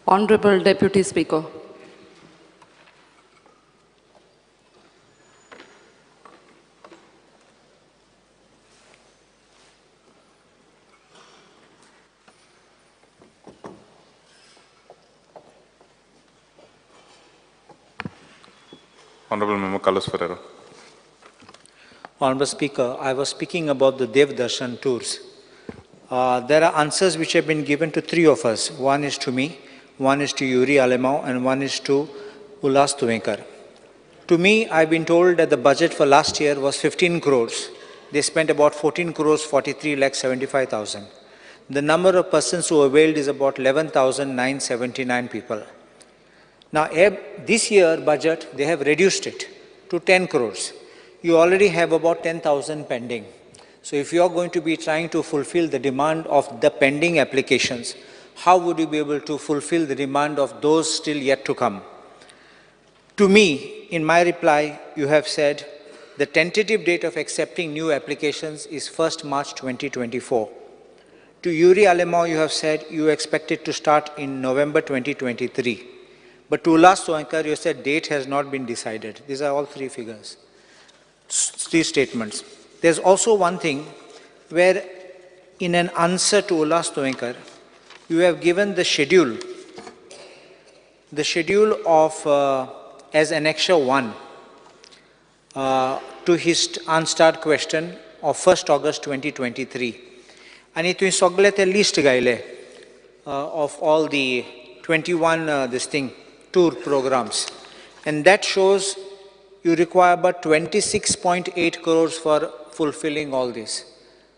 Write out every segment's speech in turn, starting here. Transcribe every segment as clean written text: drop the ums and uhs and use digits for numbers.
Honorable Deputy Speaker. Honorable Member Carlos Ferreira. Honorable Speaker, I was speaking about the Dev Darshan tours. There are answers which have been given to three of us. One is to me, one is to Yuri Alemao, and one is to Ulhas Tuvenkar. To me, I've been told that the budget for last year was 15 crores. They spent about 14 crores 43 lakh 75,000. The number of persons who availed is about 11,979 people. Now, this year budget, they have reduced it to 10 crores. You already have about 10,000 pending. So if you are going to be trying to fulfill the demand of the pending applications, how would you be able to fulfill the demand of those still yet to come? To me, in my reply, you have said the tentative date of accepting new applications is 1st March 2024. To Yuri Alemao, you have said you expect it to start in November 2023. But to Ulhas Tuvenkar, you said date has not been decided. These are all three figures, three statements. There's also one thing where in an answer to Ulhas Tuvenkar, you have given the schedule of as Annexure 1 to his unstarred question of 1st August 2023. And it is a list gaile of all the 21 this thing tour programs, and that shows you require about 26.8 crores for fulfilling all this,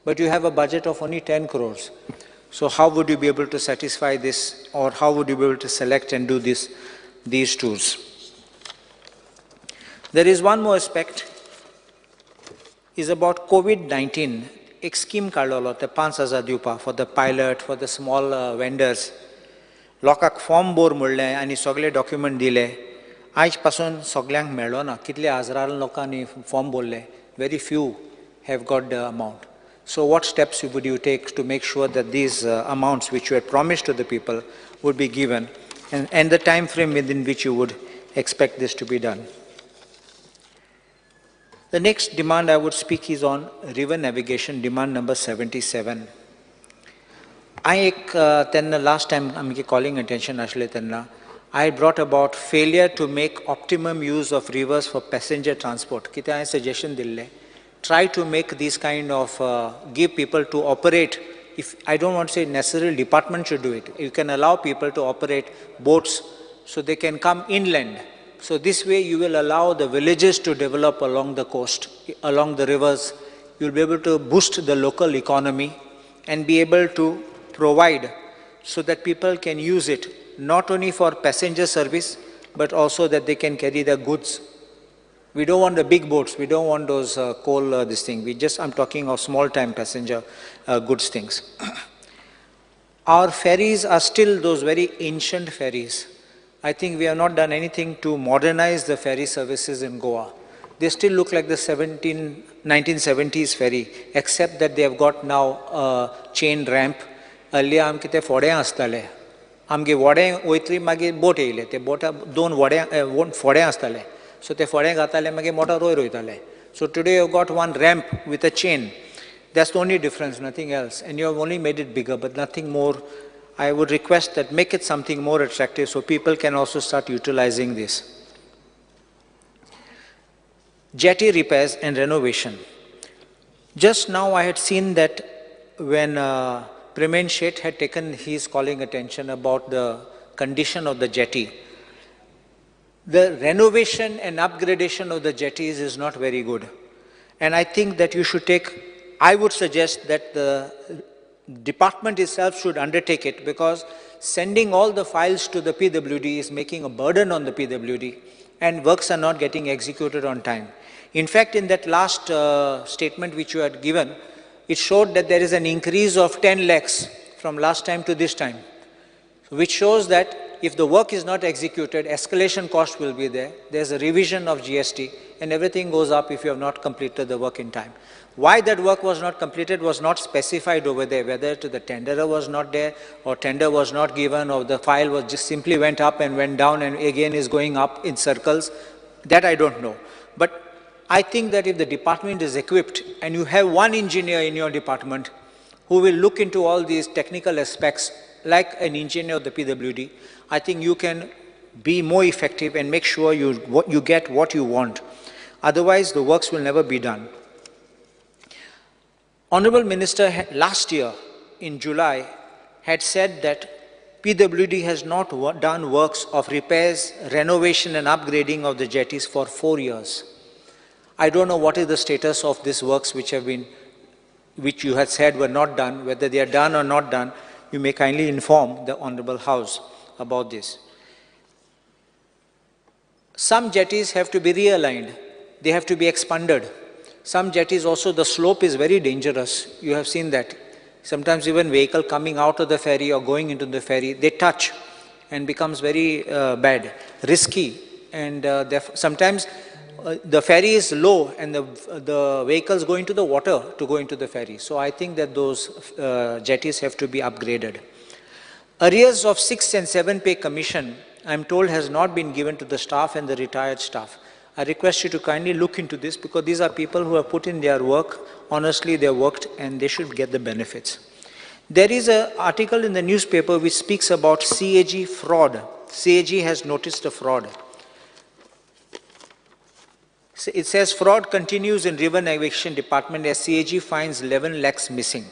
but you have a budget of only 10 crores. So how would you be able to satisfy this, or how would you be able to select and do this, these tours? There is one more aspect, is about COVID-19. Ek scheme काडलेलो ते 5,000 दिवपा for the pilot, for the small vendors. लोकांक form बोर म्हणलें आनी सगळे document दिले. आयज पासून सगळ्यांक मेळ्ळो ना, कितले हजारान लोकांनी फॉर्म भरले, very few have got the amount. So what steps would you take to make sure that these amounts which you had promised to the people would be given, and the time frame within which you would expect this to be done? The next demand I would speak is on river navigation, demand number 77. I ek tenna last time amke calling attention ashle tenna, I brought about failure to make optimum use of rivers for passenger transport. Kite I suggestion dille, try to make these kind of give people to operate. If I don't want to say necessarily department should do it, you can allow people to operate boats so they can come inland. So this way you will allow the villages to develop along the coast, along the rivers. You'll be able to boost the local economy and be able to provide so that people can use it not only for passenger service, but also that they can carry their goods. We don't want the big boats, we don't want those coal this thing. We just, I'm talking of small time passenger goods things. Our ferries are still those very ancient ferries. I think we have not done anything to modernize the ferry services in Goa. They still look like the 1970s ferry, except that they have got now a chain ramp. Earlier, आमके ते फोडे आसताले, आमगे व्हडें वयतली मागीर बोट येयले, ते बोटा दोन व्हडें फोडे आसताले, सो ते फोडे घाताले मागीर मोटर वयर वयताले. So today you have got one ramp with a chain. That's the only difference, nothing else. And you have only made it bigger, but nothing more. I would request that make it something more attractive so people can also start utilizing this. Jetty repairs and renovation. Just now I had seen that when Premen Sheth had taken his calling attention about the condition of the jetty. The renovation and upgradation of the jetties is not very good. And I think that you should take, I would suggest that the department itself should undertake it, because sending all the files to the PWD is making a burden on the PWD and works are not getting executed on time. In fact, in that last statement which you had given, it showed that there is an increase of 10 lakhs from last time to this time, which shows that if the work is not executed, escalation cost will be there. There's a revision of GST and everything goes up if you have not completed the work in time. Why that work was not completed was not specified over there, whether to the tenderer was not there or tender was not given or the file was just simply went up and went down and again is going up in circles. That I don't know. But I think that if the department is equipped and you have one engineer in your department who will look into all these technical aspects like an engineer of the PWD, I think you can be more effective and make sure you get what you want. Otherwise, the works will never be done. Honorable Minister last year in July had said that PWD has not done works of repairs, renovation and upgrading of the jetties for 4 years. I don't know what is the status of these works which have been, which you had said were not done, whether they are done or not done. You may kindly inform the Honorable House about this. Some jetties have to be realigned. They have to be expanded. Some jetties also, the slope is very dangerous. You have seen that. Sometimes even vehicle coming out of the ferry or going into the ferry, they touch and becomes very bad, risky. And sometimes the ferry is low and the vehicles go into the water to go into the ferry. So I think that those jetties have to be upgraded. Arrears of 6 and 7 pay commission, I'm told, has not been given to the staff and the retired staff. I request you to kindly look into this because these are people who have put in their work. Honestly, they worked and they should get the benefits. There is an article in the newspaper which speaks about CAG fraud. CAG has noticed a fraud. It says fraud continues in River Navigation Department as CAG finds 11 lakhs missing.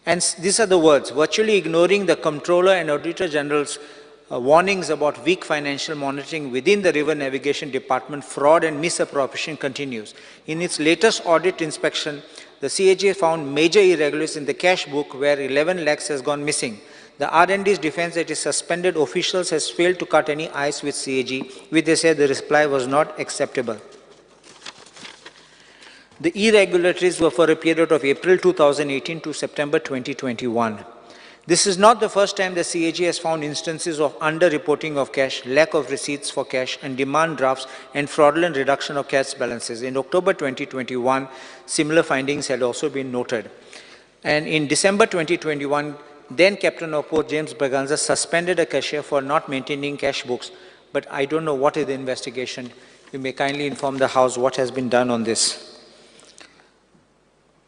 And these are the words, virtually ignoring the Comptroller and Auditor General's warnings about weak financial monitoring within the River Navigation Department, fraud and misappropriation continues. In its latest audit inspection, the CAG found major irregularities in the cash book where 11 lakhs has gone missing. The R&D's defense that its suspended officials has failed to cut any ice with CAG, which they said the reply was not acceptable. The irregularities were for a period of April 2018 to September 2021. This is not the first time the CAG has found instances of under-reporting of cash, lack of receipts for cash and demand drafts and fraudulent reduction of cash balances. In October 2021, similar findings had also been noted. And in December 2021, then Captain of Port James Braganza suspended a cashier for not maintaining cash books. But I don't know what is the investigation. You may kindly inform the House what has been done on this.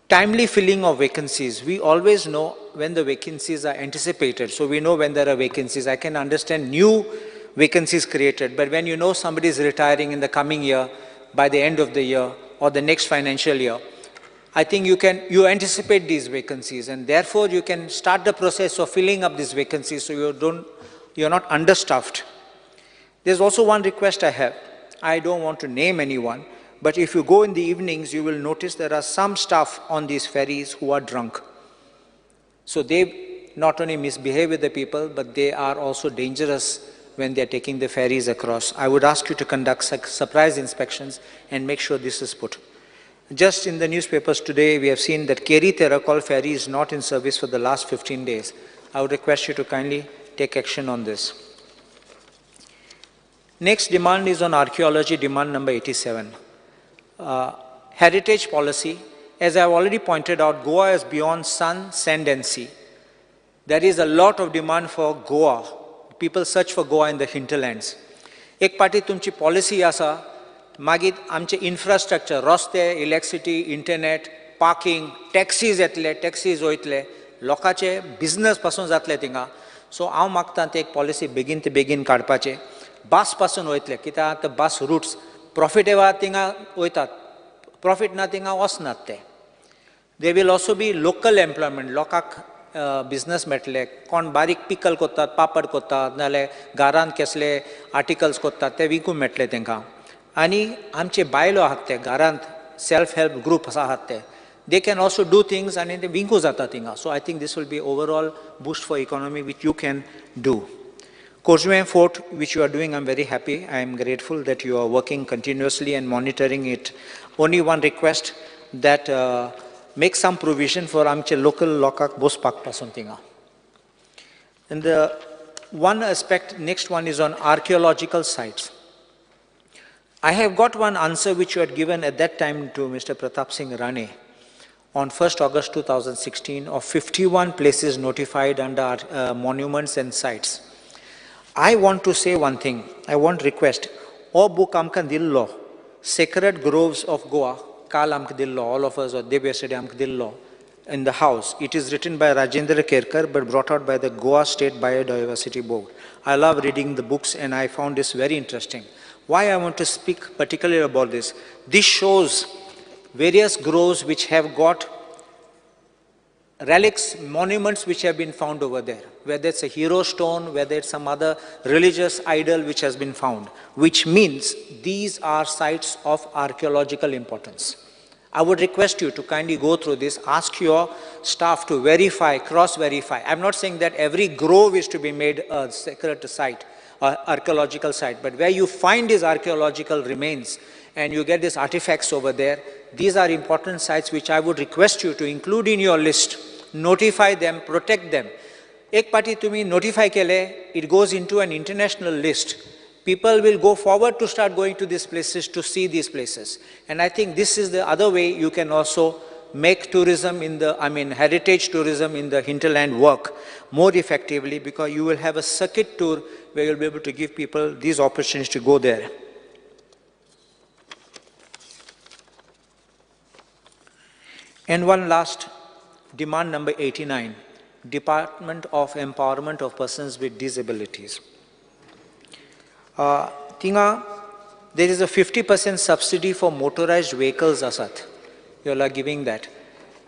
Timely filling of vacancies. We always know when the vacancies are anticipated. So we know when there are vacancies. I can understand new vacancies created, but when you know somebody is retiring in the coming year, by the end of the year or the next financial year, I think you anticipate these vacancies, and therefore you can start the process of filling up these vacancies so you're not understaffed. There's also one request I have. I don't want to name anyone, but if you go in the evenings, you will notice there are some staff on these ferries who are drunk. So they not only misbehave with the people, but they are also dangerous when they are taking the ferries across. I would ask you to conduct surprise inspections and make sure this is put. Just in the newspapers today, we have seen that Keri Terekhol ferry is not in service for the last 15 days. I would request you to kindly take action on this. Next demand is on archaeology, demand number 87. Heritage policy. As I have already pointed out, Goa is beyond sun, sand and sea. There is a lot of demand for Goa. People search for Goa in the hinterlands. एक पाटी तुमची policy आसा, मागीर आमचे infrastructure, रस्ते, electricity, internet, parking, taxis येतले, taxis वयतले, लोकांचे बिझनस पासून जातले थिंगा. सो हांव मागता ते एक पॉलिसी बेगीन ते बेगीन काडपाचे. बस पासून वयतले, कित्याक आतां बस रुट्स प्रॉफिटेबल थिंगा वयतात, प्रॉफीट ना थिंगा वचनात ते. There will also be local employment, लोकांक बिजनस मेळटले. कोण बारीक पिकल कोत्तात, पापड कोत्तात, नाजाल्यार घरांत कसले आर्टिकल्स कोत्तात ते विकूंक मेळटले तांकां. आनी आमचे बायलो आहात ते घरांत सेल्फ हेल्प ग्रूप आहात ते, they can also do things आनी ते विकूं जाता थिंगा. So I think this will be overall boost for economy which you can do. Corjuem Fort, which you are doing, I am very happy. I am grateful that you are working continuously and monitoring it. Only one request, that make some provision for आमचे local लोकांक बसपाक पासून थिंगा. And the One aspect, next one is on archaeological sites. I have got one answer which you had given at that time to Mr. Pratap Singh Rane on 1st August 2016 of 51 places notified under monuments and sites. I want to say one thing, I want request, O book amka dillo, Sacred Groves of Goa, kal amka dillo, all of us or day yesterday amka dillo, in the house. It is written by Rajendra Kerkar but brought out by the Goa State Biodiversity Board. I love reading the books and I found this very interesting. Why I want to speak particularly about this? This shows various groves which have got relics, monuments which have been found over there, whether it's a hero stone, whether it's some other religious idol which has been found, which means these are sites of archaeological importance. I would request you to kindly go through this, ask your staff to verify, cross-verify. I'm not saying that every grove is to be made a sacred site, archaeological site, but where you find these archaeological remains and you get these artifacts over there, these are important sites which I would request you to include in your list, notify them, protect them. Ek party tumi notify kele, it goes into an international list. People will go forward to start going to these places to see these places. And I think this is the other way you can also make tourism in the, I mean, heritage tourism in the hinterland work more effectively, because you will have a circuit tour where you'll be able to give people these opportunities to go there. And one last, demand number 89, Department of Empowerment of Persons with Disabilities. Tinga, there is a 50% subsidy for motorized vehicles, Asat. You all are giving that.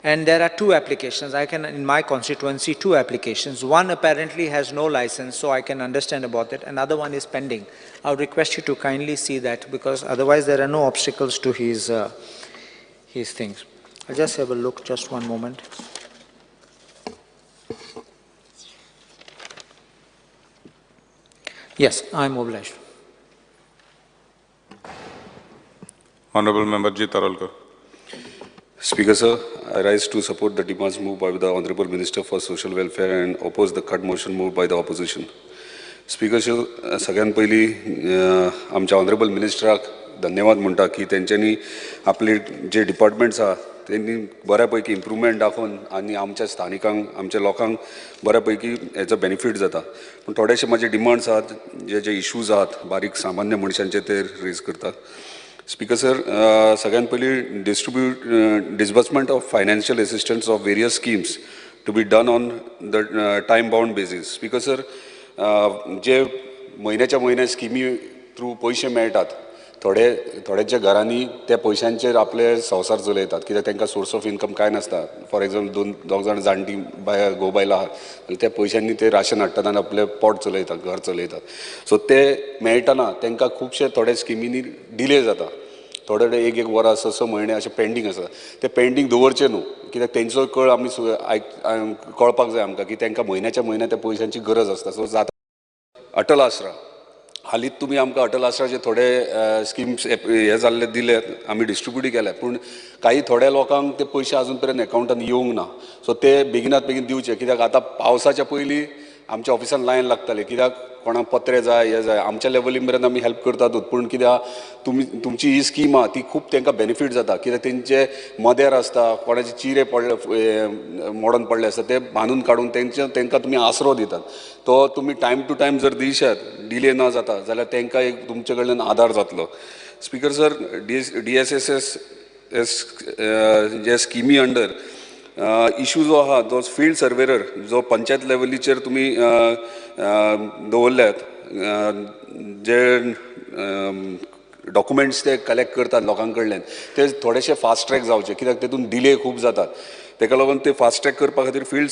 And there are two applications. I can, in my constituency, two applications. One apparently has no license, so I can understand about it. Another one is pending. I would request you to kindly see that, because otherwise there are no obstacles to his things. I'll just have a look, just one moment. Yes, I'm obliged. Honorable Member G. Tarolkar. Speaker, sir, I rise to support the demands moved by the Honorable Minister for Social Welfare and oppose the cut motion moved by the opposition. Speaker, sir, सगळ्यात पहिली आमच्या honourable मिनिस्टराक धन्यवाद म्हणटा की तेंच्यांनी आपले जे departments आहा तेंनी बऱ्यापैकी इम्प्रूवमेंट दाखोवन आनी आमच्या स्थानिकांक आमच्या लोकांक बऱ्यापैकी हेचो बेनिफीट जाता. पूण थोडेशे म्हाजे डिमांड्स आहात, जे जे इशूज आहात बारीक सामान्य मनशांचे ते रेज करतात. स्पीकर सर, सगळ्यात पयलीं disbursement of financial assistance of various schemes to be done on the time bound basis. Speaker sir, जे म्हयन्याच्या म्हयन्या स्किमी थ्रू पयशे मेळटात, थोडे थोड्यांच्या घरांनी त्या पयशांचेर आपले संवसार चलयतात, कित्याक तांकां सोर्स ऑफ इन्कम कांय नासता. फॉर एग्जाम्पल, दोग जाण जाणटी बाय घोव बायलां आहात जाल्यार त्या पयशांनी ते राशन हाडटात आनी आपलें पोट चलयतात, घर चलयतात. सो ते मेळटना तांकां खुबशे थोडे स्किमींनी डिले जाता. थोडे थोडे एक एक वरां स स म्हयने अशें पेंडींग आसा. ते पेंडींग दवरचे न्हू, कित्याक तेंचो कळ आमी कळपाक जाय आमकां की तांकां म्हयन्याच्या म्हयन्या त्या पयशांची गरज आसता. सो जाता. अटल आसरा, हालींच तुमी आमकां अटल आसराचे थोडे स्किम्स हे जाल्ले दिले, आमी डिस्ट्रिब्यूट केले, पूण काही थोड्या लोकांक ते पयशे आजून पर्यंत एकावंटान येवंक ना. सो ते बेगिनात बेगीन दिवचे, कित्याक आतां पावसाच्या पयलीं आमच्या ऑफिसान लायन लागताले, कित्याक कोणाक पत्रे जाय, हे जाय, आमच्या लेवली मेरेन आमी हेल्प करतातूच. पूण कित्याक तुमी तुमची ही स्कीम आहा ती खूब तांकां बेनिफीट जाता, कित्याक तेंचे मदेर आसता, कोणाचे चिरे पडले मोडून पडले आसता, ते बांदून काडून तेंचे तांकां तुमी आसरो दितात. तो तुमी टायम टू टायम जर दिशात, डिले ना जाता जाल्यार तांकां एक तुमचे कडल्यान आदार जातलो. स्पीकर सर, DSSS जे स्किमी अंडर इशू जो आहा जो फिल्ड सर्वेयर जो पंचायत लेवलीचेर तुमी दवरल्यात, जे डॉक्युमेंट्स ते कलेक्ट करतात लोकां कडल्यान, ते थोडेशे फास्ट ट्रॅक जावचे, कित्याक तेतून डिले खूब जातात. तेका लागून ते फास्ट ट्रॅक करपा खातीर फिल्ड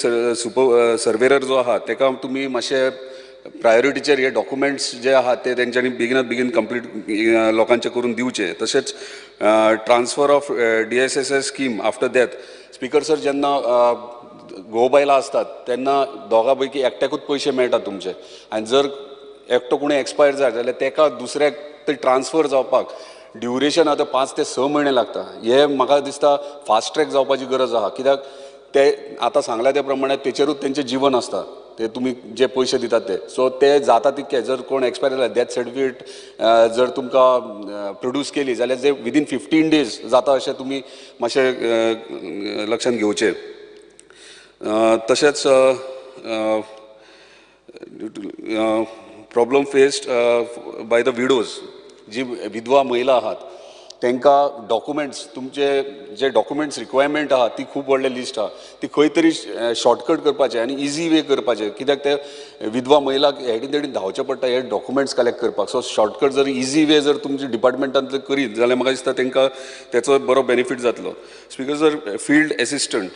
सर्वेयर जो आहा तेका तुमी मातशे प्रायोरिटीचेर हे डॉक्युमेंट्स जे आहात ते तेंच्यांनी बेगिनात बेगीन कंप्लीट लोकांचे करून दिवचे. तशेंच transfer of DSSS scheme after death. Speaker sir, जेन्ना घोव बायलां आसतात तेन्ना दोगां पैकी एकट्याकूच पयशे मेळटात तुमचे, आनी जर एकटो कोणी एक्सपायर जायत जाल्यार तेका दुसऱ्याक ते ट्रान्सफर जावपाक ड्युरेशन आतां 5 ते 6 म्हयने लागता. हे म्हाका दिसता फास्ट ट्रॅक जावपाची गरज आहा, कित्याक ते आतां सांगल्या त्या प्रमाणे तेचेरूच तेंचें जिवन आसता. ते तुमी जे पयशे दितात ते. सो ते जाता तितके जर कोण एक्सपायर जाल्यार डेथ सर्टिफिकेट जर तुमकां प्रोड्यूस केली जाल्यार जे विदीन 15 डेज जाता अशें तुमी मातशें लक्षांत घेवचें. तशेंच problem faced by the widows, जी विधवा महिला आहात तांकां डॉक्युमेंट्स, तुमचे जे डॉक्युमेंट्स रिक्वायरमेंट आहा ती खूब व्हडलें लिस्ट आहा, ती खंय तरी शॉर्टकट करपाचें आनी इजी वे करपाचें, कित्याक ते विधवा महिलाक हेडीन तेडीन धांवचें पडटा हे डॉक्युमेंट्स कलेक्ट करपाक. सो शॉर्टकट जर इजी वे जर तुमच्या डिपार्टमेंटान करीत जाल्यार म्हाका दिसता तांकां तेचो बरो बेनिफीट जातलो. स्पीकर सर, फिल्ड एसिस्टंट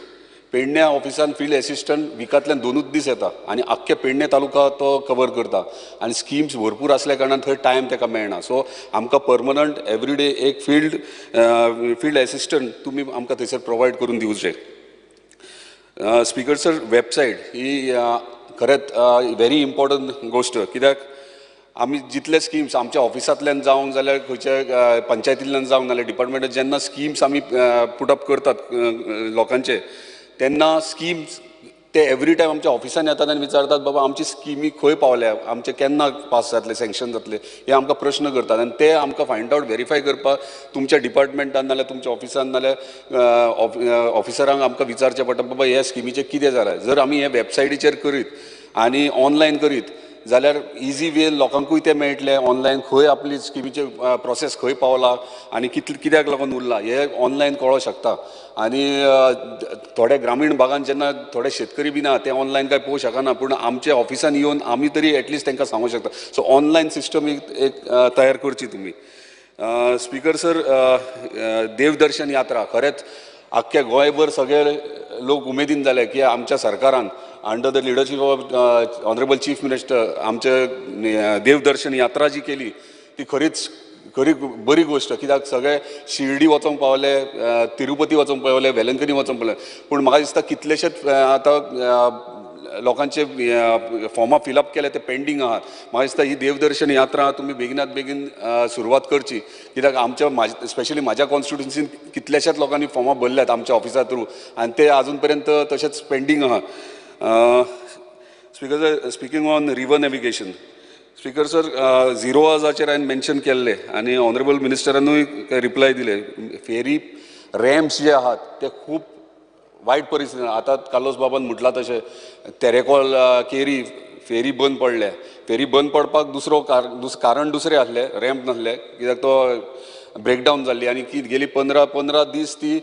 पेडण्या ऑफिसान फिल्ड एसिस्टंट विकांतल्यान 2 दीस येता आनी आख्खे पेडणे तालुका तो कवर करता आनी स्किम्स भरपूर आसल्या कारणान थंय टायम ताका मेळना. सो आमकां परमनंट एवरी डे एक फिल्ड एसिस्टंट तुमी आमकां थंयसर प्रोवायड करून दिवचें. स्पीकर सर, वेबसायट ही खरेंच व्हेरी इम्पॉर्टंट गोश्ट, कित्याक आमी जितले स्किम्स आमच्या ऑफिसांतल्यान जावं जाल्यार खंयच्या पंचायतींतल्यान जावं नाल्यार डिपार्टमेंटान जेन्ना स्किम्स आमी पुटअप करतात लोकांचे तेन्ना स्किम्स ते एवरी टायम आमच्या ऑफिसान येतात आनी विचारतात बाबा आमची स्किमी खंय पावल्या, आमचे केन्ना पास जातले, सँक्शन जातले, हे आमकां प्रश्न करतात आनी ते आमकां फायंड आवट व्हेरीफाय करपाक तुमच्या डिपार्टमेंटान नाल्यार तुमच्या ऑफिसान नाल्यार ऑफिसरांक आमकां विचारचें पडटा बाबा ह्या स्किमीचें कितें जालां. जर आमी हे वेबसायटीचेर करीत आनी ऑनलायन करीत जाल्यार इजी वे लोकांकूय तें मेळटलें, ऑनलायन खंय आपली स्किमीचे प्रोसेस खंय पावला आनी कितले कित्याक लागून उरला हें ऑनलायन कळोंक शकता. आनी थोडे ग्रामीण भागान जेन्ना थोडे शेतकरी बी ना ते ऑनलायन काय पळोवंक शकना, पूण आमच्या ऑफिसान येवन आमी तरी एटलिस्ट तांकां सांगूंक शकता. सो ऑनलायन सिस्टम एक तयार करची तुमी. स्पीकर सर, देवदर्शन यात्रा खरेंच आख्ख्या गोंयभर सगळे लोक उमेदीन जाले की आमच्या सरकारान under the leadership of honourable chief minister आमचे देवदर्शन यात्रा जी केली ती खरीच खरी बरी गोश्ट, कित्याक सगळे शिर्डी वचोंक पावले, तिरुपती वचोंक पावले, वेलंकनी वचोंक पावले, पूण म्हाका दिसता कितलेशेच आतां लोकांचे फॉर्मां फिलअप केले ते पेंडींग आहात. म्हाका दिसता ही देवदर्शन यात्रा तुमी बेगिनात बेगीन सुरवात करची, कित्याक आमच्या स्पेशली म्हाज्या कॉन्स्टिट्युन्सीन कितल्याशाच लोकांनी फॉर्मां भरल्यात आमच्या ऑफिसा थ्रू आनी ते आजून पर्यंत तशेंच पेंडींग आहा. Speaker sir, speaking on river navigation, speaker sir, 0 आवर्साचेर हांवें मेन्शन केल्लें आनी ऑनरेबल मिनिस्टरानूय रिप्लाय दिले. फेरी रॅम्प्स जे आहात ते खूब वायट परिस्थिती. आतां कार्लोस बाबान म्हटलां तशें तेरेकोल केरी फेरी बंद पडल्या. फेरी बंद पडपाक दुसरो कारण दुसरें आसलें, रॅम्प नासलें, कित्याक तो ब्रेकडावन जाल्ली आनी ती गेली 15 दीस ती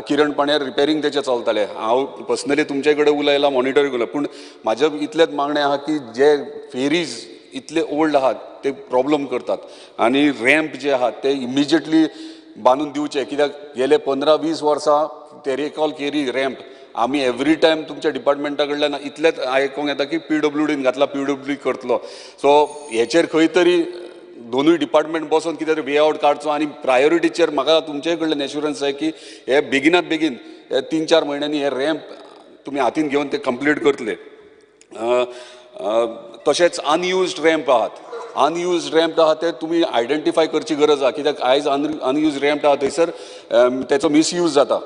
किरण पाण्यार रिपेरींग तेचें चलतालें. हांव पर्सनली तुमचे कडेन उलयलां, मॉनिटर केलां, पूण म्हाजें इतलेंच मागणें आहा की जे फेरीज इतले ओल्ड आहात ते प्रॉब्लम करतात आनी रॅम्प जे आहात ते इमिजिएटली बांदून दिवचे, कित्याक गेले 15-20 वर्सां तेरेकॉल केरी रॅम्प आमी एवरी टायम तुमच्या डिपार्टमेंटा कडल्यान इतलेंच आयकूंक येता की पीडब्ल्यूडीन घातला, पीडब्ल्यूडी करतलो. सो हेचेर खंय तरी दोनूय डिपार्टमेंट बसोन कितें तरी वे आवट काडचो आनी प्रायोरिटीचेर म्हाका तुमचे कडल्यान एश्युरन्स जाय की हे बेगिनात बेगीन हे 3-4 म्हयन्यांनी हे रॅम्प तुमी हातीन घेवन ते कंप्लीट करतले. तशेंच अनयुज्ड रॅम्प आहात, अनयुज्ड रॅम्प आहा ते तुमी आयडेंटिफाय करची गरज आहा, कित्याक आयज अनयुज्ड रॅम्प आहा थंयसर तेचो मिसयूज जाता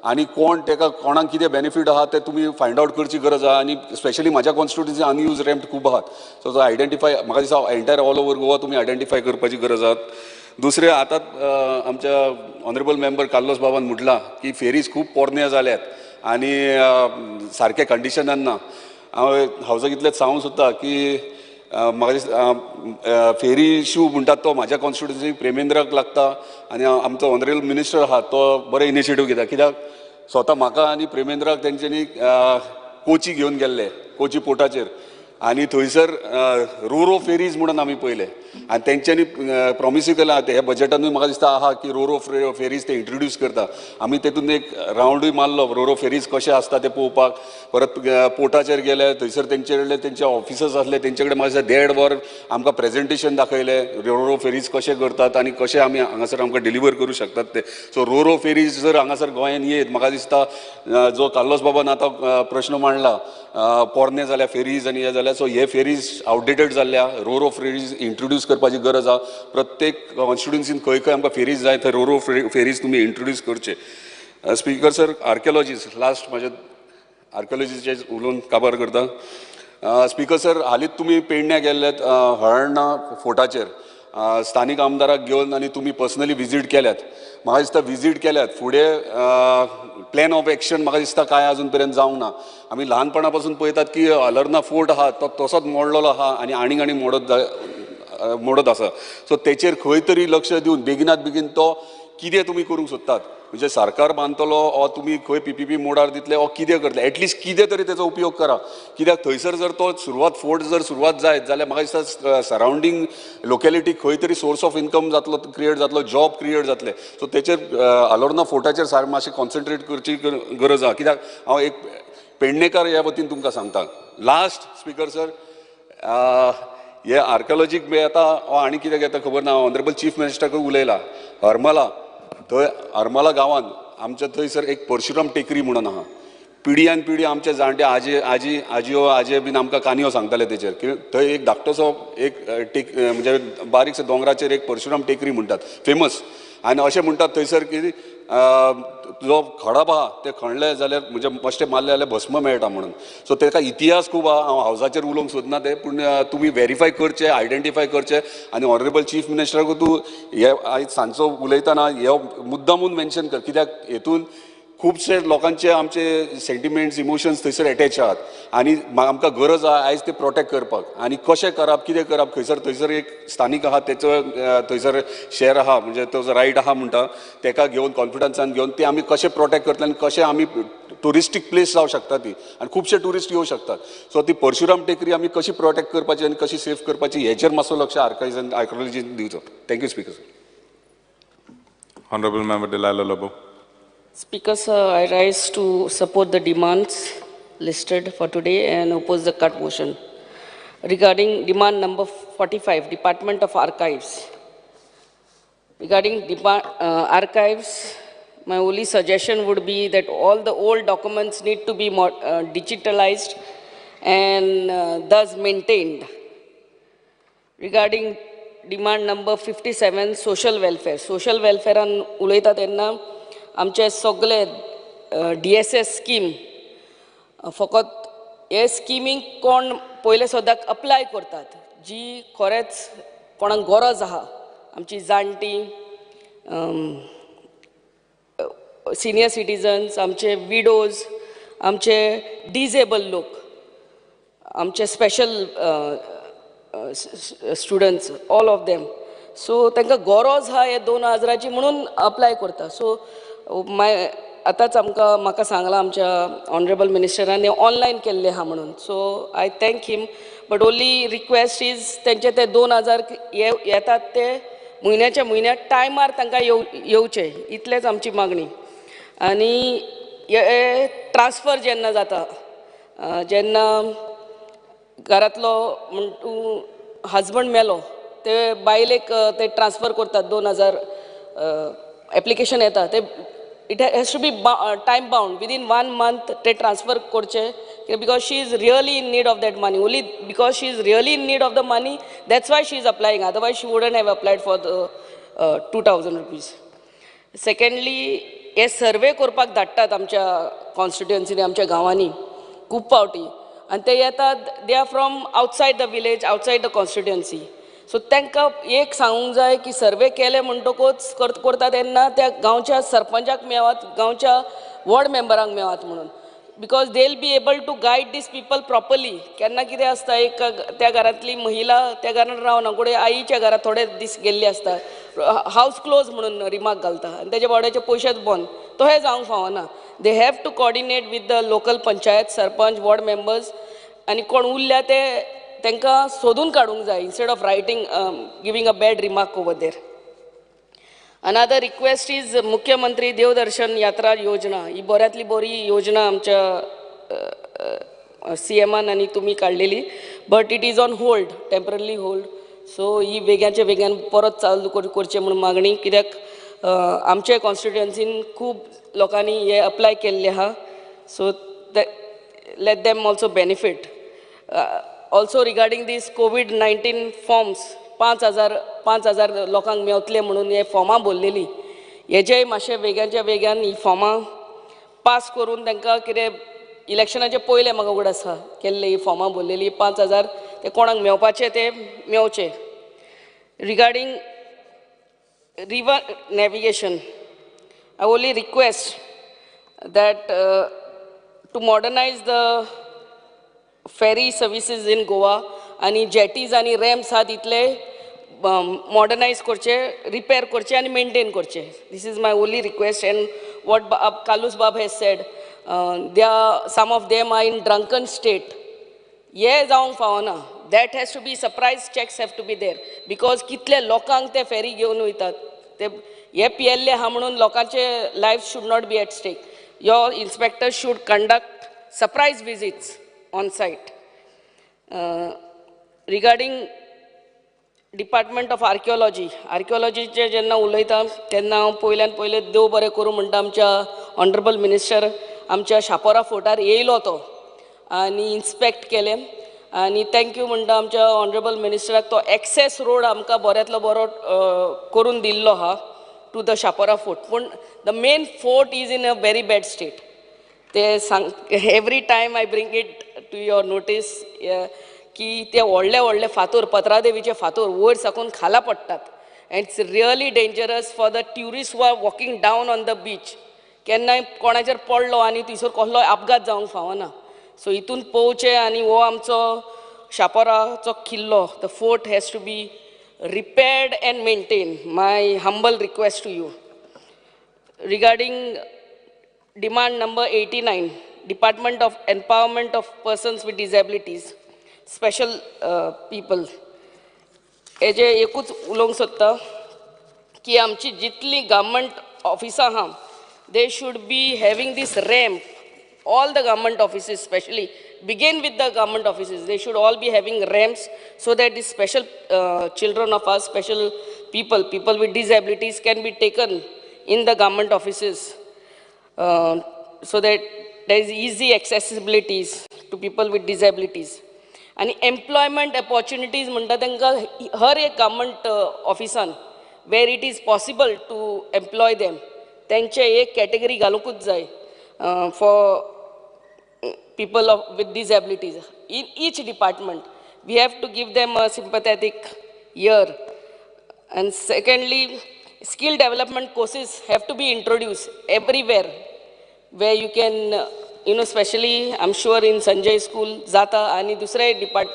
आनी कोण तेका कोणाक कितें बेनिफीट आहा ते तुमी फायंड आवट करची गरज आहा. आनी स्पेशली म्हाज्या कॉन्स्टिट्युन्सी अनयुज्ड रॅम्प खूब आहात, सो तो आयडेंटिफाय म्हाका दिसता एंटायर ऑल ओवर गोवा तुमी आयडेंटिफाय करपाची गरज आहा. दुसरें, आतां आमच्या ऑनरेबल मेंबर कार्लोस बाबान म्हटलां की फेरीज खूब पोरण्यो जाल्यात आनी सारकें कंडिशनान ना. हांव हावजाक इतलेंच सांगूंक सोदता की म्हाका दिसता फेरी इशू म्हणटात तो म्हाज्या कॉन्स्टिट्युन्सी प्रेमेंद्राक लागता आनी आमचो ऑनरेबल मिनिस्टर आहा तो बरो इनिशिएटीव घेता, कित्याक स्वता म्हाका आनी प्रेमेंद्राक तेंच्यांनी कोची घेवन गेल्ले, कोची पोर्टाचेर, आनी थंयसर रोरो फेरीज म्हणून आमी पळयले आनी तेंच्यांनी प्रॉमिसूय केलां ह्या बजेटानूय म्हाका दिसता आहा की रोरो फेरीज ते इंट्रोड्यूस करता. आमी तेतून एक रावंडूय मारलो रोरो फेरीज कशे आसता ते पळोवपाक. परत पोर्टाचेर गेले, थंयसर तेंचे कडले तेंचे ऑफिसर्स आसले, तेंचे कडेन म्हाका दिसता 1.5 वर आमकां प्रेजेंटेशन दाखयलें रोरो फेरीज कशे करतात आनी कशे आमी हांगासर आमकां डिलिव्हर करूं शकतात ते. सो रोरो फेरीज जर हांगासर गोंयान येत म्हाका दिसता जो कार्लोस बाबान आतां प्रश्न मांडला पोरणे जाल्या फेरीज आनी हे जाल्या, सो हे फेरीज आवटडेटेड जाल्ल्या, रोरो फेरीज इंट्रोड्यूस करपाची गरज आहा. प्रत्येक कॉन्स्टिट्युन्सीन खंय खंय आमकां फेरीज जाय थंय रोरो फेरीज तुमी इंट्रोड्यूस करचे. स्पीकर सर, आर्किओलॉजीज लास्ट म्हाज्या आर्किओलॉजीचेर उलोवन काबार करता. स्पीकर सर, हालींच तुमी पेडण्या गेल्ल्यात हळर्णा फोर्टाचेर स्थानीक आमदाराक घेवन आनी तुमी पर्सनली विजीट केल्यात. म्हाका दिसता विजीट केल्यात, फुडें प्लॅन ऑफ एक्शन म्हाका दिसता कांय अजून पर्यंत जावंक ना. आमी ल्हानपणा पासून पळयतात की हलर्ना फोर्ट आहा तो तसोच मोडलेलो आहा आनी आनीक आनी मोडत आसा. सो तेचेर खंय तरी लक्ष दिवन बेगिनात बेगीन तो कितें तुमी करूंक सोदतात, म्हणजे सरकार बांदतलो ओ तुमी खंय पीपीपी मोडार दितले ओ कितें करतले, एटलिस्ट कितें तरी तेचो उपयोग करा. कित्याक थंयसर जर तो सुरवात फोर्ट जर सुरवात जायत जाल्यार म्हाका दिसता सरावंडींग लोकेलिटी खंय तरी सोर्स ऑफ इन्कम जातलो, क्रिएट जातलो, जॉब क्रिएट जातले. सो तेचेर अलोर्ना फोर्टाचेर सारकें मातशें कॉन्सन्ट्रेट करची गरज आहा. कित्याक हांव एक पेडणेकार ह्या वतीन तुमकां सांगता. लास्ट स्पीकर सर, हे आर्किओलॉजीक बी येता आनी कितें घेता खबर ना. ऑनरेबल चीफ मिनिस्टराक उलयला, हरमला थंय हरमला गांवांत आमच्या थंयसर एक परशुराम टेकरी म्हणून आहा. पिढयान पिढी आमचे जाणटे आजी आजी आजयो आजे बीन आमकां काणयो सांगताले तेचेर की थंय एक धाकटोसो एक टेक म्हणजे बारीकसो दोंगराचेर एक परशुराम टेकरी म्हणटात फेमस. आनी अशें म्हणटात थंयसर की जो खडप आहा ते खणले जाल्यार म्हणजे मश्टे मारले जाल्यार भस्म मेळटा म्हणून. सो तेका इतिहास खूब आहा. हांव हावजाचेर उलोवंक सोदना तें, पूण तुमी वेरीफाय करचें, आयडेंटिफाय करचें आनी ऑनरेबल चीफ मिनिस्टराक तूं हे आयज सांजचो उलयतना हे मुद्दामून मेन्शन कर, कित्याक हेतून खुबशे लोकांचे आमचे सेंटिमेंट्स इमोशन्स थंयसर एटॅच आहात आनी आमकां गरज आहा आयज ते प्रोटेक्ट करपाक. आनी कशें करप, कितें करप, खंयसर थंयसर एक स्थानीक आहा तेचो थंयसर शेर आहा म्हणजे तो रायट आहा म्हणटा तेका घेवन कॉन्फिडन्सान घेवन ते आमी कशें प्रोटेक्ट करतले आनी कशें आमी ट्युरिस्टीक प्लेस जावं शकता ती आनी खुबशे ट्युरिस्ट येवं शकतात. सो ती परशुराम टेकरी आमी कशी प्रोटेक्ट करपाची आनी कशी सेफ करपाची हेचेर मातसो लक्ष आर्कायव्स आनी आर्किओलॉजीन दिवचो. Thank you speaker sir. Honourable member Delilah Lobo. Speaker sir, I rise to support the demands listed for today and oppose the cut motion. Regarding demand number 45, Department of Archives. Regarding archives, my only suggestion would be that all the old documents need to be digitalized and thus maintained. Regarding demand number 57, social welfare. Social welfare an उलयता तेन्ना आमचे सगळे DSS scheme फकत हे स्किमीक कोण पयले सदाक apply करतात जी खरेंच कोणाक गरज आहा, आमची जाणटी, सिनियर सिटीजन्स, आमचे विडोज, आमचे डिजेबल लोक, आमचे special students, all of them. So तांकां गरज आहा हे 2000 म्हणून अप्लाय करता. सो माय आतांच आमकां म्हाका सांगलां आमच्या ऑनरेबल मिनिस्टरान ऑनलायन केल्लें आहा म्हणून. So I thank him, but only request is तेंचे ते 2000 येतात ते म्हयन्याच्या म्हयन्याक टायमार तांकां येवचे, इतलेंच आमची मागणी. आनी हे ट्रान्सफर जेन्ना जाता, जेन्ना घरांतलो म्हण तूं हजबंड मेलो ते बायलेक ते ट्रान्सफर करतात 2000 एप्लिकेशन येता ते it has to be time bound within 1 month ते ट्रान्सफर करचे, because she is really in need of that money. Only because she is really in need of the money, that's why she is applying, otherwise she wouldn't have applied for the 2000 rupees. Secondly, hey survey करपाक धाडटात आमच्या कॉन्स्टिट्युएन्सीनी, आमच्या गांवांनी खूब फावटी, आनी ते येतात they are from outside the village, outside the constituency. So तांकां एक सांगूंक जाय की सर्वे केले म्हणटकूच करता तेन्ना त्या गांवच्या सरपंचाक मेवात, गांवच्या वॉर्ड मेंबरांक मेवात म्हणून, because they will be able to guide these people properly. केन्ना कितें आसता, एक त्या घरांतली महिला त्या घरांत रावना, कोणे आईच्या घरांत थोडे दीस गेल्ली आसता, हावस क्लोज म्हणून रिमार्क घालता आनी तेजे बावड्याचे पयशेच बंद. तो हें जावंक फावना. They have to coordinate with the local panchayat, sarpanch, ward members, आनी कोण उरल्या ते तांकां सोदून काडूंक जाय, instead of writing giving a bad remark over there. Another request is मुख्यमंत्री देवदर्शन यात्रा योजना ही बऱ्यांतली बरी योजना आमच्या सीएमान आनी तुमी काडलेली, but it is on hold, temporarily hold. So ही वेग्याच्या वेग्यान परत चालू करचें म्हूण मागणी, कित्याक आमच्या कॉन्स्टिट्युएन्सीन खूब लोकांनी हे अप्लाय केल्ले आहा. So let them also benefit. Also regarding these COVID-19 forms, 5000 लोकांक मेवतले म्हणून हे फॉर्मां भरलेली, हेजेय मातशें वेग्याच्या वेग्यान ही फॉर्मां पास करून तांकां कितें इलेक्शनाचे पयले म्हाका उगडास आसा केल्ले ही फॉर्मां भरलेली 5,000 ते कोणाक मेवपाचे ते मेवचे. Regarding river navigation, I only request that to modernize the ferry services in Goa आनी जेटीज आनी रॅम्प्स आहा तितले मॉडर्नायज करचे, रिपेर करचे आनी मेंटेन करचे. This is my only request. And what Carlos Bab has said, they are some of them are in drunken state. हे जावंक फावना. That has to be surprise checks have to be there because कितले लोकांक ते फेरी घेवन वयतात ते हे पियेल्ले आहा म्हणून लोकांचे life should not be at stake. Your inspector should conduct surprise visits on site. Regarding department of archaeology, आर्किओलॉजीचे जेन्ना उलयता तेन्ना हांव पयल्यान पयलें देव बरें करूं म्हणटा आमच्या ऑनरेबल मिनिस्टर आमच्या शापोरा फोर्टार येयलो तो आनी इन्स्पेक्ट केलें आनी thank you म्हणटा आमच्या ऑनरेबल मिनिस्टराक. तो एक्सेस रोड आमकां बऱ्यांतलो बरो करून दिल्लो आहा टू the Chapora fort. पूण the main fort is in a very bad state. ते सांग every time I bring it to your notice की ते व्हडले व्हडले फातोर, पत्रादेवीचे फातोर वयर साकून खाला पडटात and it's really dangerous for the tourist who are walking down on the beach. केन्नाय कोणाचेर पडलो आनी थंयसर कसलोय अपघात जावंक फावना. सो हितून पळोवचें आनी हो आमचो शापोराचो किल्लो, the fort has to be repaired and maintain. My humble request to you. Regarding demand number 89, department of empowerment of persons with disabilities, special people, हेजे एकूच उलोवंक सोदता की आमची जितली गव्हर्मेंट ऑफिसां आहा they should be having this ramp. All the government offices, specially begin with the government offices, they should all be having ramps so that the special children of us, special people, people with disabilities can be taken in the government offices so that there is easy accessibilities to people with disabilities. And employment opportunities म्हणटा तांकां हर एक government ऑफिसान where it is possible to employ them, तांचे एक category घालुंकूच जाय for people with disabilities. In each department, we have to give them a sympathetic ear. And secondly, skill development courses have to be introduced everywhere where you can, you know, especially I'm sure in Sanjay school जाता आनी दुसरे depart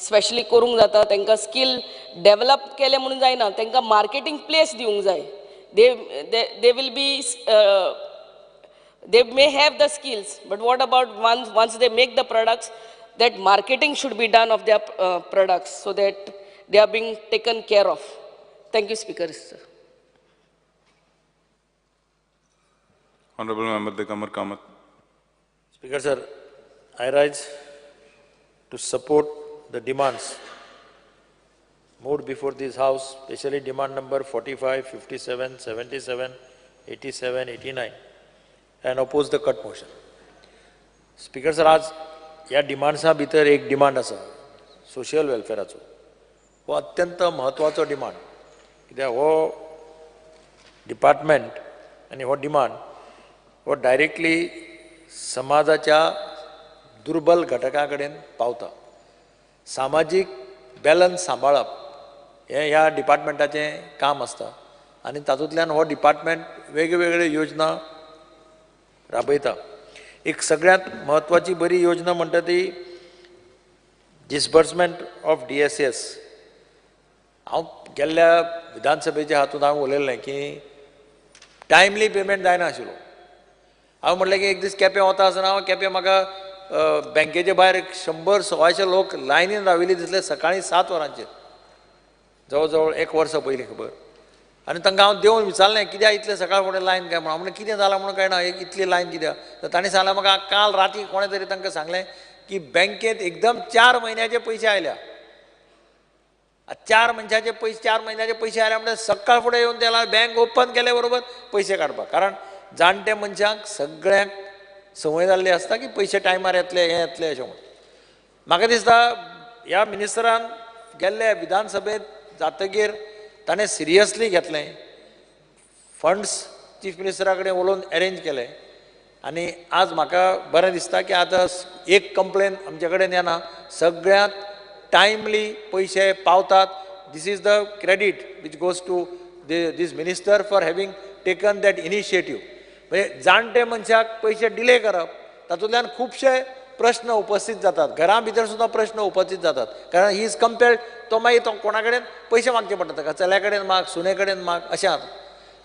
specially करूंक जाता. तांकां skill develop केलें म्हणून जायना, तांकां मार्केटींग प्लेस दिवंक जाय. They will be they may have the skills, but what about once they make the products, that marketing should be done of their products so that they are being taken care of. Thank you, Speaker, sir. Honorable Member Digambar Kamat. Speaker, sir, I rise to support the demands moved before this House, especially demand number 45, 57, 77, 87, 89, and oppose the cut motion. Speaker sir, आज ह्या डिमांड्सां भितर एक demand आसा social वेलफेराचो. हो अत्यंत म्हत्वाचो demand, कित्याक हो डिपार्टमेंट आनी हो डिमांड हो डायरेक्टली समाजाच्या दुर्बल घटकां कडेन पावता. सामाजीक बॅलन्स सांबाळप हें ह्या डिपार्टमेंटाचें काम आसता आनी तातूंतल्यान हो डिपार्टमेंट वेगवेगळ्यो योजना राबयता. एक सगळ्यांत म्हत्वाची बरी योजना म्हणटा ती डिसबर्समेंट ऑफ DSS. हांव गेल्ल्या विधानसभेच्या हातूंत हांव उलयल्लें की टायमली पेमेंट जायना आशिल्लो. हांव म्हणलें की एक दीस केपें वता आसतना हांव केपें म्हाका बँकेचे भायर 100-125 लोक लायनीन राविल्ले दिसले सकाळीं 7 वरांचेर, जवळ जवळ एक वर्सा पयलीं खबर. आनी तांकां हांव देंवन विचारलें कित्याक इतलें सकाळ फुडें लायन काय म्हणून. म्हणलें कितें जालां म्हणून कळना, इतली लायन कित्याक. तर तांणी सांगलें म्हाका काल राती कोणें तरी तांकां सांगलें की बँकेंत एकदम 4 म्हयन्याचे पयशे आयल्या. 4 मनशाचे पयशे, 4 म्हयन्याचे पयशे आयल्या म्हणल्यार सकाळ फुडें येवन ते बँक ओपन केले बरोबर पयशे काडपाक. कारण जाणटे मनशांक सगळ्यांक संवय जाल्ली आसता की पयशे टायमार येतले, हें येतलें अशें म्हणून. म्हाका दिसता ह्या मिनिस्टरान गेल्ले विधानसभेंत जातगीर ताणें सिरियसली घेतलें, फंड्स चीफ मिनिस्टरा कडेन उलोवन अरेंज केले आनी आज म्हाका बरें दिसता की आतां एक कंप्लेन आमचे कडेन येना, सगळ्यांत टायमली पयशे पावतात. This is the credit which goes to this minister for having taken that initiative. म्हणजे जाणटे मनशाक पयशे डिले करप, तातूंतल्यान खुबशे प्रश्न उपस्थित जातात, घरां भितर सुद्दां प्रश्न उपस्थित जातात, कारण he is compelled, तो मागीर तो कोणा कडेन पयशे मागचे पडटा ताका, चल्या कडेन माग, सुने कडेन माग, अशें जाता.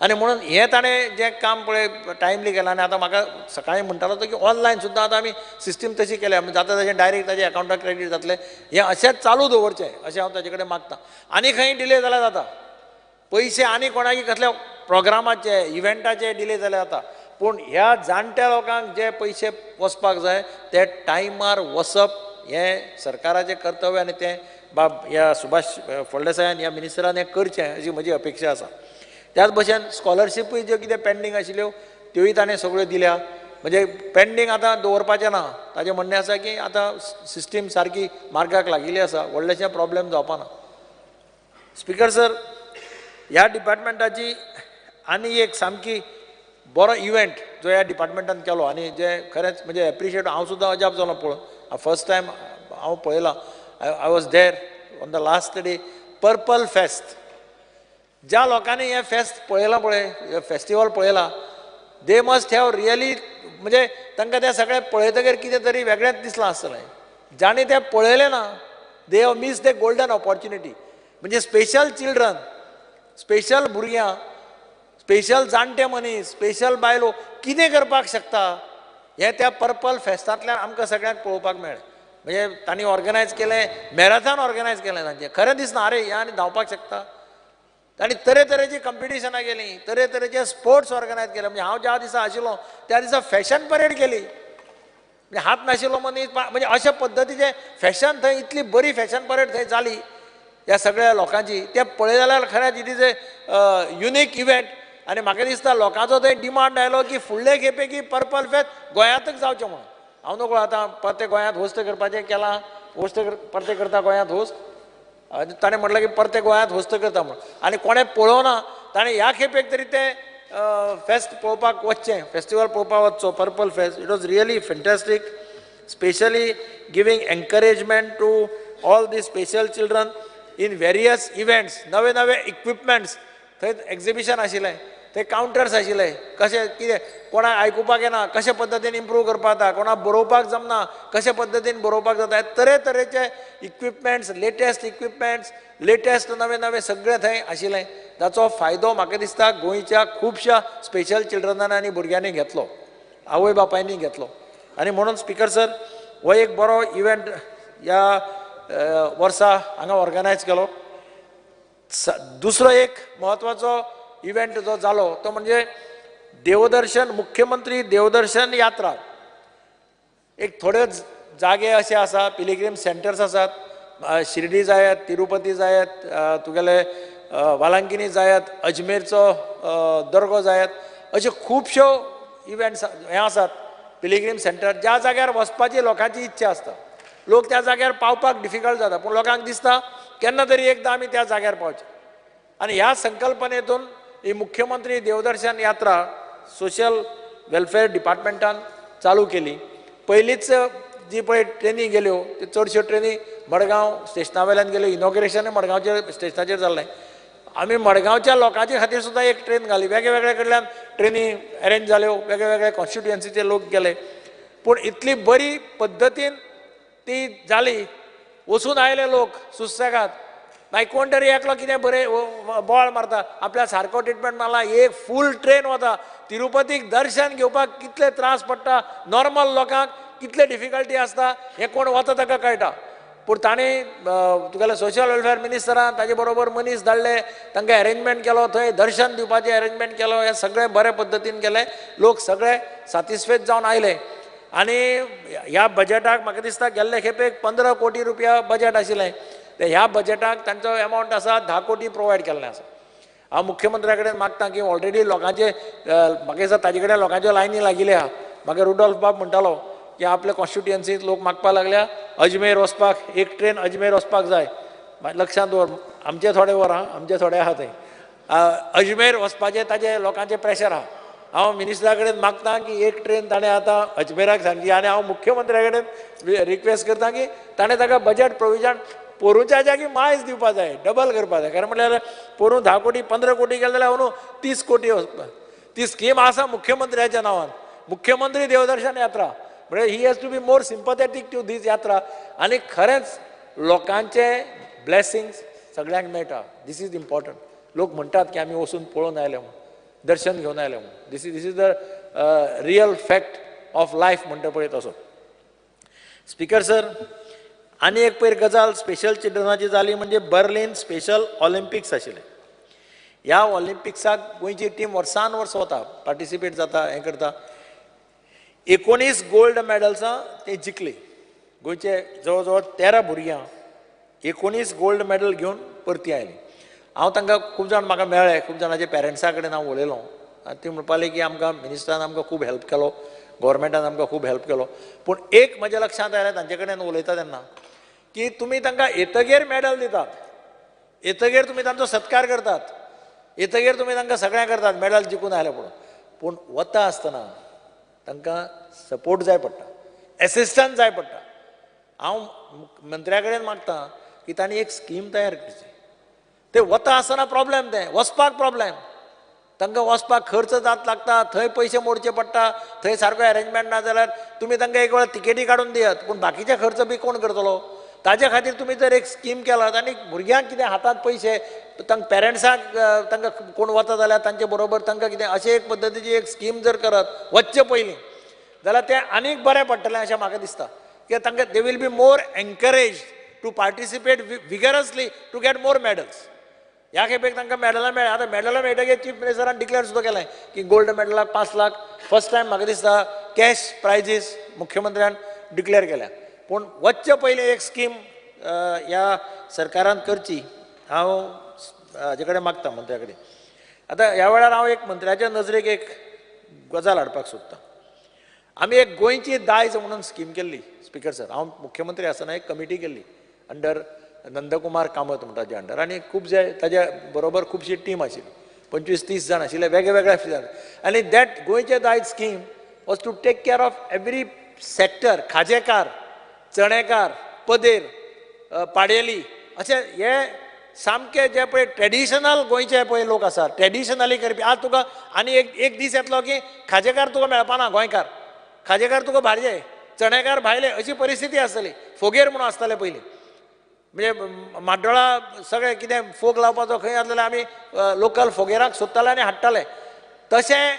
आनी म्हणून हें ताणें जें काम पळय टायमली केलां. आनी आतां म्हाका सकाळीं म्हणटालो तो की ऑनलायन सुद्दां आतां आमी सिस्टीम तशी केल्या, जाता तशें डायरेक्ट ताजे अकावंटाक क्रेडीट जातलें. हें अशेंच चालू दवरचें अशें हांव ताजे कडेन मागतां. आनी खंय डिले जाल्यार जाता, पयशे आनी कोणाकी कसल्या प्रोग्रामाचे इव्हेंटाचे डिले जाल्यार जाता, पूण ह्या जाणट्या लोकांक जे पयशे वचपाक जाय ते टायमार वचप हें सरकाराचें कर्तव्य, आनी तें बाब ह्या सुभाष फळदेसायान ह्या मिनिस्टरान हें करचें अशी म्हजी अपेक्षा आसा. त्याच भशेन स्कॉलरशिपूय ज्यो कितें पेंडींग आशिल्ल्यो त्योय ताणें सगळ्यो दिल्या. म्हणजे पेंडींग आतां दवरपाचें ना, ताजें म्हणणें आसा की आतां सिस्टीम सारकी मार्गाक लागिल्ली आसा, व्हडलेशें प्रॉब्लेम जावपा ना. स्पिकर सर, ह्या डिपार्टमेंटाची आनी एक सामकी बरो इव्हेंट जो ह्या डिपार्टमेंटान केलो आनी जे खरेंच म्हणजे एप्रिशिएट, हांव सुद्दां अजाप जालो पळोवन, फर्स्ट टायम हांव पळयलां, I was there on the last day, purple fest. ज्या लोकांनी हें फेस्त पळयलां पळय, हें फेस्टिवल पळयलां, they must have really, म्हणजे तांकां तें सगळें पळयतकीर कितें तरी वेगळेंच दिसलां आसतलें. जांणी तें पळयलें ना, they have miss the golden opportunity. म्हणजे स्पेशल चिल्ड्रन, स्पेशल भुरग्यां, स्पेशल जाणटे मनीस, स्पेशल बायलो कितें करपाक शकता हें त्या पर्पल फेस्तांतल्यान आमकां सगळ्यांक पळोवपाक मेळ्ळें. म्हणजे तांणी ऑर्गनायज केलें, मॅरेथॉन ऑर्गनायज केलें, तांचें खरें दिसना, आरे ह्या आनी धांवपाक शकता. तांणी तरेतरेची कंपिटिशनां केलीं, तरेतरेचे स्पोर्ट्स ऑर्गनायज केले. म्हणजे हांव ज्या दिसा आशिल्लो त्या दिसा फॅशन परेड केली, म्हणजे हात नाशिल्लो मनीस, म्हणजे अशा पद्दतीचें फॅशन थंय, इतली बरी फॅशन परेड थंय जाली ह्या सगळ्या लोकांची. तें पळयत जाल्यार खरेंच it is a unique event. आनी म्हाका दिसता लोकांचो थंय डिमांड आयलो की फुडले खेपे की पर्पल फेस्त गोंयांतच जावचें म्हणून. हांव नकळो आतां परतें गोंयांत होस्ट करपाचें केलां, होस्ट परतें करता गोंयांत होस्ट, ताणें म्हटलें की परतें गोंयांत होस्ट करता म्हणून, आनी कोणें पळोवना ताणें ह्या खेपेक तरी तें फेस्त पळोवपाक वचचें, फेस्टिवल पळोवपाक वचचो, purple fest. It was really fantastic, specially giving encouragement to all the special children in various events. नवे नवे इक्विपमेंट्स थंय एक्झिबिशन आशिल्लें, थंय कावंटर्स आशिल्ले, कशें कितें कोणाक आयकुपाक येना कशे पद्दतीन इम्प्रूव करपाक जाता, कोणाक बरोवपाक जमना कशे पद्दतीन बरोवपाक जाता, तरेतरेचे इक्विपमेंट्स, लेटेस्ट इक्विपमेंट्स, लेटेस्ट नवे नवे सगळें थंय आशिल्लें. ताचो फायदो म्हाका दिसता गोंयच्या खुबश्या स्पेशल चिल्ड्रनांनी आनी भुरग्यांनी घेतलो, आवय बापायनी घेतलो. आनी म्हणून स्पिकर सर, हो एक बरो इव्हेंट ह्या वर्सा हांगा ऑर्गनायज केलो. दुसरो एक म्हत्वाचो इव्हेंट जो जालो तो म्हणजे देवदर्शन, मुख्यमंत्री देवदर्शन यात्रा. एक थोडे जागे अशे आसा, पिलिग्रीम सेंटर्स आसात, शिर्डी जायात, तिरुपती जायात, तुगेले वालांकिनी जायात, अजमेरचो दर्गो जायात, अश्यो खुबश्यो इव्हेंट्स हे आसात पिलिग्रीम सेंटर, ज्या जाग्यार वचपाची लोकांची इच्छा आसता. लोक त्या जाग्यार पावपाक डिफिकल्ट जाता, पूण लोकांक दिसता केन्ना तरी एकदां आमी त्या जाग्यार पावचें. आनी ह्या संकल्पनेतून ही मुख्यमंत्री देवदर्शन यात्रा सोशल वेलफेअर डिपार्टमेंटान चालू केली. पयलींच जी पळय ट्रेनी गेल्यो त्यो चडश्यो ट्रेनी मडगांव स्टेशना वयल्यान गेल्यो, इनॉग्रेशनूय मडगांवच्या स्टेशनाचेर जाल्लें. आमी मडगांवच्या लोकांचे खातीर सुद्दां एक ट्रेन घाली, वेगळे कडल्यान ट्रेनी अरेंज जाल्यो, वेगळे वेगळे कॉन्स्टिट्युएन्सीचे लोक गेले. पूण इतली बरी पद्दतीन ती जाली, वचून आयले लोक सुसेगाद. मागीर कोण तरी एकलो कितें बरें बोवाळ मारता, आपल्या सारको ट्रिटमेंट मारला, एक फूल ट्रेन वता तिरुपतीक दर्शन घेवपाक. कितले त्रास पडटा नॉर्मल लोकांक, कितले डिफिकल्टी आसता हें कोण वता ताका कळटा. पूण ताणें तुगेल्या सोशल वेलफेअर मिनिस्टरान ताजे बरोबर मनीस धाडले, तांकां अरेंजमेंट केलो, थंय दर्शन दिवपाचें अरेंजमेंट केलो, हें सगळें बरे पद्दतीन केलें, लोक सगळे सॅटिस्फायड जावन आयले. आनी ह्या बजेटाक म्हाका दिसता गेल्ले खेपेक 15 कोटी रुपया बजेट आशिल्लें, ते ह्या बजेटाक तांचो एमावंट आसा 10 कोटी प्रोवायड केल्लें आसा. हांव मुख्यमंत्र्या कडेन मागता की ऑलरेडी लोकांचे म्हाका दिसता ताजे कडेन लोकांच्यो लायनी लागिल्यो आहा. म्हाका रुडोल्फ बाब म्हणटालो की आपल्या कॉन्स्टिट्युएन्सींत लोक मागपाक लागल्या अजमेर वचपाक, एक ट्रेन अजमेर वचपाक जाय. लक्षांत दवर, आमचे थोडे वर आहा, आमचे थोडे आहा थंय अजमेर वचपाचें ताजे लोकांचें प्रेशर आहा. हांव मिनिस्टरा कडेन मागता की एक ट्रेन ताणें आतां अजमेराक सांगची आनी हांव मुख्यमंत्र्या कडेन रिक्वेस्ट करता की ताणें ताका बजट प्रोविजन पोरूंच्या जागी मायज दिवपा जाय, डबल करपा जाय. कारण म्हणल्यार पोरूं 10 कोटी 15 कोटी गेले जाल्यार अंदू 30 कोटी वचपा. ती स्कीम आसा मुख्यमंत्र्याच्या नांवान, मुख्यमंत्री देवदर्शन यात्रा, म्हणजे he has to be more sympathetic to these yatra. आनी खरेंच लोकांचे ब्लेसिंग्स सगळ्यांक मेळटा. This is important. लोक म्हणटात की आमी वचून पळोवन आयले म्हूण, दर्शन घेवन आयले म्हूण. This is the real fact of life म्हणटा पळय तसो. स्पीकर सर, आनी एक पयर गजाल स्पेशल चिल्ड्रनाची जाली म्हणजे बर्लिन स्पेशल ऑलिम्पिक्स आशिल्लें. ह्या ऑलिम्पिक्साक गोंयची टीम वर्सान वर्स वता, पार्टिसिपेट जाता, हें करता. 19 गोल्ड मॅडल्सां ते जिखली. गोंयचे जवळ जवळ 13 भुरग्यां 19 गोल्ड मॅडल घेवन परती आयली. हांव तांकां खूब जाण म्हाका मेळ्ळे, खूब जाणांच्या पेरंट्सां कडेन हांव उलयलो आनी ती म्हणपाक की आमकां मिनिस्टरान आमकां खूब हेल्प केलो, गोवोरमेंटान आमकां खूब हेल्प केलो. पूण एक म्हज्या लक्षांत आयलें तांचे कडेन उलयता तेन्ना की तुमी तांकां येतगेर मॅडल दितात, येतगेर तुमी तांचो सत्कार करतात, येतगेर तुमी तांकां सगळें करतात मॅडल जिखून आयले म्हणून, पूण वता आसतना तांकां सपोर्ट जाय पडटा, एसिस्टंस जाय पडटा. हांव मंत्र्या कडेन मागता की तांणी एक स्कीम तयार करची. ते वता आसतना प्रॉब्लेम, ते वचपाक प्रॉब्लेम, तांकां वचपाक खर्च जात लागता, थंय पयशे मोडचे पडटा, थंय सारको एरेंजमेंट ना जाल्यार तुमी तांकां एक वेळा तिकेटी काडून दियात, पूण बाकीचे खर्च बी कोण करतलो? ताजे खातीर तुमी जर एक स्कीम केलात आनी भुरग्यांक कितें हातांत पयशे, तांकां पेरंट्सांक तांकां कोण वता जाल्यार तांचे बरोबर तांकां कितें अशें एक पद्दतीची एक स्कीम जर करत वचचे पयलीं जाल्यार तें आनीक बरें पडटलें अशें म्हाका दिसता. कित्याक तांकां they will be more encourage to participate vigorously to get more medals. ह्या खेपेक तांकां मॅडलां मेळ्ळें. आतां मॅडलां मेळटकीर चीफ मिनिस्टरान डिक्लेअर सुद्दां केलें की गोल्ड मॅडलाक 5 लाख फर्स्ट टायम म्हाका दिसता कॅश प्रायजीस मुख्यमंत्र्यान डिक्लेअर केल्या. पूण वचचे पयलीं एक स्कीम ह्या सरकारान करची हांव हाजे कडेन मागता मंत्र्या कडेन. आतां ह्या वेळार हांव एक मंत्र्याच्या नजरेक एक गजाल हाडपाक सोदतां. आमी एक गोंयची दायज म्हणून स्कीम केल्ली स्पीकर सर. हांव मुख्यमंत्री आसतना एक कमिटी केल्ली अंडर नंदकुमार कामत म्हणटा ताजे अंडर, आनी खुबशे ताज्या बरोबर खुबशी टीम आशिल्ली, 25-30 जाण आशिल्ले वेगळे वेगळे. आनी that गोंयचे दायज scheme was to take care of every sector, खाजेकार, Chanekar, पदेर, पाडेली, अशे हे सामके जे पळय ट्रेडिशनल गोंयचे पळय लोक आसा ट्रेडिशनली करपी. आज तुका आनी एक दीस येतलो की खाजेकार तुका मेळपाना, गोंयकार खाजेकार तुका भायले, चणेकार भायले, अशी परिस्थिती आसतली. फोगेर म्हणून आसताले पयलीं, म्हणजे म्हाड्डोळा सगळें कितें फोग लावपाचो खंय आसलें जाल्यार आमी लोकल फोगेराक सोदताले आनी हाडटाले. तशें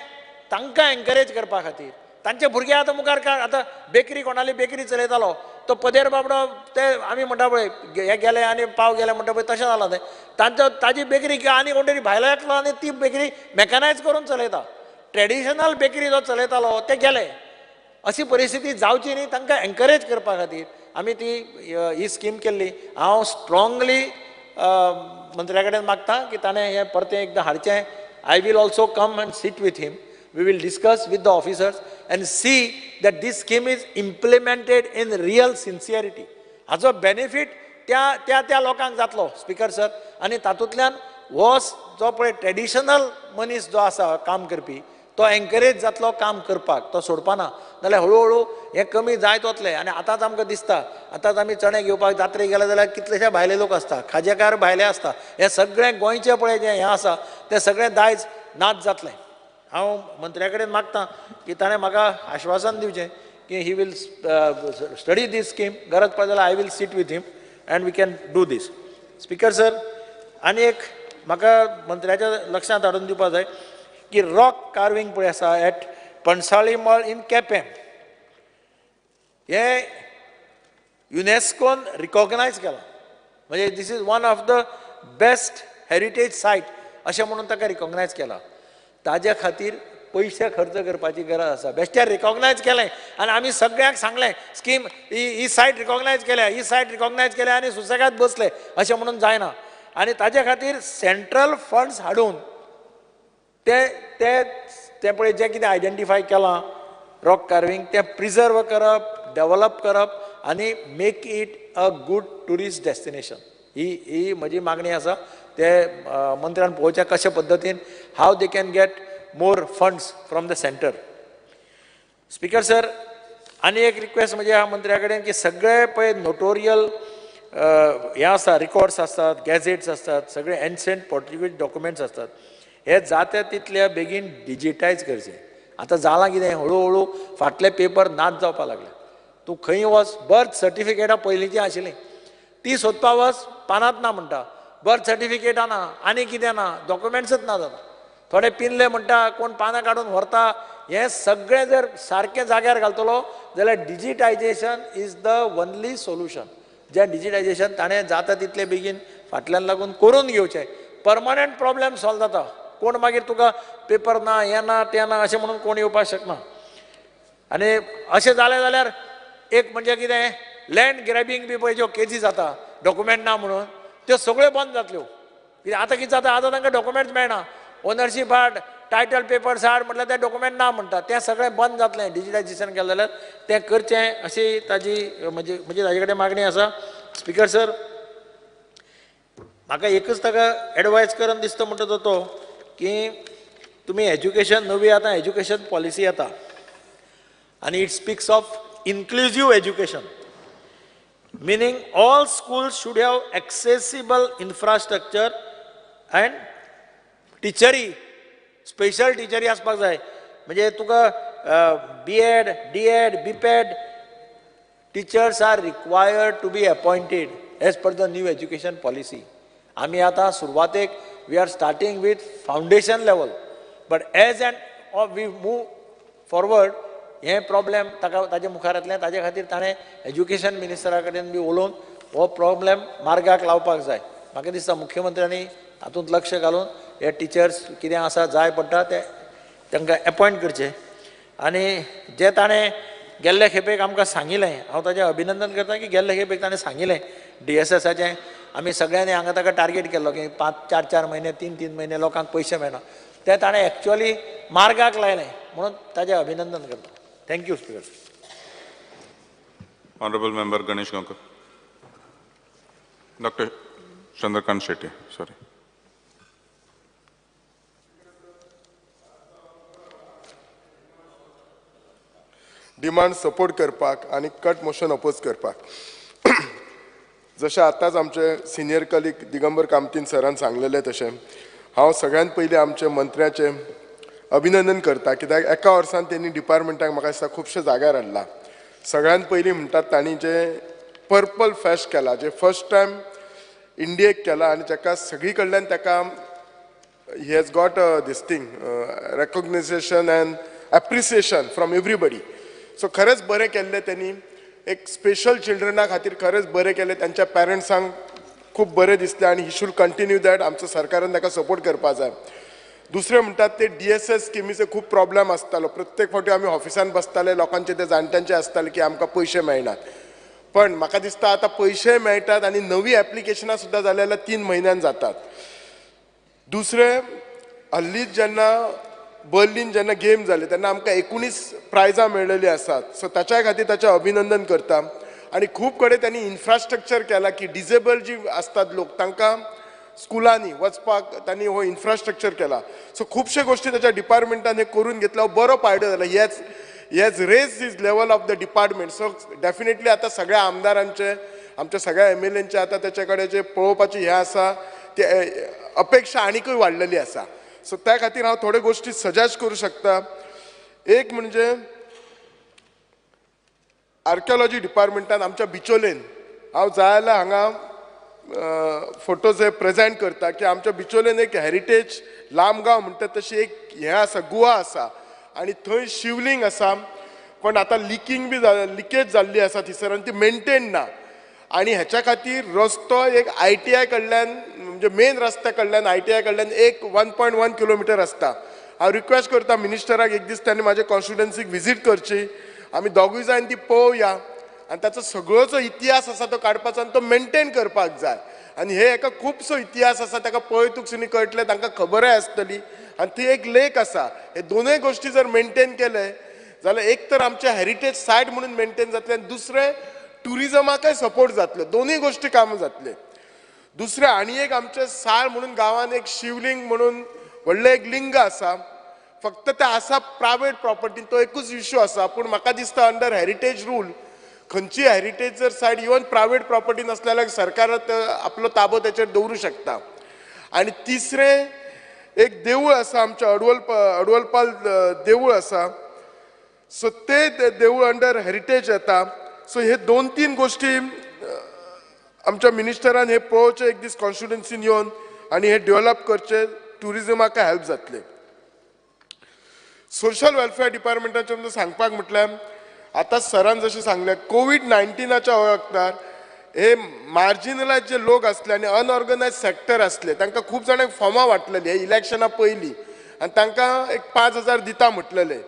तांकां एनकरेज करपा खातीर तांचे भुरगे आतां मुखार आतां बेकरी कोणाली बेकरी चलयतालो तो पदेर बाबडो, ते आमी म्हणटा पळय हे गेले आनी पाव गेले म्हणटा पळय तशें जालां तें. तांचो ताजी बेकरी आनी कोण तरी भायलो येतलो आनी ती बेकरी मॅकनायज करून चलयता. ट्रेडिशनल बेकरी जो चलयतालो ते गेले. अशी परिस्थिती जावची न्ही, तांकां एनकरेज करपा खातीर आमी ती ही स्कीम केल्ली. हांव स्ट्रांगली मंत्र्या कडेन मागता की ताणें हें परतें एकदां हाडचें. I will also come and sit with him. We will discuss with the officers and see that this scheme is implemented in real sincerity. हाचो बेनिफीट त्या त्या त्या लोकांक जातलो स्पीकर सर. आनी तातूंतल्यान हो जो पळय ट्रेडिशनल मनीस जो आसा काम करपी तो एनकरेज जातलो काम करपाक, तो सोडपाना. नाल्यार हळुहळू हें कमी जायत वतलें. आनी आतांच आमकां दिसता, आतांच आमी चणे घेवपाक जात्रेक गेले जाल्यार कितलेशे भायले लोक आसता, खाजेकार भायले आसता. हें सगळें गोंयचें पळय जें हें आसा तें सगळें दायज नाच जातलें. हांव मंत्र्या कडेन मागता की ताणें म्हाका आश्वासन दिवचें की he will study this scheme. गरज पडली जाल्यार I will sit with him and we can do this. Speaker sir, आनी एक म्हाका मंत्र्याच्या लक्षांत हाडून दिवपाक जाय की रॉक कार्विंग पळय आसा एट पणसाळी मळ इन केपें, हें युनेस्कोन रिकॉग्नायज केलां. म्हणजे this is one of the best heritage site अशें म्हणून ताका रिकॉग्नायज केलां. ताज्या खातीर पयशे खर्च करपाची गरज आसा. बेश्टे रिकॉग्नायज केलें आनी आमी सगळ्यांक सांगलें स्कीम ही सायट रिकॉग्नायज केल्या, ही सायट रिकॉग्नायज केल्या आनी सुसेगाद बसले अशें म्हणून जायना. आनी ताज्या खातीर सेंट्रल फंड्स हाडून ते ते ते पळय जें कितें आयडेंटिफाय केलां रॉक कार्विंग तें प्रिजर्व करप, डेवलप करप आनी make it a good tourist destination. ही ही म्हजी मागणी आसा. ते मंत्र्यान पळोवचें कशे पद्दतीन how they can get more funds from the centre. Speaker sir, आनी एक रिक्वेस्ट म्हणजे ह्या मंत्र्या कडेन की सगळे पळय नोटोरियल हें आसता, रिकॉर्ड्स आसतात, गॅझेट्स आसतात, सगळे एन्शंट पोर्टुगीज डॉक्युमेंट्स आसतात, हे जाता तितल्या बेगीन डिजिटायज करचे. आतां जालां कितें, हळू हळू फाटले पेपर नाच जावपाक लागले. तूं खंय वच, बर्थ सर्टिफिकेटां पयलींचीं आशिल्लीं ती सोदपा वच, पानांत ना म्हणटा, बर्थ सर्टिफिकेटां ना, आनी कितें ना, डॉक्युमेंट्सच ना जाता. थोडे पिनले म्हणटा, कोण पानां काडून व्हरता. हें सगळें जर सारकें जाग्यार घालतलो जाल्यार digitisation is the only solution. जें डिजिटायजेशन ताणें जाता तितले बेगीन फाटल्यान लागून करून घेवचें, परमनंट प्रॉब्लेम सॉल्व जाता. कोण मागीर तुका पेपर ना, हें ना, तें ना अशें म्हणून कोण येवपाक शकना. आनी अशें जालें जाल्यार एक म्हणजे कितें, लँड ग्रॅबींग बी पळय ज्यो केजी जाता डॉक्युमेंट ना म्हणून, त्यो सगळ्यो बंद जातल्यो. कित्याक आतां कितें जाता, आतां तांकां डॉक्युमेंट्स मेळना, ओनरशीप हाड, टायटल पेपर्स हाड म्हटल्यार ते डॉक्युमेंट ना म्हणटा, तें सगळें बंद जातलें डिजिटायजेशन केलें जाल्यार. तें करचें अशी ताजी म्हणजे म्हणजे ताजे कडेन मागणी आसा. स्पिकर सर, म्हाका एकच ताका एडवायज करन दिसता म्हणटा तो की तुमी एज्युकेशन नवी आतां एज्युकेशन पॉलिसी येता आनी it speaks of inclusive education, meaning all schools should have accessible infrastructure and टिचरी, special टिचरी आसपाक जाय. म्हणजे तुका B Ed, D Ed, B Ped teachers are required to be appointed as per the new education policy. आमी आतां सुरवातेक we are starting with foundation level, but as and we move forward हें problem ताका ताजे मुखार येतलें. ताजे खातीर ताणें एज्युकेशन मिनिस्टरा कडेन बी उलोवन हो प्रॉब्लेम मार्गाक लावपाक जाय. म्हाका दिसता मुख्यमंत्र्यांनी हातूंत लक्ष घालून हे टिचर्स कितें आसा जाय पडटा ते तांकां एपॉयंट करचे. आनी जे ताणें गेल्ले खेपेक आमकां सांगिल्लें, हांव ताजें अभिनंदन करता की गेल्ले खेपेक ताणें सांगिल्लें डी एस एसाचें आमी सगळ्यांनी हांगा ताका टार्गेट केल्लो की 5, 4, 4 म्हयने, 3, 3 म्हयने लोकांक पयशे मेळना, ते ताणें एक्चुअली मार्गाक लायलें म्हणून ताजें अभिनंदन करता. Thank you speaker. Honourable member Ganesh Gaonkar. Doctor Chandrakant Shetye, sorry. Demand support करपाक आनी कट मोशन अपोज करपाक. जशें आतांच आमचे सिनियर कलीग दिगंबर कामतीन सरान सांगलेलें तशें हांव सगळ्यांत पयलीं आमचे मंत्र्याचें अभिनंदन करता, कित्याक एका वर्सान तेणी डिपार्टमेंटाक म्हाका दिसता खुबशे जाग्यार हाडला. सगळ्यांत पयलीं म्हणटात तांणी जें पर्पल फेस्ट केला, जें फर्स्ट टायम इंडियेक केला आनी ताका सगळी कडल्यान ताका he has got this thing recognition and appreciation from everybody. So खरेंच बरें केल्लें तेणी, एक स्पेशल चिल्ड्रना खातीर खरेंच बरें केलें, तांच्या पेरंट्सांक खूब बरें दिसलें आनी he should continue that. आमच्या सरकारान ताका सपोर्ट करपाक जाय. दुसरें म्हणटात ते डी एस एस स्किमीचो खूब प्रॉब्लेम आसतालो. प्रत्येक फावटी आमी ऑफिसान बसताले, लोकांचे ते जाणट्यांचे आसताले की आमकां पयशे मेळनात, पण म्हाका दिसता आतां पयशे मेळटात आनी नवी एप्लिकेशनां सुद्दां जाली जाल्यार 3 म्हयन्यान जातात. दुसरें, हल्लीच जेन्ना बर्लीन जेन्ना गेम जाले तेन्ना आमकां 19 प्रायजां मेळ्ळेलीं आसात. सो ताच्याय खातीर ताचें अभिनंदन करता. आनी खूब कडेन तांणी इन्फ्रास्ट्रक्चर केला की डिजेबल जी आसतात लोक तांकां स्कुलांनी वचपाक तांणी हो इन्फ्रास्ट्रक्चर केला. सो खुबशे गोश्टी ताच्या डिपार्टमेंटान हे करून घेतला, बरो फायदो जाला. He has raise his level of the department. So definitely आतां सगळ्या आमदारांचे, आमच्या सगळ्या एम एल एनचे आतां ताचे कडेन जे पळोवपाची हें आसा ते अपेक्षा आनिकूय वाडलेली आसा. सो त्या खातीर हांव थोड्यो गोश्टी सजेस्ट करूं शकता. एक म्हणजे आर्किओलॉजी डिपार्टमेंटान आमच्या बिचोलेन, हांव जाय जाल्यार हांगा फोटोज हे प्रेजेंट करता की आमच्या बिचोलेन एक हेरिटेज लामगांव म्हणटा तशी एक हें आसा, गुवा आसा आनी थंय शिवलिंग आसा, पण आतां लिकींग बी लिकेज जाल्ली आसा थंयसर आनी ती मेनटेन ना. आनी हेच्या खातीर रस्तो एक I T I कडल्यान म्हणजे मेन रस्त्या कडल्यान I T I कडल्यान एक 1.1 किलोमिटर आसता. हांव रिक्वेस्ट करता मिनिस्टराक एक दीस तांणी म्हाज्या कॉन्स्टिट्युएन्सीक विजीट करची, आमी दोगूय जावन ती पळोवया आनी ताचो सगळो जो इतिहास आसा तो काडपाचो आनी तो मेनटेन करपाक जाय. आनी हे एका खुबसो इतिहास आसा, ताका पळयतूच कळटलें, तांकां खबरय आसतली. आनी ती एक लेक आसा. हे दोनूय गोश्टी जर मेनटेन केले जाल्यार एक तर आमचें हेरिटेज सायट म्हणून मेनटेन जातलें आनी दुसरें ट्युरिजमाकय सपोर्ट जातलो, दोनूय गोश्टी कामां जातले. दुसरें आनी एक आमचें साळ म्हणून गांवांत एक शिवलिंग म्हणून व्हडलें एक लिंग आसा, फक्त ते आसा प्रायवेट प्रॉपर्टी, तो एकूच इश्यू आसा. पूण म्हाका दिसता अंडर हेरिटेज रूल खंयची हेरिटेज जर सायड इवन प्रायवेट प्रॉपर्टी नासले जाल्यार सरकार आपलो ताबो तेचेर दवरूं शकता. आनी तिसरें एक देवूळ आसा आमचें अडवलपाल देवूळ आसा, सो ते देवूळ अंडर हेरिटेज येता. सो हे दोन तीन गोश्टी आमच्या मिनिस्टरान हे पळोवचें एक दीस कॉन्स्टिट्युएन्सीन येवन आनी हे डेव्हलप करचें, ट्युरिजमाक हेल्प जातलें. सोशल वेलफेअर डिपार्टमेंटाचें सांगपाक म्हटल्यार आतां सरान जशें सांगलें कोवीड-19च्या वखदार हे मार्जिनलायज जे लोक आसले आनी अनऑर्गनायज सेक्टर आसले तांकां खूब जाणांक फॉर्मां वांटलेलीं हे इलेक्शना पयलीं आनी तांकां एक 5,000 दिता म्हटलेलें.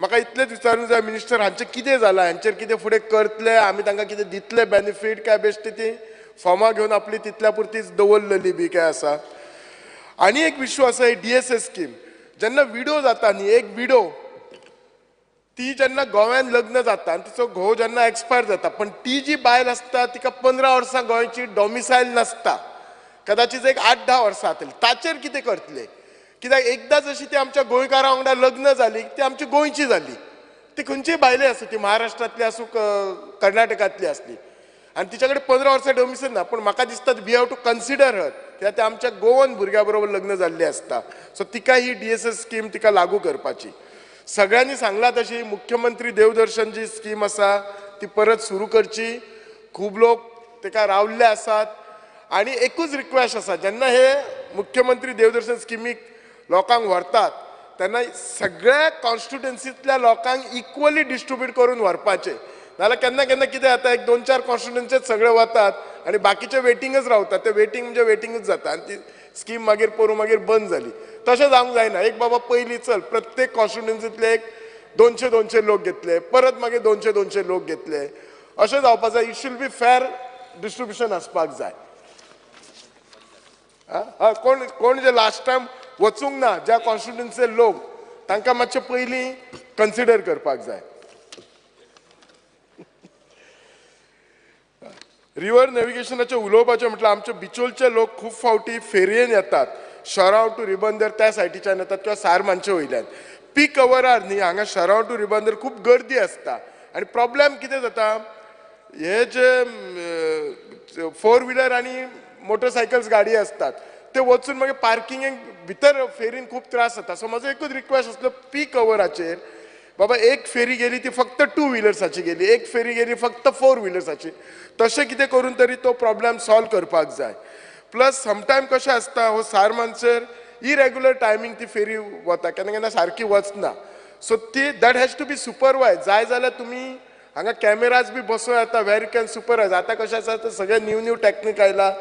म्हाका इतलेंच विचारूंक जाय मिनिस्टर, हांचें कितें जालां, हांचेर कितें फुडें करतले, आमी तांकां कितें दितले बेनिफीट काय बेश्टी ती फॉर्मां घेवन आपली तितल्या पुरतीच दवरलेली बी काय आसा. आनी एक विश्व आसा ही DSS scheme, जेन्ना विडो जाता न्ही, एक विडो ती जेन्ना गोव्यान लग्न जाता आनी तिचो घोव जेन्ना एक्सपायर जाता, पण ती जी बायल आसता तिका 15 वर्सां गोंयची डॉमिसायल नासता, कदाचीत एक 8-10 वर्सां जातली, ताचेर कितें करतले? कित्याक एकदां जशी ती आमच्या गोंयकारां वांगडा लग्न जाली ती आमची गोंयची जाली, ती खंयचीय बायले आसूं, ती महाराष्ट्रांतली आसूं कर्नाटकांतली आसली, आनी तिच्या कडेन 15 वर्सां डॉमिसायल ना. पूण म्हाका दिसता we have to consider her, कित्याक ती आमच्या गोवन भुरग्या बरोबर लग्न जाल्ली आसता. सो तिका ही DSS scheme तिका लागू करपाची. सगळ्यांनी सांगला तशी मुख्यमंत्री देवदर्शन जी स्कीम आसा ती परत सुरू करची, खूब लोक ताका रावल्ले आसात. आनी एकूच रिक्वेस्ट आसा, जेन्ना हे मुख्यमंत्री देवदर्शन स्किमीक लोकांक व्हरतात तेन्ना सगळ्या कॉन्स्टिट्युएन्सींतल्या लोकांक इक्वली डिस्ट्रिब्यूट करून व्हरपाचें, नाजाल्यार केन्ना केन्ना कितें जाता एक 2-4 कॉन्स्टिट्युएन्सीच सगळे वतात आनी बाकीचे वेटिंगच रावतात, ते वेटींग म्हणजे वेटिंगूच जाता आनी ती स्कीम मागीर पोरूं मागीर बंद जाली. तशें जावंक जायना, एक बाबा पयलीं चल प्रत्येक कॉन्स्टिट्युएन्सींतले एक 200-200 लोक घेतले, परत मागीर 200-200 लोक घेतले, अशें जावपाक जाय. It should be fair distribution आसपाक जाय. हय, कोण कोण जे लास्ट टायम वचूंक ना ज्या कॉन्स्टिट्युएन्सीचे लोक तांकां मातशें पयलीं कन्सिडर करपाक जाय. रिवर नॅविगेशनाचें उलोवपाचें म्हटल्यार आमचे बिचोलचे लोक खूब फावटी फेरयेन येतात, शराव टू रिबंदर त्या सायटीच्यान येतात किंवा सारमानचे वयल्यान. पीक अवरार न्ही हांगा शराव टू रिबंदर खूब गर्दी आसता आनी प्रॉब्लेम कितें जाता, हे जे 4 व्हिलर आनी मोटरसायकल्स गाडी आसतात ते वचून मागीर पार्किंगेक भितर फेरीन खूब त्रास जाता. सो म्हजो एकूच रिक्वेस्ट आसलो पीक अवराचेर बाबा एक फेरी गेली ती फक्त 2 व्हिलर्साची गेली, एक फेरी गेली फक्त 4 व्हिलर्साची, तशें कितें करून तरी तो प्रॉब्लेम सॉल्व करपाक जाय. प्लस समटायम कशें आसता हो सारमानचेर इरेग्युलर टायमींग ती फेरी वता, केन्ना केन्ना सारकी वचना, सो ती that has to be supervise. जाय जाल्यार तुमी हांगा कॅमेराज बी बसोवं येता वेर you can supervise. आतां कशें आसा तर सगळें न्यू न्यू टॅक्नीक आयला,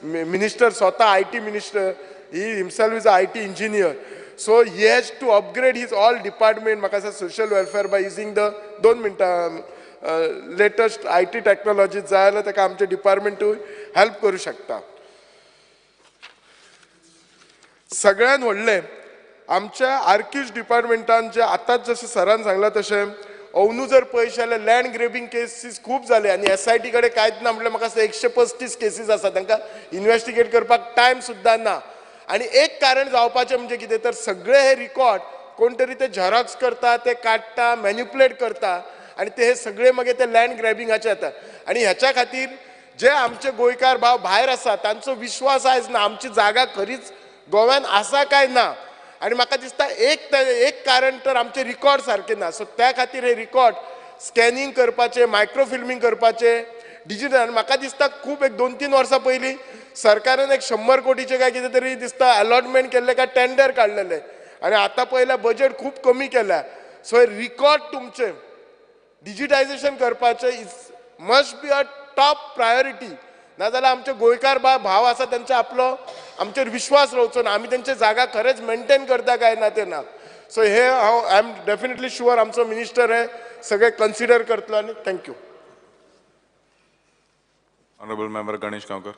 मिनिस्टर स्वता IT minister, he himself is a IT engineer, so he has to upgrade his all department. म्हाका दिसता social welfare by using the 2 मिनटां लेटस्ट IT technology जाय जाल्यार ताका आमचें डिपार्टमेंटूय हेल्प करूं शकता. सगळ्यान व्हडलें आमच्या आर्किव्स डिपार्टमेंटान जे आतांच जशें सरान सांगलां तशें अंदू जर पळयशे जाल्यार लँड ग्रेबींग केसीस खूब जाले आनी SIT कडेन कांयच ना म्हटल्यार म्हाका दिसता 135 केसीस आसा, तांकां इन्वेस्टिगेट करपाक टायम सुद्दां ना. आनी एक कारण जावपाचें म्हणजे कितें तर सगळे हे रिकॉर्ड कोण तरी ते झेरॉक्स करता, ते काडटा, मॅन्युपुलेट करता आनी ते हे सगळे मागीर ते लँड ग्रॅबिंगाचे येता. आनी ह्याच्या खातीर जे आमचे गोंयकार भाव भायर आसा तांचो विश्वास आयज ना आमची जागा खरीच गोव्यान आसा काय ना. आनी म्हाका दिसता एक कारण तर आमचे रिकॉर्ड सारके ना, सो त्या खातीर हे रिकॉर्ड स्कॅनिंग करपाचे, मायक्रोफिल्मींग करपाचे, डिजिटल. आनी म्हाका दिसता खूब एक 2-3 वर्सां पयलीं सरकारान एक 100 कोटीचे काय कितें तरी दिसता अलॉटमेंट केल्लें काय टेंडर काडलेलें आनी आतां पयल्या बजेट खूब कमी केल्या. सो हे रिकॉर्ड तुमचे डिजिटायजेशन करपाचें is must be a top priority, नाजाल्यार आमचे गोंयकार भाव आसा तेंचे आपलो आमचेर विश्वास रावचो ना, आमी तेंचे जागा खरेंच मेनटेन करता काय ना ते ना. सो हे हांव I am definitely sure आमचो मिनिस्टर हे सगळे कन्सिडर करतलो. आनी thank you. Honourable member Ganesh Gaonkar.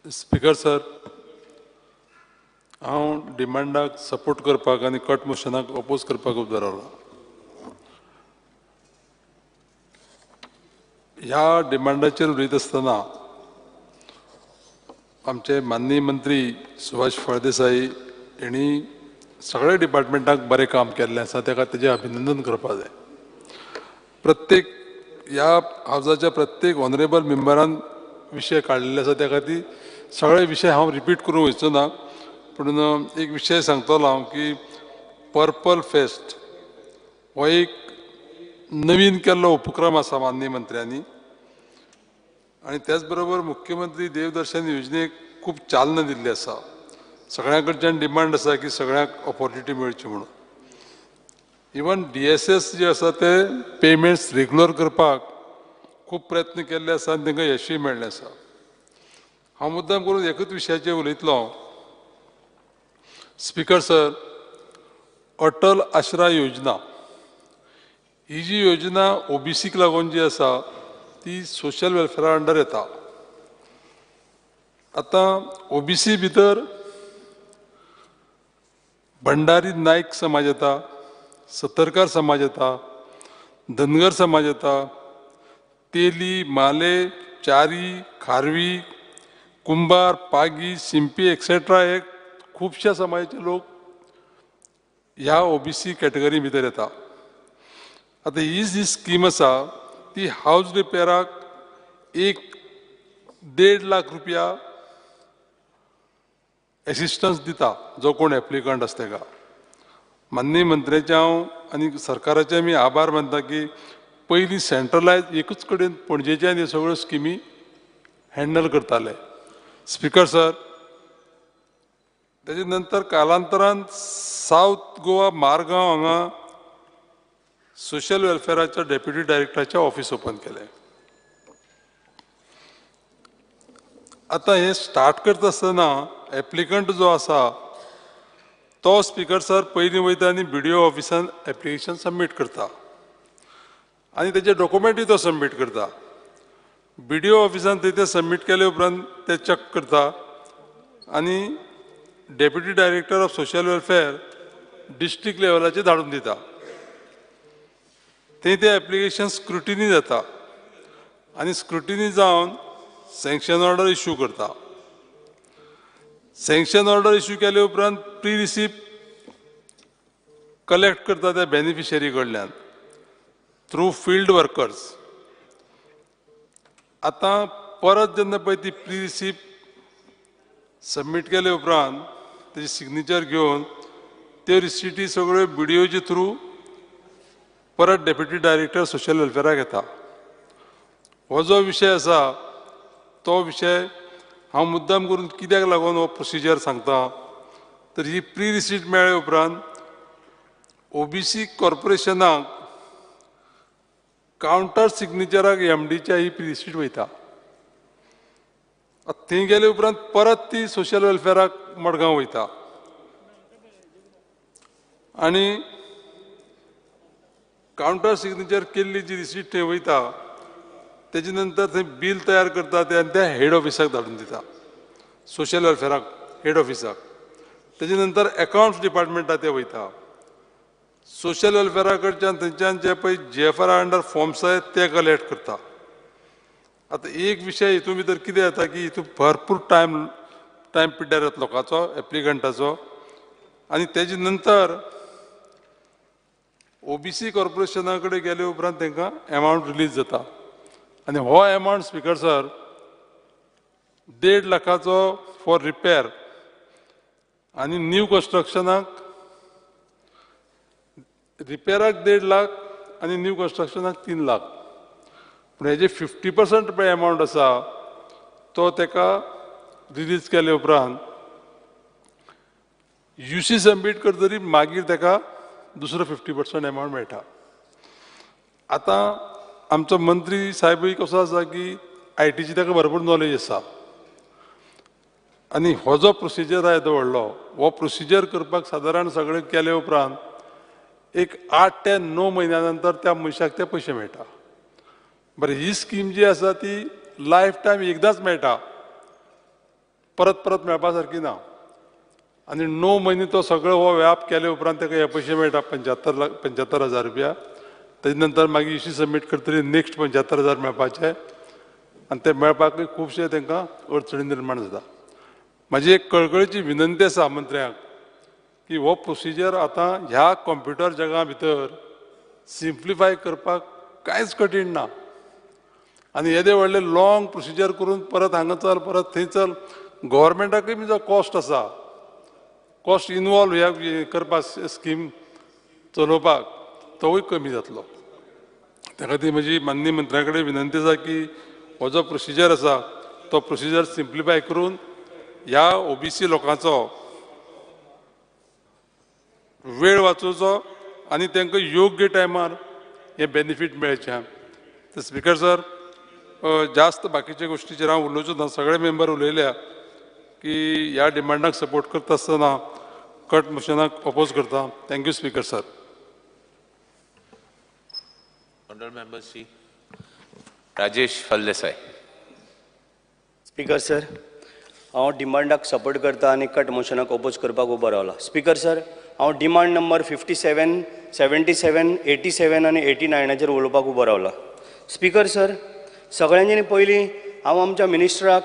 Speaker sir, हांव डिमांडाक सपोर्ट करपाक आनी कट मोशनाक ओपोज करपाक उबो रावला. ह्या डिमांडाचेर उलयत आसतना आमचे माननीय मंत्री सुभाष फळदेसाई हेणी सगळे डिपार्टमेंटाक बरें काम केल्लें आसा, ताका तेजें अभिनंदन करपाक जाय. प्रत्येक ह्या हावजाच्या प्रत्येक ऑनरेबल मेंबरान विशय काडलेले आसा, त्या खातीर सगळे विशय हांव रिपीट करूंक वचचो ना. पूण एक विशय सांगतलो हांव की पर्पल फेस्ट हो एक नवीन केल्लो उपक्रम आसा माननीय मंत्र्यांनी, आनी त्याच बरोबर मुख्यमंत्री देवदर्शन योजनेक खूब चालना दिल्ली आसा. सगळ्यां कडच्यान डिमांड आसा की सगळ्यांक ऑपॉर्च्युनिटी मेळची म्हणून. इवन DSS जे आसा ते पेमेंट्स रेगुलर करपाक खूब प्रयत्न केल्ले आसा आनी तांकां यशूय मेळ्ळें आसा. हांव मुद्दाम करून एकूच विशयाचेर उलयतलो. स्पीकर सर, अटल आश्रा योजना ही जी योजना OBCक लागून जी आसा ती सोशल वेलफेरा अंडर येता. आतां OBC भितर भंडारी नायक समाज येता, सतरकार समाज येता, धनगर समाज येता, तेली, माले, चारी, खारवी, कुंभार, पागी, सिंपी एक्सेट्रा हे खुबश्या समाजाचे लोक ह्या OBC category भितर येता. आतां ही जी स्कीम आसा ती हावज रिपेराक 1-1.5 लाख रुपया एसिस्टन्स दिता जो कोण एप्लिकंट आसा ताका. माननीय मंत्र्याचे हांव आनी सरकाराचे आमी आभार मानता की पयलीं सेंट्रलायज एकूच कडेन पणजेच्यान ह्यो सगळ्यो स्किमी हँडल करताले. स्पीकर सर, तेजे नंतर कालांतरान सावथ गोवा मारगांव हांगा सोशल वेलफेराच्या डेप्युटी डायरेक्टराचें ऑफिस ओपन केलें. आतां हें स्टार्ट करता आसतना एप्लिकंट जो आसा तो स्पीकर सर पयलीं वयता आनी BDO ऑफिसान एप्लिकेशन सबमीट करता आनी तेजे डॉक्युमेंटूय तो सबमीट करता. BDO ऑफिसान थंय ते सबमीट केले उपरांत ते चॅक करता आनी deputy director of social welfare district लेवलाचेर धाडून दिता. थंय तें एप्लिकेशन स्क्रुटिनी जाता आनी स्क्रुटिनी जावन सँक्शन ऑर्डर इशू करता. सँक्शन ऑर्डर इशू केले उपरांत प्री रिसिप्ट कलेक्ट करता त्या बेनिफिशरी कडल्यान थ्रू फिल्ड वर्कर्स. आतां परत जेन्ना पळय ती प्री रिसिप्ट सबमीट केले उपरांत तेजी सिग्नेचर घेवन त्यो रिसिटी सगळ्यो BDOचे थ्रू परत डेप्युटी डायरेक्टर सोशल वेलफेराक येता. हो जो विशय आसा तो विशय हांव मुद्दाम करून कित्याक लागून हो प्रोसिजर सांगता, तर ही प्री रिसीट मेळ्ळे उपरांत OBC कॉर्पोरेशनाक कावंटर सिग्नेचराक MDच्या ही प्री रिसीट वयता. थंय गेले उपरांत परत ती सोशल वेलफेराक मडगांव वयता आनी कावंटर सिग्नेचर केल्ली जी रिसीट थंय वयता तेजे नंतर थंय बील तयार करता ते आनी त्या हेड ऑफिसाक धाडून दिता, सोशल वेलफेराक हेड ऑफिसाक. तेजे नंतर एकावंट्स डिपार्टमेंटाक ते वयता. सोशल वेलफेरा कडच्यान थंयच्यान जे पळय GFR under forms आसात ते कलेक्ट करता. आतां एक विशय हितून भितर कितें जाता की हितून भरपूर टायम पिड्ड्यार जाता लोकांचो, एप्लिकंटाचो. आनी तेजे नंतर OBC कॉर्पोरेशना कडेन गेले उपरांत तांकां एमावंट रिलीज जाता आनी हो एमावंट स्पीकर सर 1.5 लाखाचो फॉर रिपेर आनी न्यू कन्स्ट्रक्शनाक रिपेराक 1.5 लाख आनी न्यू कन्स्ट्रक्शनाक 3 लाख. पूण हेजे 50% पळय एमावंट आसा तो ताका रिलीज केले उपरांत UC submit करतरी मागीर ताका दुसरो 50% एमावंट मेळटा. आतां आमचो मंत्री साहेबूय कसो आसा की ITची ताका भरपूर नॉलेज आसा आनी हो जो प्रोसिजर आसा येदो व्हडलो हो प्रोसिजर करपाक सादारण सगळें केले उपरांत एक 8 ते 9 म्हयन्या नंतर त्या मनशाक ते पयशे मेळटा. बरें, ही स्कीम जी आसा ती लायफ टायम एकदांच मेळटा, परत परत मेळपा सारकी ना. आनी 9 म्हयने तो सगळो हो व्याप केले उपरांत ताका हे पयशे मेळटा 75,000 रुपया. तेजे नंतर मागीर इशू सबमीट करतरी नेक्स्ट 75,000 मेळपाचे आनी ते मेळपाकूय खुबशे तांकां अडचणी निर्माण जाता. म्हाजी एक कळकळीची विनंती आसा मंत्र्यांक की हो प्रोसिजर आतां ह्या कंप्युटर जगा भितर सिम्प्लिफाय करपाक कांयच कठीण ना आनी येदे व्हडले लॉंग प्रोसिजर करून परत हांगा चल परत थंय चल, गव्हर्मेंटाकूय बी जो कॉस्ट आसा, कॉस्ट इनवॉल्व ह्या करपाक स्कीम चलोवपाक तोवूय कमी जातलो. त्या खातीर म्हजी माननीय मंत्र्या कडेन विनंती आसा की हो जो प्रोसिजर आसा तो प्रोसिजर सिम्प्लिफाय करून ह्या ओबीसी लोकांचो वेळ वाचोवचो आनी तांकां योग्य टायमार हें बेनिफीट मेळचें. तर स्पिकर सर, जास्त बाकीच्या गोश्टीचेर हांव उलोवचो ना, सगळे मेंबर उलयल्या की ह्या डिमांडाक सपोर्ट करता आसतना कट मोशनाक अपोज करता. Thank you speaker sir. Honourable member Shri Rajesh Phaldesai. Speaker sir, हांव डिमांडाक सपोर्ट करता आनी कट मोशनाक ओपोज करपाक उबो रावला. स्पिकर सर, हांव डिमांड नंबर 57, 77, 87 आनी 89 उलोवपाक उबो रावला. स्पिकर सर, सगळ्यांनी पयलीं हांव आमच्या मिनिस्टराक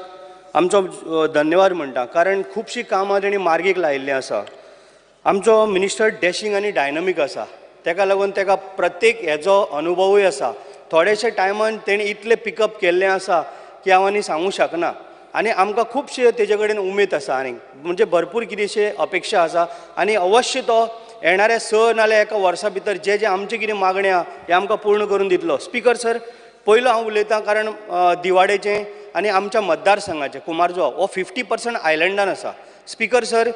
आमचो धन्यवाद म्हणटा, कारण खुबशीं कामां तेणी मार्गीक लायिल्लीं आसा. आमचो मिनिस्टर डॅशींग आनी डायनमीक आसा, तेका लागून तेका प्रत्येक हेजो अनुभवूय आसा. थोडेशे टायमान तेणी इतलें पिकअप केल्लें आसा की हांव आनी सांगूंक शकना आनी आमकां खुबशे तेजे कडेन उमेद आसा आनी म्हणजे भरपूर कितेंशें अपेक्षा आसा आनी अवश्य तो येणाऱ्या 6 नाल्यार एका वर्सा भितर जे जे आमचे कितें मागण्यो आहा हे आमकां पूर्ण करून दितलो. स्पिकर सर, पयलो हांव उलयतां कारण दिवाडेचें आनी आमच्या मतदारसंघाचें कुमारजुवा हो 50% आयलंडान आसा. स्पिकर सर,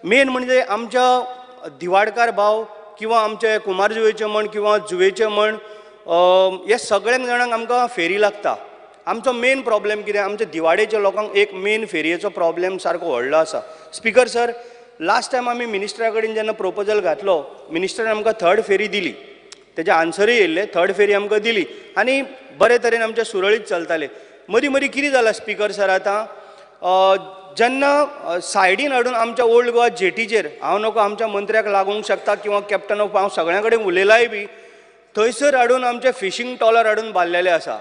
मेन म्हणजे आमच्या दिवाडकार भाव किंवा आमचे कुमारजुवेचे म्हण किंवा जुवेचे म्हण हे सगळ्या जाणांक आमकां फेरी लागता. आमचो मेन प्रॉब्लेम कितें, आमच्या दिवाडेच्या लोकांक एक मेन फेरयेचो प्रॉब्लेम सारको व्हडलो आसा. स्पिकर सर, लास्ट टायम आमी मिनिस्टरा कडेन जेन्ना प्रोपोजल घातलो, मिनिस्टरान आमकां थर्ड फेरी दिली, तेजे आन्सरूय येयल्ले, थर्ड फेरी आमकां दिली आनी बरे तरेन आमचें सुरळीत चलतालें. मदीं मदीं कितें जालां स्पिकर सर, आतां जेन्ना सायडीन हाडून आमच्या ओल्ड गोवा जेटीचेर, हांव नको आमच्या मंत्र्याक लागूंक शकता किंवा कॅप्टन ऑफ, हांव सगळ्यां कडेन उलयलाय बी, थंयसर हाडून आमचे फिशींग ट्रॉलर हाडून बांदलेले आसा.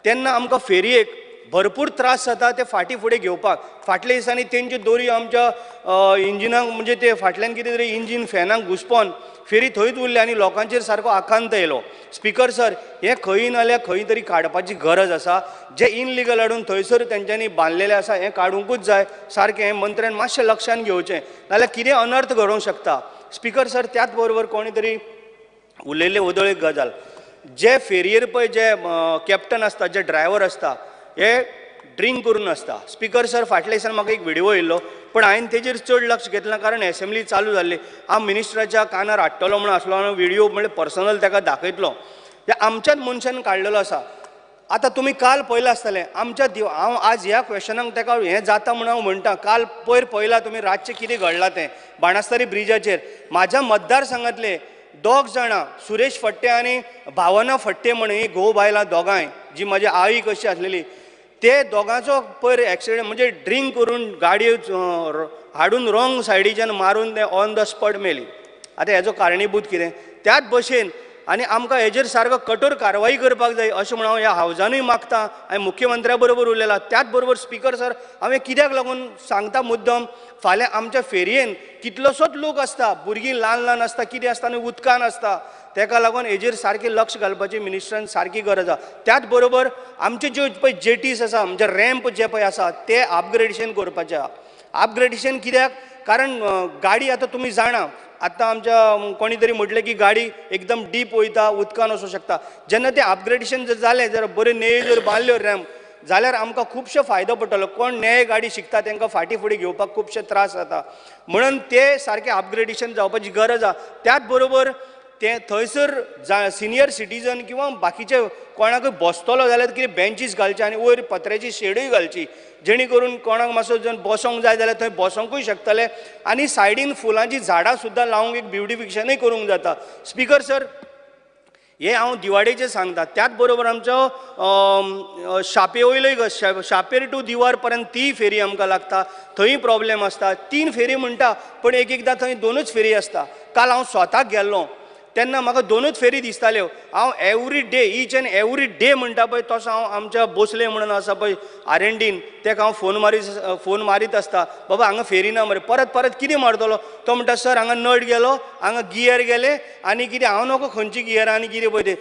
तेन्ना आमकां फेरयेक भरपूर त्रास जाता ते फाटीं फुडें घेवपाक. फाटल्या दिसांनी तेंच्यो दोरयो आमच्या इंजिनाक म्हणजे ते फाटल्यान कितें तरी इंजीन फॅनाक घुसपोन फेरी थंयच उरली आनी लोकांचेर सारको आकांत येयलो. स्पिकर सर, हें खंय नाल्यार खंय तरी काडपाची गरज आसा. जे इनलिगल हाडून थंयसर तेंच्यांनी बांदलेलें आसा हें काडुंकूच जाय सारकें. हें मंत्र्यान मातशें लक्षान घेवचें, नाल्यार कितें अनर्थ घडोवंक शकता. स्पिकर सर, त्याच बरोबर कोणी तरी उलयल्ले वदळ एक गजाल, जे फेरयेर पळय जे कॅप्टन आसता, जे ड्रायव्हर आसता, हे ड्रिंक करून आसता. स्पिकर सर, फाटल्या दिसान म्हाका एक व्हिडिओ येयल्लो, पण हांवें तेजेर चड लक्ष घेतलें कारण एसेंब्ली चालू जाल्ली. हांव मिनिस्टराच्या कानार हाडटलो म्हणून आसलो आनी व्हिडिओ म्हणजे पर्सनल ताका दाखयतलो. हे आमच्याच मनशान काडलेलो आसा. आतां तुमी काल पळयलां आसतलें आमच्या हांव आज ह्या क्वेशनाक ताका हें जाता म्हणून हांव म्हणटा, काल पयर पळयलां तुमी रातचें कितें घडलां तें बाणस्तारी ब्रिजाचेर. म्हाज्या मतदारसंघांतले 2 जाणां, सुरेश फट्टे आनी भावना फट्टे म्हण ही घोव बायलां दोगांय, जी म्हाजी आई कशी आसलेली, ते दोगांचो पयर एक्सिडंट म्हणजे ड्रिंक करून गाडी हाडून रॉंग सायडीच्यान मारून ते ऑन the spot मेली. आतां हेजो कारणीभूत कितें? त्याच भशेन आनी आमकां हेजेर सारको कठोर कारवाई करपाक जाय अशें म्हणून हांव ह्या हावजानूय मागता आनी मुख्यमंत्र्या बरोबर उलयलां. त्याच बरोबर स्पिकर सर, हांवें कित्याक लागून सांगता मुद्दम, फाल्यां आमच्या फेरयेन कितलोसोच लोक आसता, भुरगीं ल्हान ल्हान आसता, कितें आसता आनी उदकान आसता, तेका लागून हेजेर सारकें लक्ष घालपाची मिनिस्टरान सारकी गरज आसा. त्याच बरोबर आमचे ज्यो पळय जेटीस आसा, म्हणजे रॅम्प जे पळय आसा ते अपग्रेडेशन करपाचें आसा. अपग्रेडेशन कित्याक, कारण गाडी आतां तुमी जाणा, आतां आमच्या कोणी तरी म्हटलें की गाडी एकदम डीप वयता, उदकान वचूंक शकता. जेन्ना तें अपग्रेडेशन जर जालें, जर बऱ्यो नेयो जर बांदल्यो रॅम्प, जाल्यार आमकां खुबशो फायदो पडटलो. कोण नेये गाडी शिकता तांकां फाटीं फुडें घेवपाक खुबशे त्रास जाता, म्हणून ते सारकें अपग्रेडेशन जावपाची गरज आसा. त्याच बरोबर ते थंयसर सिनियर सिटीजन किंवा बाकीचे कोणाकूय बसतलो जाल्यार कितें बेंचीस घालचे आनी वयर पत्र्याची शेडूय घालची, जेणे करून कोणाक मातसो जर बसोंक जाय जाल्यार थंय बसोंकूय शकतले आनी सायडीन फुलांची झाडां सुद्दां लावंक एक ब्युटिफिकेशनूय करूंक जाता. स्पिकर सर, हे हांव दिवाडेचें सांगता. त्याच बरोबर आमचो शापे वयलोय, शापेर टू दिवार पर्यंत ती फेरी आमकां लागता, थंय प्रॉब्लेम आसता. 3 फेरी म्हणटा, पण एक एकदां थंय 2च फेरी आसता. काल हांव स्वताक गेल्लो, तेन्ना म्हाका दोनूच फेरी दिसताल्यो. हांव every day, each and every day म्हणटा पळय तसो हांव आमच्या बोसले म्हणून आसा पळय आर एन डीन, तेका हांव फोन मारीत आसता, बाबा हांगा फेरी ना मरे. परत परत कितें मारतलो? तो म्हणटा, सर, हांगा नट गेलो, हांगा गियर गेले आनी कितें, हांव नको खंयची गियरां आनी कितें पळय तें.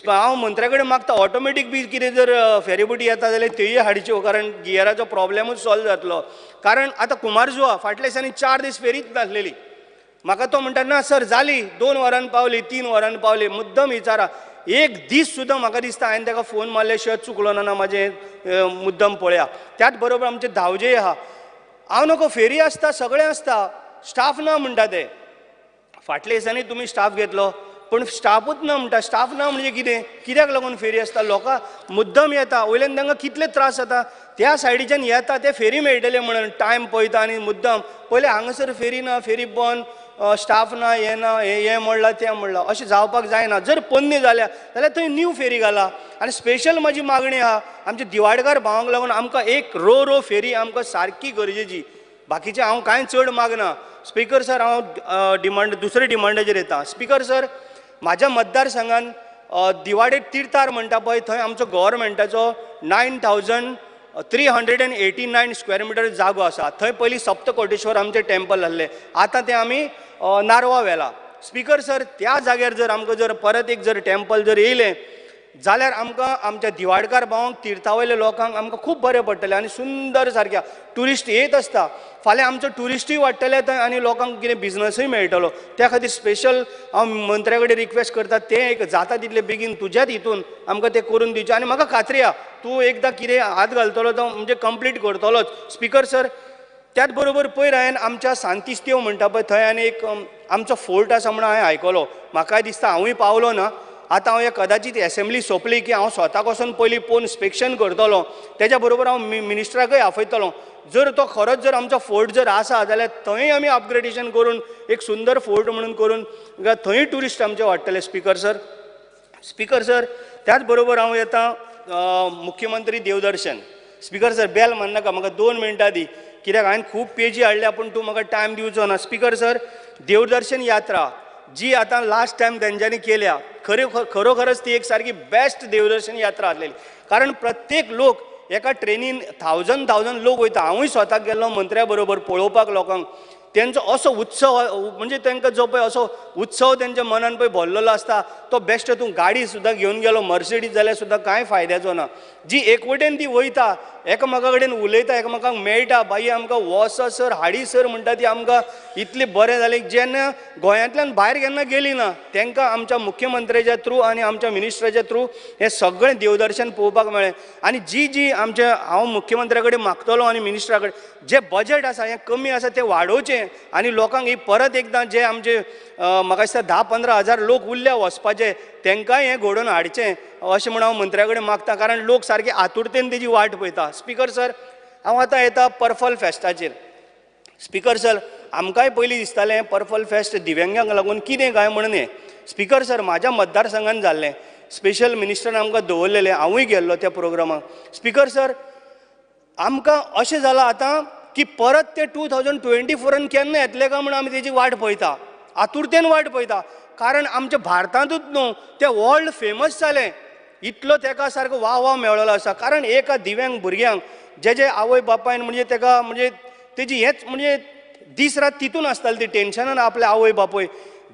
हांव मंत्र्या कडेन मागता, ऑटोमॅटीक बी कितें जर फेरीबोटी येता जाल्यार त्योय हाडच्यो, कारण गियराचो प्रॉब्लेमूच सॉल्व जातलो. कारण आतां कुमारजुवा फाटल्या दिसांनी 4 दीस फेरीच नासलेली. म्हाका तो म्हणटा, ना सर, जाली, 2 वरान पावली, 3 वरान पावली. मुद्दम विचारा, एक दीस सुद्दां म्हाका दिसता हांवें ताका फोन मारले शिवाय चुकलो ना. म्हाजें मुद्दम पळया. त्याच बरोबर आमचे धावजे आहा, हांव नको फेरी आसता, सगळें आसता, स्टाफ ना म्हणटा ते. फाटल्या दिसांनी तुमी स्टाफ घेतलो, पूण स्टाफूच ना म्हणटा. स्टाफ ना म्हणजे कितें? कित्याक लागून फेरी आसता? लोकां मुद्दम येता, वयल्यान तांकां कितले त्रास जाता. त्या सायडीच्यान येता ते फेरी मेळटले म्हणून टायम पळयता आनी मुद्दम पयले हांगासर फेरी ना, फेरी बंद, स्टाफ ना, हें ना, हें हें म्हणलां, तें म्हणलां. अशें जावपाक जायना. जर पोन्नी जाल्या जाल्यार थंय न्यू फेरी घाला. आनी स्पेशल म्हाजी मागणी आहा, आमच्या दिवाडकार भावांक लागून आमकां एक रो रो फेरी आमकां सारकी गरजेची. बाकीचें हांव कांय चड मागना. स्पीकर सर, हांव डिमांड दुसरे डिमांडाचेर येता. स्पीकर सर, म्हाज्या मतदारसंघान दिवाडे तिर्थार म्हणटा पळय, थंय आमचो गव्हर्मेंटाचो 9389 square meter जागो आसा. थंय पयलीं सप्तकोटेश्वर आमचें टेम्पल आसलें, आतां तें आमी नारवा व्हेलां. स्पीकर सर, त्या जाग्यार जर आमकां जर परत एक जर टेम्पल जर येयलें जाल्यार आमकां, आमच्या दिवाडकार भावांक, तिर्था वयल्या लोकांक आमकां खूब बरें पडटलें आनी सुंदर सारक्या ट्युरिस्ट येत आसता. फाल्यां आमचो ट्युरिस्टूय वाडटले थंय आनी लोकांक कितें बिजनसूय मेळटलो. त्या खातीर स्पेशल हांव मंत्र्या कडेन रिक्वेस्ट करता, तें एक जाता तितले बेगीन तुज्याच हितून आमकां तें करून दिवचें. आनी म्हाका खात्री आहा, तूं एकदां कितें हात घालतलो तो म्हणजे कंप्लीट करतलोच. स्पीकर सर, त्याच बरोबर पयर हांवें आमच्या सांतिस्तेव म्हणटा पळय, थंय आनी एक आमचो फोर्ट आसा म्हणून हांवें आयकलो. म्हाकाय दिसता, हांवूय पावलो ना. आतां हांव कदाचित एसेंब्ली सोंपली की हांव स्वताक वचोन पयलीं पळोवन इन्स्पेक्शन करतलो. तेज्या बरोबर हांव मिनिस्टराकय आपयतलो. जर तो खरोच जर आमचो फोर्ट जर आसा जाल्यार थंय आमी अपग्रेडेशन करून एक सुंदर फोर्ट म्हणून करून थंय ट्युरिस्ट आमचे वाडटले. स्पीकर सर, स्पीकर सर, त्याच बरोबर हांव येता मुख्यमंत्री देवदर्शन. स्पीकर सर, बेल मारनाका, म्हाका 2 मिनटां दी, कित्याक हांवें खूब पेजी हाडल्या, पूण तूं म्हाका टायम दिवचो ना. स्पीकर सर, देवदर्शन यात्रा जी आतां लास्ट टायम तेंच्यांनी केल्या, खरे खरोखरच ती एक सारकी बेस्ट देवदर्शन यात्रा आसलेली, कारण प्रत्येक लोक एका ट्रेनीन थावजंड थावजंड लोक वयता. हांवूय स्वताक गेल्लो मंत्र्या बरोबर पळोवपाक. लोकांक तेंचो असो उत्सव, म्हणजे तांकां जो पळय असो उत्सव तेंच्या मनान पळय भरलेलो आसता, तो बेश्टो तूं गाडी सुद्दां घेवन गेलो मर्सिडीज जाल्यार सुद्दां कांय फायद्याचो ना. जी एकवटेन ती वयता, एकामेका कडेन उलयता, एकामेकांक मेळटा, बाई आमकां वच सर, हाडी सर म्हणटा ती, आमकां इतलें बरें जालें. जेन्ना गोंयांतल्यान भायर केन्ना गेली ना, तांकां आमच्या मुख्यमंत्र्याच्या थ्रू आनी आमच्या मिनिस्टराच्या थ्रू हें सगळें देवदर्शन पळोवपाक मेळ्ळें. आनी जी जी आमच्या, हांव मुख्यमंत्र्या कडेन मागतलो आनी मिनिस्टरा कडेन, जें बजट आसा हें कमी आसा, तें वाडोवचें आनी लोकांक ही परत एकदां जे आमचे म्हाका दिसता 10-15 हजार लोक उरल्या वचपाचे, तांकांय हें घडोवन हाडचें अशें म्हूण हांव मंत्र्या कडेन मागता, कारण लोक सारके आतुरतेन तेजी वाट पळयता. स्पीकर सर, हांव आतां येता पर्पल फेस्टाचेर. स्पीकर सर, आमकांय पयलीं दिसतालें पर्पल फेस्ट दिव्यांगांक लागून कितें काय म्हणून हें. स्पीकर सर, म्हाज्या मतदारसंघान जाल्लें, स्पेशल मिनिस्टरान आमकां दवरलेलें, हांवूय गेल्लो त्या प्रोग्रामाक. स्पीकर सर, आमकां अशें जालां आतां की परत ते 2024न केन्ना येतले काय म्हणून आमी तेजी वाट पळयता, आतुरतेन वाट पळयता, कारण आमच्या भारतांतूच न्हू, तें वर्ल्ड फेमस जालें. इतलो तेका सारको वाह वाह मेळ्ळो आसा, कारण एका दिव्यांग भुरग्यांक जे जे आवय बापायन म्हणजे तेका म्हणजे तेजी हेच म्हणजे दीस रात तितून आसताली ती टेन्शनान आपले आवय बापूय,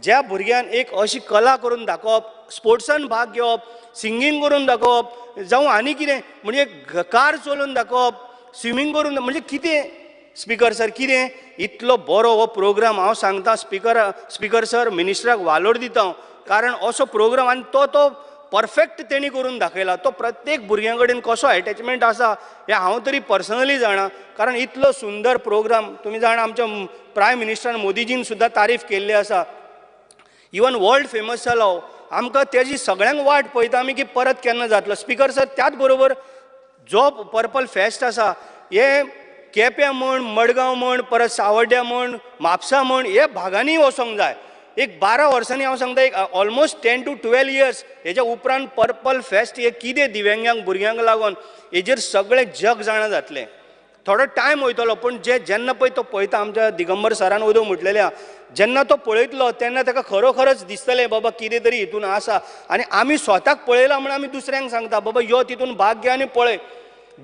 ज्या भुरग्यान एक अशी कला करून दाखोवप, स्पोर्ट्सान भाग घेवप, सिंगींग करून दाखोवप, जावं आनी कितें, म्हणजे कार चलोवन दाखोवप, स्विमींग करून, म्हणजे कितें स्पीकर सर, कितें इतलो बरो हो प्रोग्राम. हांव सांगता स्पीकर सर, मिनिस्टराक वालोर दिता हांव, कारण असो प्रोग्राम आनी तो तो परफेक्ट तेणी करून दाखयला. तो प्रत्येक भुरग्यां कडेन कसो एटॅचमेंट आसा हें हांव तरी पर्सनली जाणा, कारण इतलो सुंदर प्रोग्राम, तुमी जाणा, आमच्या प्रायम मिनिस्टरान मोदीजीन सुद्दां तारीफ केल्ली आसा. इवन वर्ल्ड फेमस जालो. आमकां तेजी सगळ्यांक वाट पळयता आमी की परत केन्ना जातलो. स्पीकर सर, त्याच बरोबर जो पर्पल फेस्ट आसा, हे केप्यां म्हण, मडगांव म्हण, परत सावड्ड्या म्हण, म्हापसा म्हण, हे भागांनी वचोंक जाय. एक 12 वर्सांनी, हांव सांगता, एक ऑलमोस्ट 10 टू 12 इयर्स हेज्या उपरांत पर्पल फेस्ट हे कितें दिव्यांगांक भुरग्यांक लागून हेजेर सगळें जग जाणा जातलें. थोडो टायम वयतलो पूण जे जेन्ना पळय तो पळयता आमच्या दिगंबर सरान ओदो म्हटलेलें आहा जेन्ना तो पळयतलो तेन्ना ताका खरोखरच दिसतलें बाबा कितें तरी हितून आसा आनी आमी स्वताक पळयलां म्हूण आमी दुसऱ्यांक सांगता बाबा यो तितून भाग घे आनी पळय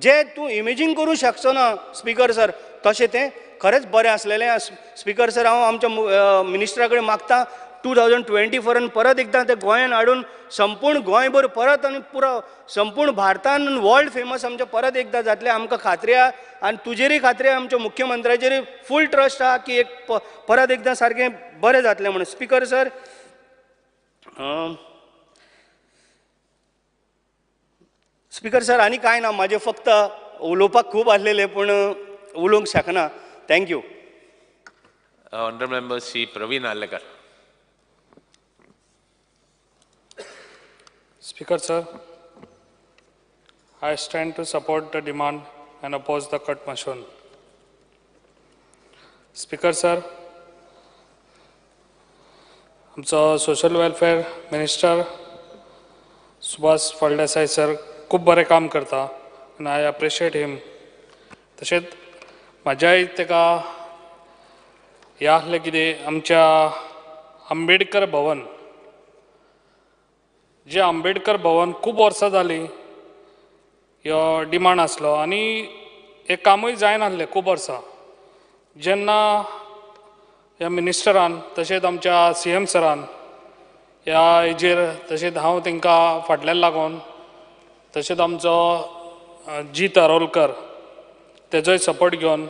जे तूं इमेजीन करूं शकचो ना स्पीकर सर तशें तें खरेंच बरें आसलेलें. स्पीकर सर हांव आमच्या मिनिस्टरा कडेन मागता 2024 परत एकदां ते गोंयान हाडून संपूर्ण गोंयभर परत आनी पुरो संपूर्ण भारतान वर्ल्ड फेमस आमचें परत एकदां जातलें आमकां खात्री आहा आनी तुजेरूय खात्री आहा आमच्या मुख्यमंत्र्याचेरूय फूल ट्रस्ट आहा की एक परत एकदां सारकें बरें जातलें म्हणून. स्पीकर सर स्पीकर सर आनी कांय ना म्हाजें फक्त उलोवपाक खूब आसलेलें पूण उलोवंक शकना. Thank you. Honourable member Shri Praveen Arlekar. Speaker sir, I stand to support the demand and oppose the cut motion. Speaker sir, आमचो social welfare minister Subhash Phaldesai sir खूब बरें काम करता आनी I appreciate him. तशेंच म्हाज्याय ताका हें आसलें कितें आमच्या आंबेडकर भवन जे आंबेडकर भवन खूब वर्सां जालीं ह्यो डिमांड आसलो आनी हें कामूय जायनासलें खूब वर्सां. जेन्ना ह्या मिनिस्टरान तशेंच आमच्या सी एम सरान ह्या हेजेर तशेंच हांव तांकां फाटल्यान लागून तशेंच आमचो जीत आरोलकर तेजोय सपोर्ट घेवन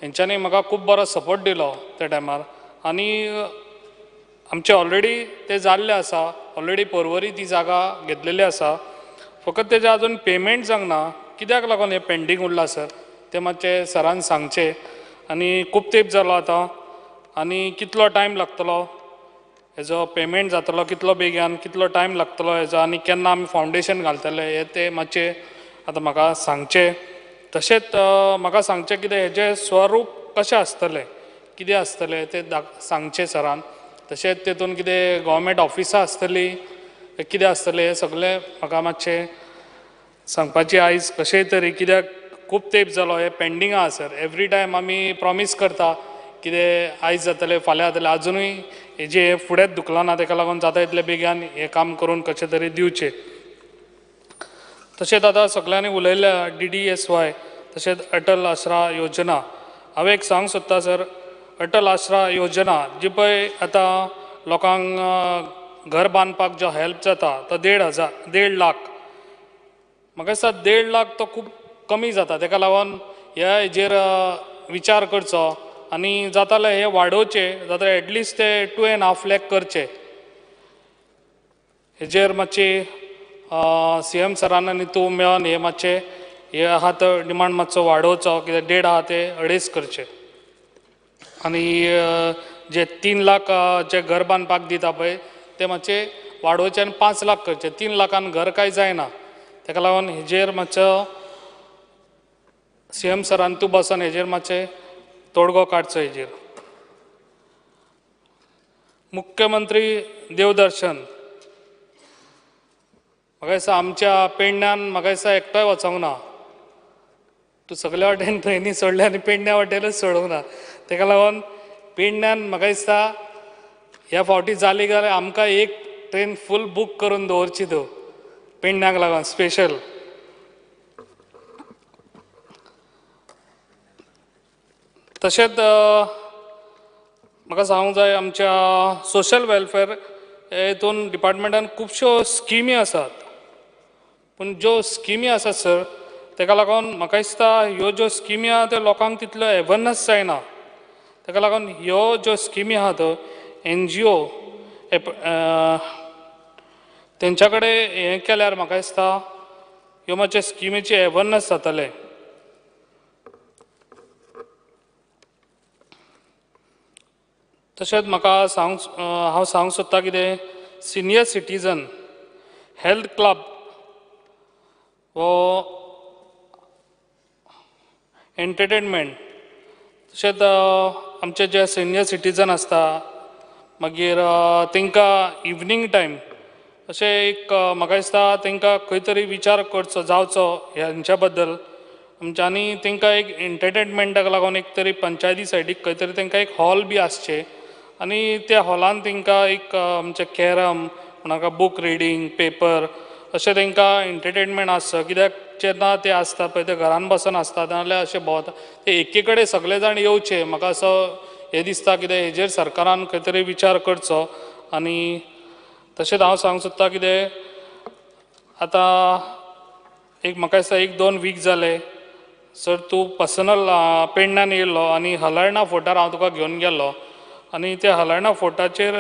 हेंच्यांनी म्हाका खूब बरो सपोर्ट दिलो त्या टायमार आनी आमचे ऑलरेडी ते जाल्ले आसा ऑलरेडी पर्वरी ती जागा घेतलेली आसा फकत तेजें आजून पेमेंट जावंक ना कित्याक लागून हें पेंडींग उरलां सर तें मातशें सरान सांगचें आनी खूब तेंप जालो आतां आनी कितलो टायम लागतलो हेजो पेमेंट जातलो कितलो बेगीन कितलो टायम लागतलो हेजो आनी केन्ना आमी फावंडेशन घालतले हें तें मातशें आतां म्हाका सांगचें. तशेंच म्हाका सांगचें कितें हेजें स्वरूप कशें आसतलें कितें आसतलें तें सांगचें सरान. तशेंच तेतून कितें गव्हर्मेंट ऑफिसां आसतलीं कितें आसतलें हें सगळें म्हाका मातशें सांगपाची आयज कशेंय तरी कित्याक खूब तेंप जालो हें पेंडींग आहा सर. एवरी टायम आमी प्रोमीस करता कितें आयज जातलें फाल्यां जातलें आजुनूय हेजें हें फुडेंच धुकलना तेका लागून जाता तितले बेगीन हें काम करून कशें तरी दिवचें. तशेंच आतां सगळ्यांनी उलयल्या DDSY तशेंच अटल आसरा योजना. हांव एक सांगूंक सोदता सर अटल आसरा योजना जी पळय आतां लोकांक घर बांदपाक जो हेल्प जाता तो 1.5 लाख म्हाका दिसता 1.5 लाख तो खूब कमी जाता तेका लागून ह्या हेजेर विचार करचो आनी जाता जाल्यार हें वाडोवचें जाता एटलिस्ट ते 2.5 लाख करचे. हेजेर मातशी सी एम सरान आनी तूं मेळोन हें मातशें हे आहा तो डिमांड मातसो वाडोवचो कित्याक 1.5 आहा ते 2.5 करचे. आनी जे 3 लाख जे घर बांदपाक दिता पळय ते मातशे वाडोवचे आनी 5 लाख करचे. 3 लाखान घर कांय जायना तेका लागून हेजेर मातसो सी एम सरान तूं बसोन हेजेर मातशें तोडगो काडचो हेजेर. मुख्यमंत्री देवदर्शन म्हाका दिसता आमच्या पेडण्यान म्हाका दिसता एकटोय वचोंक ना तूं सगल्या वाटेन ट्रेनी सोडले आनी पेडण्या वाटेनूच सोडूंक ना तेका लागून पेडण्यान म्हाका दिसता ह्या फावटी जाली जाल्यार आमकां एक ट्रेन फूल बूक करून दवरची तूं पेडण्याक लागून स्पेशल. तशेंच म्हाका सांगूंक जाय आमच्या सोशल वेलफेअर हेतून डिपार्टमेंटान खुबश्यो स्किमी आसात पूण ज्यो स्किमी आसात सर तेका लागून म्हाका दिसता ह्यो ज्यो स्किमी आहा त्यो लोकांक तितल्यो अवेरनस जायना तेका लागून ह्यो ज्यो स्किमी आहा त्यो NGO तेंच्या कडेन हें केल्यार म्हाका दिसता ह्यो मातशे स्किमीची अवेरनस जातलें. तशेंच म्हाका हांव सांगूंक सोदता कितें सिनियर सिटीजन हेल्थ क्लब हो एंटरटेनमेंट तशेंच आमचे जे सिनियर सिटीजन आसता मागीर तांकां इवनींग टायम अशें एक म्हाका दिसता तांकां खंय तरी विचार करचो जावचो ह्यांच्या बद्दल आमच्या आनी तांकां एक एंटरटेनमेंटाक लागून एक तरी पंचायती सायडीक खंय तरी तांकां एक हॉल बी आसचें आनी त्या हॉलान तांकां एक आमचें कॅरम कोणाक बूक रिडींग पेपर अशें तांकां एंटरटेनमेंट आसचो कित्याक जेन्ना ते आसता पळय ते घरान बसून आसता नाजाल्यार अशें भोंवता ते एके कडेन सगळे जाण येवचे म्हाका असो हें दिसता कित्याक हेजेर सरकारान खंय तरी विचार करचो. आनी तशेंच हांव सांगूंक सोदता कितें आतां एक म्हाका दिसता 1-2 वीक जाले सर तूं पर्सनल पेडण्यान येयल्लो आनी हलर्णा फोर्टार हांव तुका घेवन गेल्लो आनी त्या हलर्णा फोर्टाचेर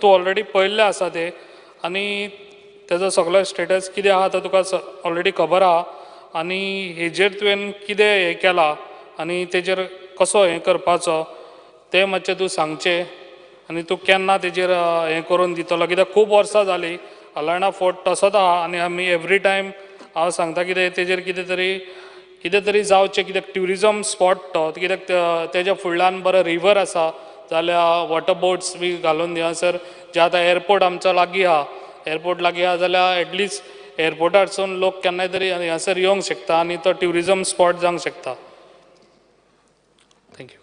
तूं ऑलरेडी पळयल्लें आसा तें आनी तेजो सगलो स्टेटस कितें आहा तो तुका ऑलरेडी खबर आहा आनी हेजेर तुवें कितें हें केलां आनी तेजेर कसो हें करपाचो तें मातशें तूं सांगचें आनी तूं केन्ना तेजेर हें करून दितलो कित्याक खूब वर्सां जालीं हलर्णा फोर्ट तसोच आहा आनी आमी एवरी टायम हांव सांगता कितें तेजेर कितें तरी जावचें कित्याक ट्युरिजम स्पॉट तो कित्याक तेज्या फुडल्यान बरो रिवर आसा जाल्यार वॉटर बोट्स बी घालून हांगासर जे आतां एअरपोर्ट आमचो लागीं आहा एअरपोर्ट लागीं आहा जाल्यार एटलिस्ट एअरपोर्टारसून लोक केन्नाय तरी हांगासर येवंक शकता आनी तो ट्युरिजम स्पॉट जावंक शकता. Thank you.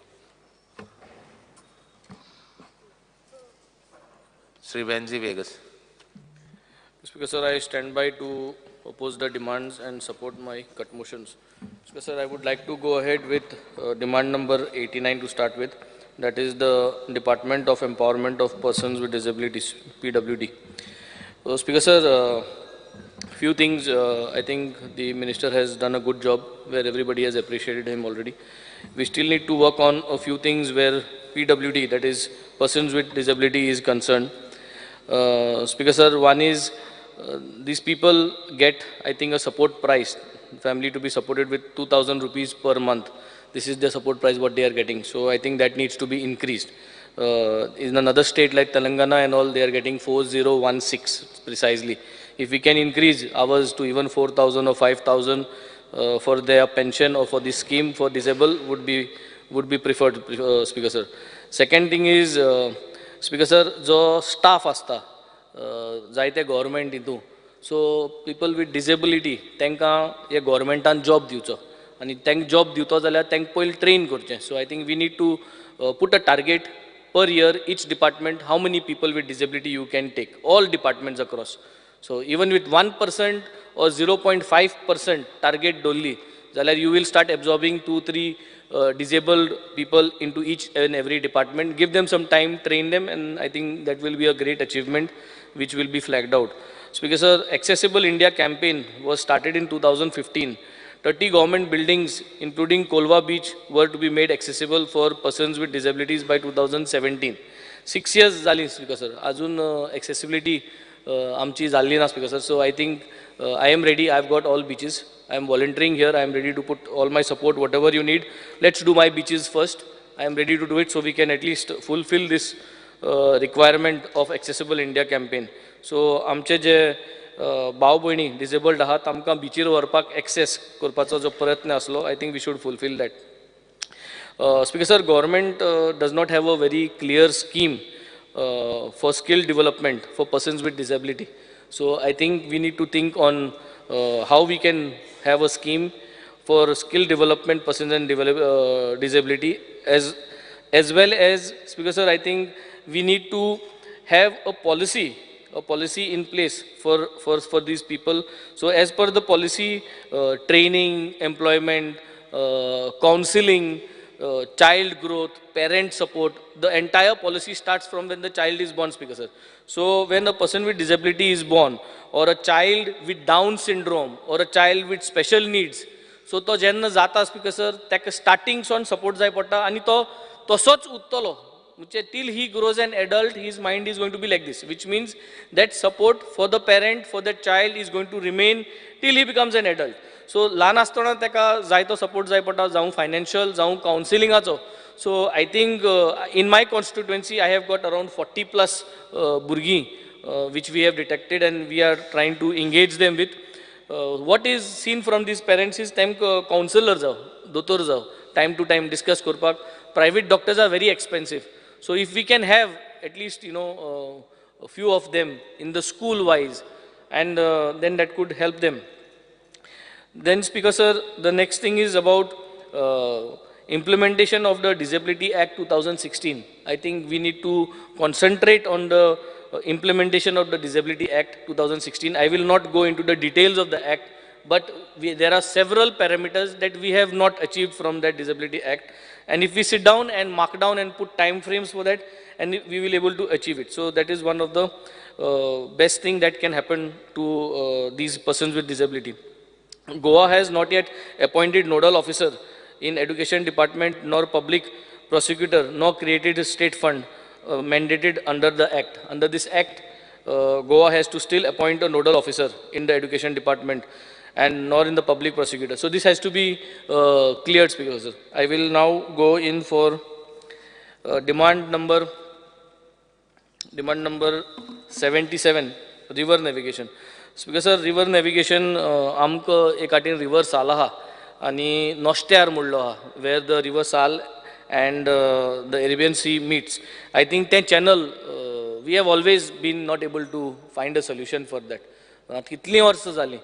Shri Venzy Viegas. Speaker sir, I stand by to oppose the demands and support my cut motions. Speaker sir, I would like to go ahead with demand number 89 to start with. That is the Department of Empowerment of Persons with Disabilities, PWD. So, Speaker sir, few things. I think the minister has done a good job where everybody has appreciated him already. We still need to work on a few things where PWD, that is persons with disability, is concerned. Speaker sir, one is these people get, I think, a support price, family to be supported with 2,000 rupees per month. This is the support price what they are getting. So I think that needs to be increased. In another state like Telangana and all, they are getting 4016 precisely. If we can increase ours to even 4,000 or 5,000 for their pension or for this scheme for disabled would be preferred, Speaker sir. Second thing is, Speaker sir, jo staff asta जायते government हितून, so people with disability तांकां हे गव्हर्मेंटान job दिवचो आनी तांकां job दिवतो जाल्यार तांकां पयलीं ट्रेन करचें. So I think we need to put a target per year each department how many people with disability you can take, all departments across. So even with 1% or 0.5% target दवरली जाल्यार you will start absorbing 2-3 disabled people into each and every department. Give them some time, train them, and I think that will be a great achievement which will be flagged out. Speaker sir, Accessible India campaign was started in 2015. 30 government buildings, including Kolva Beach, were to be made accessible for persons with disabilities by 2017. 6 years जाली Speaker sir, अजून accessibility आमची जाल्ली ना Speaker sir. So I think I am ready. I have got all beaches. I am volunteering here. I am ready to put all my support, whatever you need. Let's do my beaches first. I am ready to do it so we can at least fulfill this requirement of Accessible India campaign. So आमचे जे भाव भयणी disabled आहात तांकां बिचीर व्हरपाक access करपाचो जो प्रयत्न आसलो, I think we should fulfil that. Speaker sir, government does not have a very clear scheme for skill development for persons with disability. So I think we need to think on how we can have a scheme for skill development persons and disability, as well as, Speaker sir, I think we need to have a policy in place for these people. So as per the policy, training, employment, counseling, child growth, parent support, the entire policy starts from when the child is born, Speaker sir. So when a person with disability is born, or a child with Down syndrome, or a child with special needs, so to jenna jata, Speaker sir, ताका starting son support जाय पडटा आनी तो तसोच उरतलो. Till he grows an adult, his mind is going to be like this, which means that support for the parent, for the child is going to remain till he becomes an adult. So ल्हान आसतना ताका जायतो support जाय पडटा, जावं financial, जावं कावन्सिलिंगाचो. So I think in my constituency I have got around 40+ भुरगीं which we have detected and we are trying to engage them with. What is seen from these parents is तांकां councillor जावं, दोतोर जावं, time to time discuss करपाक. Private doctors are very expensive. So if we can have at least, you know, a few of them in the school wise, and then that could help them. Then Speaker sir, the next thing is about implementation of the Disability Act 2016. I think we need to concentrate on the implementation of the Disability Act 2016. I will not go into the details of the act, but there are several parameters that we have not achieved from that Disability Act. And if we sit down and mark down and put time frames for that, and we will able to achieve it. So that is one of the best thing that can happen to these persons with disability. Goa has not yet appointed nodal officer in education department, nor public prosecutor, nor created a state fund mandated under the act. Under this act, Goa has to still appoint a nodal officer in the education department and nor in the public prosecutor. So this has to be cleared, Speaker sir. I will now go in for demand number 77, river navigation. Speaker sir, river navigation, आमकां एक आटीन river साल आहा आनी नोस्ट्यार म्हणलो आहा, where the river Sal and the Arabian Sea meets. I think तें channel we have always been not able to find a solution for that. कितलीं वर्सां जालीं,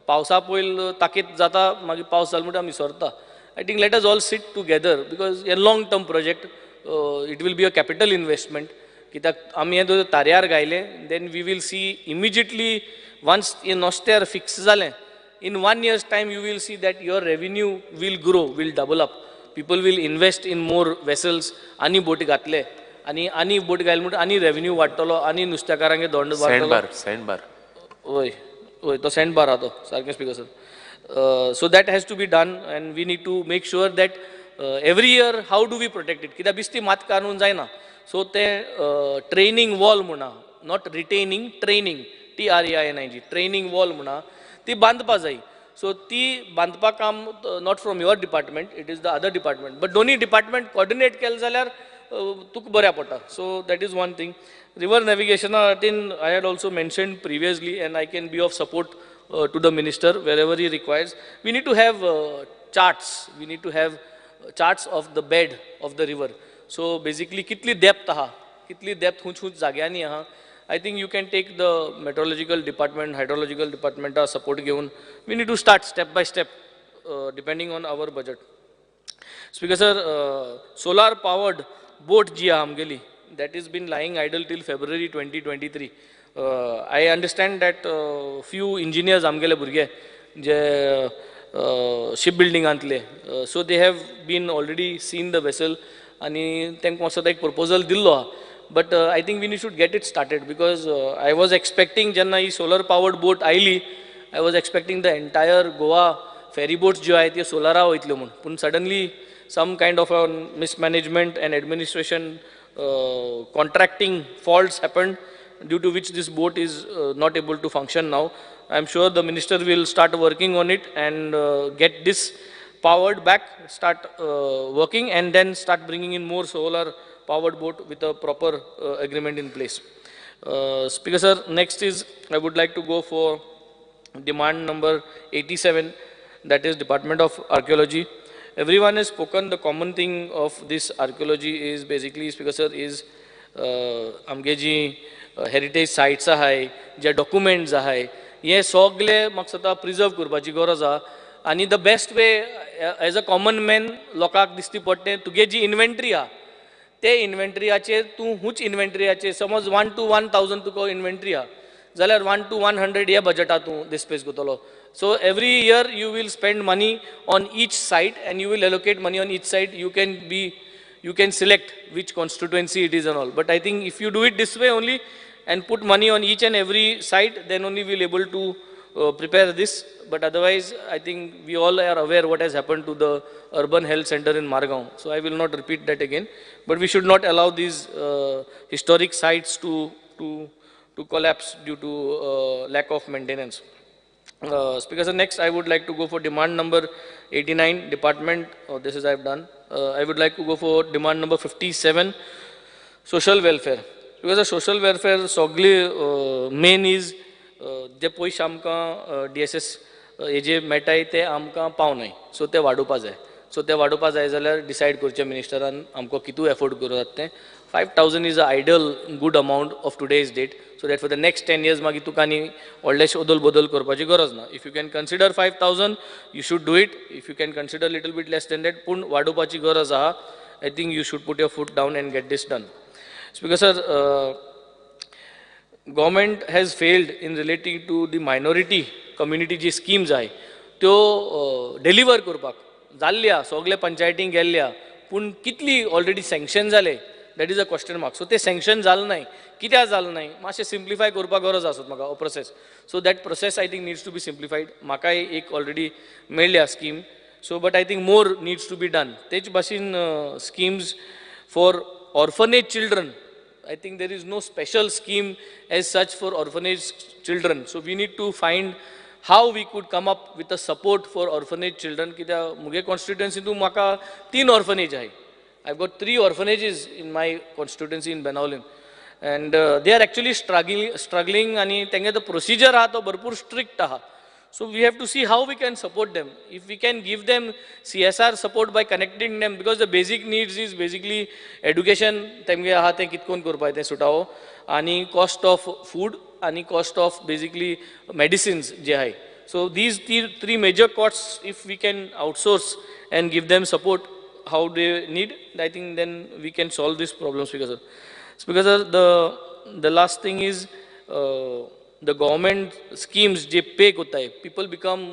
पावसा पयल ताकीत जाता, मागीर पावस जालो म्हणटा आमी सरता. I think let us all sit together because a long term project, it will be a capital investment. कित्याक आमी हें तारयार घायलें, then we will see immediately once हें नोस्त्यार फिक्स जालें, in 1 year's time you will see that your revenue will grow, will double up. People will invest in more vessels, आनी बोटी घातले आनी आनी बोट घायले म्हणटा आनी रेवेन्यू वाडटलो आनी नुस्तेकारांगे दोंड वाडटलो. सँड बार, हय हय, तो सँड बार आहा तो सारकें Speaker sir. So that has to be done and we need to make sure that every year how do we protect it. कित्याक बिस्ती मात कानून जायना. सो तें ट्रेनिंग वॉल म्हणा, not retaining, training, TRAINIG, training wall म्हणा, ती बांदपा जाय. So ती बांदपा काम not from your department, it is the other department, but दोनी डिपार्टमेंट कॉर्डिनेट केलें जाल्यार तुका बऱ्या पडटा. So that is one thing. River नॅविगेशना खातीर I had also mentioned previously and I can be of support to the minister wherever he requires. We need to have charts, we need to have charts of the bed of the river. So basically कितली depth आहा, कितली depth खूंच खूंच जाग्यांनी आहा. I think you can take the meteorological department, hydrological डिपार्टमेंटा support घेवन we need to start step by step depending on our budget. Speaker sir, solar powered boat जी आहा आमगेली, that is been lying idle till February 2023. I understand that few engineers आमगेले भुरगे जे ship बिल्डिंगांतले, so they have been already seen the vessel आनी तांकां मातसो एक proposal दिल्लो आहा. But I think we should get it started because I was expecting जेन्ना ही solar powered बोट आयली, I was expecting the entire Goa ferry boats ज्यो आहाय त्यो सोलरा वयतल्यो म्हूण, पूण suddenly some kind of a mismanagement and administration contracting faults happened due to which this boat is not able to function now. I am sure the minister will start working on it and get this powered back, start working and then start bringing in more solar powered boat with a proper agreement in place. Speaker sir, next is I would like to go for demand number 87, that is Department of Archaeology. Everyone has spoken. The common thing of this archaeology is basically, Speaker sir, is आमगे जी heritage sites आहाय, जे documents आहाय, हे सगळे म्हाका दिसता preserve करपाची गरज आहा. आनी the best way as a common man लोकांक दिसती पडटें तुगे जी इन्वेंट्री आहा ते इन्वेंट्रियाचेर तूं हूच इन्वेंट्रियाचेर समज 1 to 1000 तुका इन्वेंट्री आहा जाल्यार 1 to 100 ह्या बजटा तूं डिस्पेस करतलो. So every year you will spend money on each site and you will allocate money on each site. You can select which constituency it is and all. But I think if you do it this way only and put money on each and every site, then only we will able to prepare this. But otherwise, I think we all are aware what has happened to the urban health center in Margao. So I will not repeat that again. But we should not allow these historic sites to collapse due to lack of maintenance. Speaker sir, next I would like to go for demand number 89, department, oh, this is I have done. I would like to go for demand number 57, social welfare. Because the social welfare सगळे main is जे पयशे आमकां DSS हेजे मेळटाय ते आमकां पावनाय, so ते वाडोवपा जाय. सो ते वाडोवपा जाय जाल्यार डिसायड करचें मिनिस्टरान आमकां कितू एफोर्ड करूं जाता तें. 5,000 is a ideal good amount of today's date, so that for the next 10 years मागीर तुका आनी व्हडलेशे अदल बदल करपाची गरज ना. If you can consider 5,000 you should do it. If you can consider little bit less than that, पूण वाडोवपाची गरज आहा. I think you should put your foot down and get this done. Speaker sir, government has failed in relating to the minority community ji schemes आहाय त्यो deliver करपाक जाल्ली आहा, सगळे पंचायतींक गेल्ली आहा, पूण कितली ऑलरेडी सँक्शन जाले that is a question mark. So ते सँक्शन जालें नाय, कित्याक जालें नाय, मातशें सिम्प्लिफाय करपाक गरज आसत म्हाका हो process. So that process I think needs to be simplified. म्हाकाय एक ऑलरेडी मेळ्ळ्या scheme, so but I think more needs to be done. तेच भाशेन schemes for orphanage children, I think there is no special scheme as such for orphanage children. So we need to find how we could come up with a support for orphanage children. कित्याक मुगे कॉन्स्टिट्युएन्सीतून म्हाका 3 orphanage आहाय. I've got 3 orphanages in my constituency in Benaulim, and they are actually struggling आणि तेंगे तो procedure आहा तो भरपूर स्ट्रिक्ट आहा. So we have to see how we can support them. If we can give them CSR support by connecting them, because the basic needs is basically education, तेमगे आहा तें कितकोन करपाक तें सुटावो, आनी cost of food आनी cost of basically medicines जे आहाय. So these three major costs, if we can outsource and give them support how they need, I think then we can solve these problems. Speaker sir, Speaker sir, the last thing is the government schemes J pay कोताय, people become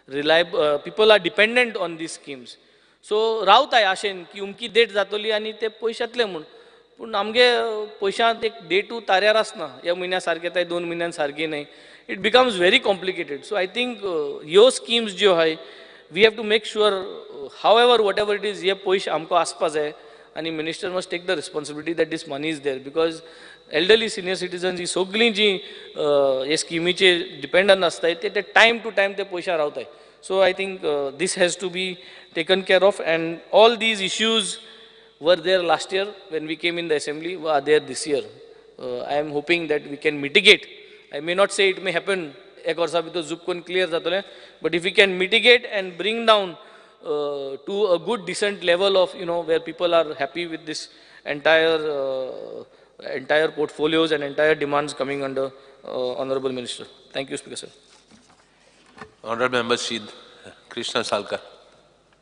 reliable, people are dependent on these schemes. So रावताय आशेन की उमकी date जातली आनी ते पयशे येतले म्हूण, पूण आमगे पयशांत एक डेटू ताऱ्यार आसना, ह्या म्हयन्या सारकें येताय, 2 म्हयन्यान सारकें न्हय, it becomes very complicated. So I think ह्यो स्किम्स ज्यो आहाय we have to make sure however whatever it is हे पयशे आमकां आसपा जाय, आनी minister must take the responsibility that this money is there, because elderly senior citizens ही सगळीं जी हे स्किमीचेर डिपेंडंट आसताय ते टायम टू टायम ते पयशा रावताय. So I think this has to be taken care of, and all these issues were there last year when we came in the assembly, are there this year. I am hoping that we can mitigate. I may not say it may happen एक वर्सा भितर जुपकोन clear जातलें, but if we can mitigate and bring down to a good decent level of, you know, where people are happy with this entire portfolios and entire demands coming under Honorable Minister. Thank you, Speaker sir. Honorable Member Shri Krishna Salkar.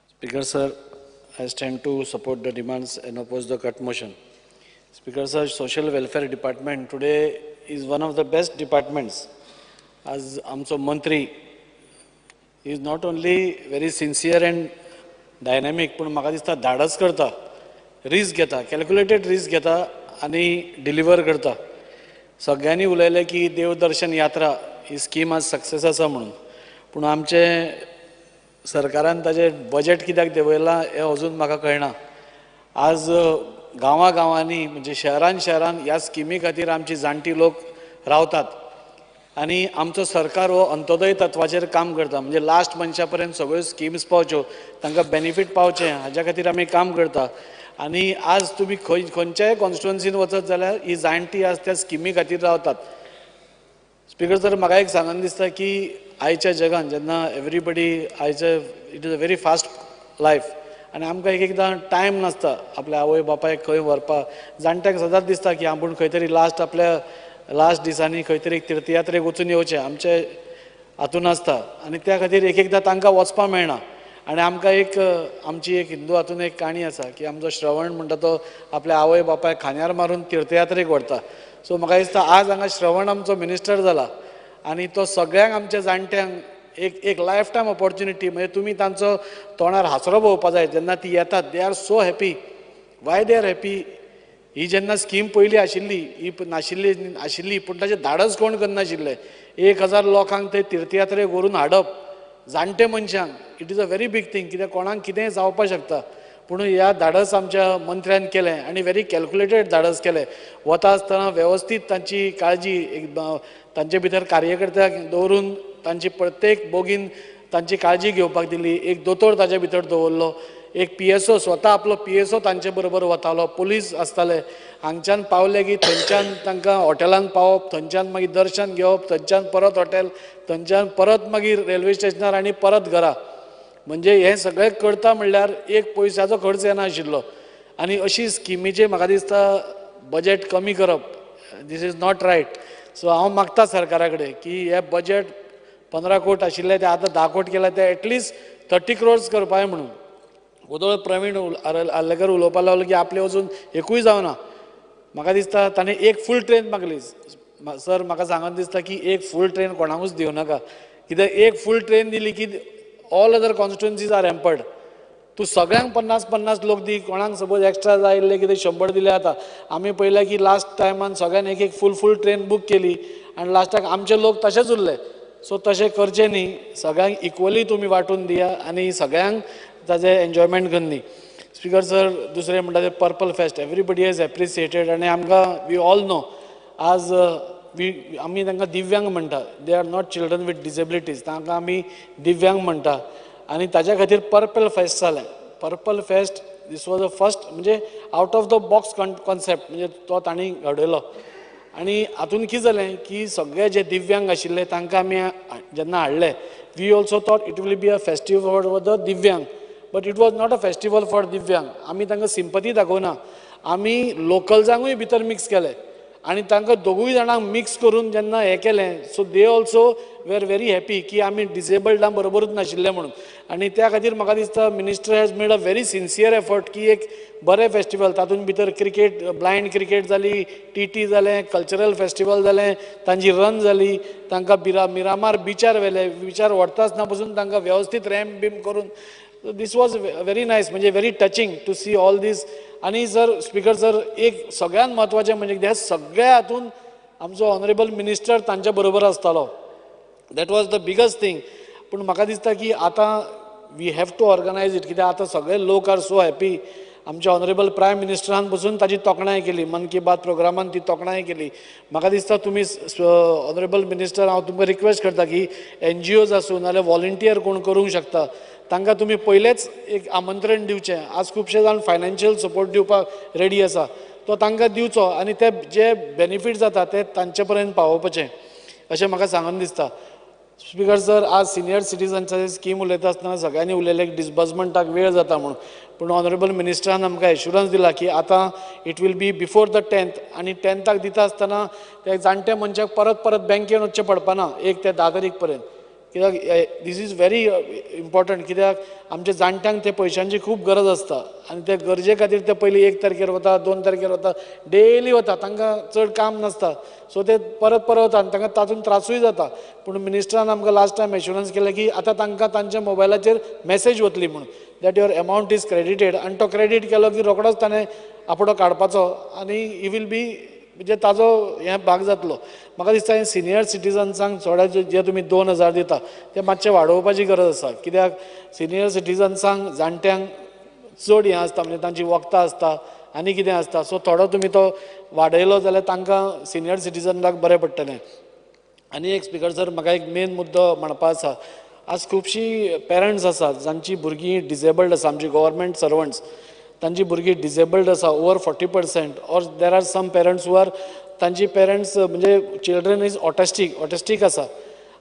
Speaker sir, I stand to support the demands and oppose the cut motion. Speaker sir, Social Welfare Department today is one of the best departments. As आमचो मंत्री is not only very sincere and dynamic, पूण म्हाका दिसता धाडस करता, risk घेता, calculated risk घेता आनी डिलिव्हर करता. सगळ्यांनी उलयलें की देवदर्शन यात्रा ही स्कीम आज सक्सेस आसा म्हणून, पूण आमचे सरकारान ताजें बजेट कित्याक देंवयलां हें अजून म्हाका कळना. आज गांवां गांवांनी म्हणजे शहरान शहरान ह्या स्किमी खातीर आमची जाणटी लोक रावतात आनी आमचो सरकार हो अंत्योदय तत्वाचेर काम करता, म्हणजे लास्ट मनशा पर्यंत सगळ्यो स्किम्स पावच्यो, तांकां बेनिफीट पावचें हाज्या खातीर आमी काम करता. आनी आज तुमी खंय खंयच्याय कॉन्स्टिट्युएन्सीन वचत जाल्यार ही जाणटी आज त्या स्किमी खातीर रावतात. स्पीकर सर, म्हाका एक सांगन दिसता की आयच्या जगान जेन्ना एवरीबडी आयचे it is a very fast life आनी आमकां एक एकदां टायम नासता आपल्या आवय बापायक खंय व्हरपाक. जाणट्यांक सदांच दिसता की आपूण खंय तरी लास्ट आपल्या लास्ट दिसांनी खंय तरी एक तीर्थयात्रेक वचून येवचें आमचे हातून आसता आनी त्या खातीर एक एकदां तांकां वचपाक मेळना. आनी आमकां एक आमची एक हिंदू हातून एक काणी आसा की आमचो श्रवण म्हणटा तो आपल्या आवय बापायक खांद्यार मारून तीर्थयात्रेक व्हरता. सो म्हाका दिसता आज हांगा श्रवण आमचो मिनिस्टर जाला आनी तो सगळ्यांक आमच्या जाणट्यांक एक एक लायफ टायम ऑपॉर्च्युनिटी, म्हणजे तुमी तांचो तोंडार हांसरो पळोवपा जाय जेन्ना ती येतात. They are so happy. Why they are happy? ही जेन्ना स्कीम पयली आशिल्ली ही नाशिल्ली आशिल्ली, पूण ताचें धाडस कोण करनाशिल्ले. 1000 लोकांक ते तीर्थयात्रेक व्हरून हाडप जाणटे मनशांक, it is a very big thing. कित्याक कोणाक कितेंय जावपाक शकता, पूण ह्या धाडस आमच्या मंत्र्यान केलें आनी व्हेरी कॅल्क्युलेटेड धाडस केलें. वता आसतना वेवस्थीत तांची काळजी एक तांचे भितर कार्यकर्त्याक दवरून तांची प्रत्येक बोगीन तांची काळजी घेवपाक दिली. एक दोतोर ताचे भितर दवरलो, एक PSO स्वता आपलो PSO तांचे बरोबर वतालो, पुलीस आसताले. हांगच्यान पावले की थंयच्यान तांकां हॉटेलान पावप, थंयच्यान मागीर दर्शन घेवप, थंयच्यान परत हॉटेल, थंयच्यान परत मागीर रेल्वे स्टेशनार आनी परत घरा. म्हणजे हें सगळें करता म्हणल्यार एक पयशाचो खर्च येनाशिल्लो. आनी अशी स्किमीचे म्हाका दिसता बजेट कमी करप this is not right. So हांव मागता सरकारा कडेन की हे बजेट 15 कोट आशिल्ले ते आतां 10 कोट केला, ते एटलिस्ट 30 क्रोर्स करपाक म्हणून. वोदोळ प्रवीण आर्लेकर उलोवपाक लागलो की आपले वचून एकूय जावना. म्हाका दिसता ताणें एक फूल ट्रेन मागली. सर म्हाका सांगून दिसता की एक फूल ट्रेन कोणाकूच दिवं नाका, कित्याक एक फूल ट्रेन दिली की all other constituencies are hampered. तूं सगळ्यांक 50-50 लोक दी, कोणाक सपोज एक्स्ट्रा जाय आयिल्ले कितें 100 दिले. आतां आमी पळयलें की लास्ट टायमान सगळ्यान एक एक फूल ट्रेन बूक केली आनी लास्टाक आमचे लोक तशेंच उरले. सो तशें करचें न्ही, सगळ्यांक इक्वली तुमी वांटून दिया आनी सगळ्यांक ताजें एन्जॉयमेंट करनी. स्पीकर सर, दुसरें म्हणटा तें purple fest everybody has appreciated. आनी आमकां we all know आज आमी तांकां दिव्यांग म्हणटा, they are not children with disabilities, तांकां आमी दिव्यांग म्हणटा. आनी ताज्या खातीर पर्पल फेस्ट जालें. Purple fest this was a first म्हणजे out of the box concept म्हणजे तो तांणी घडयलो. आनी हातून कितें जालें की सगळे जे दिव्यांग आशिल्ले तांकां आमी जेन्ना हाडले, we also thought it will be a festival for the Divyang, but it was not a festival for Divyang. आमी तांकां सिंपती दाखोवना, आमी लोकल्सांकूय भितर मिक्स केले आनी तांकां दोगूय जाणांक मिक्स करून जेन्ना हें केलें, so they also were very happy की आमी डिसेबल्डां बरोबरूच नाशिल्ले म्हणून. आनी त्या खातीर म्हाका दिसता minister has made a very sincere effort की एक बरें फेस्टिवल, तातूंत भितर क्रिकेट, ब्लायंड क्रिकेट जाली, टी जालें, कल्चरल फेस्टिवल जालें, तांची रन जाली, तांकां मिरामार बिचार व्हेले, बिचार व्हरता आसतना पसून तांकां वेवस्थीत रॅम्प बीम करून this was very nice, म्हणजे very touching to see all this. आनी सर स्पीकर सर, एक सगळ्यांत म्हत्वाचें म्हणजे कितें, सगळ्या हातून आमचो ऑनरेबल मिनिस्टर तांच्या बरोबर आसतालो, that was the biggest thing. पूण म्हाका दिसता की आतां we have to organise it, कित्याक आतां सगळे लोक are so happy. आमच्या ऑनरेबल प्रायम मिनिस्टरान पसून ताजी तोखणाय केली, मन की बात प्रोग्रामान ती तोखणाय केली. म्हाका दिसता तुमी ऑनरेबल मिनिस्टर, हांव तुमकां रिक्वेस्ट करता की एन जी ओज आसूं नाजाल्यार वॉलंटियर कोण करूंक शकता तांकां तुमी पयलेंच एक आमंत्रण दिवचें. आज खुबशे जाण फायनान्शियल सपोर्ट दिवपाक रेडी आसा, तो तांकां दिवचो आनी ते जे बेनिफीट जाता ते तांचे पर्यंत पावोवपाचें अशें म्हाका सांगून दिसता. स्पीकर सर, आज सिनियर सिटीजन्साची स्कीम उलयता आसतना सगळ्यांनी उलयलें डिसबर्समेंटाक वेळ जाता म्हणून, पूण ऑनरेबल मिनिस्टरान आमकां एश्युरन्स दिला की आतां it will be before the 10th. आनी 10थाक दिता आसतना त्या जाणट्या मनशाक परत परत बँकेन वचचें पडपाना 1 ते 10 तारीख पर्यंत, कित्याक this is very important. कित्याक आमच्या जाणट्यांक ते पयशांची खूब गरज आसता आनी ते गरजे खातीर ते पयलीं 1 तारखेर वता, 2 तारखेर वता, डेली वता, तांकां चड काम नासता, सो ते परत परत वता आनी तांकां तातूंत त्रासूय जाता. पूण मिनिस्टरान आमकां लास्ट टायम एश्युरन्स केलें की आतां तांकां तांच्या मोबायलाचेर मॅसेज वतली म्हणून that your amount is credited, आनी तो क्रेडीट केलो की रोखडोच ताणें आपणो काडपाचो आनी he will be म्हणजे ताजो हें भाग जातलो. म्हाका दिसता हें सिनियर सिटीजन्सांक थोडे जे तुमी 2000 दिता ते मातशें वाडोवपाची गरज आसा, कित्याक सिनियर सिटीजन्सांक जाणट्यांक चड हें आसता, म्हणजे तांची वखदां आसता आनी कितें आसता, सो थोडो तुमी तो वाडयलो जाल्यार तांकां सिनियर सिटीजनाक बरें पडटलें. आनी एक स्पीकर सर, म्हाका एक मेन मुद्दो म्हणपा आसा. आज खुबशीं पेरंट्स आसात जांची भुरगीं डिसेबल्ड आसा, आमची गव्हर्मेंट सर्वंट्स तांची भुरगीं डिसेबल्ड आसा over 40%, or there are some parents who are तांची पेरंट्स म्हणजे चिल्ड्रन is autistic आसा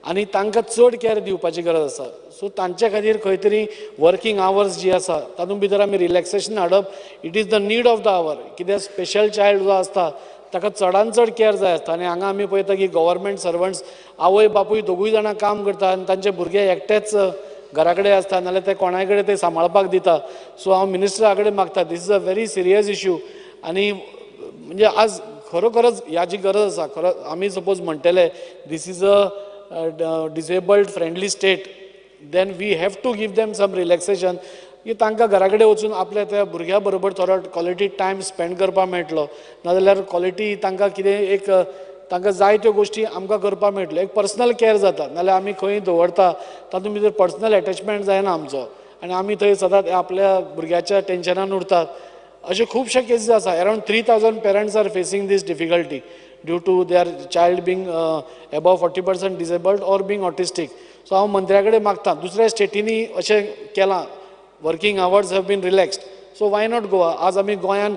आनी तांकां चड कॅर दिवपाची गरज आसा. सो तांचे खातीर खंय तरी वर्कींग आवर्स जी आसा तातूंत भितर आमी रिलॅक्सेशन हाडप, it is the need of the hour. कित्याक स्पेशल चायल्ड जो आसता ताका चडान चड कॅर जाय आसता आनी हांगा आमी पळयता की गव्हर्मेंट सर्वंट्स आवय बापूय दोगूय जाणां काम करता आनी तांचे भुरगे एकटेच घरा कडेन आसता, नाजाल्यार ते कोणाय कडेन ते सांबाळपाक दिता. सो हांव मिनिस्टरा कडेन मागता, this is a very serious issue. आनी म्हणजे आज खरोखरच ह्याची गरज आसा. खरो आमी सपोज म्हणटले this is a disabled friendly state, then we have to give them some relaxation की तांकां घरा कडेन वचून आपल्या त्या भुरग्या बरोबर थोडो क्वॉलिटी टायम स्पेंड करपाक मेळटलो, नाजाल्यार क्वॉलिटी तांकां कितें एक तांकां जाय त्यो गोश्टी आमकां करपाक मेळटल्यो, एक पर्सनल कॅर जाता. नाजाल्यार आमी खंय दवरता तातूंत भितर पर्सनल एटॅचमेंट जायना आमचो आनी आमी थंय सदांच आपल्या भुरग्याच्या टेंशनान उरतात. अशे खुबशे केसीस आसा. Around 3000 parents are facing this difficulty due to their child being above 40% disabled or being autistic. So हांव मंत्र्या कडेन मागता, दुसऱ्या स्टेटींनी अशें केलां, working hours have been relaxed, So why not Goa? आज आमी गोंयान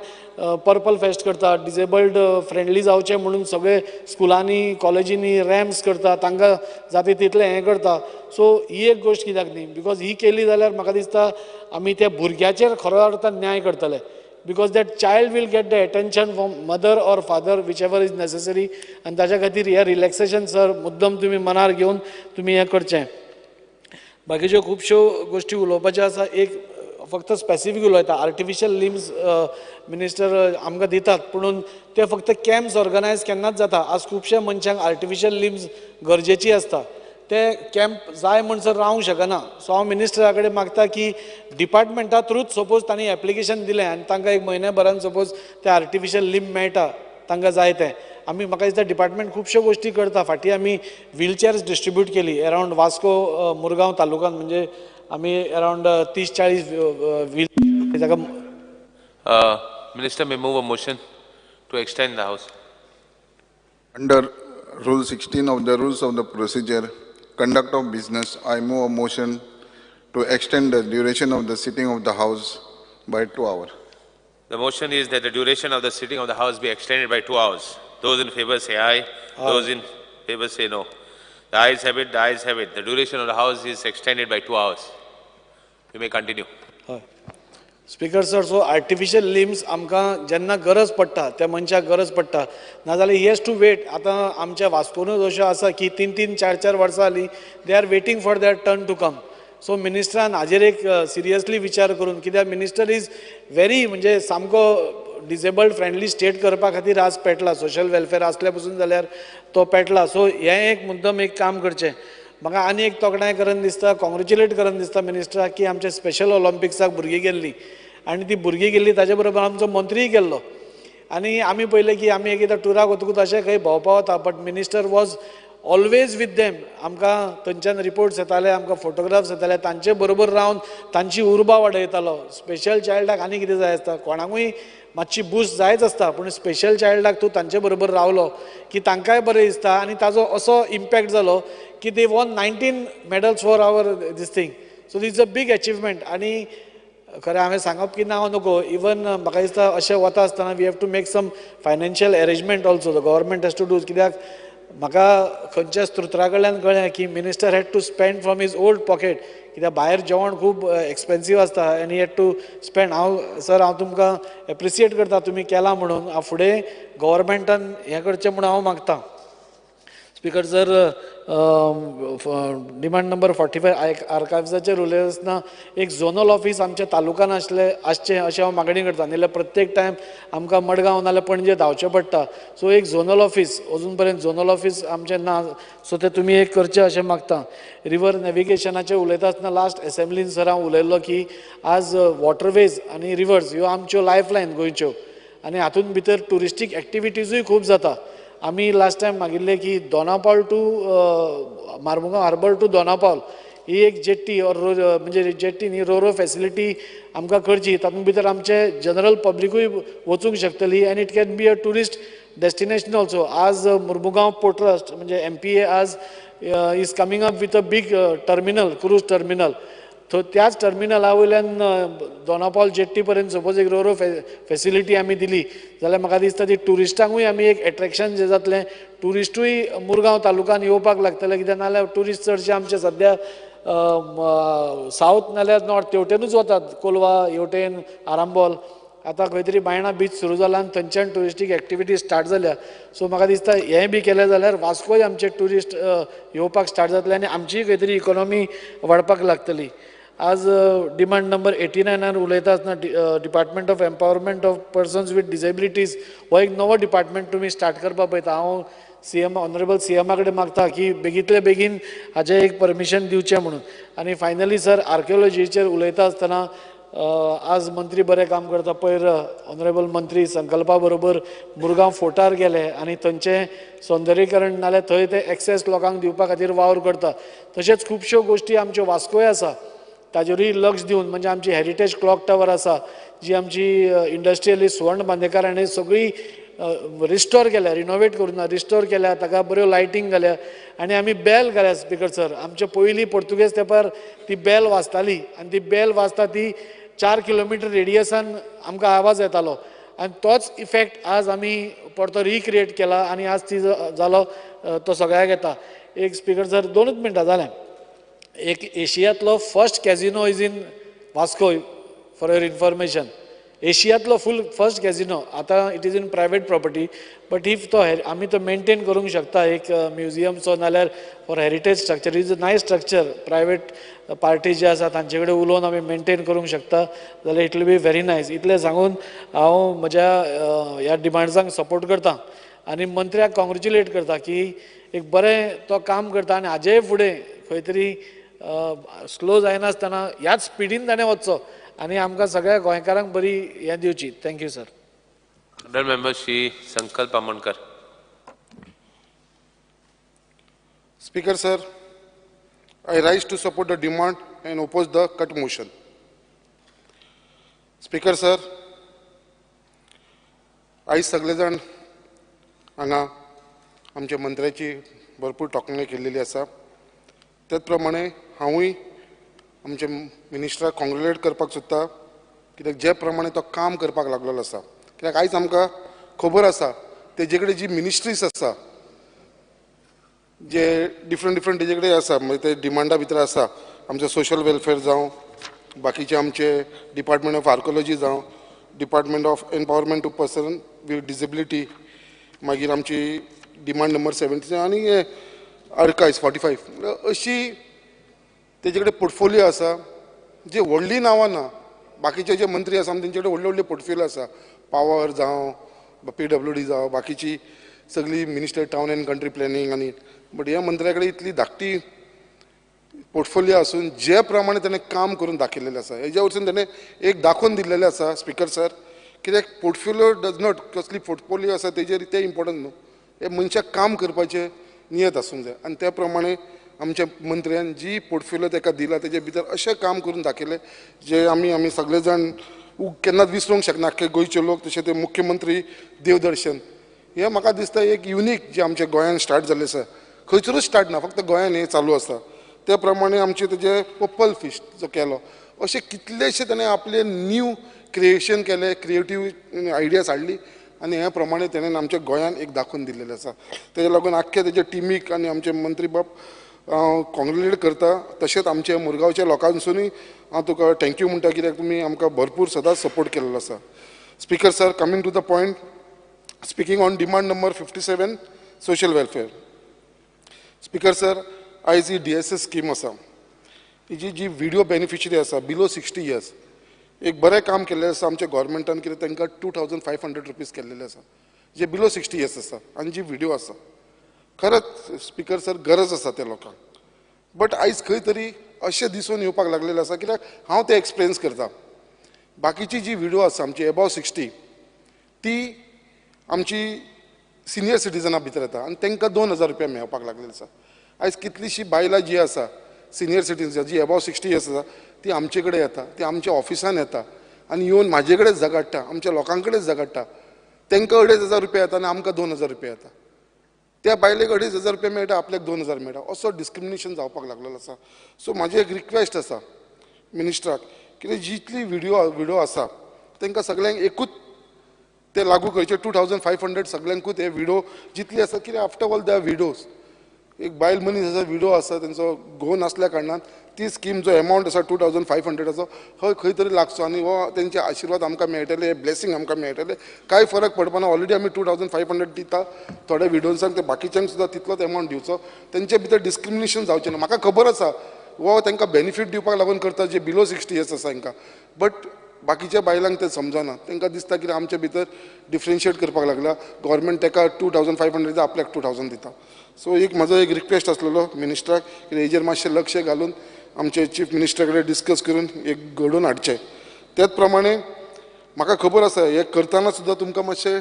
पर्पल फेस्ट करता, डिजेबल्ड फ्रेंडली जावचें म्हणून सगळे स्कुलांनी कॉलेजींनी रॅम्प्स करता, तांकां जाता तितलें हें करता. सो ही एक गोश्ट कित्याक न्ही, because ही केली जाल्यार म्हाका दिसता आमी त्या भुरग्याचेर खरो अर्थान न्याय करतले, because that child will get the attention from mother or father, whichever is necessary. आनी ताच्या खातीर हें रिलॅक्सेशन सर मुद्दम तुमी मनार घेवन तुमी हें करचें. बाकीच्यो खुबश्यो गोश्टी उलोवपाच्यो आसा. एक फक्त स्पेसिफीक उलयता, आर्टिफिशियल लिम्स मिनिस्टर आमकां दितात, पुणून ते फक्त कॅम्प्स ऑर्गनायज केन्नाच जाता. आज खुबश्या मनशांक आर्टिफिशियल लिम्स गरजेची आसता, ते कॅम्प जाय म्हणसर रावंक शकना. सो हांव मिनिस्टरा कडेन मागता की डिपार्टमेंटा थ्रूच सपोज तांणी एप्लिकेशन दिलें आनी तांकां एक म्हयन्या भरान सपोज ते आर्टिफिशियल लिम्ब मेळटा तांकां जाय तें. आमी म्हाका दिसता डिपार्टमेंट खुबश्यो गोश्टी करता. फाटीं आमी व्हीलचेअर्स डिस्ट्रिब्यूट केली अरावंड वास्को मुरगांव तालुक्यान, म्हणजे आमी अरावंड 30-40 व्हील ताका. Minister may move a motion to extend the house. Under Rule 16 of the Rules of the Procedure, Conduct of Business, I move a motion to extend the duration of the sitting of the House by 2 hours. The motion is that the duration of the sitting of the House be extended by 2 hours. Those in favor say aye. Aye. Those in favor say no. The ayes have it, the ayes have it. The duration of the House is extended by 2 hours. You may continue. Speaker sir, so artificial limbs आमकां जेन्ना गरज पडटा त्या मनशाक गरज पडटा, नाजाल्यार he has to wait. आतां आमच्या वास्कोनूच अश्यो आसा की 3-3, 4-4 वर्सां जालीं, they are waiting for their turn to come. So मिनिस्टरान हाजेर एक सिरियसली विचार करून, कित्याक मिनिस्टर is very म्हणजे सामको डिजेबल्ड फ्रेंडली स्टेट करपा खातीर आज पेटला, सोशल वेलफेअर आसल्या पसून जाल्यार तो पेटला. सो हें एक मुद्दम एक काम करचें. म्हाका आनी एक तोखणाय करून दिसता, कॉंग्रेच्युलेट करून दिसता मिनिस्टराक की आमच्या स्पेशल ऑलिम्पिक्साक भुरगीं गेल्लीं आनी ती भुरगीं गेल्ली ताजे बरोबर आमचो मंत्रीय गेल्लो. आनी आमी पळयलें की आमी एकदां टुराक वतकूच अशें खंय भोंवपा वता, but minister was always with them. आमकां थंयच्यान रिपोर्ट्स येताले, आमकां फोटोग्राफ्स येताले, तांचे बरोबर रावन तांची उर्बा वाडयतालो. स्पेशल चायल्डाक आनी कितें जाय आसता, कोणाकूय मातशी बूस्ट जायच आसता, पूण स्पेशल चायल्डाक तूं तांचे बरोबर रावलो की तांकांय बरें दिसता. आनी ताजो असो इम्पॅक्ट जालो की they won 19 medals for our this thing. So this is a big achievement. आनी खरें हांवें सांगप की ना हांव नको, इवन म्हाका दिसता अशें वता आसतना we have to make some financial arrangement also, the government has to do. कित्याक म्हाका खंयच्या स्त्रोत्रा कडल्यान कळ्ळें की minister had to spend from his old pocket, कित्याक भायर जेवण खूब एक्सपेन्सीव आसता आनी he had to spend. हांव सर हांव तुमकां एप्रिसिएट करता तुमी केलां म्हणून, हांव फुडें गव्हर्मेंटान हें करचें म्हणून हांव मागता. स्पीकर सर, डिमांड नंबर 45 आर्कायव्साचेर उलयता आसतना एक झोनल ऑफीस आमच्या तालुक्यान आसलें आसचें अशें हांव मागणी करता. नाजाल्यार प्रत्येक टायम आमकां मडगांव नाजाल्यार पणजे धांवचें पडटा. सो एक झोनल ऑफीस अजून पर्यंत झोनल ऑफीस आमचें ना, सो तें तुमी एक करचें अशें मागता. रिवर नॅविगेशनाचेर उलयता आसतना लास्ट एसेंब्लीन सर हांव उलयल्लो की आज वॉटरवेज आनी रिवर्स ह्यो आमच्यो लायफ लायन गोंयच्यो, आनी हातूंत भितर ट्युरिस्टीक एक्टिविटीजूय खूब जाता. आमी लास्ट टायम मागिल्लें की Dona Paula to Marmugao harbour to Dona Paula ही एक जेट्टी ऑर म्हणजे जेट्टी न्ही, रोरो फॅसिलिटी आमकां करची, तातूंत भितर आमचे जनरल पब्लिकूय वचूंक शकतली आनी it can be a tourist destination also. आज मुरमुगांव पोर्ट ट्रस्ट म्हणजे MPA आज is coming up with a big terminal, cruise terminal. So त्याच टर्मिनला वयल्यान दोनापावल जेट्टी पर्यंत सपोज एक रोरो फॅसिलिटी आमी दिली जाल्यार म्हाका दिसता ती ट्युरिस्टांकूय आमी एक एट्रेक्शन जें जातलें, ट्युरिस्टूय मुरगांव तालुक्यान येवपाक लागतले, कित्याक नाजाल्यार ट्युरिस्ट चडशे आमचे सद्या सावथ नाल्यार नॉर्थ तेवटेनूच वतात, कोलवा हेवटेन आरांबोल. आतां खंय तरी बायणा बीच सुरू जाला आनी थंयच्यान ट्युरिस्टीक एक्टिविटी स्टार्ट जाल्या. सो म्हाका दिसता हें बी केलें जाल्यार वास्कोय आमचे ट्युरिस्ट येवपाक स्टार्ट जातले आनी आमचीय खंय तरी इकॉनॉमी वाडपाक लागतली. आज डिमांड नंबर 89 उलयता आसतना department of empowerment of persons with disabilities हो एक नवो डिपार्टमेंट तुमी स्टार्ट करपाक पळयता. हांव सीएम ऑनरेबल सीएमा कडेन मागता की बेगींतले बेगीन हाजें एक परमिशन दिवचें म्हणून. आनी फायनली सर आर्किओलॉजीचेर उलयता आसतना आज मंत्री बरें काम करता. पयर ऑनरेबल मंत्री संकल्पा बरोबर मुरगांव फोर्टार गेले आनी थंयचें सौंदर्यीकरण नाल्यार थंय ते एक्सेस लोकांक दिवपा खातीर वावर करता. तशेंच खुबश्यो गोश्टी आमच्यो वास्कोय आसा ताजेरूय लक्ष दिवन, म्हणजे आमची हेरिटेज क्लॉक टावर आसा जी आमची इंडस्ट्रियलिस्ट सुवर्ण बांदेकार हाणें सगळी रिस्टोर केल्या, रिनोवेट करून ना, रिस्टोर केल्या, ताका बऱ्यो लायटींग घाल्या आनी आमी बेल घाल्या. स्पीकर सर, आमचे पयलीं पोर्तुगेज तेंपार ती बेल वाजताली आनी ती बेल वाजता ती 4 किलोमिटर रेडियसान आमकां आवाज येतालो आनी तोच इफेक्ट आज आमी परतो रिक्रिएट केला आनी आज ती जालो तो सगळ्याक येता. एक स्पीकर सर 2 मिनटां जालें. एक एशियांतलो first casino is in Vasco, for your information. एशियांतलो full first casino आतां it is in private property, but if तो आमी तो मेंटेन करूंक शकता एक म्युजियमचो नाल्यार for heritage structure is a nice structure. Private party जे आसा तांचे कडेन उलोवन आमी मेंटेन करूंक शकता जाल्यार it will be very nice. इतलें सांगून हांव म्हज्या ह्या डिमांड्सांक सपोर्ट करता आनी मंत्र्याक कॉंग्रेच्युलेट करता की एक बरें तो काम करता आनी हाजेय फुडें खंय तरी स्लो जायनासतना ह्याच स्पिडीन ताणें वचचो आनी आमकां सगळ्या गोंयकारांक बरी हें दिवची. Thank you sir. Honourable member Shri Sankalp Amonkar. Speaker sir, I rise to support the demand and oppose the cut motion. Speaker sir, आयज सगळे जाण हांगा आमच्या मंत्र्याची भरपूर तोखणाय केल्लेली आसा. त्याच प्रमाणे हांवूय आमच्या मिनिस्टराक कॉंग्रेच्युलेट करपाक सोदता कित्याक जे प्रमाणे तो काम करपाक लागलेलो आसा. कित्याक आयज आमकां खबर आसा तेजे कडेन जी मिनिस्ट्रीज आसा जे डिफरंट डिफरंट तेजे कडेन आसा, म्हणजे ते डिमांडा भितर आसा आमचो सोशल वेलफेअर जावं, बाकीचे आमचे डिपार्टमेंट ऑफ आर्कोलॉजी जावं, department of empowerment to person with disability, मागीर आमची डिमांड नंबर 70 आनी आर्कायव्स 45 अशी तेजे कडेन पोर्टफोलियो आसा. जे व्हडलीं नांवां ना, बाकीचे जे मंत्री आसा तेंचे कडेन व्हडले व्हडले पोर्टफोलियो आसा, पावर जावं, PWD जावं, बाकीची सगळी minister town and country planning आनी बट ह्या मंत्र्या कडेन इतली धाकटी पोर्टफोलियो आसून जे प्रमाणे ताणें काम करून दाखयलेलें आसा हेज्या वरसून ताणें एक दाखोवन दिल्लेलें आसा स्पीकर सर कित्याक पोर्टफोलियो डज not, कसली पोर्टफोलियो आसा तेजेर तें इम्पोर्टंट न्हू, हे मनशाक काम करपाचें नियत आसूंक जाय आनी त्या प्रमाणे आमच्या मंत्र्यान जी पोर्टफोलियो ताका दिला तेजे भितर अशें काम करून दाखयलें जे आमी आमी सगळे जाण केन्नाच विसरूंक शकना आख्खे गोंयचे लोक. तशें ते मुख्यमंत्री देवदर्शन हें म्हाका दिसता एक युनीक जें आमच्या गोंयान स्टार्ट जाल्लें आसा, खंयसरूच स्टार्ट ना, फक्त गोंयान हें चालू आसा. त्या प्रमाणे आमचे तेजे पर्पल फिश जो केलो अशे कितलेशे ताणें आपले न्यू क्रिएशन केलें, क्रिएटीव आयडियाज हाडली आनी ह्या प्रमाणे ताणें आमच्या गोंयान एक दाखोवन दिल्लेलें आसा. तेजे लागून आख्खे तेजे टिमीक आनी आमचे मंत्री बाब हांव कॉंग्रेच्युलेट करता. तशेंच आमच्या मुरगांवच्या लोकांसुनूय हांव तुका thank you म्हणटा कित्याक तुमी आमकां भरपूर सदांच सपोर्ट केल्लो आसा. Speaker sir, coming to the point, speaking on demand number 57 social welfare. Speaker sir, आयज ही DSS scheme आसा हिजी जी विडियो बेनिफिशरी आसा बिलो 60 इयर्स, एक बरें काम केल्लें आसा आमच्या गोवोरमेंटान कितें तांकां 2500 रुपीज केल्लेले आसा जे बिलो 60 इयर्स आसा आनी जी विडियो आसा. खरेंच स्पीकर सर गरज आसा त्या लोकांक, बट आयज खंय तरी अशें दिसून येवपाक लागलेलें आसा कित्याक हांव तें एक्सपिरियन्स करता. बाकीची जी विडियो आसा आमची एबाव 60 ती आमची सिनियर सिटीजना भितर येता आनी तांकां 2000 रुपया मेळपाक लागलेले आसा. आयज कितलीशीं बायलां जी आसा सिनियर सिटीजन जी एबाव 60 इयर्स आसा ती आमचे कडेन येता, ती आमच्या ऑफिसान येता आनी येवन म्हाजे कडेन झगडटा, आमच्या लोकां कडेन झगडटा. तांकां 2500 रुपया येता आनी आमकां 2000 रुपया येता. त्या बायलेक 2500 रुपया मेळटा, आपल्याक 2000 मेळटा, असो डिस्क्रिमिनेशन जावपाक लागलेलो आसा. सो म्हाजी एक रिक्वेस्ट आसा मिनिस्टराक कितें जितली विडियो आसा तांकां सगळ्यांक एकूच ते लागू करचे 2500 सगळ्यांकूच हे विडियो जितली आसा कितें आफ्टर ऑल the videos एक बायल मनीस आसा विडो आसा तेंचो घोव नासल्या कारणान ती स्कीम जो एमावंट आसा 2500 हो खंय तरी लागचो आनी हो तेंचे आशिर्वाद आमकां मेळटले, हे ब्लेसींग आमकां मेळटले. कांय फरक पडपाना, ऑलरेडी आमी 2500 दिता थोड्या विडोन्सांक, ते बाकीच्यांक सुद्दां तितलोच एमावंट दिवचो, तेंचे भितर डिस्क्रिमिनेशन जावचें ना. म्हाका खबर आसा हो तांकां बेनिफीट दिवपाक लागून करता जे बिलो 60 इयर्स आसा तांकां, बट बाकीच्या बायलांक तें समजना, तांकां दिसता की आमचे भितर डिफरन्शिएट करपाक लागला गव्हर्मेंट, ताका 2500 दिता आपल्याक 2000 दिता. सो एक म्हजो एक रिक्वेस्ट आसलेलो मिनिस्टराक की हेजेर मातशें लक्ष घालून आमचे चीफ मिनिस्टरा कडेन डिस्कस करून एक घडोवन हाडचें. त्याच प्रमाणे म्हाका खबर आसा हें करतना सुद्दां तुमकां मातशें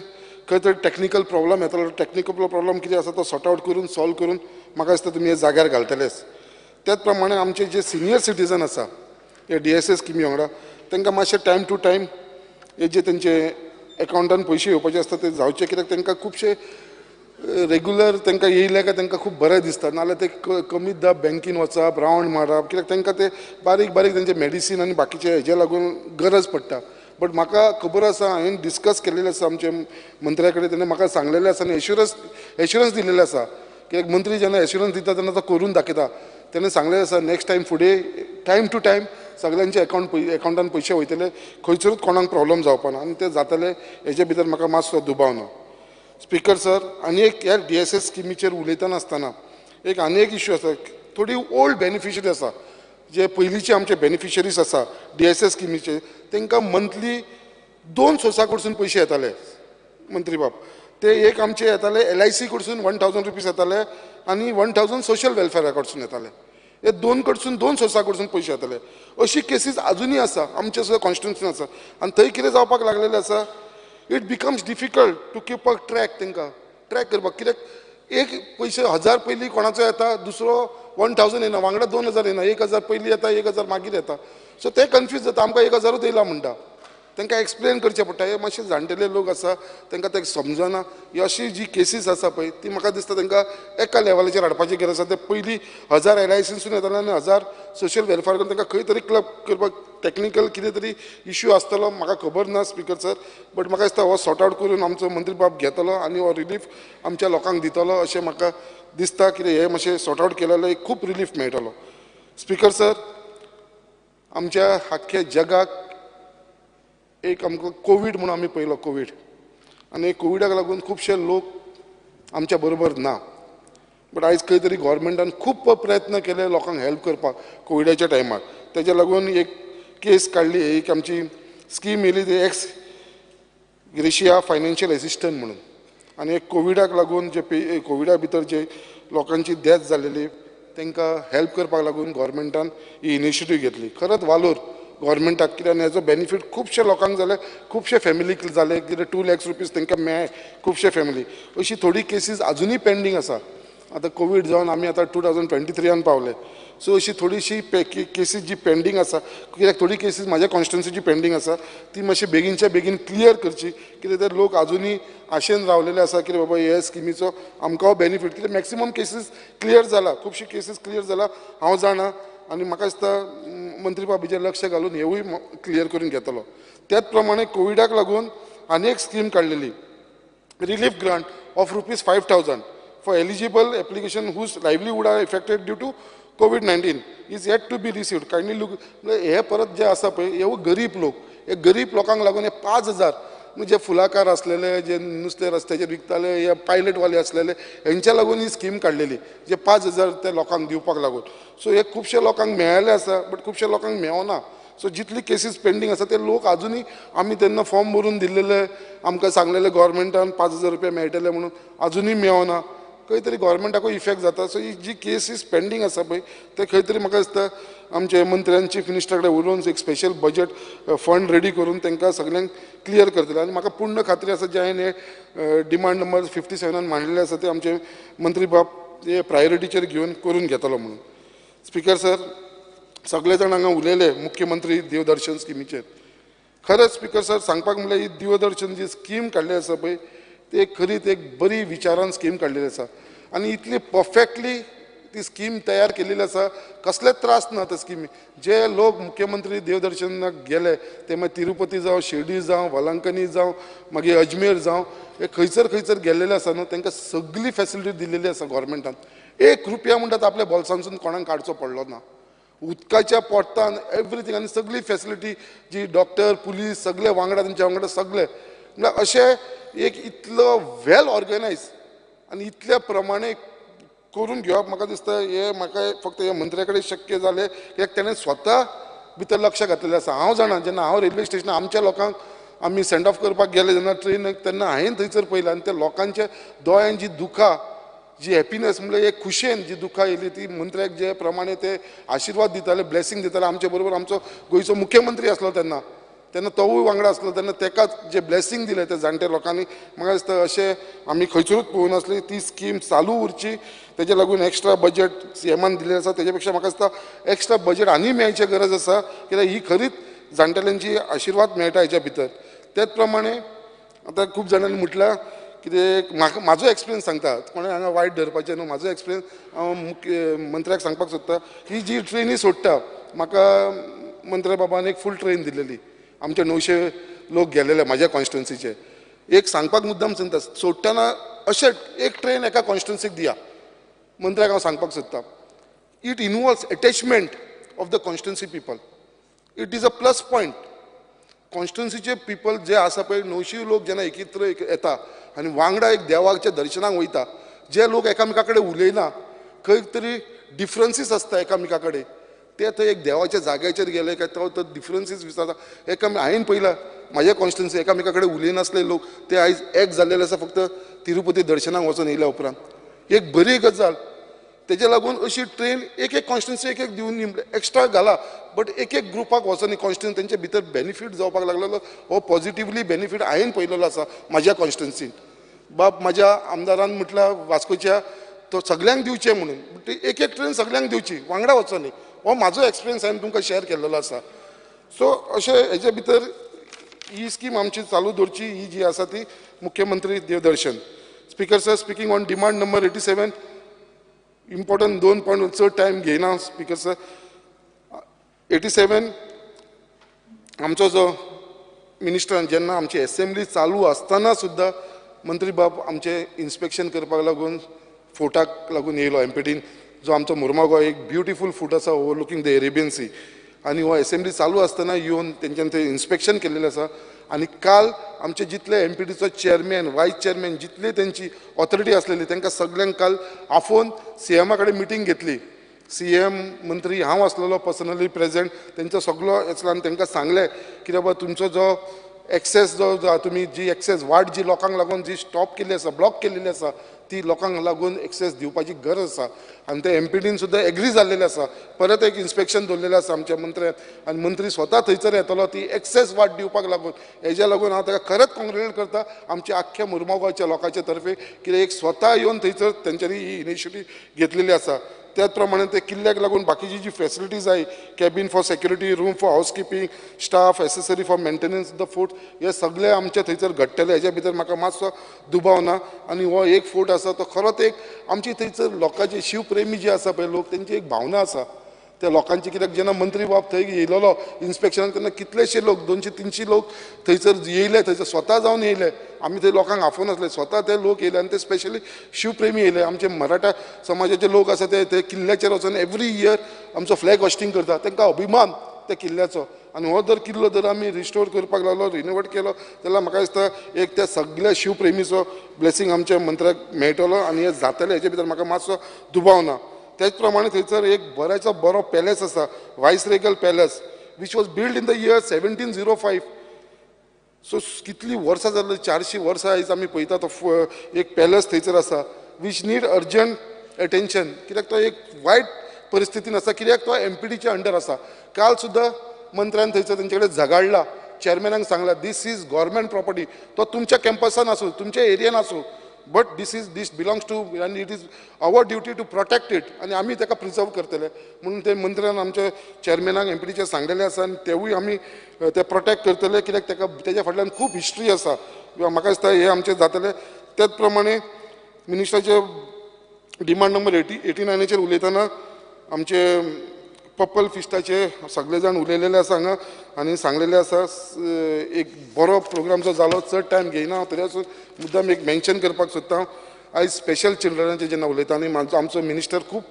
खंय तरी टॅक्निकल प्रॉब्लम येतलो, टॅक्निकल प्रॉब्लम कितें आसा तो सॉर्ट आवट करून सॉल्व करून म्हाका दिसता तुमी हे जाग्यार घालतलेच. त्याच प्रमाणे आमचे जे सिनियर सिटीजन आसा हे DSS स्किमी वांगडा तांकां मातशें टायम टू टायम हे जे तेंचे एकावंटान पयशे येवपाचे आसता ते जावचे, कित्याक तांकां खुबशे रेगुलर तांकां येयले काय तांकां खूब बरें दिसता, नाजाल्यार ते कमीतदा बँकीन वचप, रावंड मारप, कित्याक तांकां ते बारीक बारीक तांचे मेडिसीन आनी बाकीचे हेजे लागून गरज पडटा. बट म्हाका खबर आसा, हांवें डिस्कस केल्लें आसा आमच्या मंत्र्या कडेन, तेणें म्हाका सांगलेलें आसा आनी एश्युरन्स दिलेलें आसा. कित्याक मंत्री जेन्ना एश्युरन्स दिता तेन्ना तो करून दाखयता. तेणें सांगलेलें आसा नेक्स्ट टायम फुडें टायम टू टायम सगळ्यांचे एकावंटान पयशे वयतले, खंयसरूच कोणाक प्रॉब्लम जावपा ना आनी ते जातले हेजे भितर म्हाका मातसो दुबाव ना. स्पीकर सर, आनी एक ह्या DSS स्किमीचेर उलयतना आसतना एक आनी एक इश्यू आसा. थोडी ओल्ड बेनिफिशरी आसा, जे पयलींचे आमचे बेनिफिशरीज आसा DSS स्किमीचे, तांकां मंथली 2 सोर्सा कडसून पयशे येताले मंत्री बाब. ते एक आमचे येताले LIC कडसून 1000 रुपीज येताले आनी 1000 सोशल वेलफेअरा कडसून येताले. हे 2 कडसून 2 सोर्सा कडसून पयशे येताले. अशी केसीस आजुनूय आसा आमचे सुद्दां कॉन्स्टिट्युन्सीन आसा. आनी थंय कितें जावपाक लागलेलें आसा, it becomes difficult to keep a track. तांकां ट्रॅक करपाक, कित्याक एक पयशे 1000 पयलीं कोणाचो येता, दुसरो 1000 येना, वांगडा 2000 येना, 1000 पयलीं येता, 1000 मागीर येता. सो ते कन्फ्यूज जाता, आमकां 1000ूच येयला म्हणटा. तांकां एक्सप्लेन करचें पडटा. हे मातशे जाणटेले लोक आसा, तांकां तें समजना. ही अशी जी केसीस आसा पळय ती म्हाका दिसता तांकां एका लेवलाचेर हाडपाची गरज आसा. ते पयलीं 1000 LICसून येताले आनी 1000 सोशल वेलफेअर करून तांकां खंय तरी क्लब करपाक टॅक्निकल कितें तरी इश्यू आसतलो, म्हाका खबर ना स्पीकर सर. बट म्हाका दिसता हो सॉर्ट आवट करून आमचो मंत्री बाब घेतलो आनी हो रिलीफ आमच्या लोकांक दितलो अशें म्हाका दिसता. कितें हें मातशें सॉर्ट आवट केलें जाल्यार खूब रिलीफ मेळटलो. स्पीकर सर, आमच्या आख्ख्या जगाक एक आमकां कोवीड म्हणून आमी पळयलो, कोवीड, आनी कोविडाक लागून खुबशे लोक आमच्या बरोबर ना. बट आयज खंय तरी गव्हर्मेंटान खूब प्रयत्न केले लोकांक हेल्प करपाक कोविडाच्या टायमार. तेज्या लागून एक केस काडली, एक आमची स्कीम येयली ती एक्स ग्रेशिया फायनान्शियल एसिस्टंट म्हणून. आनी एक कोविडाक लागून जे कोविडा भितर जे लोकांची डेथ जालेली तांकां हेल्प करपाक लागून गव्हर्मेंटान ही इनिशिएटीव घेतली. खरंच वालोर गव्हर्मेंटाक, कित्याक हेजो बेनिफीट खुबशे लोकांक जाले, खुबशे फॅमिलीक जाले, कितें 2 lakhs rupees तांकां मेळ्ळे खुबशे फॅमिली. अशी थोडी केसीस आजुनूय पेंडींग आसा. आतां कोवीड जावन आमी आतां 2023 पावले. सो अशी थोडीशी केसीस जी पेंडींग आसा, कित्याक थोडी केसीस म्हाज्या कॉन्स्टिट्युन्सीची पेंडींग आसा, ती मातशी बेगीनच्या बेगीन क्लियर करची. कित्याक ते लोक आजुनूय आशेन रावलेले आसा की बाबा हे स्किमीचो आमकां बेनिफीट. कित्याक मॅक्सिमम केसीस क्लियर जाला, खुबशी केसीस क्लियर जाला हांव जाणा. आनी म्हाका दिसता मंत्री बाबीचेर लक्ष घालून हेवूय क्लियर करून घेतलो. त्याच प्रमाणे कोविडाक लागून आनी एक स्कीम काडलेली, relief grant of rupees 5000 for eligible application whose livelihood are affected due to COVID-19 is yet to be received. Kindly look. हे परत जे आसा पळय, हे गरीब लोक, हे गरीब लोकांक लागून हे 5000 जे फुलाकार आसलेले, जे नुस्तें रस्त्याचेर विकताले, हे पायलटवाले आसलेले, हेंच्या लागून ही स्कीम काडलेली जे 5000 ते लोकांक दिवपाक लागून. सो हे खुबशे लोकांक मेळ्ळेले आसा, बट खुबशे लोकांक मेळना. सो जितली केसीस पेंडींग आसा ते लोक आजुनूय आमी तेन्ना फॉर्म भरून दिल्लेले, आमकां सांगलेले गव्हर्मेंटान 5000 रुपया मेळटले म्हणून, आजुनूय मेळना. खंय तरी गव्हर्मेंटाकूय इफेक्ट जाता. सो ही जी केसीस पेंडींग आसा पळय ते खंय तरी म्हाका दिसता आमचे मंत्र्यान चीफ मिनिस्टरा कडेन उलोवन एक स्पेशल बजट फंड रेडी करून तांकां सगल्यांक क्लियर करतले. आनी म्हाका पूर्ण खात्री आसा जे हांवें हे डिमांड नंबर 57 मांडलेले आसा ते आमचे मंत्री बाब हे प्रायोरिटीचेर घेवन करून घेतलो म्हणून. स्पीकर सर, सगळे जाण हांगा उलयले मुख्यमंत्री देवदर्शन स्किमीचेर. खरेंच स्पीकर सर सांगपाक म्हणल्यार ही देवदर्शन जी स्कीम काडली आसा पळय ती एक खरीच एक बरी विचारान स्कीम काडलेली आसा आनी इतली परफेक्टली ती स्कीम तयार केलेली आसा, कसलेच त्रास ना त्या स्किमी. जे लोक मुख्यमंत्री देवदर्शनाक गेले ते मागीर तिरुपती जावं, शिर्डी जावं, वलांकनी जावं, मागीर अजमेर जावं, हे खंयसर खंयसर गेल्लेले आसा न्हू तांकां सगळी फेसिलिटी दिलेली आसा गव्हर्मेंटान. 1 रुपया म्हणटात आपल्या बोल्सांसून कोणाक काडचो पडलो ना, उदकाच्या पोटान एवरीथींग आनी सगळी फेसिलिटी जी डॉक्टर पुलीस सगळे वांगडा तेंच्या वांगडा सगळे, म्हणल्यार अशें एक इतलो वेल ऑर्गनायज आनी इतल्या प्रमाणे करून घेवप म्हाका दिसता हे म्हाका फक्त ह्या मंत्र्या कडेन शक्य जालें, कित्याक तेणें स्वता भितर लक्ष घातलेलें आसा. हांव जाणा जेन्ना हांव रेल्वे स्टेशनार आमच्या लोकांक आमी सेंड ऑफ करपाक गेले जेन्ना ट्रेनीक तेन्ना हांवें थंयसर पळयलें आनी त्या लोकांच्या दोळ्यान जी दुखां, जी हॅपीनस म्हणल्यार एक खुशयेन जी दुखां येयली ती मंत्र्याक जे प्रमाणे ते आशिर्वाद दिताले, ब्लेसींग दिताले. आमचे बरोबर आमचो गोंयचो मुख्यमंत्री आसलो तेन्ना, तेन्ना तोवूय वांगडा आसलो, तेन्ना तेका जे ब्लेसींग दिलें त्या जाणट्या लोकांनी, म्हाका दिसता अशें आमी खंयसरूच पळोवंक नासली. ती स्कीम चालू उरची तेजे लागून एक्स्ट्रा बजट सीएमान दिल्लें आसा, तेजे पेक्षा म्हाका दिसता एक्स्ट्रा बजट आनी मेळची गरज आसा, कित्याक ही खरीच जाणटेल्यांची आशिर्वाद मेळटा हेच्या भितर. त्याच प्रमाणे आतां खूब जाणांनी म्हटलां की कितें म्हाका म्हाजो एक्सपिरियन्स सांगता, कोणें हांगा वायट धरपाचें न्हू, म्हाजो एक्सपिरियन्स हांव मुख्य मंत्र्याक सांगपाक सोदता. ही जी ट्रेनी सोडटा, म्हाका मंत्र्या बाबान एक फूल ट्रेन दिलेली, आमचे 900 लोक गेलेले म्हाज्या कॉन्स्टिट्युन्सीचे. एक सांगपाक मुद्दाम सांगता, सोडटना अशें एक ट्रेन एका कॉन्स्टिट्युन्सीक दिया. मंत्र्याक हांव सांगपाक सोदता, it involves attachment of the constituency people, it is a plus point. कॉन्स्टिट्युन्सीचे people जे आसा पळय 900 लोक जेन्ना एकत्र येता आनी वांगडा एक देवाच्या दर्शनाक वयता, जे लोक एकामेका कडेन उलयना, खंय तरी डिफरन्सीस आसता एकामेका कडेन, ते थंय एक देवाच्या जाग्याचेर गेले काय तो डिफरन्सीस विसरता. एकामेक हांवें पळयला म्हाज्या कॉन्स्टिट्युन्सी एकामेका कडेन उलयनासले लोक ते आयज एक जाल्लेले आसा फक्त तिरुपती दर्शनाक वचून येयल्या उपरांत. एक बरी गजाल, तेजे लागून अशी ट्रेन एक एक कॉन्स्टिट्युन्सी एक एक दिवन एक्स्ट्रा घाला, बट एक एक ग्रुपाक वचोन कॉन्स्टिट्युन्सी तेंचे भितर बेनिफीट जावपाक लागलेलो, हो पॉजिटिवली बेनिफीट हांवें पळयलेलो आसा म्हाज्या कॉन्स्टिट्युन्सीन. बाब म्हाज्या आमदारान म्हटल्यार वास्कोच्या तो सगल्यांक दिवचें म्हणून, बट एक एक ट्रेन सगल्यांक दिवची, वांगडा वचोनी. हो म्हाजो एक्सपिरियन्स हांवें तुमकां शेअर केल्लो आसा. सो अशें हेजे भितर ही स्कीम आमची चालू दवरची, ही जी आसा ती मुख्यमंत्री Devdarshan. Speaker sir, speaking on demand number 87, important 2 point, चड टायम घेयना स्पीकर सर. 87 आमचो जो मिनिस्टरान जेन्ना आमची एसेंब्ली चालू आसतना सुद्दां मंत्री बाब आमचें इन्स्पेक्शन करपाक लागून फोर्टाक लागून येयलो एमपीडीन, जो आमचो मुर्मागांव एक ब्युटिफूल फोर्ट आसा ओवरलुकींग the Arabian सी, आनी हो एसेंब्ली चालू आसतना येवन तेंच्यान थंय इन्स्पेक्शन केल्लेलें आसा. आनी काल आमचे जितले एमपीडीचो चेअरमॅन, वायस चेअरमॅन, जितले तेंची ऑथॉरिटी आसलेली तांकां सगल्यांक काल आफोवन सीएमा कडेन मिटींग घेतली. सीएम मंत्री हांव आसलेलो पर्सनली प्रेजेंट, तेंचो सगलो येतलो आनी तांकां सांगलें की बाबा तुमचो जो एक्सेस जो तुमी जी एक्सेस वाट जी लोकांक लागून जी स्टॉप केल्ली आसा, ब्लॉक केल्ली आसा, ती लोकांक लागून एक्सेस दिवपाची गरज आसा. आनी ते एमपीडीन सुद्दां एग्री जाल्लेले आसा. परत एक इन्स्पेक्शन दवरलेलें आसा आमच्या मंत्र्यान, आनी मंत्री स्वता थंयसर येतलो ती एक्सेस वाट दिवपाक लागून. हेज्या लागून हांव ताका खरेंच कॉंग्रेट्युलेट करता आमच्या आख्ख्या मुर्मागांवच्या लोकांच्या तर्फे, कित्याक एक स्वता येवन थंयसर तेंच्यांनी ही इनिशिएटीव घेतलेली आसा. त्याच प्रमाणे ते किल्ल्याक लागून बाकीची जी फेसिलिटीज आहे, cabin for security, room for housekeeping, staff, accessory for maintenance the fort, हे सगळे आमचे थंयसर घडटले, हेज्या भितर म्हाका मातसो दुबाव ना. आनी हो एक फोर्ट आसा तो खरोच एक आमची थंयसर लोकांची शिवप्रेमी जे आसा पळय लोक, तेंची एक भावना आसा त्या लोकांची. कित्याक जेन्ना मंत्री बाब थंय येयलेलो इन्स्पेक्शनाक तेन्ना कितलेशे लोक, 200-300 लोक थंयसर येयले, थंयसर स्वता जावन येयले. आमी थंय लोकांक आफोवन आसले, स्वता ते लोक येयले आनी ते स्पेशली शिवप्रेमी येयले. आमचे मराठा समाजाचे लोक आसा ते ते किल्ल्याचेर वचून एवरी इयर आमचो फ्लॅग होस्टिंग करता, तांकां अभिमान त्या किल्ल्याचो. आनी हो जर किल्लो जर आमी रिस्टोर करपाक लागलो, रिनोवेट केलो, जाल्यार म्हाका दिसता एक त्या सगळ्या शिवप्रेमीचो ब्लेसींग आमच्या मंत्र्याक मेळटलो आनी हें जातलें, हेजे भितर म्हाका मातसो दुबाव ना. त्याच प्रमाणे थंयसर एक बऱ्याचो बरो पॅलेस आसा, viceregal palace, which was build in the year 1705. So कितलीं वर्सां जालीं, 400 वर्सां आयज आमी पळयता तो एक पॅलेस थंयसर आसा, which need urgent attention. कित्याक तो एक वायट परिस्थितीन आसा, कित्याक तो एमपीडीच्या अंडर आसा. काल सुद्दां मंत्र्यान थंयसर तेंचे कडेन झगाडला, चेअरमॅनाक सांगला this is government property, तो तुमच्या कॅम्पसान आसूं, तुमच्या एरियन आसूं, but this is this belongs to आनी it is our duty to protect it, आनी आमी ताका प्रिजर्व करतले म्हणून ते मंत्र्यान आमच्या चेअरमॅनाक एमपीडीचे सांगलेलें आसा. आनी तेवूय आमी ते प्रोटेक्ट करतले, कित्याक ताका तेज्या फाटल्यान खूब हिस्ट्री आसा. म्हाका दिसता हें आमचें जातलें. त्याच प्रमाणे मिनिस्टराचे डिमांड नंबर 89 उलयतना आमचे पप्पल फिस्टाचे सगळे जाण उलयलेले आसा हांगा आनी सांगलेले आसा. एक बरो प्रोग्राम जो जालो, चड टायम घेयना हांव, तरी आसून मुद्दाम एक मेन्शन करपाक सोदता हांव. आयज स्पेशल चिल्ड्रनाचेर जेन्ना उलयता आनी आमचो मिनिस्टर खूब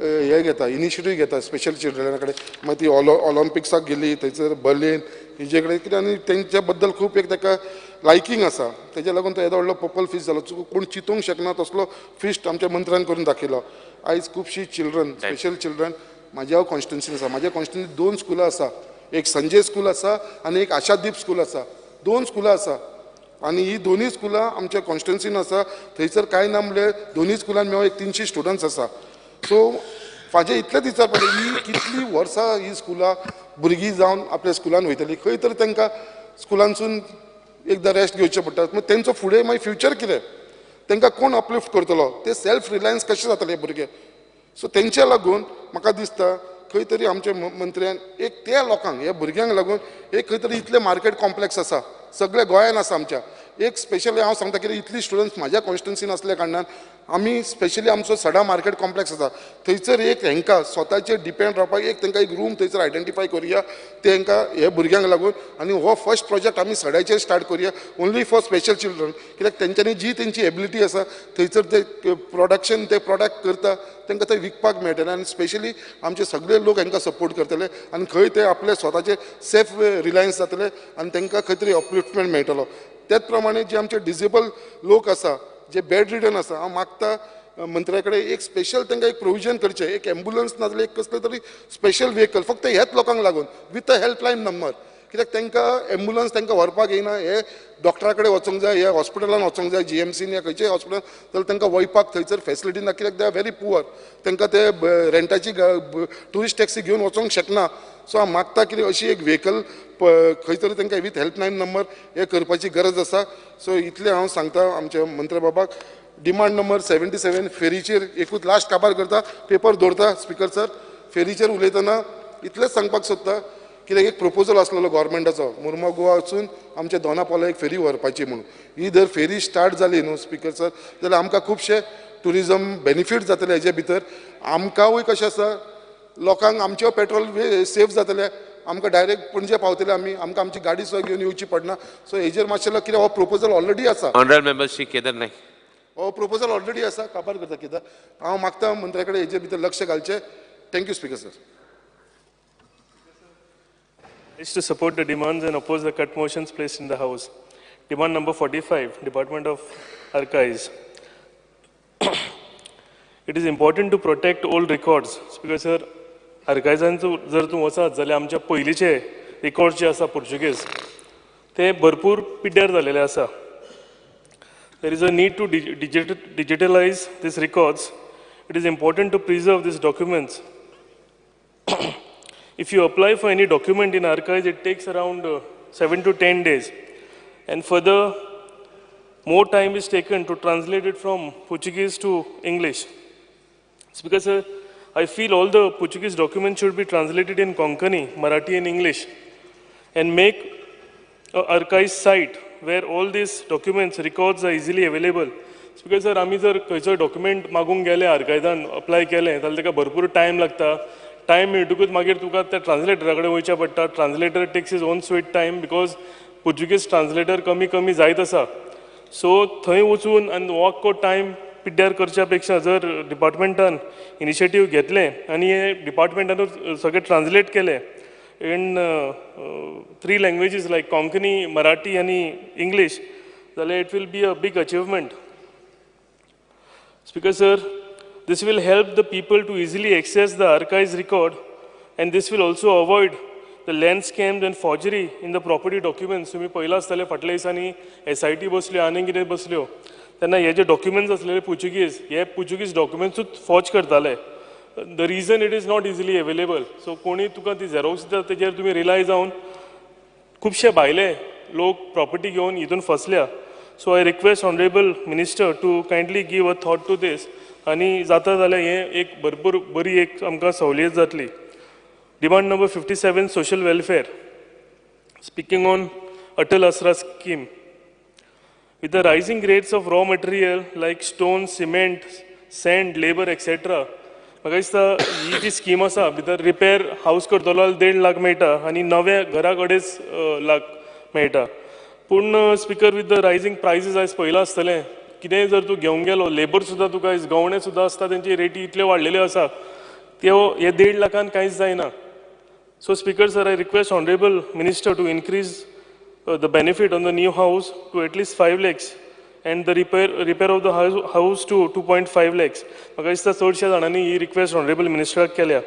हें घेता, इनिशिएटीव घेता स्पेशल चिल्ड्रना कडेन, मागीर ती ऑलिम्पिक्साक गेली थंयसर बर्लीन हेजे कडेन कितें, आनी तेंच्या बद्दल खूब एक ताका लायकींग आसा. तेज्या लागून तो येदो व्हडलो पप्पल फिस्ट जालो, कोण चिंतूंक शकना तसलो फिस्ट आमच्या मंत्र्यान करून दाखयलो. आयज खुबशीं चिल्ड्रन, स्पेशल चिल्ड्रन म्हाज्या कॉन्स्टिट्युन्सीन आसा. म्हाज्या कॉन्स्टिट्युन्सीन 2 स्कुलां आसा, एक संजय स्कूल आसा आनी एक आशादीप स्कूल आसा. 2 स्कुलां आसा आनी ही दोनूय स्कुलां आमच्या कॉन्स्टिट्युन्सीन आसा. थंयसर कांय ना म्हणल्यार दोनूय स्कुलान मेळून एक 300 स्टुडंट्स आसा. सो म्हाजें इतलेंच विचारपाचें, ही कितलीं वर्सां ही स्कुलां भुरगीं जावन आपल्या स्कुलान वयतलीं, खंय तरी तांकां स्कुलांसून एकदां रेस्ट घेवचें पडटा. मागीर तेंचो फुडें मागीर फ्युचर कितें, तांकां कोण अपलिफ्ट करतलो, ते सेल्फ रिलायन्स कशें जातले भुरगे. सो तेंच्या लागून म्हाका दिसता खंय तरी आमच्या मंत्र्यान एक त्या लोकांक, ह्या भुरग्यांक लागून एक खंय तरी इतलें मार्केट कॉम्प्लेक्स आसा सगळ्या गोंयान आसा आमच्या, एक स्पेशली हांव सांगता कित्याक इतली स्टुडंट्स म्हाज्या कॉन्स्टिट्युन्सीन आसल्या कारणान आमी स्पेशली आमचो सडा मार्केट कॉम्प्लेक्स आसा थंयसर एक हेंकां स्वताचेर डिपेंड रावपाक एक तांकां एक रूम थंयसर आयडेंटिफाय करुया ते हेंकां हे भुरग्यांक लागून. आनी हो फर्स्ट प्रोजेक्ट आमी सड्याचेर स्टार्ट करुया ओन्ली फॉर स्पेशल चिल्ड्रन, कित्याक तेंच्यांनी जी तेंची एबिलिटी आसा थंयसर ते प्रोडक्शन ते प्रोडक्ट करता तांकां ते विकपाक मेळटलें. आनी स्पेशली आमचे सगळे लोक हांकां सपोर्ट करतले आनी खंय ते आपले स्वताचे सेल्फ रिलायन्स जातले आनी तांकां खंय तरी अपलिफ्टमेंट मेळटलो. त्याच प्रमाणे जे आमचे डिजेबल लोक आसा जे बेड रिडन आसा, हांव मागता मंत्र्या कडेन एक स्पेशल तांकां एक प्रोविजन करचें, एक एम्बुलन्स नाजाल्यार एक कसलें तरी स्पेशल व्हेकल फक्त ह्याच लोकांक लागून विथ अ हेल्पलायन नंबर, कित्याक तांकां एम्बुलन्स तांकां व्हरपाक येना, हे डॉक्टरा कडेन वचोंक जाय, हे हॉस्पिटलान वचोंक जाय, जीएमसीन या खंयच्याय हॉस्पिटलान, जाल्यार तांकां वयपाक थंयसर फेसिलिटी ना, कित्याक they are very poor, तांकां ते रेंटाची ट्युरिस्ट टॅक्सी घेवन वचोंक शकना. सो हांव मागता कितें अशी एक व्हेकल खंय तरी तांकां विथ हेल्पलायन नंबर हे करपाची गरज आसा. सो इतलें हांव सांगता आमच्या मंत्री बाबाक. डिमांड नंबर 77 फेरीचेर एकूच लास्ट काबार करता, पेपर दवरता स्पिकर सर. फेरीचेर उलयतना इतलेंच सांगपाक सोदता कित्याक एक प्रपोजल आसलेलो गव्हर्मेंटाचो मुर्मू गोवा वचून आमच्या दोना पोला एक फेरी व्हरपाची म्हणून. ही जर फेरी स्टार्ट जाली न्हू स्पिकर सर जाल्यार आमकां खुबशे ट्युरिजम बेनिफीट जातले हेजे भितर. आमकांय कशें आसा लोकांक आमचें पेट्रोल सेफ जातलें, आमकां डायरेक्ट पणजे पावतले आमी, आमकां आमची गाडी सुद्दां घेवन येवची पडना. सो हेजेर मातशें कितें हो प्रपोजल ऑलरेडी आसा. ऑनरेबल मेंबर श्री केदार नाईक, हो प्रपोजल ऑलरेडी आसा, काबार करता कितें. हांव मागता मंत्र्या कडेन हेजे भितर लक्ष घालचें. Thank you speaker sir. Is to support the demands and oppose the cut motions placed in the House. Demand number 45, Department of Archives. It is important to protect old records. Speaker sir, archives जर तूं वचत जाल्यार आमच्या पयलींचे records जे आसा Portuguese ते भरपूर पिड्ड्यार जालेले आसा. There is a need to digitalize these records. It is important to preserve these documents. If you apply for any document in archives, it takes around 7 to 10 days. And further, more time is taken to translate it from Portuguese to English. It's because I feel all the Portuguese documents should be translated in Konkani, Marathi and English, and make an archive site where all these documents, records are easily available. It's because sir, आमी जर खंयचोय document मागूंक गेले आर्कायव्सान apply केलें जाल्यार ताका भरपूर time लागता. Time मेळटकूच मागीर तुका त्या ट्रान्सलेटरा कडेन वयचें पडटा. Translator takes his own sweet time because Portuguese translator कमी कमी जायत आसा. सो थंय वचून आनी हो आख्खो टायम पिड्ड्यार करच्या पेक्षा जर डिपार्टमेंटान इनिशिएटीव घेतलें आनी हे डिपार्टमेंटानूच सगळें ट्रान्सलेट केलें in 3 languages like Konkani, Marathi आनी इंग्लीश जाल्यार it will be a big achievement. Speaker sir, this will help the people to easily access the archives record, and this will also avoid the land scams and forgery in the property documents. तुम्ही पळयलां आसतलें फाटल्या दिसांनी SIT बसल्यो आनी कितें बसल्यो तेन्ना हे जे documents आसलेले पुर्चुगीज, हे पुर्चुगीज डॉक्युमेंट्सूच फॉर्ज करताले. The reason it is not easily available. So कोणी तुका ती झेरोक्स दिता तेजेर तुमी रिलाय जावन खुबशे भायले लोक प्रॉपर्टी घेवन हितून फसल्या. So I request honourable minister to kindly give a thought to this, आनी जाता जाल्यार हें एक भरपूर बरी एक आमकां सवलत जातली. Demand number 57, social welfare. Speaking on Atal Aasra scheme. With the rising rates of raw material like stone, cement, sand, labour etcetera, म्हाका दिसता ही जी स्कीम आसा भितर रिपेर हावस करतलो जाल्यार 1.5 लाख मेळटा आनी नव्या घराक 2.5 लाख मेळटा. पूण speaker, with the rising prices आयज पळयलां आसतलें, कितेंय जर तूं घेवंक गेलो लेबर सुद्दां तुका आयज गवणे सुद्दां आसता तेंची रेटी इतल्यो वाडलेल्यो आसा त्यो हे 1.5 लाखान कांयच जायना. So speaker sir, I request honourable minister to increase the benefit on the new house to at least 5 lakhs and the repair of the house to 2.5 lakhs. म्हाका दिसता चडश्या जाणांनी ही रिक्वेस्ट ऑनरेबल मिनिस्टराक केल्या.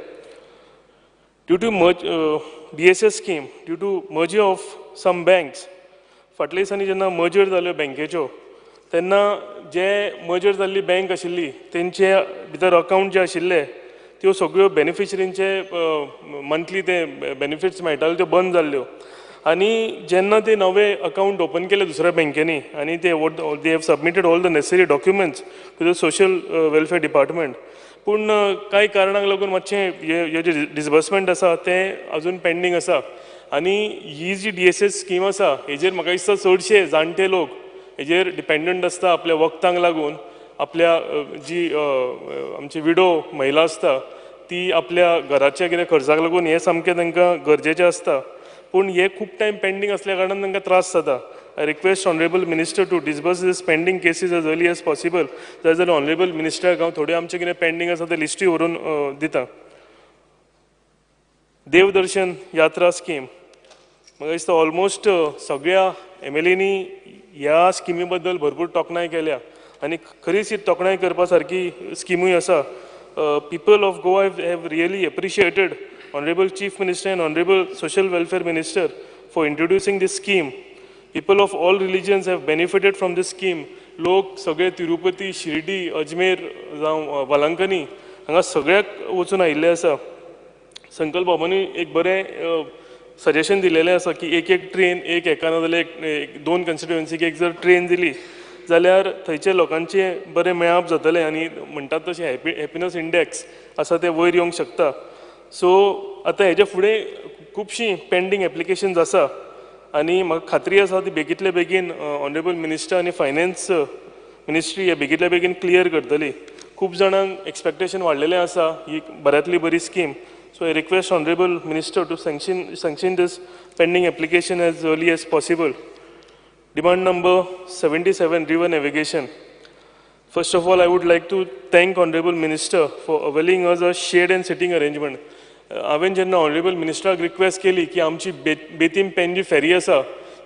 Due to DSS scheme, due to merger of some banks, फाटल्या दिसांनी जेन्ना merger जाल्यो बँकेच्यो तेन्ना जे मर्जर जाल्ली बँक आशिल्ली तेंचे भितर अकावंट जे आशिल्ले त्यो सगळ्यो बेनिफिशरींचे मंथली ते बेनिफिट्स मेळटाले त्यो बंद जाल्ल्यो. आनी जेन्ना ते नवे अकावंट ओपन केले दुसऱ्या बँकेनी आनी ते they have submitted all the necessary documents to the social welfare department, पूण कांय कारणांक लागून मातशें हे जें डिसबर्समेंट आसा तें अजून पेंडींग आसा. आनी ही जी DSS scheme आसा हेजेर म्हाका दिसता चडशे जाणटे लोक हेजेर डिपेंडंट आसता आपल्या वखदांक लागून. आपल्या जी आमची विडो महिला आसता ती आपल्या घराच्या कितें खर्चाक लागून हें सामकें तांकां गरजेचें आसता, पूण हे खूब टायम पेंडींग आसल्या कारणान तांकां त्रास जाता. I request honourable minister to disburse this pending cases as early as possible. जाय जाल्यार ऑनरेबल मिनिस्टराक हांव थोड्यो आमचें कितें पेंडींग आसा ते लिस्टूय व्हरून दिता. देवदर्शन यात्रा स्कीम म्हाका दिसता ऑलमोस्ट सगळ्या एमएलएनी ह्या स्किमी बद्दल भरपूर तोखणाय केल्या आनी खरीच ही तोखणाय करपा सारकी स्किमूय आसा. People of Goa have really appreciated honourable chief minister and honourable social welfare minister for introducing this scheme. People of all religions have benefited from this scheme. लोक सगळे तिरुपती, शिर्डी, अजमेर जावं वालांकनी हांगा सगळ्याक वचून आयिल्ले आसा. संकल्प बाबांनी एक बरें सजेशन दिलेलें आसा की एक एक ट्रेन एक एका ना जाल्यार एक दोन कॉन्स्टिट्युएन्सीक एक जर ट्रेन दिली जाल्यार थंयचे लोकांचें बरें मेळप जातलें आनी म्हणटात तशें हॅपिनस इंडेक्स आसा तें वयर येवंक शकता. सो आतां हेजे फुडें खुबशीं पेंडींग एप्लिकेशन्स आसा आनी म्हाका खात्री आसा ती बेगींतले बेगीन ऑनरेबल मिनिस्टर आनी फायनान्स मिनिस्ट्री हे बेगींतले बेगीन क्लियर करतली. खूब जाणांक एक्सपेक्टेशन वाडलेलें आसा ही बऱ्यांतली बरी scheme. So I request honourable minister to sanction this pending application as early as possible. Demand number 77, river navigation. First of all, I would like to thank Honorable Minister for availing us a shade and sitting arrangement. हांवें जेन्ना honourable मिनिस्टराक request केली की आमची Betim pen जी फेरी आसा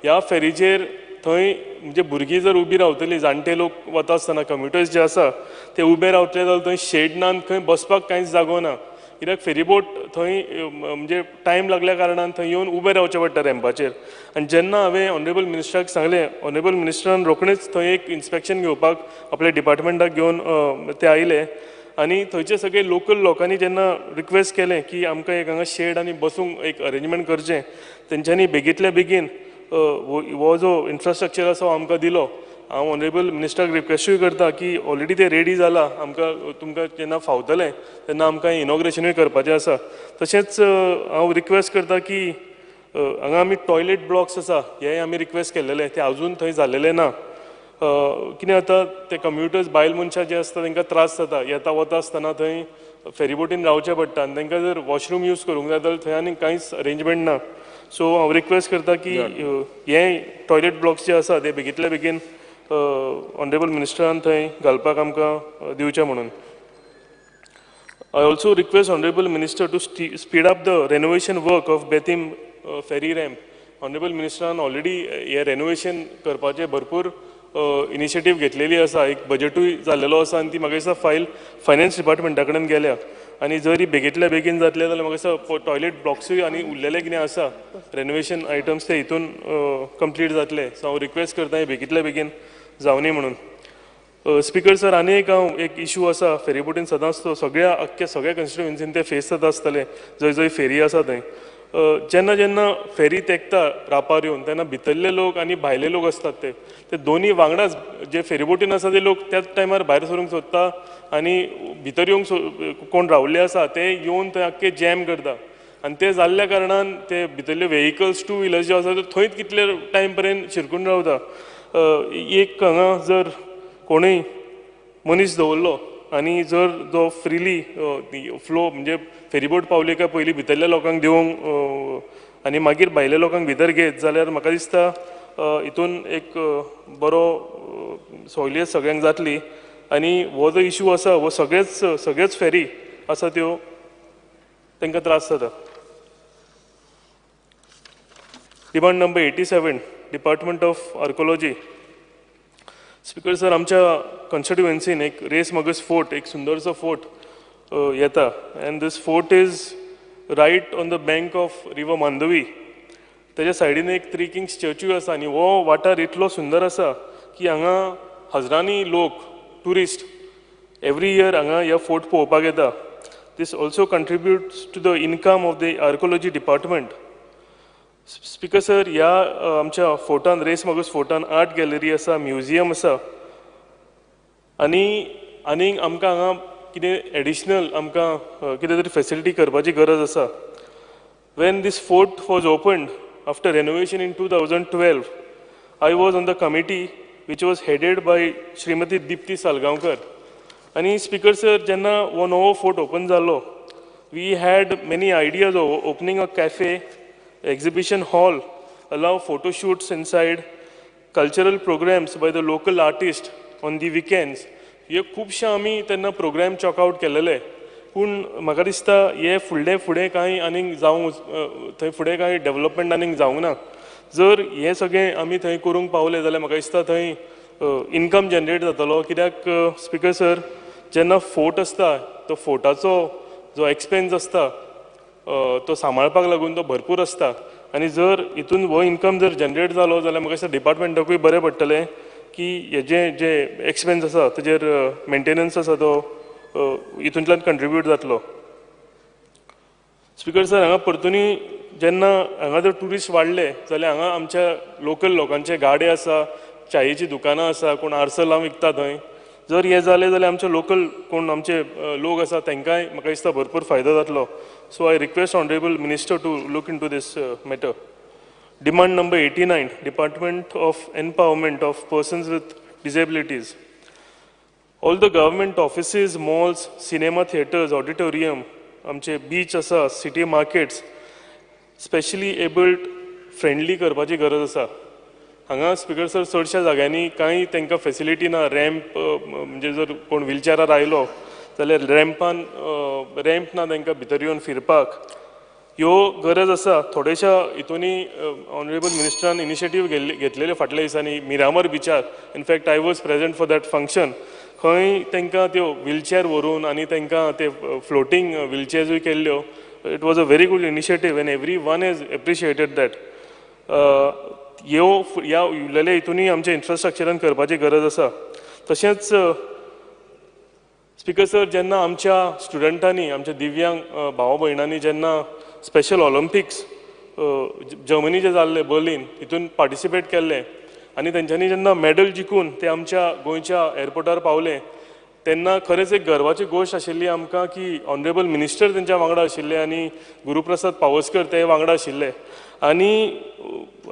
ह्या फेरीचेर थंय म्हणजे भुरगीं जर उबी रावतली, जाणटे लोक वता आसतना कम्युटर्स जे आसा ते उबे रावतले जाल्यार थंय शेड ना, खंय बसपाक कांयच जागो ना, कित्याक फेरीबोट थंय म्हणजे टायम लागल्या कारणान थंय येवन उबें रावचें पडटा रॅम्पाचेर. आनी जेन्ना हांवें ऑनरेबल मिनिस्टराक सांगलें, ऑनरेबल मिनिस्टरान रोखडेंच थंय एक इन्स्पेक्शन घेवपाक आपल्या डिपार्टमेंटाक घेवन ते आयले आनी थंयचे सगळे लोकल लोकांनी जेन्ना रिक्वेस्ट केलें की आमकां एक हांगा शेड आनी बसूंक एक अरेंजमेंट करचें, तेंच्यांनी बेगींतल्या बेगीन हो जो इन्फ्रास्ट्रक्चर आसा हो आमकां दिलो. हांव ऑनरेबल मिनिस्टराक रिक्वेस्टूय करता की ऑलरेडी ते रेडी जाला, आमकां तुमकां जेन्ना फावतलें तेन्ना आमकां इनॉग्रेशनूय करपाचें आसा. तशेंच हांव रिक्वेस्ट करता की हांगा आमी टॉयलेट ब्लॉक्स आसा हे आमी रिक्वेस्ट केल्लेले ते आजून थंय जाल्लेले ना. कितें जाता ते कम्युटर्स बायल मनशां जे आसता तांकां त्रास जाता, येता वता आसतना थंय फेरीबोटीन रावचें पडटा आनी तांकां जर वॉशरूम यूज करूंक जाय जाल्यार थंय आनी कांयच अरेंजमेंट ना. सो हांव रिक्वेस्ट करता की हे टॉयलेट ब्लॉक्स जे आसा ते बेगींतल्या बेगीन ऑनरेबल मिनिस्टरान थंय घालपाक आमकां दिवचें म्हणून. I also request honourable minister to speed up the renovation work of Betim ferry ramp. Honourable मिनिस्टरान already हें रेनोवेशन करपाचें भरपूर इनिशिएटीव घेतलेली आसा, एक बजेटूय जाल्लेलो आसा आनी ती म्हाका दिसता फायल फायनान्स डिपार्टमेंटा कडेन गेल्या आनी जर ही बेगींतल्या बेगीन जातले जाल्यार म्हाका दिसता टॉयलेट ब्लॉक्सूय आनी उरलेले कितें आसा रेनोवेशन आयटम्स ते हितून कंप्लीट जातले. सो हांव रिक्वेस्ट करता हें बेगींतल्या बेगीन जावनी म्हणून. स्पीकर सर, आनी एक हांव एक इशू आसा फेरीबोटीन सदांच तो सगळ्या अख्ख्या सगळ्या कॉन्स्टिट्युएन्सीन ते फेस जाता आसतले जंय जंय फेरी आसा थंय. जेन्ना जेन्ना फेरी तेकता रापार येवन तेन्ना भितरले लोक आनी भायले लोक आसतात ते ते दोनी वांगडाच जे फेरीबोटीन आसा ते लोक त्याच टायमार भायर सरूंक सोदता आनी भितर येवंक कोण रावल्ले आसा ते येवन थंय आख्खे जॅम करता आनी ते जाल्ल्या कारणान ते भितरले व्हेकल्स टू व्हिलर्स जे आसा ते थंयच कितले टायम पर्यंत शिरकून रावता. एक हांगा जर कोणूय मनीस दवरलो आनी जर जो फ्रिली फ्लो म्हणजे फेरीबोट पावली काय पयलीं भितरल्या लोकांक देवोंक आनी मागीर भायल्या लोकांक भितर घेत जाल्यार म्हाका दिसता हितून एक बरो सवलियत सगळ्यांक जातली आनी हो जो इशू आसा हो सगळेच सगळेच फेरी आसा त्यो तांकां त्रास जाता. Demand number 87, department of archaeology. Speaker sir, आमच्या कॉन्स्टिट्युएन्सीन एक रेस मगस फोर्ट, एक सुंदरसो फोर्ट येता and this fort is right on the bank of river Mandovi. तेज्या सायडीन एक थ्री किंग्स चर्चूय आसा आनी हो वाठार इतलो सुंदर आसा की हांगा हजरांनी लोक ट्युरिस्ट एवरी इयर हांगा ह्या फोर्ट पळोवपाक येता. This also contributes to the income of the archaeology department. Speaker sir, ह्या आमच्या फोर्टान रेस मगस फोर्टान आर्ट गॅलरी आसा, म्युझियम आसा आनी आनीक आमकां हांगा कितें एडिशनल आमकां कितें तरी फेसिलिटी करपाची गरज आसा. When this fort was opened after renovation in 2012, I was on the committee which was headed by Shrimati Dipti Salgaonkar. आनी स्पीकर सर, जेन्ना हो नवो फोर्ट ओपन जालो, we had many ideas of opening a cafe, exhibition hall, allow photo shoots inside, cultural programs by the local artist on the weekends. हे खुबशे आमी तेन्ना programme chalk out केलेले, पूण म्हाका दिसता हे फुडले फुडें कांय आनीक जावंक थंय फुडें कांय डेवलपमेंट आनीक जावंक ना. जर हें सगळें आमी थंय करूंक पावले जाल्यार म्हाका दिसता थंय इनकम जनरेट जातलो. कित्याक स्पीकर सर, जेन्ना फोर्ट आसता तो फोर्टाचो जो एक्सपेन्स आसता तो सांबाळपाक लागून तो भरपूर आसता, आनी जर हितून हो इनकम जर जनरेट जालो जाल्यार म्हाका दिसता डिपार्टमेंटाकूय बरें पडटलें की हेजें जे एक्सपेन्स आसा तेजेर मेंटेनन्स आसा तो हितूंतल्यान कंट्रिब्यूट जातलो. स्पीकर सर, हांगा परतूनय जेन्ना हांगा जर ट्युरिस्ट वाडले जाल्यार हांगा आमच्या लोकल लोकांचे गाडे आसा, च्यायेचीं दुकानां आसा, कोण आर्सलां विकता थंय. जर हें जालें जाल्यार आमचे लोकल कोण आमचे लोक आसा तांकांय म्हाका दिसता भरपूर फायदो जातलो. So I request honourable minister to look into this matter. Demand number 89, department of empowerment of persons with disabilities. All the government offices, malls, cinema theatres, auditorium, आमचे बीच आसा, city markets specially abled friendly करपाची गरज आसा. हांगा speaker sir चडश्या जाग्यांनी कांय तांकां फेसिलिटी ना. रॅम्प म्हणजे जर कोण व्हीलचॅरार आयलो जाल्यार रॅम्पान रॅम्प ना तांकां भितर येवन फिरपाक. ह्यो गरज आसा. थोडेश्या हितूनी ऑनरेबल मिनिस्टरान इनिशिएटीव घेतलेले फाटल्या दिसांनी मिरामर बिचार. In fact I was present for that function. खंय तांकां त्यो व्हीलचॅर व्हरून आनी तांकां ते फ्लोटींग व्हीलचॅर्सूय केल्ल्यो. It was a very good initiative and everyone has appreciated that. ह्यो ह्या उरलेल्या हितूनय आमच्या इन्फ्रास्ट्रक्चरान करपाची गरज आसा. तशेंच स्पीकर सर, जेन्ना आमच्या स्टुडंटांनी, आमच्या दिव्यांग भाव भयणांनी जेन्ना स्पेशल ऑलिम्पिक्स जर्मनीचे जाल्ले बर्लीन हितून पार्टिसिपेट केल्ले आनी तेंच्यांनी जेन्ना मॅडल जिखून ते आमच्या गोंयच्या एअरपोर्टार पावले तेन्ना खरेंच एक गर्वाची गोश्ट आशिल्ली आमकां की ऑनरेबल मिनिस्टर तेंच्या वांगडा आशिल्ले आनी गुरुप्रसाद पावसकर ते वांगडा आशिल्ले आनी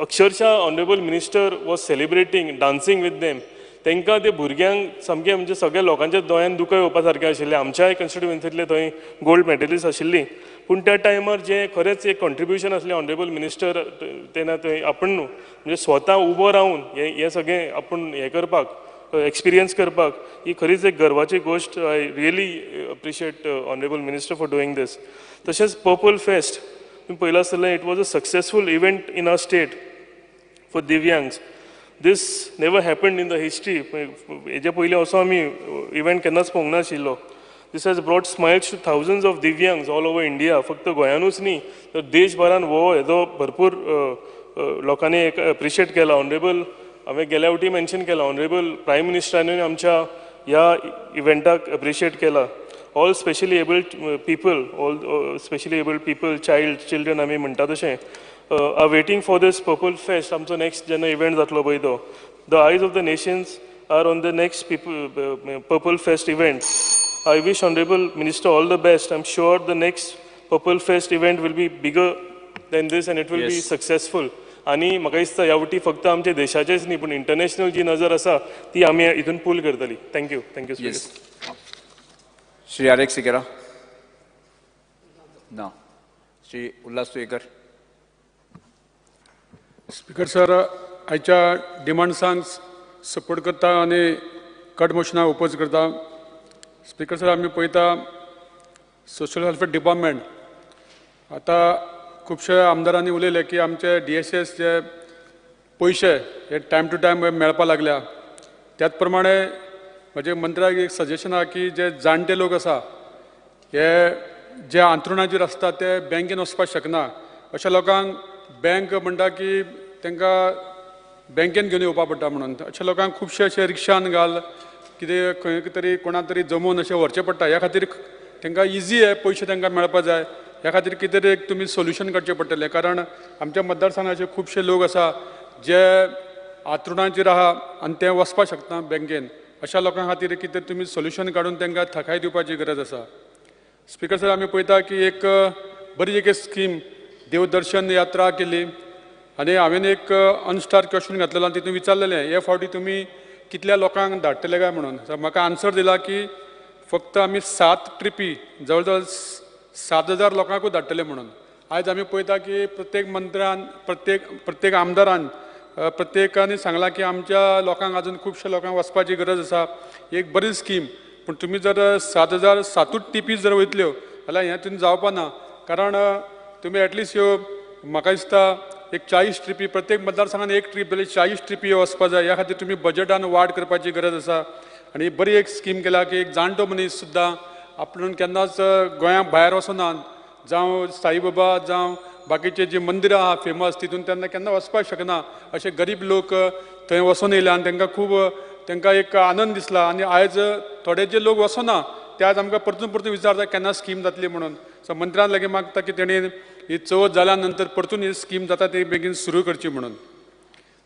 अक्षरशः honourable minister was celebrating, dancing with them. तांकां ते भुरग्यांक सामकें म्हणजे सगळ्या लोकांच्या दोळ्यान दुकां येवपा सारकें आशिल्लें. आमच्याय कॉन्स्टिट्युएन्सींतले थंय गोल्ड मॅडलिस्ट आशिल्लीं, पूण त्या टायमार जें खरेंच एक कॉन्ट्रिब्युशन आसलें ऑनरेबल मिनिस्टर तेन्ना थंय आपूण न्हू म्हणजे स्वता उबो रावन हें सगळें आपूण हें करपाक, एक्सपिरियन्स करपाक, ही खरीच एक गर्वाची गोश्ट. I really appreciate honourable minister for doing this. तशेंच पर्पल फेस्ट तुमी पळयलां आसतलें, it was a successful event in our state for divyangs. This never happened in the history. हेजे पयलीं असो आमी इव्हेंट केन्नाच पळोवंक नाशिल्लो. This has brought smiles to thousands of divyangs all over India. फक्त गोंयानूच न्ही तर देशभरान हो हेजो भरपूर लोकांनी एक एप्रिशिएट केला. ऑनरेबल हांवें गेल्या फावटी मेन्शन केला, ऑनरेबल प्रायम मिनिस्टरानूय आमच्या ह्या इव्हेंटाक एप्रिशिएट केला. All specially abled people, all specially abled people, child children आमी म्हणटा तशें are waiting for this purple fest. आमचो नेक्स्ट जेन्ना इव्हेंट जातलो पळय तो, the eyes of the nations are on the next purple fest event. I wish honourable minister all the best. I am sure the next purple fest event will be bigger than this and it will be successful. आनी म्हाका दिसता ह्या फावटी फक्त आमच्या देशाचेच न्ही पूण international जी नजर आसा ती आमी हितून पूल करतली. Thank you. Thank you speaker. Shri Alex Sequeira. ना. श्री उल्हास तुयेकर. स्पीकर सर, आयच्या डिमांड्सांक सपोर्ट करता आनी कट मोशनाक ओपोज करता. स्पीकर सर, आमी पळयता सोशल वेलफेअर डिपार्टमेंट आतां खुबशे आमदारांनी उलयले की आमचे डी एस एस जे पयशे हे टायम टू टायम मेळपाक लागल्या. त्याच प्रमाणे म्हजे मंत्र्याक एक सजेशन आहा की जे जाणटे लोक आसा हे जे आंतरुणाचेर आसता ते बँकेन वचपाक शकना, अशा लोकांक बँक म्हणटा की तांकां बँकेन घेवन येवपा पडटा, म्हणून अशा लोकांक खुबशे अशे रिक्षान घाल कितें खंय तरी कोणा तरी जमोवन अशें व्हरचें पडटा. ह्या खातीर तांकां इजी हे पयशे तांकां मेळपा जाय. ह्या खातीर कितें तरी एक तुमी सोल्युशन काडचें पडटलें, कारण आमच्या मतदारसंघाचे खुबशे लोक आसा जे आंतरुणाचेर आहा आनी ते वचपाक शकना बँकेन. अशा लोकां खातीर कितें तुमी सोल्युशन काडून तांकां थाकाय दिवपाची गरज आसा. स्पीकर सर, आमी पळयता की एक बरी एक स्कीम देवदर्शन यात्रा केली आनी हांवें एक अनस्टार क्वेश्चन घातलेलो आनी तितून विचारलेलें हे फावटी तुमी कितल्या लोकांक धाडटले काय म्हणून. म्हाका आन्सर दिला की फक्त आमी 7 ट्रिपी जवळ जवळ 7,000 लोकांकूच धाडटले म्हणून. आयज आमी पळयता की प्रत्येक मंत्र्यान प्रत्येक आमदारान प्रत्येकान सांगलां की आमच्या लोकांक अजून खुबश्या लोकांक वचपाची गरज आसा. एक बरी स्कीम, पूण तुमी जर 7,000 7 टिपी जर वयतल्यो जाल्यार हें तुमी जावपा ना, कारण तुमी एटलिस्ट ह्यो म्हाका दिसता एक 40 ट्रिपी प्रत्येक मतदारसंघान एक ट्रीप जाल्यार 40 ट्रिपी वचपा जाय. ह्या खातीर तुमी बजेटान वाड करपाची गरज आसा. आनी बरी एक स्कीम केला की एक जाणटो मनीस सुद्दां आपण केन्नाच गोंया भायर वचना, जावं साईबाबा जावं बाकीचे जी मंदिरां आहा फेमस तितून तेन्ना केन्ना वचपाक शकना, अशे गरीब लोक थंय वचून येयले आनी तांकां खूब तांकां एक आनंद दिसला. आनी आयज थोडे जे लोक वचना ते आज आमकां परतून परतून विचारता केन्ना स्कीम जातली म्हणून. सो मंत्र्यान लागीं मागता की तेणी ही चवथ जाल्या नंतर परतून ही स्कीम जाता ती बेगीन सुरू करची म्हणून.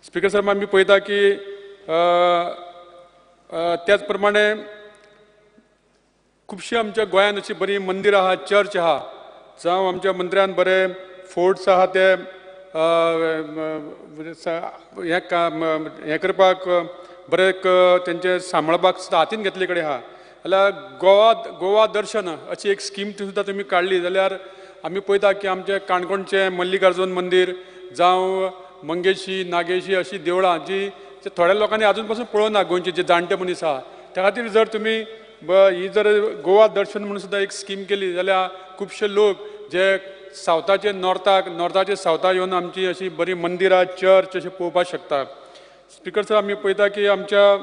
स्पिकर सर, आमी पळयता की त्याच प्रमाणे खुबशीं आमच्या गोंयांत अशी बरीं मंदिरां आहा, चर्च आहा, जावं आमच्या मंत्र्यान बरे फोर्ट्स आहा ते हें करपाक बरें तेंचे सांबाळपाक सुद्दां हातीन घेतले कडेन आहा. जाल्यार गोवा दर्शन अशी एक स्कीम सुद्दां तुमी काडली जाल्यार आमी पळयता की आमचें काणकोणचें मल्लिकार्जून मंदीर जावं मंगेशी नागेशी अशी देवळां जी थोड्या लोकांनी आजून पासून पळोवना, गोंयचे जे जाणटे मनीस आहा, त्या खातीर जर तुमी ही जर गोवा दर्शन म्हणून सुद्दां एक स्कीम केली जाल्यार खुबशे लोक जे सावथाचे नॉर्थाक, नॉर्थाचे सावथाक येवन आमची अशी बरी मंदिरां चर्च अशी पळोवपाक शकता. स्पिकर सर, आमी पळयता की आमच्या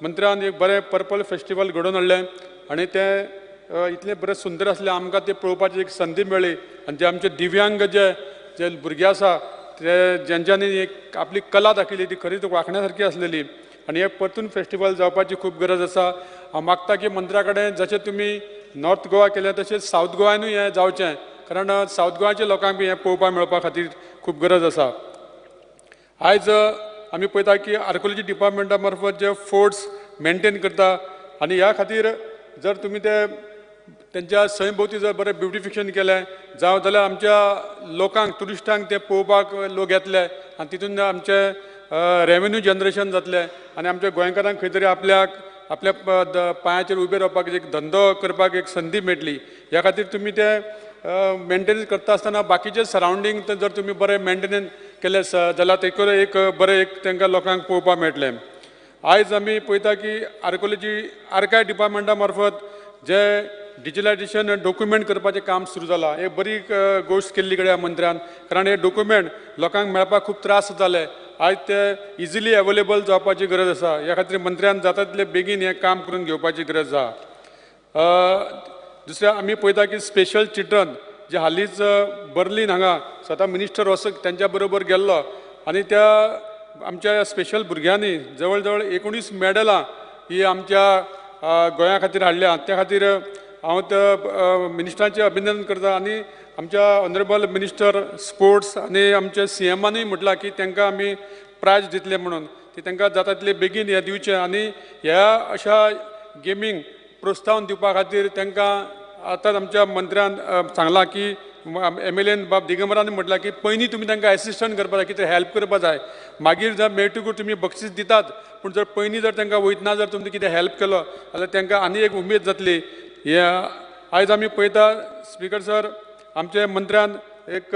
मंत्र्यान एक बरें पर्पल फेस्टिवल घडोवन हाडलें आनी तें इतलें बरें सुंदर आसलें, आमकां तें पळोवपाची एक संदी मेळ्ळी. आनी जे आमचे दिव्यांग जे जे भुरगे आसा ते जेंच्यांनी एक आपली कला दाखयली ती खरीच वाखण्या सारकी आसलेली. आनी हे परतून फेस्टिवल जावपाची खूब गरज आसा. हांव मागता की मंत्र्या कडेन जशें तुमी नॉर्थ गोवा केलें तशें सावथ गोवानूय हें जावचें, कारण सावथ गोवाच्या लोकांक बी हें पळोवपाक मेळपा खातीर खूब गरज आसा. आयज आमी पळयता की आर्कोलॉजी डिपार्टमेंटा मार्फत जे फोर्ट्स मेनटेन करता आनी ह्या खातीर जर तुमी ते तेंच्या सैम भोंवती जर बरें ब्युटिफिकेशन केलें जावं जाल्यार आमच्या लोकांक ट्युरिस्टांक ते पळोवपाक लोक येतले आनी तितून आमचें रेवेन्यू जनरेशन जातलें आनी आमच्या गोंयकारांक खंय तरी आपल्याक आपल्या पांयाचेर उबे रावपाक एक धंदो करपाक एक संदी मेळटली. ह्या खातीर तुमी ते मेनटेनन्स करता आसतना बाकीचे सरावंडींग जर तुमी बरें मेनटेनन्स केलें जाल्यार ते एक बरें एक तांकां लोकांक पळोवपाक मेळटलें. आयज आमी पळयता की आर्कोलॉजी आर्काय डिपार्टमेंटा मार्फत जे डिजिटलायजेशन डॉक्युमेंट करपाचें काम सुरू जालां, एक बरी गोश्ट केल्ली कडेन मंत्र्यान, कारण हे डॉक्युमेंट लोकांक मेळपाक खूब त्रास जाले, आयज ते इजिली अवेलेबल जावपाची गरज आसा. ह्या खातीर मंत्र्यान जाता तितले बेगीन हें काम करून घेवपाची गरज आसा. दुसरें आमी पळयता की स्पेशल चिल्ड्रन जे हालींच बर्लीन हांगा स्वता मिनिस्टर वचून तेंच्या बरोबर गेल्लो आनी त्या आमच्या स्पेशल भुरग्यांनी जवळ जवळ 19 मॅडलां ही आमच्या गोंया खातीर हाडल्या. त्या खातीर हांव त्या मिनिस्टरांचें अभिनंदन करता आनी आमच्या ऑनरेबल मिनिस्टर स्पोर्ट्स आनी आमच्या सी एमानूय म्हटलां की तांकां आमी प्रायज दितले म्हणून, ती तांकां जाता तितले बेगीन हें दिवचें आनी ह्या अशा गेमींक प्रोत्साहन दिवपा खातीर तांकां आतां आमच्या मंत्र्यान सांगलां की एम एल एन बाब दिगंबरान म्हटलां की पयलीं तुमी तांकां एसिस्टंट करपा जाय, कितें हेल्प करपा जाय, मागीर जर मेळटकूच तुमी बक्षीस दितात, पूण जर पयलीं जर तांकां वयतना जर तुमी कितें हेल्प केलो जाल्यार तांकां आनी एक उमेद जातली. हे आयज आमी पळयता स्पिकर सर, आमचे मंत्र्यान एक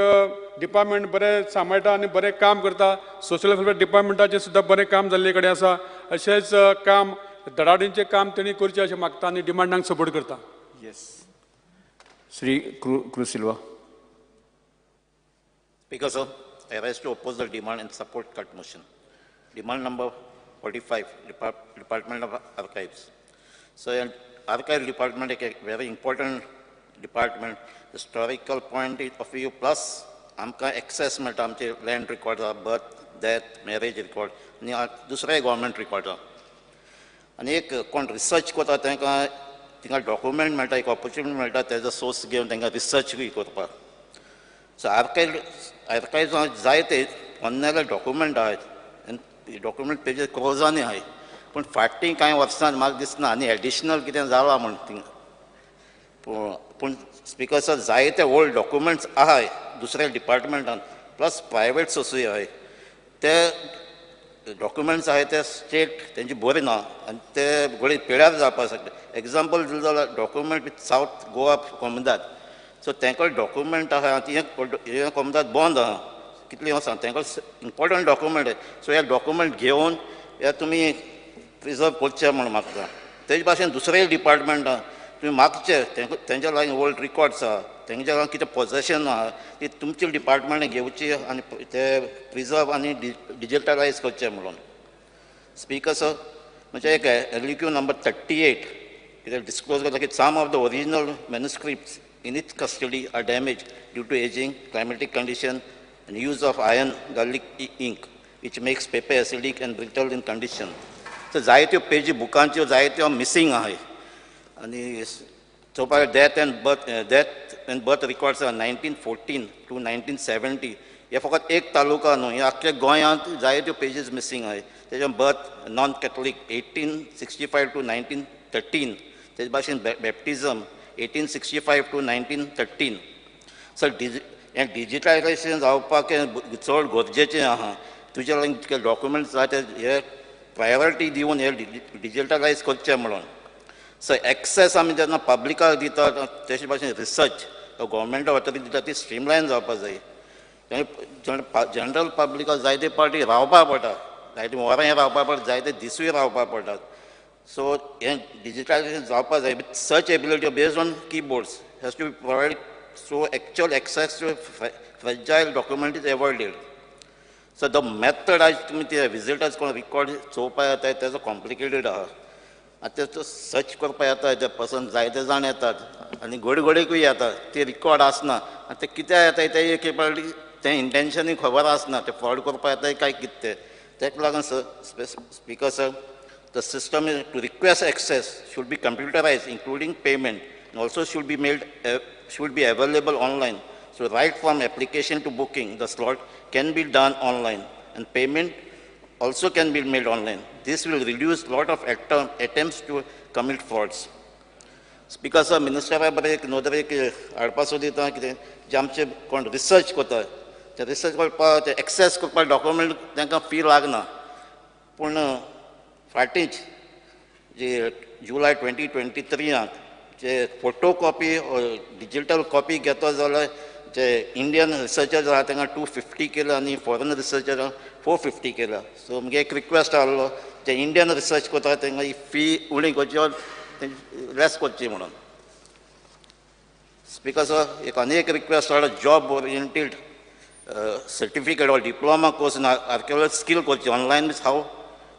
डिपार्टमेंट बरें सांबाळटा आनी बरें काम करता. सोशल वेलफेअर डिपार्टमेंटाचें सुद्दां बरें काम जाल्ले कडेन आसा. अशेंच काम धडाडीचें काम तेणी करचें अशें मागता आनी डिमांडांक सपोर्ट करता. Yes, Shri Cruz Silva. Speaker sir, I rise to oppose the demand and support cut motion. Demand number 45, Department of Archives. So, Archive Department is a very important department. Historical point of view plus आमकां access मेळटा आमचे land record, birth, death, marriage record आनी दुसरे government record. आनी एक कोण research करता तांकां थिंगा डॉक्युमेंट मेळटा, एक ऑपॉर्च्युनिटी मेळटा तेजो सोर्स घेवन तांकां रिसर्चूय करपाक. सो आर्कायव्स जायते पोन्नेले डॉक्युमेंट आहात, डॉक्युमेंट पेजेस क्रोजांनी आहाय, पूण फाटीं कांय वर्सां म्हाका दिसना आनी एडिशनल कितें जालां म्हूण थिंगा. पूण स्पिकर सर, जायते ओल्ड डॉक्युमेंट्स आहाय दुसऱ्या डिपार्टमेंटान, प्लस प्रायवेट सोर्सूय आहाय, ते डॉक्युमेंट्स आहाय ते स्टेट तेंची बरी ना आनी ते घडये पिड्यार जावपाक शकता. एग्जाम्पल दिलें जाल्यार document with South Goa Comunidade, so तेंकां डॉक्युमेंट आहा आनी हें कोमुनिदाद बंद आहा कितलीं वर्सां, तेंकां इम्पोर्टंट डॉक्युमेंट. सो हे डॉक्युमेंट घेवन हे तुमी प्रिजर्व करचे म्हूण मागता. तेजे भाशेन दुसरेय डिपार्टमेंट आहा, तुमी मागचे तेंच्या लागीं ओल्ड रिकॉर्ड्स आहा, तेंच्या लागीं कितें पोजेशन आहा ती तुमचे डिपार्टमेंट घेवची आनी ते प्रिजर्व आनी डिजिटलायज करचे म्हणून. स्पीकर सर म्हणजे एक LQ number 38 कितें डिस्क्लोज करता की some of the original manuscripts in its custody are damage due to ageing, climatic condition and use of iron gallic ink which makes paper acidic and brittle in condition. So जायत्यो पेजी बुकांच्यो जायत्यो missing आहाय. आनी चोवपाक death and birth records आहा 1914 to 1970. हे फकत एक तालुका न्हू, हे आख्ख्या गोंयांत जायत्यो पेजीस मिसींग आहाय. तेच्या birth non Catholic 1865 to 1913, तेजे भाशेन बॅप्टिजम 1865 to 1913. Sir हें डिजिटलायजेशन जावपाक चड गरजेचें आहा. तुज्या लागीं जितके डॉक्युमेंट्स आहा ते हे प्रायोरिटी दिवन हे डिजिटलायज करचें म्हणून. सो एक्सेस आमी जेन्ना पब्लिकाक दिता तेजे भाशेन रिसर्च गव्हर्मेंटा ऑथॉरिटी दिता ती स्ट्रीमलायन जावपाक जाय. जनरल पब्लिकाक जायते पावटी रावपाक पडटा, जायते वरां रावपाक पडटा, जायते दिसूय रावपाक पडटात. सो हें डिजिटलायजेशन जावपाक जाय with search ability based on keyboards has to be provide so actual access to fragile document is avoided. So the method आयज तुमी ते विजिटर्स कोण रिकॉर्ड चोवपाक येता तेजो कॉम्प्लिकेटेड आहा. आतां तेचो सर्च करपाक येता ते पर्सन जायते जाण येतात आनी घडघडीकूय येतात, ते रिकॉर्ड आसना आनी ते कित्याक येता ते एक पावटी तें इंटेन्शनूय खबर आसना, ते फ्रॉड करपाक येता काय कितें तें. तेका लागून sir speaker sir the system is to request access should be computerise including payment and also should be made should be available online. So right from application to booking the slot can be done online and payment also can be made online. This will reduce lot of attempts to commit frauds. Speaker sir, मिनिस्टरा बरें एक नदरेक हाडपा सोदिता कितें जे आमचे कोण research करता ते research करपाक ते एक्सेस करपाक डॉक्युमेंट तांकां फी लागना. पूण फाटींच जे जुलय 2023 जे फोटो कॉपी डिजिटल कॉपी घेता जाल्यार जे इंडियन रिसर्चर्स आहा तांकां 250 केला आनी फॉरेन रिसर्चर 450 केला. सो म्हगे एक रिक्वेस्ट आहलो जे इंडियन रिसर्च करता तांकां ही फी उणी करची ऑर लेस करची म्हणून. स्पीकर सर एक आनी एक रिक्वेस्ट आहलो job oriented certificate or diploma course in archaeology skill करची ऑनलायन. मिन्स हांव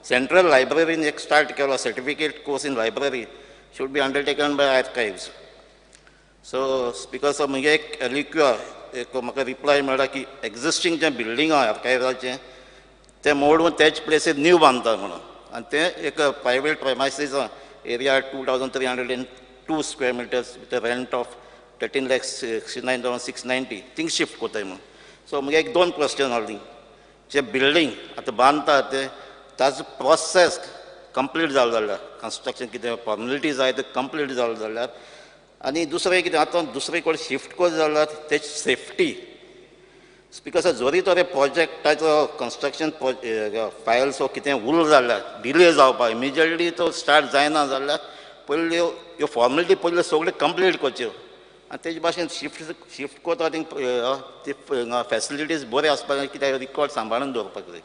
सेंट्रल लायब्ररीन एक स्टार्ट केलो certificate course in library should be undertaken by archives. So speaker sir म्हगे एक एलक्यू एक म्हाका रिप्लाय मेळ्ळा की एग्जिस्टींग जें बिल्डींग आहा आर्कायव्साचें तें मोडून तेच प्लेसीर न्यू बांदता म्हणून आनी तें एक प्रायवेट प्रेमायसीस आहा area 2302 square meters with a rent of 13,69,690 thing shift करताय म्हणून. सो म्हगे एक दोन क्वेश्चन आहलीं जे बिल्डींग आतां बांदता तें ताजो प्रोसेस कंप्लीट जालो जाल्यार कन्स्ट्रक्शन कितें फॉर्मेलिटीज आहाय ते कंप्लीट जालो जाल्यार आनी दुसरें कितें आतां दुसरे कडेन शिफ्ट करता जाल्यार तेची सेफ्टी. स्पीकर सर जरी तर प्रोजेक्टाचो कन्स्ट्रक्शन फायल्स वो कितें उरलो जाल्यार डिले जावपाक इमिजिएटली तो स्टार्ट जायना जाल्यार पयल्यो ह्यो फॉर्मेलिटी पयल्यो सगळ्यो कंप्लीट करच्यो आनी तेजे भाशेन शिफ्ट करता थिंग ती फेसिलिटीज बऱ्यो आसपाक जाय कित्याक रिकॉर्ड सांबाळून दवरपाक जाय.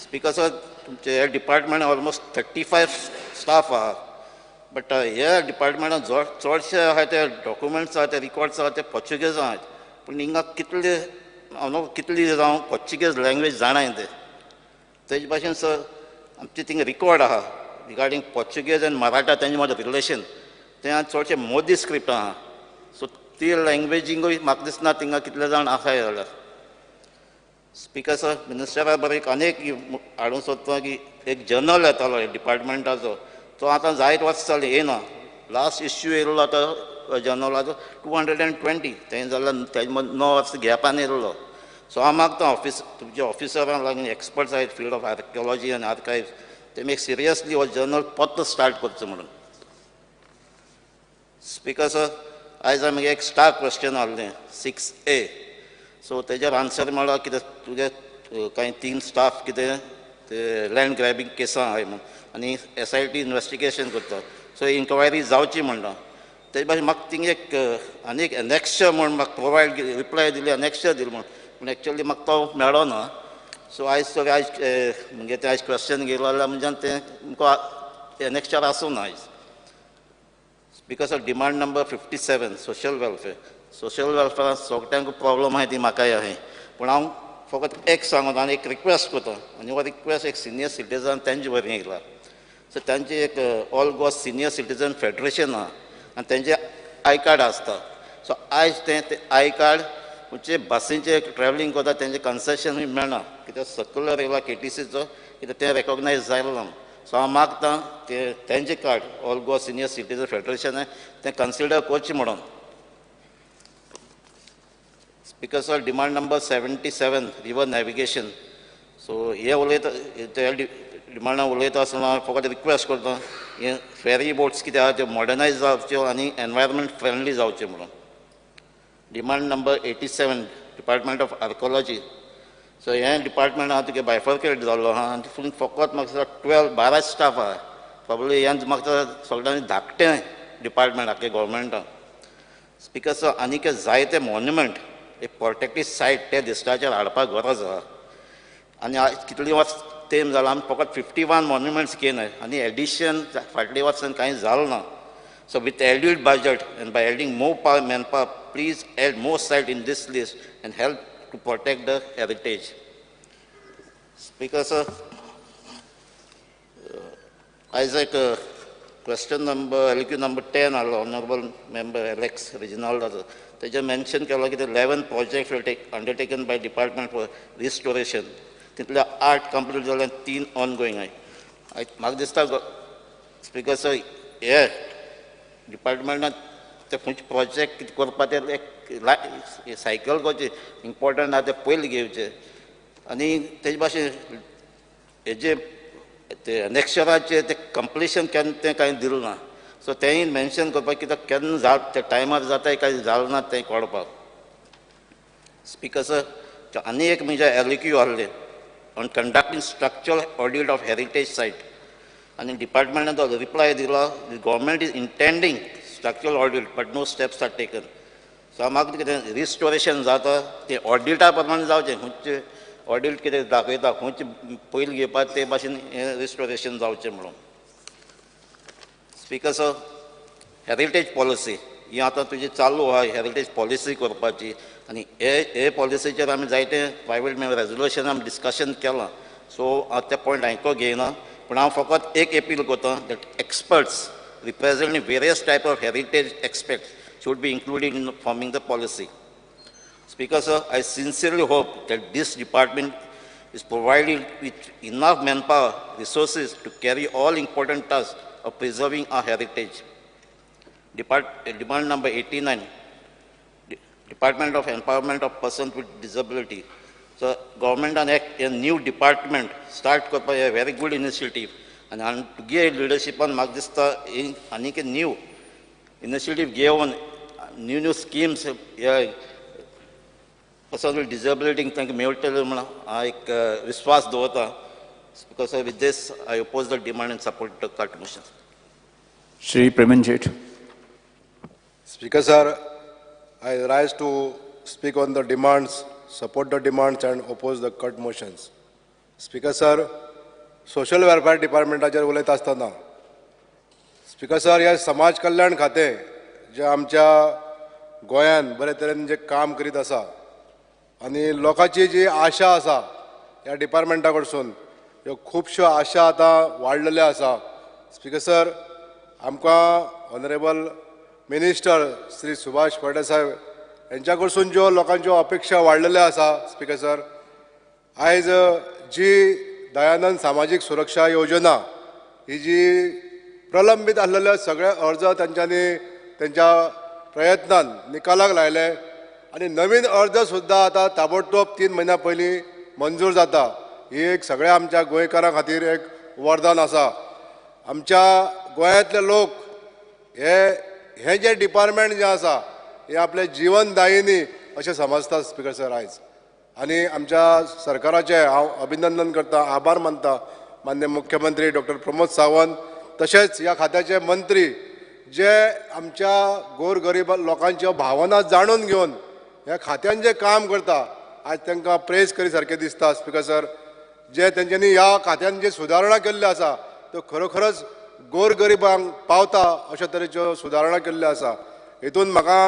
स्पीकर सर तुमचे हे डिपार्टमेंट ऑलमोस्ट 35 स्टाफ आहा बट ह्या डिपार्टमेंटान चडशे आहा ते डॉक्युमेंट्स आहा ते रिकॉर्ड्स आहा ते पोर्चुगीज आहा पूण हिंगा कितले हांव कितली जावं पोर्चुगीज लँग्वेज जाणाय ते तेजे भाशेन सर आमचे थिंगा रिकॉर्ड आहा रिगार्डींग पोर्चुगीज आनी मराठा तेंचे मदीं रिलेशन तें चडशे मोदी स्क्रिप्ट आहा. सो ती लँग्वेजींकूय म्हाका दिसना थिंगा कितले जाण आसाय जाल्यार. स्पीकर सर मिनिस्टरा बरें एक आनी एक हाडूंक सोदता की एक जर्नल येतालो डिपार्टमेंटाचो तो आतां जायत वर्स जालीं येना. लास्ट इश्यू येयल्लो आतां जर्नलाचो 220 तें जाल्यार तेजे मदीं 9 वर्स गॅपान येयल्लो. सो हांव मागता ऑफिस तुमच्या ऑफिसरां लागीं एक्सपर्ट्स आहात फिल्ड ऑफ आर्कियोलॉजी आनी आर्कायव्स तेमी एक सिरियसली हो जर्नल परतो स्टार्ट करचो म्हणून. स्पीकर सर आयज आमी एक स्टार क्वेश्चन आहलें 6A. सो तेजेर आन्सर मेळ्ळो कितें तुगे कांय 3 स्टाफ कितें ते लँड ग्रॅबिंग केसां आहाय म्हूण आनी SIT investigation करता. सो इन्क्वायरी जावची म्हणटा. तेजे भाशेन म्हाका थिंग एक आनी एक एनेक्शर म्हूण म्हाका प्रोवायड रिप्लाय दिली, एनेक्शर दिली म्हूण, पूण एक्चुअली म्हाका तो मेळो ना. सो आयज तर आयज म्हणजे तें आयज क्वेश्चन घेयलो जाल्यार म्हणजे तें तुमकां एनेक्शर आसूं ना आयज. Because of demand number 57 social welfare. Social वेलफेरान सगळ्यांक प्रॉब्लम आहाय ती म्हाकाय आहाय, पूण हांव फकत एक सांगता आनी एक रिक्वेस्ट करता आनी हो रिक्वेस्ट एक सिनियर सिटीजन तेंचे वरवीं येयला. सो तांची एक all Goa senior citizen federation आहा आनी तेंचे I card आसता. सो आयज तें I card खंयचे बसींचे ट्रॅवलिंग करता तेंचें कन्सेशनूय मेळना, कित्याक सर्कुलर येयला KTCचो, कित्याक तें रेकोगनायज जायना ना. सो हांव मागता ते तेंचें card all Goa senior citizen federation तें कन्सिडर करचें म्हणून. Speaker sir, demand number 77 river navigation. So हे उलयता त्या डिमांडा उलयता आसतना हांव फकत रिक्वेस्ट करता हे फेरी बोट्स कितें आहा त्यो मॉडर्नायज जावच्यो आनी एनवायरमेंट फ्रेंडली जावच्यो म्हणून. Demand number 87 department of archaeology. So हें डिपार्टमेंट आहा तुगे बायफर्केट जाल्लो आहा आनी फूल फकत म्हाका दिसता 12 स्टाफ आहा. प्रोबेबली हें म्हाका सगळ्यांनी धाकटें डिपार्टमेंट आख्खें गोवोरमेंटान. स्पीकर सर, आनीक जायते मॉन्युमेंट एक प्रोटेक्टीव सायट ते दिस्टाचेर हाडपाक गरज आहा. आनी आयज कितलीं वर्स तेम जाला आमी फकत 51 मॉन्युमेंट्स घेयनाय आनी एडिशन फाटल्या वर्सान कांय जालें ना. So with added budget and by adding more power man power, please add more site in this list and help to protect the heritage. Speaker sir, आयज एक क्वेश्चन नंबर LQ number 10 आहलो honourable member Alex रेजिनाल्डाचो, तेजेर mention केलो की 11 project will take undertaken by department for restoration. तितले 8 complete जाले, 3 ongoing आहाय. म्हाका दिसता स्पीकर सर हे डिपार्टमेंटान ते खंयचे प्रोजेक्ट कितें करपा ते एक सायकल करची इम्पोर्टंट आहा ते पयलीं घेवचे आनी तेजे भाशेन हेजे ते एनेक्शराचे ते कंप्लिशन केन्ना तें कांय दिलें ना. सो तेंय मेन्शन करपाक कित्याक केन्ना जा त्या टायमार जाता कांय जालें ना तें कळपाक. स्पीकर सर, आनी एक म्हणजे LQ आहले on conducting structural audit of heritage site आनी डिपार्टमेंटान तो रिप्लाय दिलो government is intending structural audit but no steps are taken. So म्हाका कितें रिस्टोरेशन जाता तें ऑडिटा प्रमाणे जावचें, खंयचें ऑडिट कितें दाखयता खंयचें पयलीं घेवपाक ते भाशेन हें रिस्टोरेशन जावचें म्हणून. स्पीकर सर, हेरिटेज पॉलिसी ही आतां तुजी चालू आहा हेरिटेज पॉलिसी करपाची आनी हे पॉलिसीचेर आमी जायते प्रायवेट मेंबर रेजोल्युशन आमी डिस्कशन केलां. सो हांव ते पॉयंट आयको घेयना, पूण हांव फकत एक एपील करता that experts representing various type of heritage experts should be included in forming the policy. Speaker sir, I sincerely hope that this department is provided with enough manpower resources to carry all important tasks of preserving our heritage. Demand number 89, Department of Empowerment of Persons with Disability. So government and a new department start करपाक a very good initiative आनी तुगे लिडरशिपान म्हाका दिसता आनीक new initiative घेवन new new schemes ह्या person with डिसेबिलिटीक तांकां मेळटले म्हूण हांव एक विस्वास दवरता. Because with this I oppose the demand and support the cut motion. Shri Preman Shet. Speaker sir, I rise to speak on the demands, support the demands and oppose the cut motions. Speaker sir, social welfare डिपार्टमेंटाचेर उलयता आसतना speaker sir, ह्या समाज कल्याण खातें जें आमच्या गोंयान बरे तरेन जें काम करीत आसा आनी लोकांची जी आशा आसा ह्या डिपार्टमेंटा कडसून ह्यो खुबश्यो आशा आतां वाडलेल्यो आसा. स्पीकर सर, आमकां ऑनरेबल मिनिस्टर श्री सुभाष फळदेसाय हेंच्या कडसून ज्यो लोकांच्यो अपेक्षा वाडलेल्यो आसा. स्पीकर सर, आयज जी दयानंद सामाजीक सुरक्षा योजना ही जी प्रलंबीत आसलेले सगळे अर्ज तांच्यांनी तेंच्या प्रयत्नान निकालाक लायले आनी नवीन अर्ज सुद्दां आतां ताबडतोब 3 म्हयन्या पयलीं मंजूर जाता. ही एक सगळ्या आमच्या गोंयकारां खातीर एक वरदान आसा. आमच्या गोंयांतले लोक हे हे जे डिपार्टमेंट जें आसा हे आपलें जिवनदायिनी अशें समजतात. स्पीकर सर, आयज आनी आमच्या सरकाराचें हांव अभिनंदन करता, आभार मानता माननीय मुख्यमंत्री डॉक्टर प्रमोद सावंत तशेंच ह्या खात्याचे मंत्री जे आमच्या गोरगरीब लोकांच्यो भावना जाणून घेवन ह्या खात्यान जे काम करता आज तांकां प्रेज करी सारकें दिसता. स्पीकर सर, जे तेंच्यांनी ह्या खात्यान जे सुदारणा केल्ल्यो आसा त्यो खरोखरच गोरगरिबांक पावता अशा तरेच्यो सुदारणा केल्ल्यो आसा. हेतून म्हाका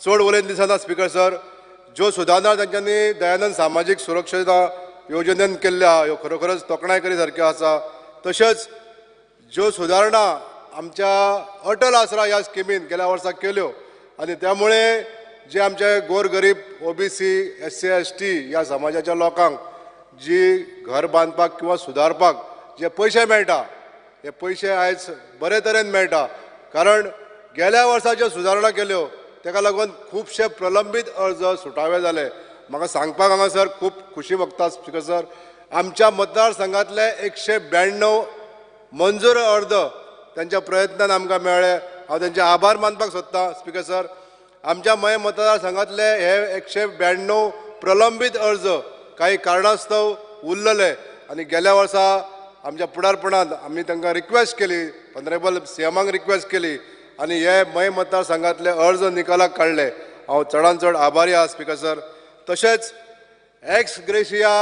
चड उलयन दिसना स्पीकर सर. ज्यो सुदारणा तेंच्यांनी दयानंद सामाजीक सुरक्षता योजनेन केल्ल्यो आहा ह्यो खरोखरच तोखणाय करी सारक्यो आसा. तशेंच ज्यो सुदारणा आमच्या अटल आसरा ह्या स्किमीन गेल्या वर्सा केल्यो आनी त्यामुळे जे आमचे गोरगरीब OBC SC ST ह्या समाजाच्या लोकांक जी घर बांदपाक किंवा सुदारपाक जे पयशे मेळटा हे पयशे आयज बरे तरेन मेळटा, कारण गेल्या वर्सा ज्यो सुदारणा केल्यो ताका लागून खुबशे प्रलंबीत अर्ज सुटावे जाले. म्हाका सांगपाक हांगासर खूब खुशी भोगता स्पीकर सर, आमच्या मतदारसंघातले 192 मंजूर अर्ज त्यांच्या प्रयत्नान आमकां मेळ्ळे. हांव तेंचे आभार मानपाक सोदतां स्पीकर सर. आमच्या मये मतदारसंघातले हे 192 प्रलंबीत अर्ज काही कारणास्तव उरलेले आनी गेल्या वर्सा आमच्या फुडारपणान आमी तांकां रिक्वेस्ट केली, ऑनरेबल सीएमाक रिक्वेस्ट केली आनी हे मये मतदारसंघातले अर्ज निकालाक काडले. हांव चडान चड आभारी आसा स्पीकर सर. तशेंच एक्स ग्रेशिया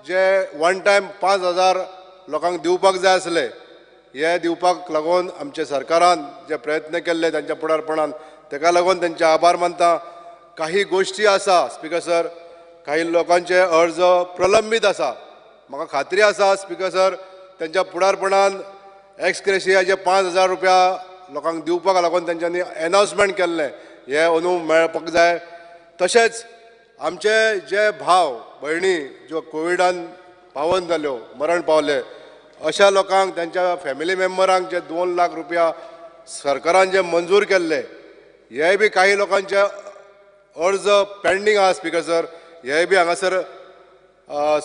जे वन टायम 5,000 लोकांक दिवपाक जाय आसले हे दिवपाक लागून आमच्या सरकारान जे प्रयत्न केल्ले तांच्या फुडारपणान ताका लागून तेंचे आभार मानता. काही गोश्टी आसा स्पीकर सर, काही लोकांचे अर्ज प्रलंबीत आसा. म्हाका खात्री आसा स्पीकर सर तेंच्या फुडारपणान एक्स ग्रेशियाचे 5,000 रुपया लोकांक दिवपाक लागून तेंच्यांनी एनावन्समेंट केल्लें हें अंदू मेळपाक जाय. तशेंच आमचे जे भाव भयणी ज्यो कोविडान पावन जाल्यो, मरण पावले, अशा लोकांक तेंच्या फॅमिली मेंबरांक जे 2 लाख रुपया सरकारान जे मंजूर केल्ले हे बी काही लोकांचे अर्ज पेंडींग आसा स्पीकर सर. हे बी हांगासर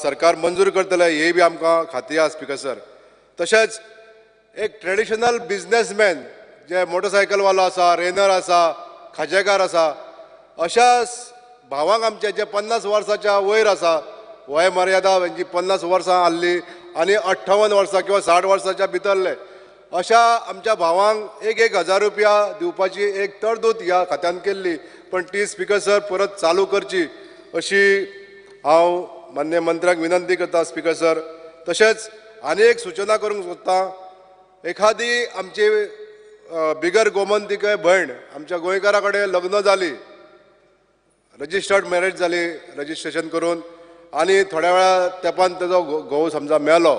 सरकार मंजूर करतले हे बी आमकां खात्री आसा स्पीकर सर. तशेंच एक ट्रेडिशनल बिजनेसमॅन जे मोटरसायकलवालो आसा, रेनर आसा, खाजेकार आसा, अशा भावांक आमचे जे 50 वर्साच्या वयर आसा, वय मर्यादा तेंची 50 वर्सां आहली आनी 58 वर्सां किंवा 60 वर्साच्या भितरले अशा आमच्या भावांक 1-1 हजार रुपया दिवपाची एक तरतूद ह्या खात्यान केल्ली, पण ती स्पीकर सर परत चालू करची अशी हांव माननीय मंत्र्याक विनंती करता स्पीकर सर. तशेंच आनी एक सुचना करूंक सोदता, एखादी आमची बिगर गोमंतिक भयण आमच्या गोंयकारा कडेन लग्न जाली, रजिस्टर्ड मॅरेज जाली रजिस्ट्रेशन करून आनी थोड्या वेळा तेंपान तेजो घोव समजा मेलो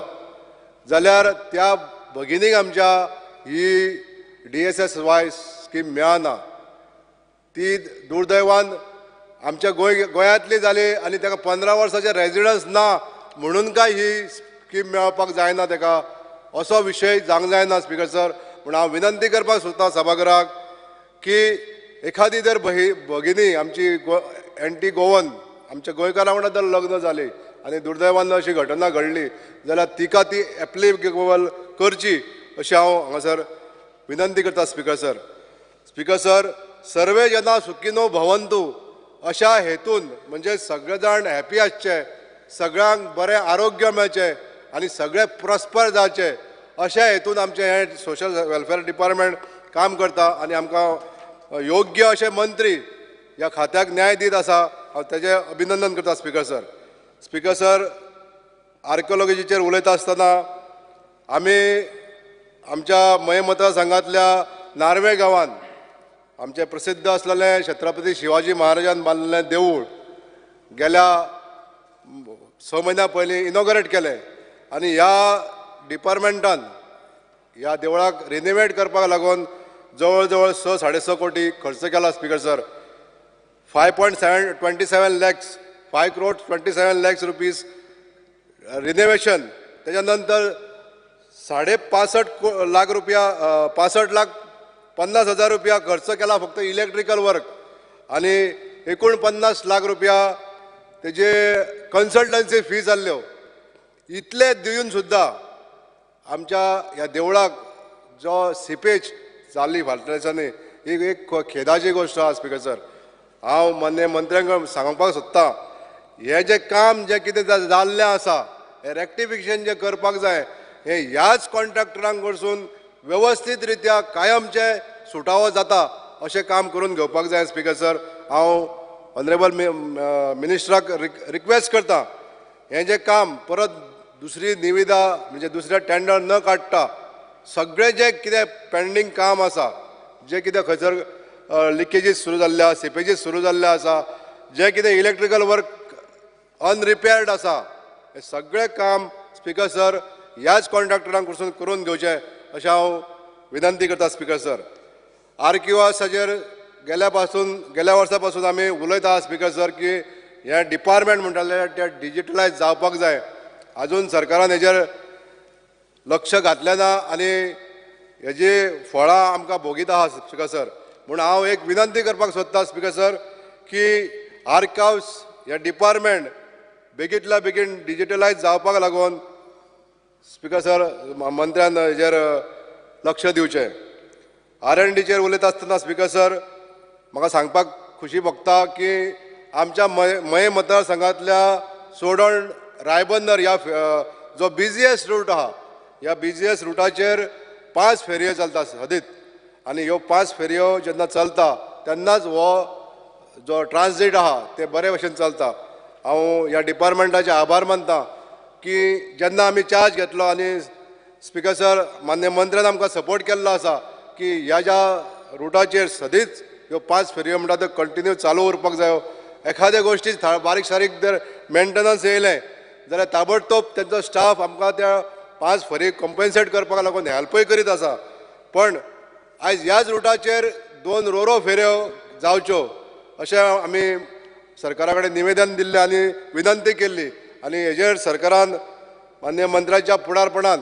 जाल्यार त्या भगिनीक आमच्या ही DSSY scheme मेळना. ती दुर्दैवान आमच्या गोंयांतली जाली आनी ताका 15 वर्साचें रेजिडन्स ना म्हणून काय ही स्कीम मेळपाक जायना ताका, असो विशय जावंक जायना स्पीकर सर. म्हूण हांव विनंती करपाक सोदता सभाघराक की एखादी जर भगिनी आमची एंटी गोवन आमच्या गोंयकारा वांगडा जर लग्न जाली आनी दुर्दैवान अशी घटना घडली जाल्यार तिका ती एप्लिकेबल करची अशी हांव हांगासर विनंती करता स्पीकर सर. स्पीकर सर, सर्वे जना सुखिनो भवंतु अशा हेतून म्हणजे सगळे जाण हॅपी आसचे, सगळ्यांक बरें आरोग्य मेळचें आनी सगळे प्रॉस्पर जावचे अशा हेतून आमचें हें सोशल वेलफेअर डिपार्टमेंट काम करता आनी आमकां योग्य अशे मंत्री ह्या खात्याक न्याय दीत आसा. हांव तेजें अभिनंदन करता स्पीकर सर. स्पीकर सर, आर्किओलॉजीचेर उलयता आसतना आमी आमच्या मये मतदारसंघातल्या नार्वे गांवान आमचें प्रसिद्ध आसलेलें छत्रपती शिवाजी महाराजान बांदिल्लें देवूळ गेल्या 6 म्हयन्या पयलीं इनॉग्रेट केलें आनी ह्या डिपार्टमेंटान ह्या देवळाक रिनोवेट करपाक लागून जवळ जवळ 6 6.5 कोटी खर्च केला speaker sir. 5.27 lakhs, 5 crore 27 lakhs rupees renovation, तेच्या नंतर 65.5 लाख रुपया, 65,50,000 रुपया खर्च केला फक्त इलेक्ट्रिकल वर्क आनी 49 लाख रुपया तेजे कन्सल्टन्सी फी जाल्ल्यो. इतले दिवन सुद्दां आमच्या ह्या देवळाक जो सिपेज जाली फाटल्या दिसांनी ही एक खेदाची गोश्ट आसा स्पीकर सर. हांव माननीय मंत्र्यांक सांगपाक सोदतां हें जें काम जें कितें जाल्लें आसा हें रेक्टिफिकेशन जें करपाक जाय हें ह्याच कॉन्ट्रॅक्टरांक कडसून वेवस्थीत रित्या कायमचें सुटावो जाता अशें काम करून घेवपाक जाय. स्पीकर सर, हांव ऑनरेबल मिनिस्टराक रिक्वेस्ट करता हें जें काम परत दुसरी निविदा म्हणजे दुसरें टेंडर न काडटा सगळें जें कितें पेंडींग काम आसा, जें कितें खंयसर लिकेजीस सुरू जाल्ले आसा, सिपेजीस सुरू जाल्ले आसा, जें कितें इलेक्ट्रिकल वर्क अनरिपेर्ड आसा, हें सगळें काम स्पीकर सर ह्याच कॉन्ट्रॅक्टरांक कडसून करून घेवचें अशें हांव विनंती करता. स्पीकर सर, आर्किवासाचेर गेल्या वर्सा पासून आमी उलयता स्पीकर सर की हें डिपार्टमेंट म्हणटालें तें डिजिटलायज जावपाक जाय. आजून सरकारान हेजेर लक्ष घातलें ना आनी हेजी फळां आमकां भोगीत आहा स्पीकर सर. म्हूण हांव एक विनंती करपाक सोदता स्पीकर सर की आर्काव्स हें डिपार्टमेंट बेगींतल्या बेगीन डिजिटलायज जावपाक लागून स्पीकर सर मंत्र्यान हेजेर लक्ष दिवचें. आर&डीचेर उलयता आसतना स्पीकर सर म्हाका सांगपाक खुशी भोगता की आमच्या मये मतदारसंघांतल्या सोडण रायबंदर ह्या जो बिजिएस्ट रूट आहा ह्या बिजिएस्ट रुटाचेर 5 फेरयो चलता सदीत आनी ह्यो 5 फेरयो जेन्ना चलता तेन्नाच हो जो ट्रान्जीट आहा ते बरे भशेन चलता. हांव ह्या डिपार्टमेंटाचे आभार मानता की जेन्ना आमी चार्ज घेतलो आनी स्पीकर सर मान्य मंत्र्यान आमकां सपोर्ट केल्लो आसा की ह्या ज्या रुटाचेर सदींच ह्यो 5 फेरयो म्हणटा त्यो कंटिन्यू चालू उरपाक जायो. एखाद्या गोश्टी बारीक सारीक जर मेंटेनन्स येयलें जाल्यार ताबडतोब तेंचो स्टाफ आमकां त्या 5 फेरी कॉम्पन्सेट करपाक लागून हेल्पूय करीत आसा. पण आयज ह्याच रुटाचेर 2 रोरो फेऱ्यो जावच्यो अशें आमी सरकारा कडेन निवेदन दिल्लें आनी विनंती केल्ली आनी हेजेर सरकारान मान्य मंत्र्याच्या फुडारपणान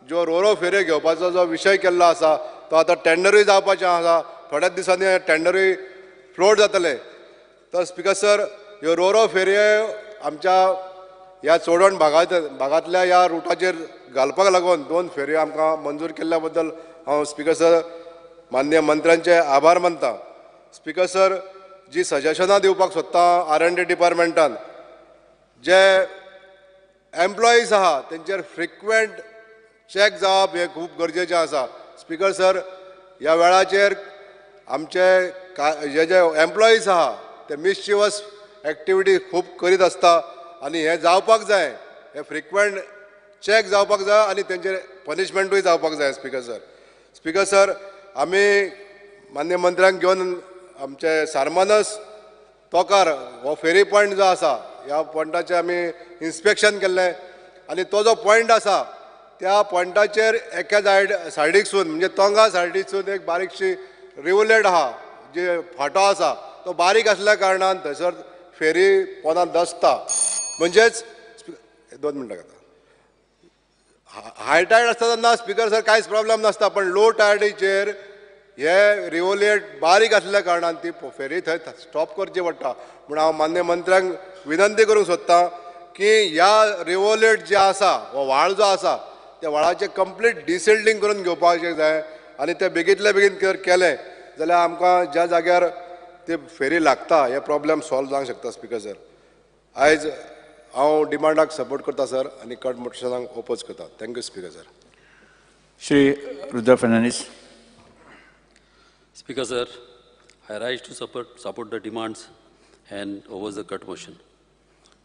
ज्यो रोरो फेऱ्यो घेवपाचो जो विशय केल्लो आसा तो आतां टेंडरूय जावपाचें आसा. थोड्याच दिसांनी टेंडरूय फ्लोट जातले. तर स्पीकर सर ह्यो रोरो फेरयो आमच्या ह्या चोडण भागांतल्या ह्या रुटाचेर घालपाक लागून 2 फेरयो आमकां मंजूर केल्ल्या बद्दल हांव स्पीकर सर मान्य मंत्र्यांचे आभार मानता. स्पीकर सर जी सजेशनां दिवपाक सोदता आर&डी डिपार्टमेंटान जे एम्प्लॉईज आहा तेंचेर फ्रिक्वेंट चॅक जावप हें खूब गरजेचें आसा. स्पीकर सर ह्या वेळाचेर आमचे जे जे एम्प्लॉईज आहा ते मिसचिवस एक्टिविटी खूब करीत आसता आनी हें जावपाक जाय, हें फ्रिक्वेंट चॅक जावपाक जाय आनी तेंचेर पनिशमेंटूय जावपाक जाय. स्पीकर सर, स्पीकर सर आमी मान्य मंत्र्यांक घेवन आमचे सारमानस तोकार हो फेरी पॉयंट जो आसा ह्या पॉयंटाचें आमी इन्स्पेक्शन केल्लें आनी तो जो पॉयंट आसा त्या पॉयंटाचेर एका सायडीकसून म्हणजे तोंगा सायडीकसून एक बारीकशी रिवलेट आहा जे फांटो आसा तो बारीक आसल्या कारणान थंयसर फेरी पोंदा दसता. म्हणजेच 2 मिनटां घेता. हाय टायड आसता तेन्ना स्पीकर सर कांयच प्रॉब्लम नासता, पण लो टायडीचेर हे रिवोलेट बारीक आसल्या कारणान ती फेरी थंय स्टॉप करची पडटा. म्हूण हांव मान्य मंत्र्यांक विनंती करूंक सोदता की ह्या रिवोलेट जे आसा हो व्हाळ जो आसा त्या व्हाळाचें कंप्लीट डिसिल्टींग करून घेवपाक जाय आनी तें बेगींतल्या बेगीन जर केलें जाल्यार आमकां ज्या जाग्यार ते फेरी लागता हे प्रॉब्लम सॉल्व जावंक शकता. स्पीकर सर आयज हांव डिमांडाक सपोर्ट करता सर आनी कट मोशनाक ओपोज करता. Thank you speaker sir. Shri Rudra Fernandes. Speaker sir, I rise to support the demands and oppose the cut motion.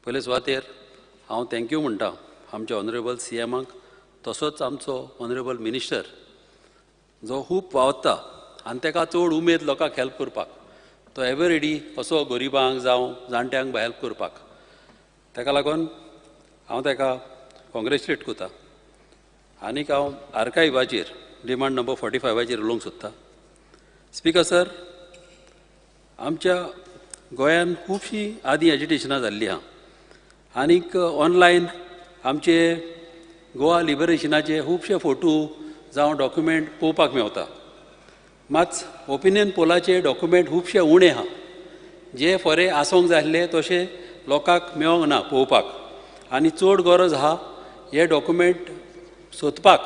पयले सुवातेर हांव thank you म्हणटा आमच्या ऑनरेबल सी एमाक, तसोच आमचो ऑनरेबल मिनिस्टर जो खूब वावरता आनी ताका चड उमेद लोकांक हेल्प करपाक, तो एवर रेडी असो गरिबांक जावं जाणट्यांक हेल्प करपाक, ताका लागून हांव ताका कॉंग्रेच्युलेट करता. आनीक हांव आर्कायवाचेर डिमांड नंबर 45 उलोवंक सोदता. स्पीकर सर, आमच्या गोंयान खुबशीं आदीं एजिटेशनां जाल्लीं आहा आनीक ऑनलायन आमचे गोवा लिबरेशनाचे खुबशे फोटो जावं डॉक्युमेंट पळोवपाक मेवता. मात ओपिनियन पोलाचे डॉक्युमेंट खुबशे उणें आहा, जे फरे आसूंक जाय आसले तशें लोकांक मेळोंक ना पळोवपाक आनी चड गरज आहा हे डॉक्युमेंट सोदपाक.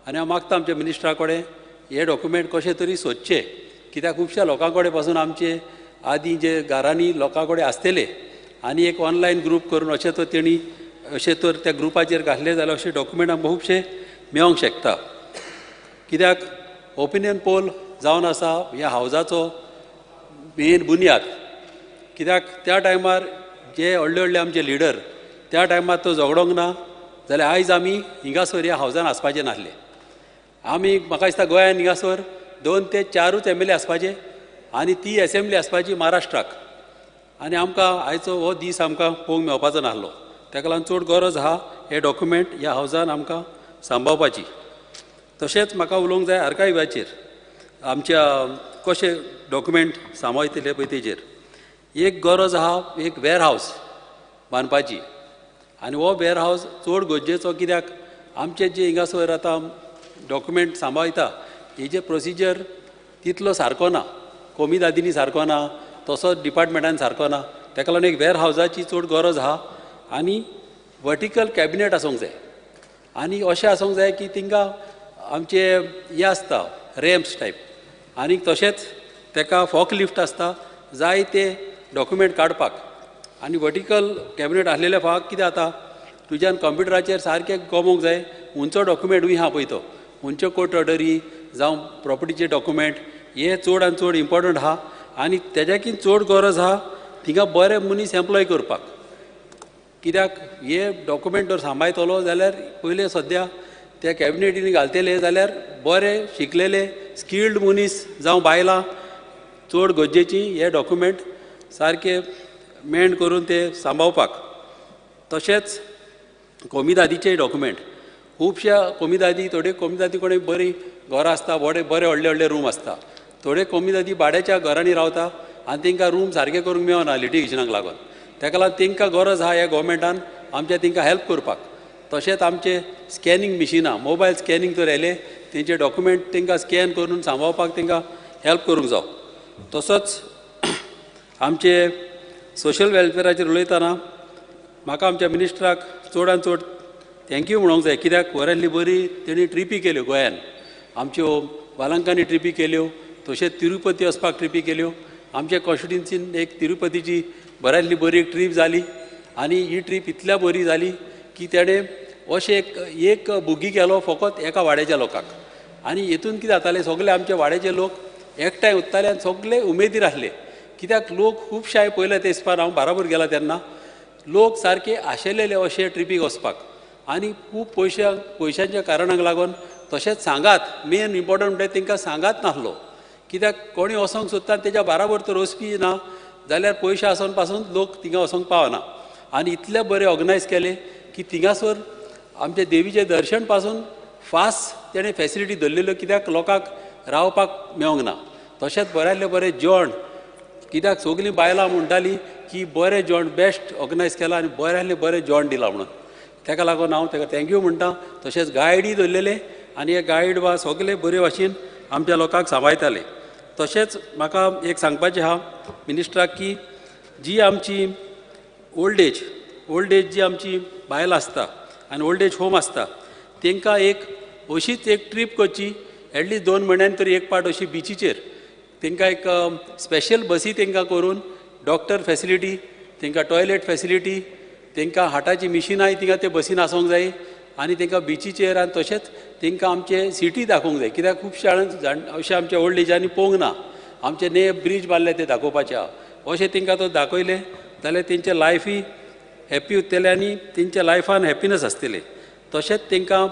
आनी हांव मागता आमच्या मिनिस्टरा कडेन हे डॉक्युमेंट कशें तरी सोदचे, कित्याक खुबश्या लोकां कडेन पासून आमचे आदीं जे घरांनी लोकां कडेन आसतले आनी एक ऑनलायन ग्रूप करून अशें तर तेणी अशें तर त्या ग्रुपाचेर घातले जाल्यार अशे डॉक्युमेंट आमकां खुबशे मेळोंक शकता. कित्याक ओपिनियन पोल जावन आसा ह्या हावजाचो मेन बुन्याद. कित्याक त्या टायमार जे व्हडले व्हडले आमचे लिडर त्या टायमार तो झगडोंक ना जाल्यार आयज आमी हिंगासर ह्या हावजान आसपाचे नासले. आमी म्हाका दिसता गोंयान हिंगासर 2 ते 4 एम एल ए आसपाचे आनी ती एसेंब्ली आसपाची महाराष्ट्राक आनी आमकां आयचो हो दीस आमकां पळोवंक मेळपाचो नासलो. ताका लागून चड गरज आहा हे डॉक्युमेंट ह्या हावजान आमकां सांबाळपाची. तशेंच म्हाका उलोवंक जाय आर्कायव्हाचेर, आमच्या कशे डॉक्युमेंट सांबाळटले पळय तेजेर. एक गरज आहा एक वेअर हावस बांदपाची आनी हो वेअर हावस चड गरजेचो कित्याक आमचे जे हिंगासर आतां डॉक्युमेंट सांबाळटा हेजे प्रोसिजर तितलो सारको ना, कोमिदादींनी सारको ना, तसोच डिपार्टमेंटान सारको ना. ताका लागून एक वेअर हावजाची चड गरज आहा आनी वर्टिकल कॅबिनेट आसूंक जाय आनी अशें आसूंक जाय की तिंगा आमचे हें आसता रॅम्प्स टायप आनी तशेंच ताका फॉक लिफ्ट आसता जाय ते डॉक्युमेंट काडपाक. आनी वर्टिकल कॅबिनेट आसलेले फावट कितें जाता तुज्यान कंप्युटराचेर सारकें गमोवंक जाय खंयचो डॉक्युमेंटूय आहा पळय तो, खंयच्यो कोर्ट ऑर्डरी जावं प्रॉपर्टीचे डॉक्युमेंट हे चड आनी चड इम्पोर्टंट आहा. आनी तेज्याकीन चड गरज आहा थिंगा बरे मनीस एम्प्लॉय करपाक. कित्याक हे डॉक्युमेंट जर सांबाळटलो जाल्यार पयले सद्या त्या कॅबिनेटीन घालतले जाल्यार बरे शिकलेले स्किल्ड मनीस जावं बायलां चड गरजेची हे डॉक्युमेंट सारके मेंड करून ते सांबाळपाक. तशेंच कोमिदादीचे डॉक्युमेंट खुबश्या कोमिदादी थोडे कोमिदादी कोणी बरी घरां आसता, बरे बरे व्हडले व्हडले रूम आसता, थोडे कोमिदादी भाड्याच्या घरांनी रावता आनी तांकां रूम सारके करूंक मेळना लिटिगेशनाक लागून. ताका लागून तांकां गरज आहा ह्या गोवोरमेंटान आमच्या तांकां हेल्प करपाक. तशेंच आमचे स्कॅनिंग मिशिनां, मोबायल स्कॅनिंग तर आयले तेंचे डॉक्युमेंट तांकां स्कॅन करून सांबाळपाक तांकां हेल्प करूंक जावो. तसोच आमचे सोशल वेलफेराचेर उलयतना म्हाका आमच्या मिनिस्टराक चड आनी चड thank you म्हणूंक जाय. कित्याक बऱ्यांतली बरी तेणी ट्रिपी केल्यो गोंयान, आमच्यो बालंकांनी ट्रिपी केल्यो, तशेंच तिरुपती वचपाक ट्रिपी केल्यो. आमच्या कॉन्स्टिट्युन्सीन एक तिरुपतीची बऱ्यांतली बरी एक ट्रीप जाली आनी ही ट्रीप इतल्या बरी जाली की तेणें अशें एक बुगी केलो फकत एका वाड्याच्या लोकांक. आनी हेतून कितें जातालें सगळे आमचे वाड्याचे लोक एकठांय उत्ताले आनी सगळे उमेदीर आसले. कित्याक लोक खुबशे हांवें पळयले ते इसपार हांव बाराबर गेला तेन्ना लोक सारके आशेलेले अशे ट्रिपीक वचपाक आनी खूब पयशांच्या कारणाक लागून. तशेंच सांगात मेन इम्पोर्टंट म्हणल्यार तांकां सांगात नासलो. कित्याक कोणी वचोंक सोदता तेज्या बाराबर तर वचपी ना जाल्यार पयशे आसून पासून लोक थिंगा वचोंक पावना. आनी इतले बरे ऑर्गनायज केले की थिंगासर आमच्या देवीचें दर्शन पासून फास्ट तेणें फेसिलिटी दवरलेल्यो कित्याक लोकांक रावपाक मेळोंक ना. तशेंच बऱ्यांतलें बरें जेवण, कित्याक सगळीं बायलां म्हणटालीं की बरें जेवण बेस्ट ऑर्गनायज केलां आनी बऱ्यांतलें बरें जेवण दिलां म्हणून. ताका लागून हांव ताका thank you म्हणटा. तशेंच गायडूय दवरलेले आनी हे गायड वा सगळे बरे भाशेन आमच्या लोकांक सांबाळटाले. तशेंच म्हाका एक सांगपाचें आहा मिनिस्टराक की जी आमची ओल्ड एज जी आमची बायलां आसता आनी ओल्ड एज होम आसता तांकां एक अशीच एक ट्रीप करची एटलिस्ट 2 म्हयन्यान तरी एक पाट अशी बिचीचेर तांकां एक स्पेशल बसी तांकां करून डॉक्टर फेसिलिटी, तांकां टॉयलेट फेसिलिटी, तांकां हार्टाची मिशिनांय थिंगा ते बसीन आसूंक जाय आनी तांकां बिचीचेर आनी तशेंच तांकां आमचे सिटी दाखोवंक जाय. कित्याक खुबशे जाण अशें आमच्या ओल्ड एजांनी पळोवंक ना, आमचे ने ब्रीज बांदले ते दाखोवपाचे आहा अशें तांकां तो दाखयलें जाल्यार तेंचें लायफूय हॅप्पी उरतलें आनी तेंच्या लायफान हॅप्पीनस आसतलें. तशेंच तांकां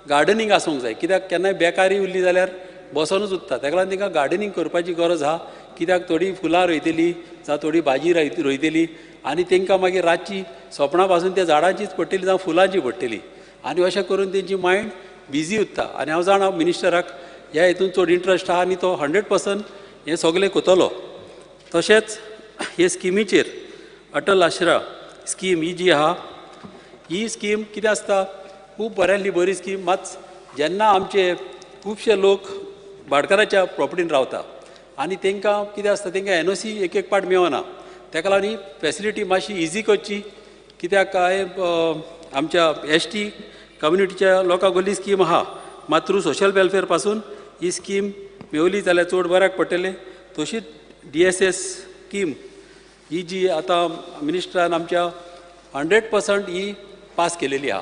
गार्डनींग आसूंक जाय. कित्याक केन्नाय बेकारी उरली जाल्यार बसोनूच उरता, ताका लागून तांकां गार्डनींग करपाची गरज आहा. कित्याक थोडीं फुलां रोयतलीं जावं थोडी भाजी रोयतली आनी तांकां मागीर रातची सोपणां पासून त्या झाडांचीच पडटली जावं फुलांची पडटली आनी अशें करून तेंची मायंड बिजी उरता. आनी हांव जाणा मिनिस्टराक ह्या हितून चड इंट्रस्ट आहा आनी तो 100% हें सगळें करतलो. तशेंच हे स्किमीचेर अटल आश्रा स्कीम ही जी आहा ही स्कीम कितें आसता खूब बऱ्यांतली बरी स्कीम. मात जेन्ना आमचे खुबशे लोक भाटकाराच्या प्रॉपर्टीन रावता आनी तांकां कितें आसता तांकां एनओसी एक एक पाट मेळना, ताका लागून ही फेसिलिटी मातशी इजी करची. कित्याक काय आमच्या एस टी कम्युनिटीच्या लोकांक व्हडली स्कीम आहा, मात थ्रू सोशल वेलफेअर पासून ही स्कीम मेवली जाल्यार चड बऱ्याक पडटलें. तशीच डीएसएस स्कीम ही जी आतां मिनिस्टरान आमच्या 100% ही पास केलेली आहा.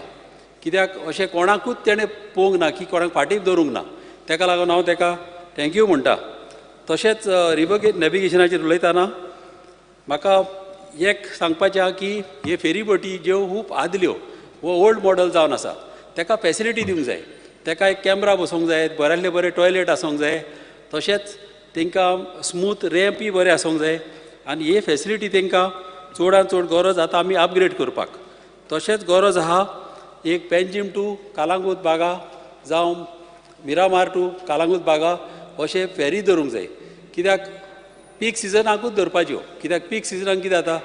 कित्याक अशें कोणाकूच तेणें पळोवंक ना की कोणाक फाटीं दवरूंक ना, तेका लागून हांव तेका thank you म्हणटा. तशेंच रिवर नॅविगेशनाचेर उलयतना म्हाका एक सांगपाचें आहा की हे फेरी बोटी ज्यो खूब आदल्यो वो ओल्ड मॉडल जावन आसा तेका फेसिलिटी दिवंक जाय. तेका एक कॅमरा बसोवंक जाय, बऱ्यांतले बरे टॉयलेट आसूंक जाय, तशेंच तांकां स्मूथ रॅम्पय बरें आसूंक जाय आनी हे फेसिलिटी तांकां चडान चड गरज आतां आमी अपग्रेड करपाक. तशेंच गरज आहा एक पेंजीम टू कालांगूत बागा जावं मिरामार टू कालांगूत बागा अशें फेरी धरूंक जाय. कित्याक पीक सिजनाकूच धरपाच्यो, कित्याक पीक सिजनाक कितें जाता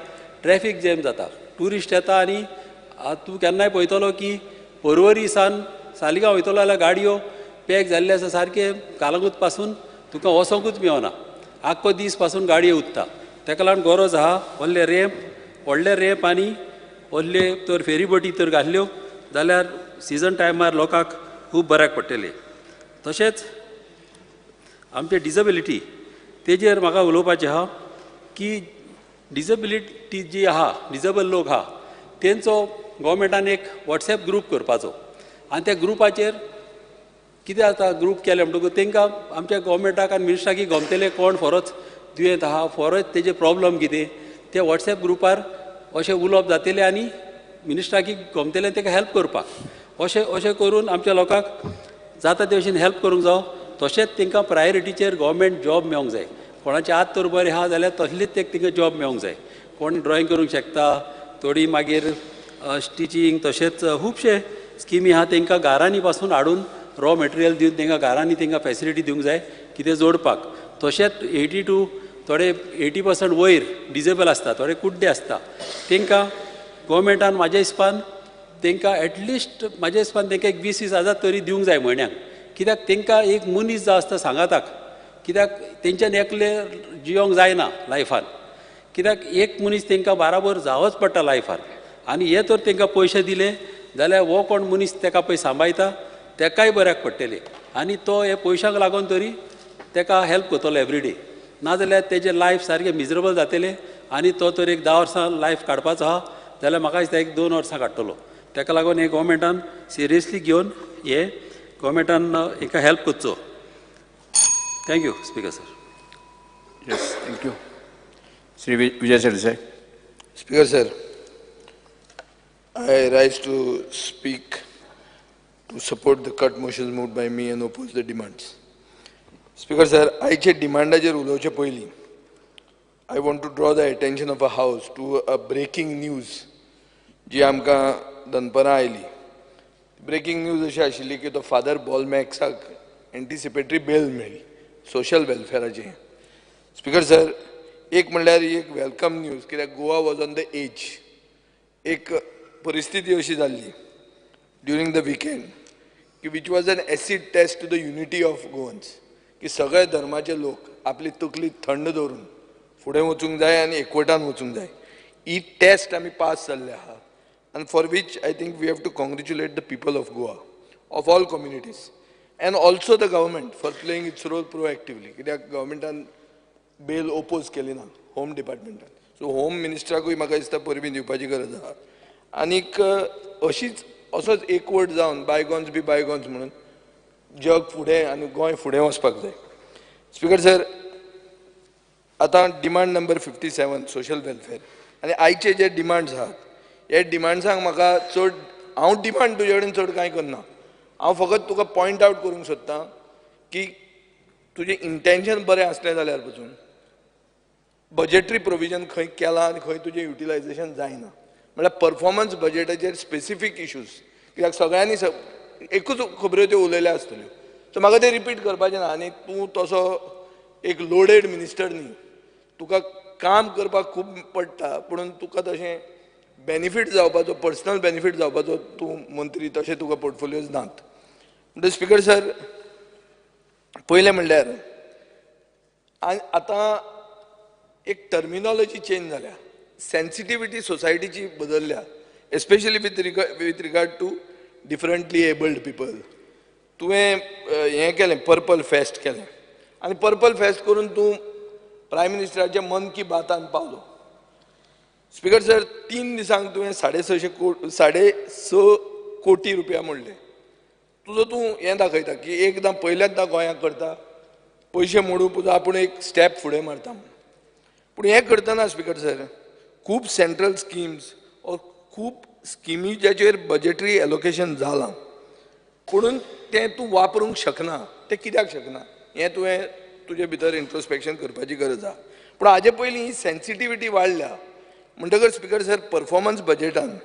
ट्रॅफीक जॅम जाता, ट्युरिस्ट येता आनी तूं केन्नाय पळयतलो की पर्वरी सान सालिगांव वयतलो जाल्यार गाडयो पॅक जाल्ले आसा सारके कालांगूत पासून तुका वचोंकूच मेळना, आख्खो दीस पासून गाडयो उत्ता. तेका लागून गरज आहा व्हडले रॅम्प, व्हडले रॅम्प आनी व्हडले तर फेरी बोटी तर घातल्यो जाल्यार सिजन टायमार लोकांक खूब बऱ्याक पडटलें. तशेंच आमचे डिजेबिलिटी तेजेर म्हाका उलोवपाचें आहा की डिजेबिलिटी जी आहा, डिजेबल लोक आहा तेंचो गोवोरमेंटान एक वॉट्सएप ग्रूप करपाचो आनी त्या ग्रुपाचेर कितें जाता ग्रूप केलें म्हणटकूच तांकां आमच्या गोवोरमेंटाक आनी मिनिस्टराक गमतलें कोण फोरोच दुयेंत आहा, फोरोच तेजे प्रॉब्लम कितें ते वॉट्सएप ग्रुपार अशें उलोवप जातलें आनी मिनिस्टराक गमतलें ताका हेल्प करपाक. अशें अशें करून आमच्या लोकांक जाता ते भशेन हेल्प करूंक जावो. तशेंच तांकां प्रायोरिटीचेर गोवोरमेंट जॉब मेळोंक जाय. कोणाचे हात तर बरें आहा जाल्यार तसलीच एक तांकां जॉब मेळोंक जाय. कोण ड्रॉइंग करूंक शकता, थोडी मागीर स्टिचींग, तशेंच खुबशे स्किमी आहा तांकां घरांनी पासून हाडून रॉ मटेरियल दिवन तांकां घरांनी तांकां फेसिलिटी दिवंक जाय कितें जोडपाक. तशेंच 82 थोडे 80% वयर डिजेबल आसता, थोडे कुड्डे आसता, तांकां गोवोरमेंटान म्हाज्या हिसपान तांकां एटलिस्ट म्हाज्या हिसपान तांकां एक 20-20 हजार तरी दिवंक जाय म्हयन्याक. कित्याक तांकां एक मनीस जो आसता सांगाताक, कित्याक तेंच्यान एकले जियोंक जायना लायफान, कित्याक एक मनीस तांकां बाराबर जावच पडटा लायफान. आनी हे तर तांकां पयशे दिले जाल्यार हो कोण मनीस ताका पळय सांबाळटा ताकाय बऱ्याक पडटलें आनी तो हे पयशांक लागून तरी ताका हेल्प करतलो एवरीडे. नाजाल्यार तेजें लायफ सारकें मिजरेबल जातलें आनी तो तर एक 10 वर्सां लायफ काडपाचो आहा जाल्यार म्हाका दिसता एक 2 वर्सां काडटलो. ताका लागून हे गोवोरमेंटान सिरियसली घेवन हे गोवोरमेंटान हेका हेल्प करचो. Thank you speaker sir. Yes, thank you. Shri Vijay Sardesai. Speaker sir, I rise to speak to support the cut motions moved by me and oppose the demands. Speaker sir, आयचे डिमांडाचेर उलोवचे पयलीं I want to draw the attention of a house to a breaking news जी आमकां दनपरां आयली. Breaking news अशी आशिल्ली की तो फादर बॉलमॅक्साक एंटिसिपेटरी बेल मेळ्ळी सोशल वेलफेराचे. स्पीकर सर, एक म्हणल्यार एक welcome news कित्याक Goa was on the edge. एक परिस्थिती अशी जाल्ली ड्युरींग the weekend की which was an acid test to the unity of Goans, की सगळे धर्माचे लोक आपली तकली थंड दवरून फुडें वचूंक जाय आनी एकवटान वचूंक जाय. ही टेस्ट आमी पास जाल्ले आहा आनी for which I think we have to congratulate the people of Goa of all communities and also the government for playing its role proactively. कित्याक गव्हर्मेंटान बेल ओपोज केली ना होम डिपार्टमेंटान. सो होम मिनिस्टराकूय म्हाका दिसता परबीं दिवपाची गरज आहा. आनीक अशीच असोच एकवट जावन बायगॉन्स बी बायगॉन्स म्हणून जग फुडें आनी गोंय फुडें वचपाक जाय. स्पीकर सर, आतां demand number 57 social welfare आनी आयचे जे डिमांड्स आहात हे डिमांड्सांक म्हाका चड हांव डिमांड तुजे कडेन चड कांय करना, हांव फकत तुका पॉयंट आवट करूंक सोदतां की तुजें इंटेंशन बरें आसलें जाल्यार पसून बजेटरी प्रोविजन खंय केलां आनी खंय तुजें युटिलायजेशन जायना. म्हळ्यार परफॉर्मन्स बजेटाचेर स्पेसिफीक इशूज, कित्याक सगळ्यांनी एकूच खबऱ्यो त्यो उलयल्या आसतल्यो, सो म्हाका तें रिपीट करपाचें ना. आनी तूं तसो एक लोडेड मिनिस्टर न्ही, तुका काम करपाक खूब पडटा, पूण तुका तशें बेनिफीट जावपाचो, पर्सनल बेनिफीट जावपाचो तूं मंत्री, तशें तुका पोर्टफोलियोज नात. म्हणटकीर स्पीकर सर, पयलें म्हणल्यार आतां एक टर्मिनॉलॉजी चेंज जाल्या, सेन्सिटिविटी सोसायटीची बदलल्या, especially with regard to differently abled people. तुवें हें केलें, पर्पल फेस्ट केलें आनी पर्पल फेस्ट करून तूं प्रायम मिनिस्टराच्या मन की बातान पावलो. स्पीकर सर, 3 दिसांक तुवें 6.5 कोटी रुपया मोडले. तुजो तूं हें दाखयता की एकदां पयल्यांदा गोंयांत करता, पयशे मोडून पुजा आपूण एक स्टेप फुडें मारता म्हणून. पूण हें करतना स्पीकर सर, खूब सेंट्रल स्किम्स ऑर खूब स्किमी ज्याचेर बजेटरी एलोकेशन जालां पुणून तें तूं वापरूंक शकना. तें कित्याक शकना हें तुवें तुजे भितर इंट्रोस्पेक्शन करपाची गरज आसा. पूण हाजे पयलीं ही सेन्सिटिविटी वाडल्या म्हणटकर स्पीकर सर, परफॉर्मन्स बजेटान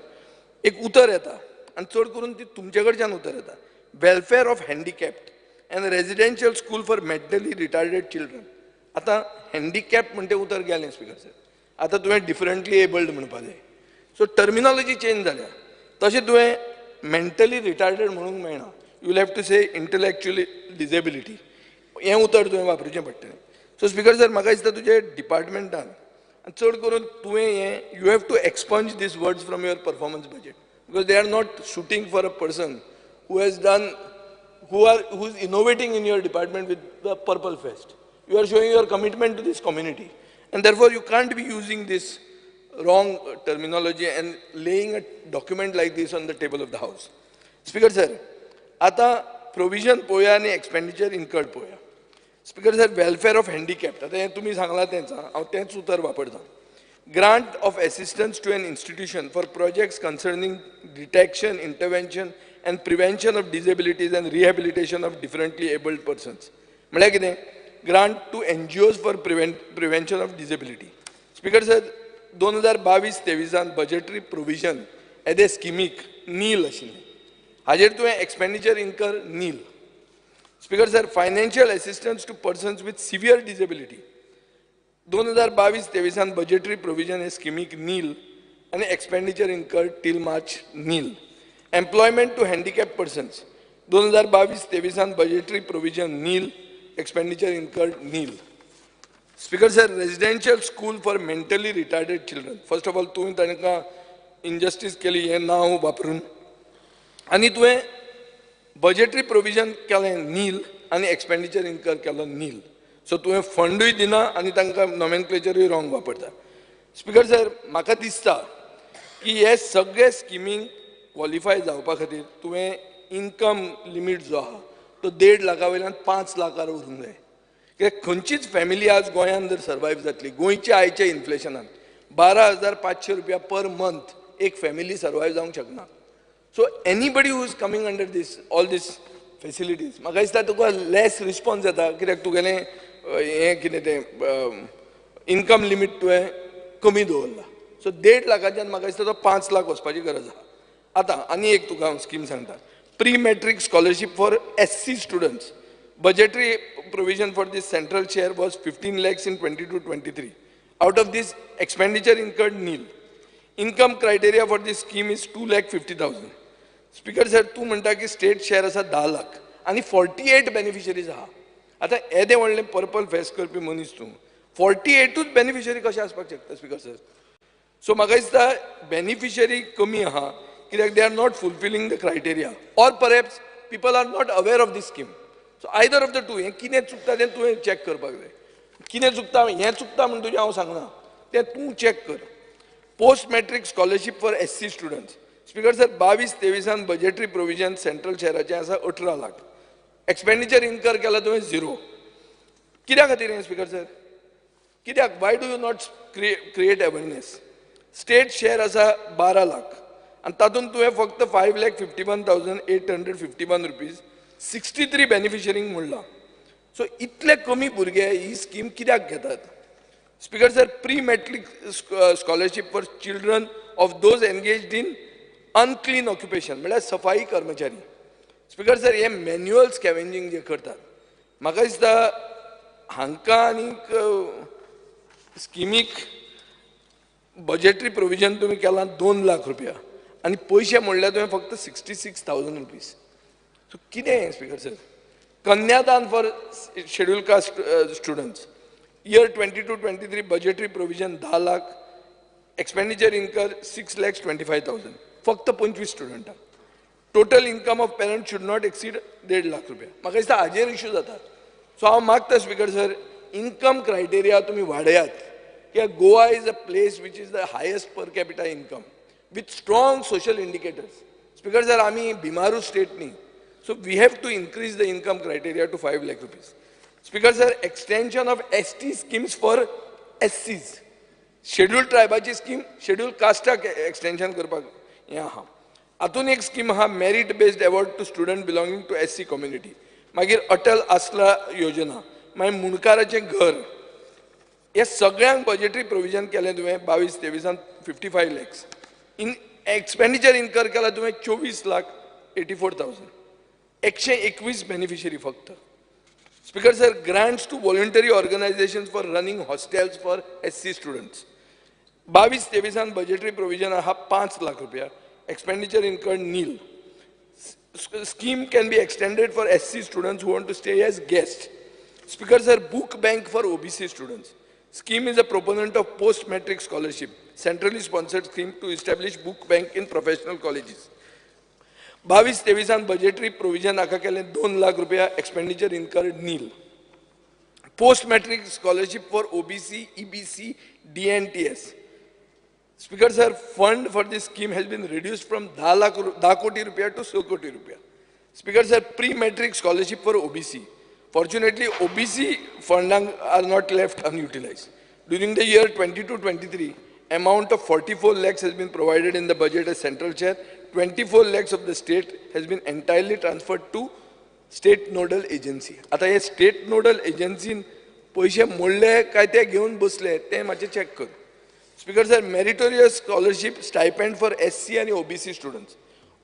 एक उतर येता आनी चड करून ती तुमचे कडच्यान उतर येता, welfare of handicapped and residential school for mentally retarded children. आतां हँडिकॅप्ड म्हणटे उतर गेलें स्पीकर सर, आतां तुवें डिफरंटली एबल्ड म्हणपा जाय. सो टर्मिनॉलॉजी चेंज जाल्या. तशें तुवें मेंटली रिटार्डेड म्हणूंक मेळना, you will have to say intellectually disability हें उतर तुवें वापरुचें पडटलें. सो स्पीकर सर, म्हाका दिसता तुजे डिपार्टमेंटान आनी चड करून तुवें हें you have to expunge these words from your performance budget because they are not suiting for a person who has done, who is innovating in your department with the Purple Fest. You are showing your commitment to this community, and therefore you can't be using this wrong terminology and laying a document like this on the table of the house. Speaker sir, आता provision पोया आनी expenditure incurred पोया. Speaker sir, welfare of handicapped, आतां हें तुमी सांगलां तेंच, हांव तेंच उतर वापरता. Grant of assistance to an institution for projects concerning detection, intervention and prevention of disabilities and rehabilitation of differently abled persons. म्हळ्यार कितें? Grant to NGOs for prevention of disability. Speaker sir, 2022-23 budgetary provision एदे स्किमीक नील आशिल्लें, हाजेर तुवें expenditure incur nil. Speaker sir, financial assistance to persons with severe disability, 2022-23 budgetary provision हे स्किमीक नील आनी expenditure incur till March nil. Employment to handicap persons, 2022-23 budgetary provision nil, expenditure incurred nil. Speaker sir, residential school for mentally retarded children, first of all तुवें तांकां injustice केली हें नांव वापरून, आनी तुवें बजेटरी प्रोविजन केलें नील आनी एक्सपेंडिचर इनकर केलो नील. सो तुवें फंडूय दिना आनी तांकां नॉमेनक्लेचरूय रॉंग वापरता. स्पीकर सर, म्हाका दिसता की हे सगळे स्किमींक क्वॉलिफाय जावपा खातीर तुवें इनकम लिमीट जो आहा तो 1.5 लाखा वयल्यान 5 लाखार व्हरूंक जाय. कित्याक खंयचीच फॅमिली आज गोंयांत जर सर्वायव जातली, गोंयच्या आयच्या इन्फ्लेशनान 12,500 रुपया पर मंथ एक फॅमिली सर्वायव जावंक शकना. So anybody who is coming under this all these facilities, म्हाका दिसता तुका लेस रिस्पॉन्स येता कित्याक तुगेलें हें कितें तें इनकम लिमीट तुवें कमी दवरला. सो 1.5 लाखाच्यान म्हाका दिसता तो 5 लाख वचपाची गरज आहा. आतां आनी एक तुका हांव स्कीम सांगता, pre matric scholarship for SC students. Budgetary provision for this central share was 15 lakhs in 22-23. Out of this, expenditure incurred nil. Income criteria for this scheme is 2,50,000. Speaker sir, तूं म्हणटा की स्टेट शेअर आसा 10 लाख आनी 48 beneficiaries आहा. आतां येदें व्हडलें purple fest करपी मनीस तूं, 48ूच बेनिफिशरी कशें आसपाक शकता स्पीकर सर? सो म्हाका दिसता बेनिफिशरी कमी आहा कित्याक they are not fulfilling the criteria or perhaps people are not aware of this scheme. So either of the two, हें कितें चुकता तें तुवें चॅक करपाक जाय. कितें चुकता हें चुकता म्हूण तुजें हांव सांगना, तें तूं चॅक कर. Post matric scholarship for SC students. Speaker sir, 22-23 budgetary provision central शेअराचें आसा 18 लाख, एक्सपेंडिचर इनकर केला तुवें 0. कित्या खातीर हें स्पीकर सर? कित्याक? Why do you not create awareness? State share आसा 12 लाख आनी तातूंत तुवें फक्त 5,51,851 रुपीज 63 बेनिफिशरींक म्हणलां. सो इतले कमी भुरगे ही स्कीम कित्याक घेतात? Speaker sir, pre matric scholarship for children of those engaged in unclean occupation, म्हळ्यार सफाई कर्मचारी. स्पीकर सर, हे मॅन्युअल स्कॅवेंजींग जे करतात, म्हाका दिसता हांकां आनीक स्किमीक बजेटरी प्रोविजन तुमी केलां 2 लाख रुपया आनी पयशे म्हणल्यार तुवें फक्त 66,000 रुपीज. सो कितें हें speaker sir? Kanyadaan for schedule caste students, year 22-23 budgetary provision 10 lakh, expenditure incur 6,25,000, फक्त 25 स्टुडंटांक. Total income of parent should not exceed 1.5 lakh रुपया. म्हाका दिसता हाजेर इशू जाता. सो हांव मागता स्पीकर सर, इनकम क्रायटेरिया तुमी वाडयात, की Goa is a place which is the highest per capita income with strong social indicators. Speaker sir, आमी बिमारू स्टेट न्ही, so we have to increase the income criteria to 5 lakh rupees. Speaker sir, extension of ST schemes for SCs, schedule ट्रायबाची scheme schedule कास्टाक extension करपाक हें आहा. हातून एक scheme आहा merit based award to student belonging to SC community, मागीर अटल आसरा योजना, मागीर मुंडकाराचें घर, हे सगळ्यांक बजेटरी प्रोविजन केलें तुवें 22-23 55 लॅक्स. इन एक्सपेंडिचर इनकर केला तुवें 24,84,000, 121 बेनिफिशरी फक्त. Speaker sir, grants to voluntary organisations for running hostels for SC students, 22-23 budgetary provision आहा 5 लाख रुपया, expenditure incurred nil. Scheme can be extended for SC students who want to stay as guests. Speaker sir, book bank for OBC students. Scheme is a proponent of post-matric scholarship, centrally sponsored scheme to establish book bank in professional colleges. 22-23 budgetary provision हाका केलें 2 लाख रुपया, expenditure incurred nil. Post-matric scholarship for OBC, EBC, DNTS. Speaker sir, fund for this scheme has been reduced from 10 कोटी रुपया to 100 कोटी रुपया. Speaker sir, pre-matric scholarship for OBC. Fortunately, OBC funds are not left unutilized. During the year 22-23, amount of 44 lakhs has been provided in the budget as central share. 24 lakhs of the state has been entirely transferred to state nodal agency. आता हे state nodal agency पैसे मोडले काय ते घेऊन बसले ते मातशें चेक कर. Speaker sir, meritorious scholarship stipend for SC and OBC students.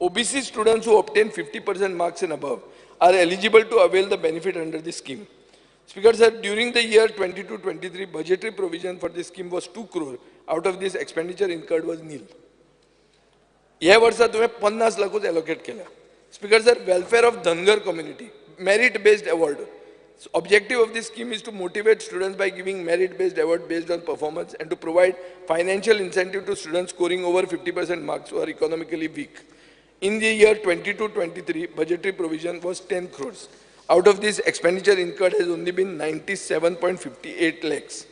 OBC students who obtain 50% marks and above are eligible to avail the benefit under this scheme. Speaker sir, during the year 22-23, budgetary provision for this scheme was 2 crore. Out of this, expenditure incurred was nil. ह्या वर्सा तुवें 50 लाखूच allocate केल्या. Speaker sir, welfare of Dhangar community, merit based award. Objective of this scheme is to motivate students by giving merit-based award based on performance and to provide financial incentive to students scoring over 50% marks who are economically weak. In the year 22-23, budgetary provision was 10 crores. Out of this, expenditure incurred has only been 97.58 lakhs.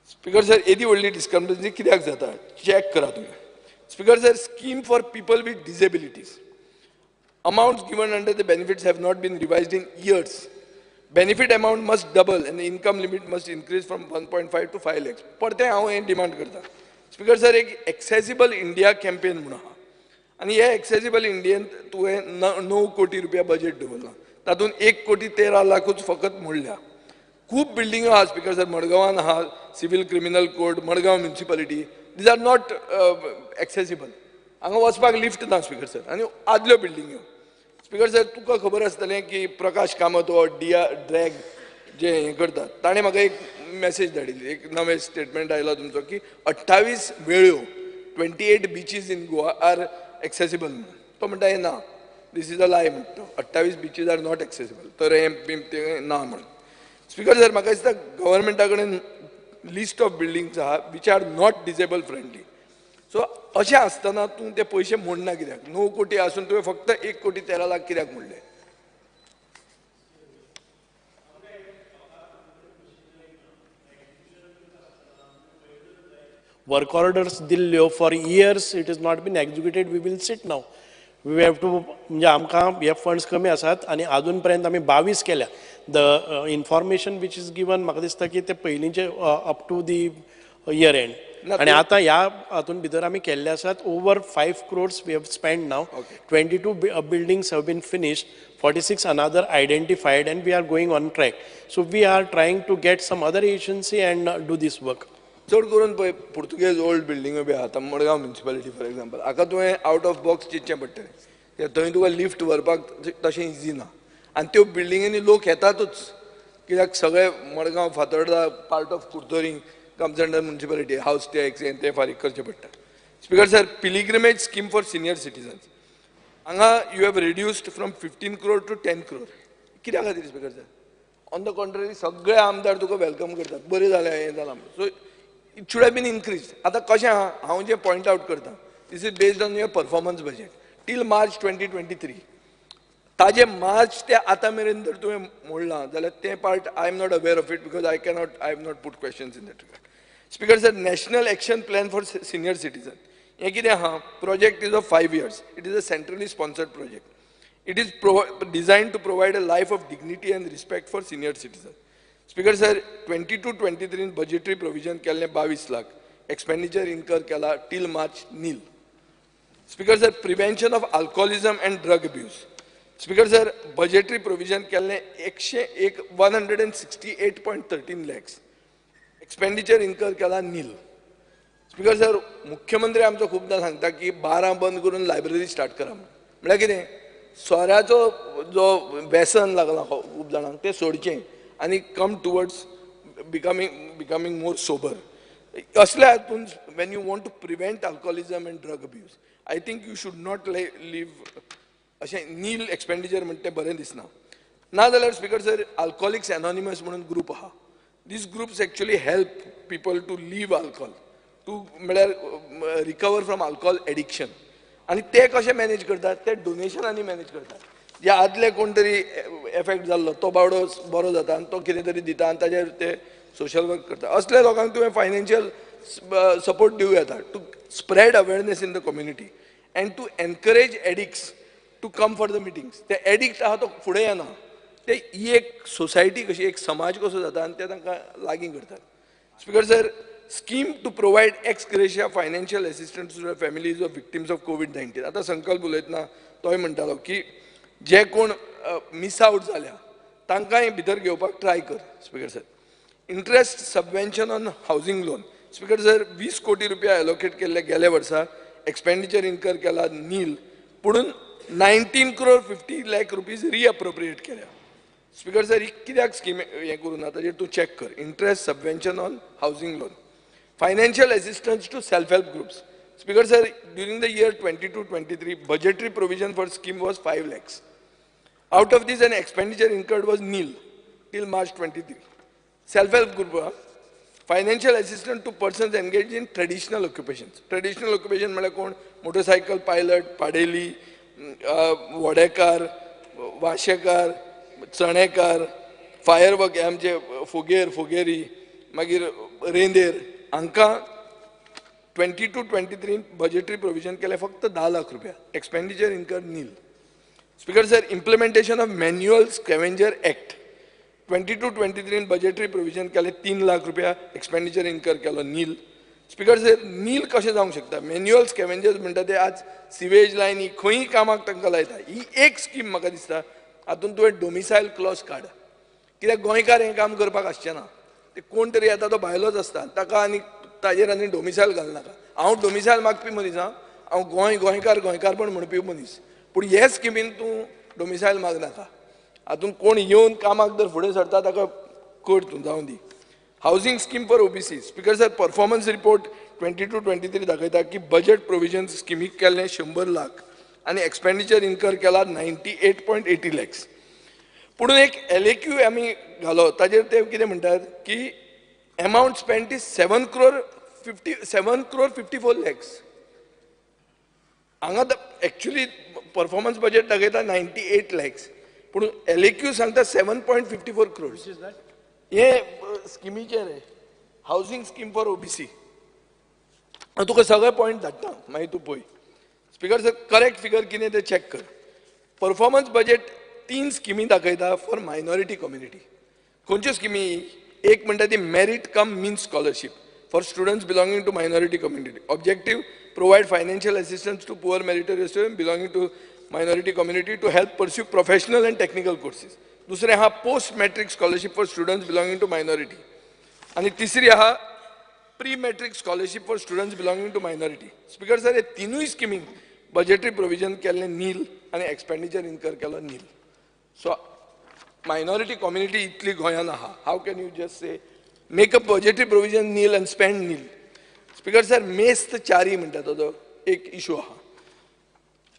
Speaker sir, एदी व्हडली discrepancy कित्याक जाता? Check करा तुमी. Speaker sir, scheme for people with disabilities. Amounts given under the benefits have not been revised in years. Benefit amount must double and the income limit must increase from 1.5 to 5 lakhs. परतें हांव हें demand करता. Speaker sir, एक accessible India campaign म्हूण आहा आनी हे accessible Indian तुवें 9 कोटी रुपया बजेट दवरलां, तातूंत 1 कोटी 13 लाखूच फकत मोडल्या. खूब बिल्डिंगो आहा स्पीकर सर, मडगांवान आहा civil criminal court, Madgaon municipality, these are not accessible. हांगा वचपाक लिफ्ट ना स्पीकर सर, आनी आदल्यो बिल्डिंग्यो. स्पीकर सर, तुका खबर आसतलें की प्रकाश कामत हो डी आर ड्रॅग जे हें करतात, ताणें म्हाका एक मॅसेज धाडिल्ली, एक नवें स्टेटमेंट आयला तुमचो की 28 वेळ्यो 28 beaches in Goa are accessible म्हणून. तो म्हणटा हें ना, this is a लाय म्हणटा, 28 बिचीज are not accessible, तर हें तें ना म्हणून. स्पीकर सर, म्हाका दिसता गव्हर्मेंटा कडेन लिस्ट ऑफ बिल्डिंग्स आहा which are not disable friendly. So अशें आसतना तूं ते पयशे मोडना कित्याक? 9 कोटी आसून तुवें फक्त 1 कोटी 13 लाख कित्याक मोडले? वर्क ऑर्डर्स दिल्ल्यो for years it is not been executed. We will sit now, we have to, म्हणजे आमकां हे फंड्स कमी आसात आनी आजून पर्यंत आमी 22 केल्या. The information which is given म्हाका दिसता की ते पयलींचे up to the year end, आनी आतां ह्या हातून भितर आमी केल्ले आसात. Over 5 crores we have spend now. 22 buildings have been finished, 46 another identified, and we are going on track. So we are trying to get some other agency and do this work. चड करून पळय पुर्तुगेज old बिल्डिंगो बी आहा, आतां Madgaon municipality for example, हाका तुवें out of box चिंतचें पडटलें, कित्याक थंय तुका लिफ्ट व्हरपाक तशें इजी ना, आनी त्यो बिल्डिंगेनी लोक येतातूच, कित्याक सगळे Madgaon Fatorda part of Curtorim comes under municipality, house tax हें तें फारीक करचें पडटा. Speaker sir, pilgrimage scheme for senior citizens, हांगा you have reduced from 15 crore to 10 crore. कित्या खातीर speaker sir? On the contrary सगळे आमदार तुका welcome करतात, बरें जालें हें जालां, so it should have been increase. आतां कशें आहा, हांव जें पॉयंट आवट करता, this is based on your performance budget till March 2023. ताजे मार्च ते आतां मेरेन जर तुवें मोडलां जाल्यार तें part I am not aware of it because I cannot, I have not put questions in that regard. Speaker sir, national action plan for senior citizen हें कितें आहा, project is of 5 years. It is a centrally sponsored project. It is design to provide a life of dignity and respect for senior citizen. Speaker sir, 22-23 budgetary provision केल्लें 22 lakh, expenditure incur केला till March nil. Speaker sir, prevention of alcoholism and drug abuse. Speaker sir, budgetary provision केल्लें 168.13 lakhs, expenditure incur केला नील. Speaker sir, मुख्यमंत्री आमचो खुबदां सांगता की बारां बंद करून लायब्ररी स्टार्ट करा म्हूण. म्हळ्यार कितें, सोऱ्याचो जो व्यसन लागला खूब जाणांक तें सोडचें आनी come towards becoming more sober. असल्या हातून when you want to prevent alcoholism and drug abuse, I think you should not leave अशें नील एक्सपेंडिचर म्हणटा तें बरें दिसना. ना जाल्यार स्पीकर सर, अल्कोहोलिक्स एनॉनिमस म्हणून ग्रूप आहा. These groups actually help people to leave alcohol, to म्हळ्यार रिकवर फ्रॉम अल्कोहोल एडिक्शन. आनी ते कशें मॅनेज करतात, ते डोनेशनांनी मॅनेज करतात. जे आदले कोण तरी एफेक्ट जाल्लो तो बावडो बरो जाता आनी तो कितें तरी दिता आनी ताजेर ते सोशल वर्क करता. असल्या लोकांक तुवें फायनान्शियल सपोर्ट दिवं येता to spread awareness in the community and to encourage addicts to come for the meetings. ते एडिक्ट आहा तो फुडें येना, ते ही एक सोसायटी कशी, एक समाज कसो जाता आनी ते तांकां लागीं करतात. Speaker sir, scheme to provide ex gratia financial assistance to the families of victims of COVID-19. आतां संकल्प उलयतना तोय म्हणटालो की जे कोण मिस आवट जाल्या तांकांय भितर घेवपाक ट्राय कर. Speaker sir, interest subvention on housing loan. Speaker sir, 20 कोटी रुपया एलोकेट केल्ले गेल्या वर्सा, एक्सपेंडिचर इनकर केला नील, पुणून 19 crore 50 lakh rupees रिअप्रोप्रिएट केल्या. स्पीकर सर, ही कित्याक स्कीम हें करूं ना ताजेर तूं चॅक कर. Interest subvention on housing loan. Financial assistance to self help groups. Speaker sir, during the year 22-23 budgetary provision for scheme was 5 lakhs. Out of this an expenditure incurred was nil till March 23. Self help group financial assistance to persons engage in traditional occupations. Traditional occupation म्हळ्यार कोण, motorcycle pilot, पाडेली, वडेकार, वाशेकार, चणेकार, fire work आमचे फोगेर, फोगेरी, मागीर रेंदेर, हांकां 22-23 बजेटरी प्रोविजन केलें फक्त 10 लाख रुपया, expenditure incur nil. Speaker sir, implementation of manual scavenger act 22-23 budgetary provision केलें 3 लाख रुपया, एक्सपेंडिचर इनकर केलो नील. स्पीकर सर, नील कशें जावंक शकता? मॅन्युअल स्कॅवेंजर्स म्हणटा ते आज सिवेज लायन ही खंयी कामाक तांकां लायता. ही एक स्कीम म्हाका दिसता हातूंत तुवें डोमिसायल क्लॉज काड, कित्याक गोंयकार हें काम करपाक आसचें ना. ते कोण तरी येता तो भायलोच आसता, ताका आनी ताजेर आनी डोमिसायल घालनाका. हांव डोमिसायल मागपी मनीस आं, हांव गोंय गोंयकार गोंयकारपण म्हणपी मनीस, पूण हे स्किमीन तूं डोमिसायल मागनाका. हातूंत कोण येवन कामाक जर फुडें सरता ताका कर तूं, जावं दी. Housing scheme for OBC. Speaker sir, performance report 22-23 दाखयता की बजेट प्रोविजन स्किमीक केल्लें 100 लाख आनी एक्सपेंडिचर इनकर केला 98.80 लॅक्स. पुणून एक LAQ आमी घालो ताजेर ते कितें म्हणटात की amount spent is 7 crore 54 lakhs. हांगा एक्चुली परफॉर्मन्स बजेट दाखयता 98 लॅक्स, पूण LAQ सांगता 7.54 crores. हे स्किमीचेर हावजींग स्कीम फॉर OBC. तुका सगळे पॉयंट धाडटा मागीर तूं पळय. स्पीकर सर, करेक्ट फिगर कितें तें चॅक कर. परफॉर्मन्स बजेट 3 स्किमी दाखयता फॉर मायनॉरिटी कम्युनिटी. खंयच्यो स्किमी? एक म्हणटा ती merit cum means scholarship for students belonging to minority community. Objective, provide financial assistance to poor meritorious student belonging to minority community to help pursue professional and technical courses. दुसरें आहा post matric scholarship for students belonging to minority, आनी तिसरी आहा pre matric scholarship for students belonging to minority. Speaker sir, हे तिनूय स्किमींक budgetary provision केल्लें नील आनी expenditure इनकर केलो नील. सो मायनॉरिटी कम्युनिटी इतली गोंयांत आहा, how can you just say make a budgetary provision nil and spend nil? Speaker sir, मेस्त चारी म्हणटा तो एक इशू आहा.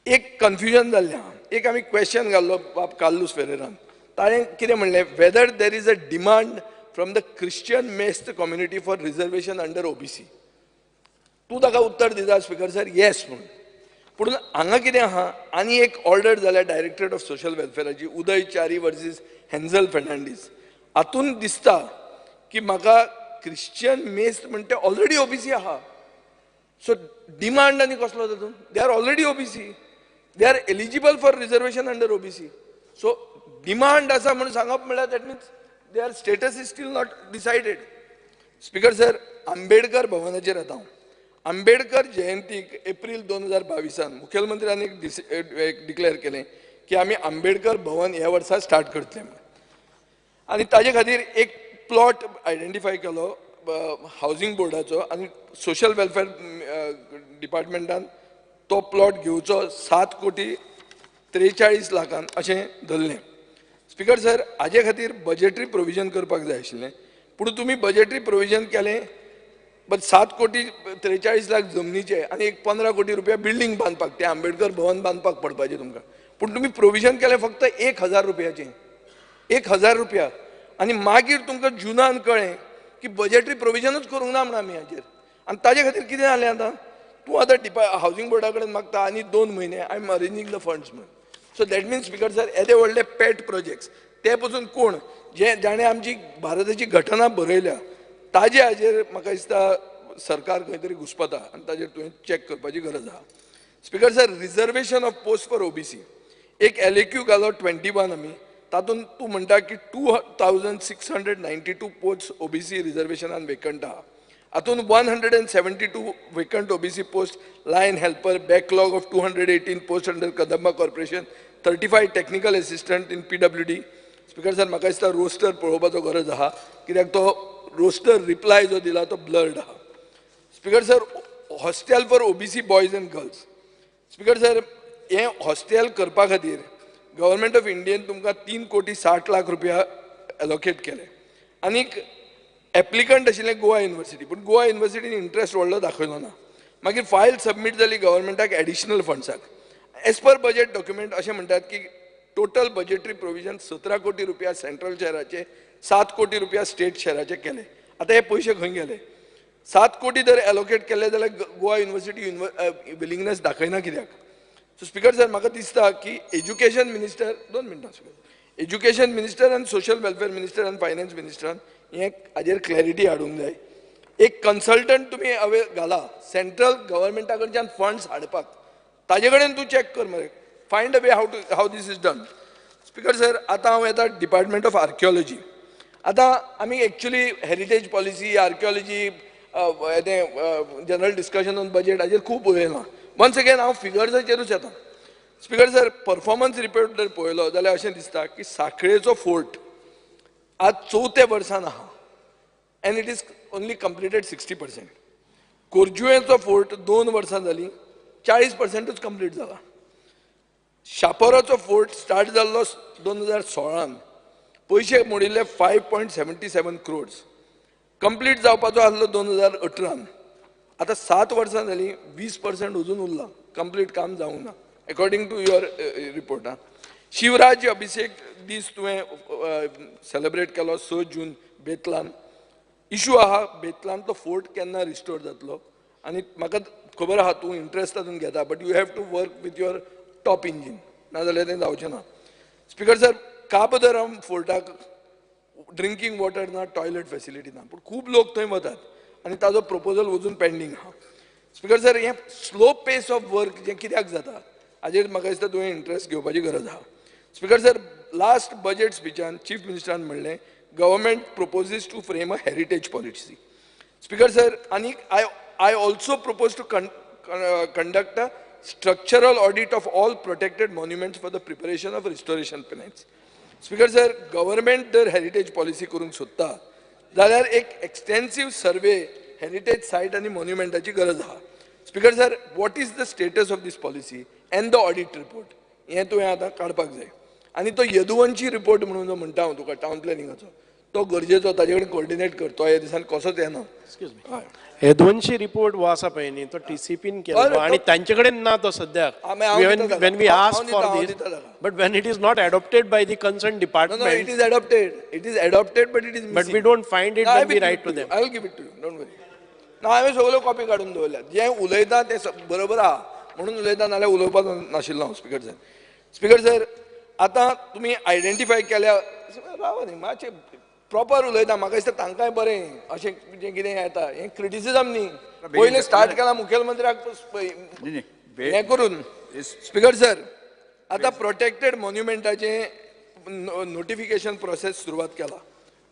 एक कन्फ्युजन जाल्लें आहा. एक आमी क्वेश्चन घाल्लो बाब कार्लूस फेरेरान, ताणें कितें म्हणलें, whether there is a demand from the Christian Mest community for reservation under OBC. तूं ताका उत्तर दिता स्पीकर सर येस म्हणून. पूण हांगा कितें आहा, आनी एक ऑर्डर जाल्या डायरेक्टरेट ऑफ सोशल वेलफेराची, Uday Chari versus Henzel Fernandes. हातूंत दिसता की म्हाका क्रिश्चियन मेस्त म्हणटे ऑलरेडी ओबीसी आहा. सो डिमांड आनी कसलो तातूंत? They are already OBC, they are eligible for reservation under OBC. So demand आसा म्हणून सांगप म्हणल्यार that means their status is still not decided. Speaker sir, Ambedkar भवनाचेर येता हांव. आंबेडकर जयंतीक एप्रील 2022 मुखेलमंत्र्यान एक डिक्लेअर केलें की आमी आंबेडकर भवन ह्या वर्सा स्टार्ट करतले म्हणून. आनी ताजे खातीर एक प्लॉट आयडेंटिफाय केलो हावजींग बोर्डाचो आनी सोशल वेलफेअर डिपार्टमेंटान तो प्लॉट घेवचो 7,43,00,000 अशें धरलें. स्पीकर सर, हाजे खातीर बजेटरी प्रोविजन करपाक जाय आशिल्लें, पूण तुमी बजेटरी प्रोविजन केलें बट 7,43,00,000 जमनीचे आनी एक 15 कोटी रुपया बिल्डींग बांदपाक, तें आंबेडकर भवन बांदपाक पडपाचें तुमकां. पूण तुमी प्रोविजन केलें फक्त 1,000 रुपयाचें, 1,000 रुपया. आनी मागीर तुमकां जुनान कळ्ळें की बजेटरी प्रोविजनूच करूंक ना म्हण आमी हाजेर. आनी ताजे खातीर कितें जालें आतां, तूं आतां हावजींग बोर्डा कडेन मागता आनी 2 म्हयने I am arranging the funds म्हण. So that means speaker sir, येदे व्हडले पेट प्रोजेक्ट्स ते पसून कोण जे जाणें आमची भारताची घटना बरयल्या ताजे हाजेर म्हाका दिसता सरकार खंय तरी घुस्पता आनी ताजेर तुवें चॅक करपाची गरज आहा. Speaker sir, reservation of post for OBC एक LAQ घालो 21 आमी, तातूंत तूं म्हणटा की 2,692 पोस्ट ओबीसी रिजर्वेशनान वेकंट आहा. हातूंत 172 vacant OBC post line helper, backlog of 218 post under Kadamba corporation, 35 technical assistant in PWD. Speaker sir, म्हाका दिसता रोस्टर पळोवपाचो गरज आहा, कित्याक तो रोस्टर रिप्लाय जो दिला तो ब्लर्ड आहा. Speaker sir, hostel for OBC boys and girls. Speaker sir, हें हॉस्टेल करपा खातीर गव्हर्मेंट ऑफ इंडियन तुमकां 3,60,00,000 रुपया एलोकेट केले. आनीक एप्लिकंट आशिल्लें गोवा युनिवर्सिटी, पूण गोवा युनिवर्सिटीन इंट्रस्ट व्हडलो दाखयलो ना. मागीर फायल सबमीट जाली गव्हर्मेंटाक एडिशनल फंड्साक. एज पर बजेट डॉक्युमेंट अशें म्हणटात की टोटल बजेटरी प्रोविजन 17 कोटी रुपया सेंट्रल शहराचे, 7 कोटी रुपया स्टेट शहराचे केले. आतां हे पयशे खंय गेले? 7 कोटी जर एलोकेट केले जाल्यार गोवा युनिवर्सिटी विलिंगनेस दाखयना कित्याक? सो स्पीकर सर, म्हाका दिसता की एज्युकेशन मिनिस्टर, 2 मिनटां स्पीकर, एज्युकेशन मिनिस्टर आनी सोशल वेलफेअर मिनिस्टर आनी फायनान्स मिनिस्टरान हें हाजेर क्लॅरिटी हाडूंक जाय. एक कन्सल्टंट तुमी अवे घाला सेंट्रल गव्हर्मेंटा कडच्यान फंड्स हाडपाक, ताजे कडेन तूं चॅक कर मरे, find a way how this is done. Speaker sir, आतां हांव येता डिपार्टमेंट ऑफ आर्किओलॉजी. आतां आमी एक्चुली हेरिटेज पॉलिसी, आर्किओलॉजी, तें जनरल डिस्कशन ऑन बजेट हाजेर खूब उलयलां. वन्स अगेन हांव फिगर्साचेरूच येता. स्पीकर सर, परफॉर्मन्स रिपोर्ट जर पळयलो जाल्यार अशें दिसता की साखळेचो फोर्ट आज 4थ्या वर्सान आहा and it is only completed 60%. कोरजुवेचो fort 2 वर्सां जालीं 40%च कंप्लीट जाला. शापोराचो फोर्ट स्टार्ट जाल्लो 2016 पयशे मोडिल्ले 5.77 क्रोड्स, कंप्लीट जावपाचो आसलो 2018. आतां 7 वर्सां जालीं 20% अजून उरलां, कंप्लीट काम जावंक ना according to your report. Shivraj Abhishek दीस तुवें सेलिब्रेट केलो 6 जून बेतलान. इशू आहा बेतलान तो फोर्ट केन्ना रिस्टोर जातलो आनी म्हाका खबर आहा तूं इंट्रस्ट तातूंत घेता, but you have to work with your top engine, नाजाल्यार तें जावचें ना. Speaker sir, Cabo the Ram फोर्टाक drinking water ना, टॉयलेट फॅसिलिटी ना, पूण खूब लोक थंय वतात आनी ताजो प्रपोजल अजून पेंडींग आहा. स्पीकर सर, हें स्लो पेस ऑफ वर्क जें कित्याक जाता हाजेर म्हाका दिसता तुवें इंट्रस्ट घेवपाची गरज आहा. स्पीकर सर, लास्ट बजेट स्पिचान चीफ मिनिस्टरान म्हणलें government proposes to frame a heritage policy. Speaker sir, आनीक I also propose to conduct a structural audit of all protected monuments for the preparation of restoration plans. Speaker sir, government जर heritage policy करूंक सोदता जाल्यार एक एक्सटेन्सीव survey heritage site आनी मॉन्युमेंटाची गरज आहा. Speaker sir, what is the status of this policy and the audit report हें तुवें आतां काडपाक जाय. आनी तो यदुवंशी रिपोर्ट म्हणून जो म्हणटा हांव तुका टावन प्लॅनिंगाचो, तो गरजेचो, ताजे कडेन कोऑर्डिनेट कर, तो ह्या दिसान कसोच येना. यदुवंशी रिपोर्ट हो आसा पळय न्ही, तो टीसीपीन केलो आनी तांचे कडेन ना तो सद्याक. When we ask for this, but when it is not adopted by the concern department. No, it is adopted, it is adopted, but it is but we don't find it when we write to them. I will give it to you, don't worry. ना, हांवें सगळ्यो copy काडून दवरल्यात. जें उलयता तें बरोबर आहा म्हणून उलयता, नाल्यार उलोवपाक नाशिल्लो हांव. स्पीकर सर, स्पीकर सर, आतां तुमी आयडेंटिफाय केल्या, रावा न्ही मातशें, प्रॉपर उलयता. म्हाका दिसता तांकांय बरें अशें जें कितें येता हें क्रिटिसिजम न्ही. पयलीं स्टार्ट केला मुखेलमंत्र्याक हें करून. स्पीकर सर, आतां प्रोटेक्टेड मॉन्युमेंटाचें नोटिफिकेशन प्रोसेस सुरवात केला.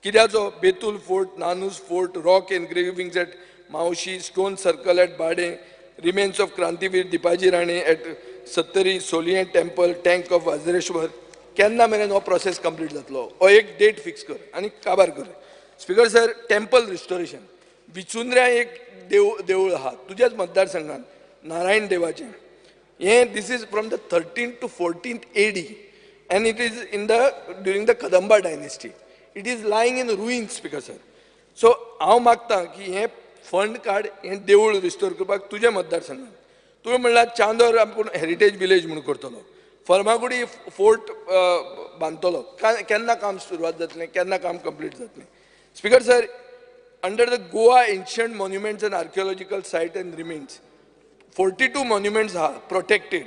कित्याचो? Betul fort, Nanoose fort, rock engravings at Maushi, stone circle at Badem, remains of Krantiveer Dipaji Rane at Sattari, Soliem temple, tank of Vajreshwar. केन्ना मेरेन हो प्रोसेस कंप्लीट जातलो? हो एक date fix कर आनी काबार कर. स्पीकर सर, टेम्पल रिस्टोरेशन, विचुंद्र्या एक देवूळ आहा तुज्याच मतदारसंघात, नारायण देवाचें. हें this is from the 13th to 14th AD and it is in the during the Kadamba dynasty. It is lying in ruins. Speaker sir, so हांव मागता की हें फंड काड, हें देवूळ रिस्टोर करपाक तुज्या मतदारसंघात. तुवें म्हणल्यार चांदोर आपूण हेरिटेज विलेज म्हणून करतलो, फर्मागुडी फोर्ट बांदतलो. केन्ना काम सुरवात जातलें, केन्ना काम कंप्लीट जातलें? Speaker sir, under the Goa ancient monuments and archaeological site and remains 42 monuments आहा प्रोटेक्टेड,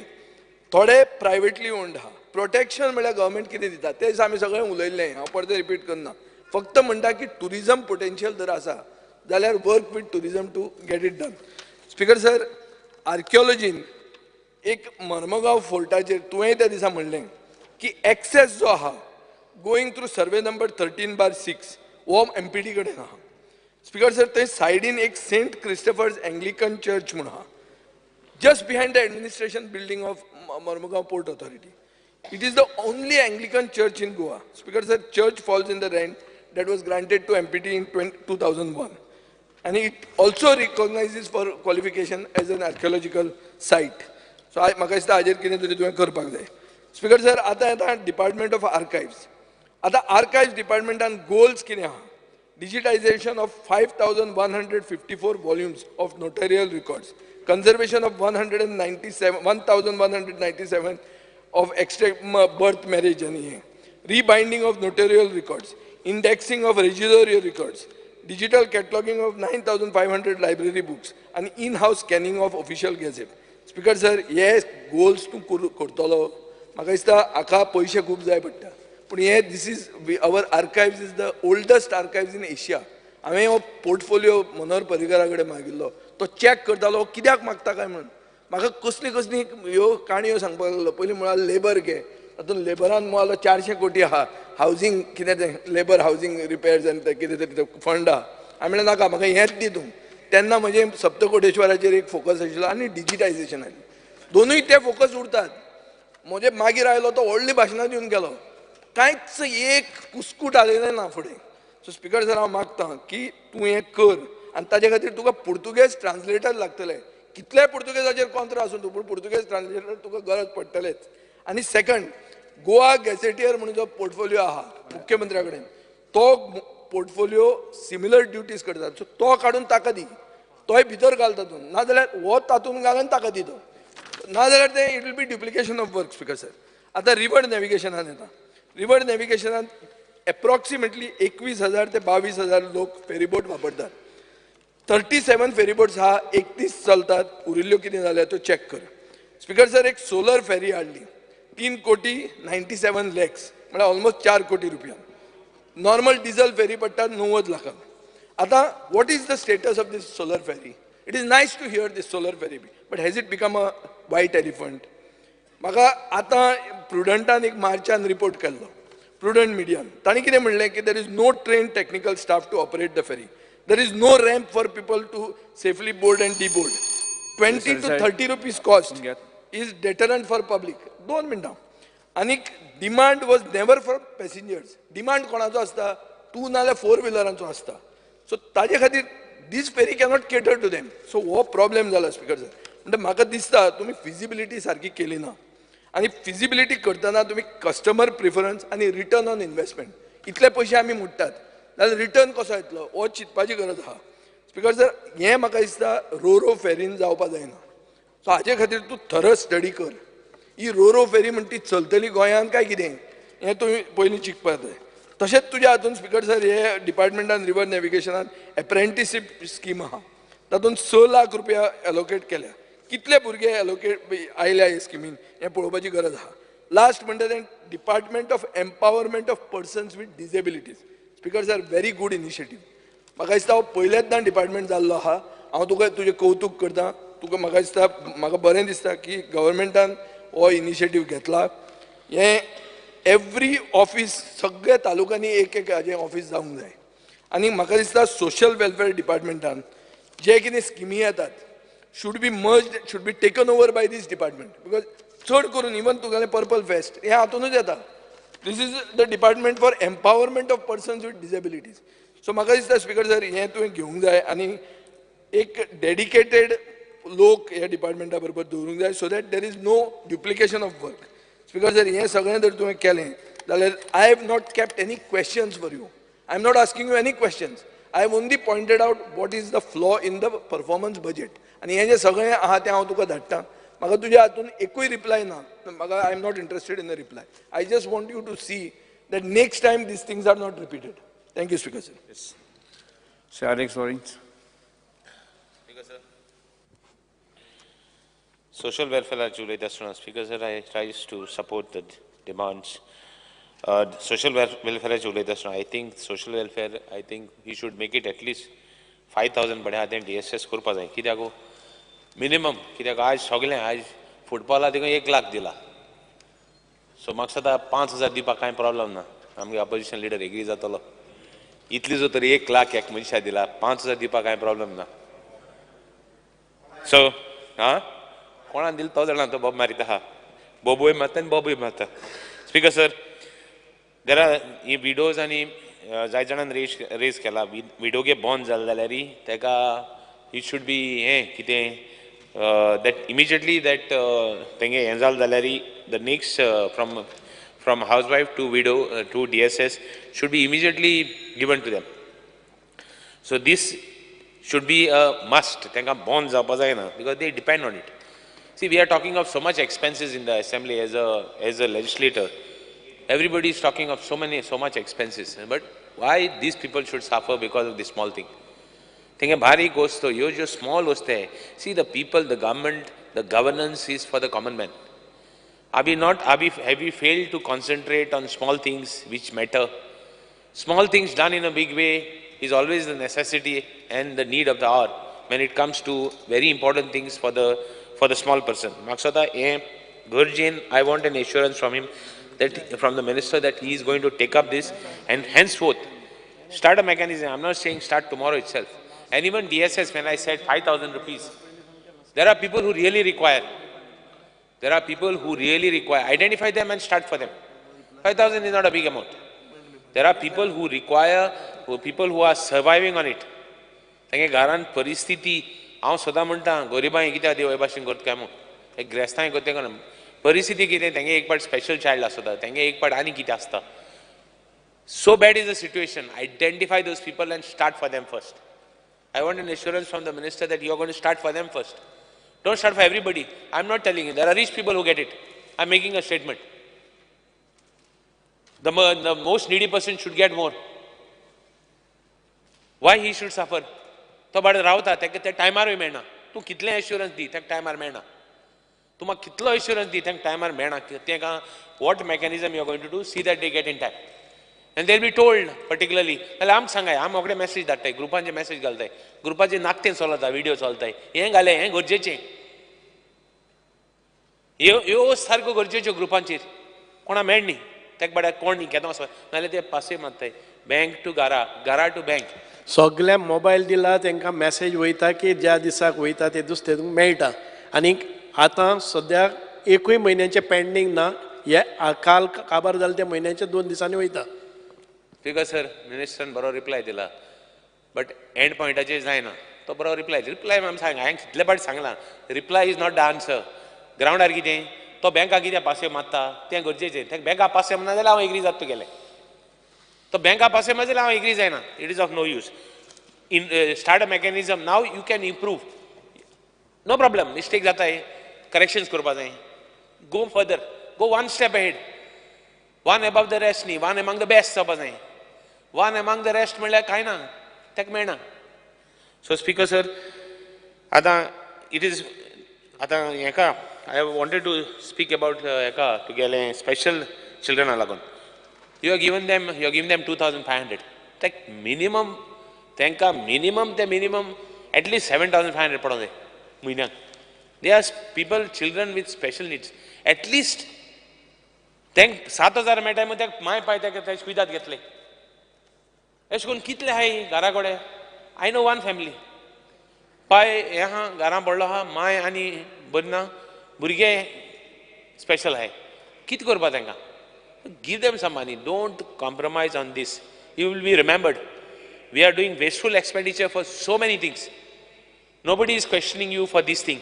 थोडे प्रायवेटली ओन्ड आहा. प्रोटेक्शन म्हळ्यार गव्हर्मेंट कितें दिता तें दिसा आमी सगळें उलयल्लें, हांव परतें रिपीट करना. फक्त म्हणटा की ट्युरिजम पोटेन्शियल जर आसा जाल्यार work with tourism to get it done. Speaker sir, आर्किओलॉजीन एक मर्मगांव फोर्टाचेर तुवें त्या दिसा म्हणलें की एक्सेस जो आहा going through survey number 13/6 हो एमपीटी कडेन आहा. स्पीकर सर, थंय सायडीन एक सेंट क्रिस्टफर्स एंग्लिकन चर्च म्हूण आहा, just behind the administration building of Marmugao port authority. It is the only Anglican church in Goa. Speaker sir, church falls in the rent that was granted to MPT in 2001 and it also recognises for qualification as an archaeological site. So म्हाका दिसता हाजेर कितें तरी तुवें करपाक जाय. Speaker sir, आतां येता डिपार्टमेंट ऑफ आर्कायव्स. आतां आर्कायव्स डिपार्टमेंटान गोल्स कितें आहा? Digitisation of 5,154 volumes of notarial records, conservation of 1,197 of extract birth, marriage आनी हें, rebinding of notarial records, indexing of registrar records, digital cataloguing of 9,500 library books आनी in house scanning of official gazette. Speaker sir, हे goals तूं करतलो, म्हाका दिसता हाका पयशे खूब जाय पडटा. पूण हे this is our archives is the oldest archives in Asia. हांवें हो पोर्टफोलियो मनोहर पर्रीकरा कडेन मागिल्लो, तो चॅक करतालो कित्याक मागता काय म्हणून. म्हाका कसली कसली ह्यो काणयो सांगपाक लागलो. पयलीं म्हळ्यार लेबर घे, तातूंत लेबरान म्हळ्यार 400 कोटी आहा, हावजींग कितें तें लेबर हावजींग रिपेर्स आनी तें कितें तरी फंड आहा. हांवें म्हणलें नाका, म्हाका हेंच दी तूं. तेन्ना म्हजें सप्तकोटेश्वराचेर एक फोकस आशिल्लो आनी डिजिटायजेशन आयलें. दोनूय ते फोकस उरतात. म्हजे मागीर आयलो तो व्हडलीं भाशणां दिवन गेलो, कांयच एक कुस्कूट आयलें ना फुडें. सो स्पीकर सर, हांव मागता की तूं हें कर आनी ताजे खातीर तुका पुर्तुगेज ट्रान्सलेटर लागतले. कितलेय पुर्तुगेजाचेर कॉन्ट्रा आसूं तूं, पूण पुर्तुगेज ट्रान्सलेटर तुका गरज पडटलेच. आनी सेकंड, गोवा गॅझेटियर म्हणून जो पोर्टफोलियो आहा मुख्यमंत्र्या कडेन, तो पोर्टफोलियो सिमिलर ड्युटीज करता. सो तो काडून ताका दी, तोय भितर घाल तातूंत, नाजाल्यार हो तातूंत घाल आनी ताका दी तो, नाजाल्यार तें it will be duplication of work. Speaker sir, आतां रिवर नॅविगेशनान येता. रिवर नॅविगेशनान एप्रॉक्सिमेटली 21,000 ते 22,000 लोक फेरीबोट वापरतात. 37 फेरीबोट्स आहा, 31 चलतात, उरिल्ल्यो कितें जाल्या त्यो चॅक कर. स्पीकर सर, एक सोलर फेरी हाडली 3,97,00,000, म्हळ्यार ऑलमोस्ट 4 कोटी रुपया. नॉर्मल डिझल फेरी पडटा 90 लाखांक. आतां what is the status of this solar ferry? It is nice to hear this solar ferry, but has it become a white elephant? म्हाका आतां प्रुडंटान एक मार्चान रिपोर्ट केल्लो, प्रुडंट मिडियान. तांणी कितें म्हणलें की there is no trained technical staff to operate the ferry, there is no ramp for people to safely board and deboard, 20 to 30 rupees cost is deterrent for public. 2 मिनटां. आनीक demand was never for passengers. Demand कोणाचो आसता? 2 नाल्यार 4 व्हिलरांचो आसता. So ताजे खातीर this ferry cannot cater to them. So हो problem जाला स्पीकर सर. म्हणटा म्हाका दिसता तुमी फिजिबिलिटी सारकी केली ना, आनी फिजिबिलिटी करतना तुमी कस्टमर प्रिफरन्स आनी रिटर्न ऑन इन्वेस्टमेंट, इतले पयशे आमी मोडटात जाल्यार रिटर्न कसो येतलो हो चिंतपाची गरज आहा. स्पीकर सर, हें म्हाका दिसता रोरो फेरीन जावपा जायना. सो हाजे खातीर तूं थरो स्टडी कर. ही रोरो फेरी म्हण ती चलतली गोंयांत काय कितें हें तुवें पयलीं चिंतपाक जाय. तशेंच तुज्या हातून स्पीकर सर, हे डिपार्टमेंटान रिवर नॅविगेशनान एप्रेंटिसीप स्कीम आहा, तातूंत 6 लाख रुपया एलोकेट केल्या. कितले भुरगे एलोकेट आयल्या हे स्किमीन हें पळोवपाची गरज आहा. लास्ट म्हणटा तें department of empowerment of persons with disabilities. Speaker sir, very good initiative. म्हाका दिसता हो पयल्याच डिपार्टमेंट जाल्लो आहा. हांव तुका तुजें कौतूक करता. तुका म्हाका दिसता, म्हाका बरें दिसता की गव्हर्मेंटान हो इनिशिएटीव घेतला. हें एवरी ऑफीस सगळ्या तालुक्यांनी एक एक हाजें ऑफीस जावंक जाय. आनी म्हाका दिसता सोशल वेलफेअर डिपार्टमेंटान जे कितें स्किमी येतात should be merged, should be taken over by this department. Because चड करून इवन तुगेलें पर्पल फेस्ट हें हातूनच येता. This is the department for empowerment of persons with disabilities. So म्हाका दिसता स्पीकर सर हें तुवें घेवंक जाय आनी एक डेडिकेटेड लोक ह्या डिपार्टमेंटा बरोबर दवरूंक जाय, so that there is no duplication of work. Speaker sir, हें सगळें जर तुवें केलें जाल्यार I have not kept any questions for you. I am not asking you any questions. I have only pointed out what is the flaw in the performance budget. आनी हें जें सगळें आहा तें हांव तुका धाडटा. म्हाका तुज्या हातून एकूय रिप्लाय ना. म्हाका I am not interested in the reply. I just want you to see that next time these things are not repeated. Thank you, Speaker sir. Yes. Shri Alex Lawrence. Speaker sir. Social welfare उलयता आसतना Speaker sir, I rise to support the demands. Social welfare उलयता आसतना I think social welfare, I think he should make it at least 5,000 बड्या तें DSS करपा जाय. कित्याक minimum, कित्याक आज सगळें आज फुटबॉला देखून 1 लाख दिला. सो म्हाका सदां 5,000 दिवपाक कांय प्रॉब्लम ना. आमगे ऑपोजिशन लिडर एग्री जातलो. इतली जो तरी 1 लाख एक मनशा दिला, 5,000 दिवपाक कांय प्रॉब्लम ना. सो आं कोणाक दिलो तो जाणा, तो बोब मारिता आहा, बोबूय मारता आनी बोबूय मारता. Speaker sir, there are he widows आनी जाय जाणान रेज केला. विडोगे बॉर्न जालें जाल्यार ताका it should be हें कितें that immediately that तेंगे हें जालें जाल्यार the next from house wife to widow to DSS should be immediately given to them. So this should be a must. तांकां बॉर्न जावपा जायना because they depend on it. See, we are talking of so much expenses in the assembly as a legislator. Everybody is talking of so much expenses, but why these people should suffer because of this small thing? Think a bhari goes to yo jo small वस्तु है. See, the people, the government, the governance is for the common man. Are we not? Have we failed to concentrate on small things which matter? Small things done in a big way is always the necessity and the need of the hour when it comes to very important things for the small person. Maksada eh Gurjin, I want an assurance from him, that from the minister, that he is going to take up this and henceforth start a mechanism. I am not saying start tomorrow itself. And even DSS, when I said 5,000 rupees, there are people who really require. There are people who really require. Identify them and start for them. 5,000 is not a big amount. There are people who require, people who are surviving on it. तांगे घरान परिस्थिती हांव सदां म्हणटा, गरिबांक कित्याक देव हे भाशेन करता काय म्हूण, एक ग्रेस्तांक करता काय परिस्थिती कितें, तेंगे एक पाट स्पेशल चायल्ड आसता, तेंगे एक पाट आनी कितें आसता. So bad is the situation. Identify those people and start for them first. I want an assurance from the minister that you are going to start for them first. Don't start for everybody. I am not telling you. There are rich people who get it. I am making a statement. The most needy person should get more. Why he should suffer? तो बाड रावता, ताका ते टायमारूय मेळना. तूं कितलें assurance दी, ताका टायमार मेळना. तूं म्हाका कितलो एश्युरन्स दी, तांकां टायमार मेळना. तांकां what mechanism you are going to do, see that they get in time. And they be told particularly. जाल्यार आमकां सांगाय, आम रोखडे मॅसेज धाडटाय, ग्रुपांचे मॅसेज घालताय, ग्रुपाचे नाकतें चलता, विडियो चलताय. हें घालें, हें गरजेचें, ह्यो सारक्यो गरजेच्यो ग्रुपांचेर कोणा मेळ न्ही, ताका बाड्यार कोण न्ही केन्ना वचपा, नाजाल्यार ते पासय मारताय बँक टू घरा, घरा टू बँक. सगळ्यांक मोबायल दिला, तांकां मॅसेज वयता की ज्या दिसाक वयता ते दुसरे मेळटा. आनीक आतां सद्याक एकूय म्हयन्याचें पेंडींग ना. हे काल काबार जालें त्या म्हयन्याच्या 2 दिसांनी वयता. स्पीकर सर, मिनिस्टरान बरो रिप्लाय दिला, बट एंड पॉयंटाचेर जायना. तो बरो रिप्लाय रिप्लाय आमी सांग, हांवें कितले फावट सांगलां, reply is not the answer. ग्रावंडार कितें, तो बँका कितें पासयो मारता तें गरजेचें. तें बँका पासयो मारना जाल्यार हांव एग्री जाता तुगेलें. तो बँका पासयो मारता जाल्यार हांव एग्री जायना. It is of no use. In start a mechanism now, you can improve. No problem, mistake जाताय, करेक्शन्स करपा जाय. Go further, go one step ahead. One above the rest न्ही, वन एमंग the best जावपा जाय. One among the rest म्हणल्यार कांय ना, ताका मेळना. सो स्पीकर सर, आतां it is आतां हेका I wanted to speak about हेका तुगेलें स्पेशल चिल्ड्रना लागून. You have given them, you have given them 2,500. ते मिनिमम तांकां मिनिमम ते मिनिमम एटलिस्ट 7,500 पडोंक जाय म्हयन्याक. They are people children with special needs. At least तांकां 7,000 मेळटाय म्हूण ताका माय पाय ताका तेजे कुयदाद घेतले. अशें करून कितले आहाय घरा कडेन. I know one family पाय हें आहा घरां पडलो आहा, माय आनी बरी ना, भुरगे स्पेशल आहाय. कितें करपा तांकां? Give them some money. Don't compromise on this. You will be remembered. We are doing wasteful expenditure for so many things. Nobody is questioning you for this thing.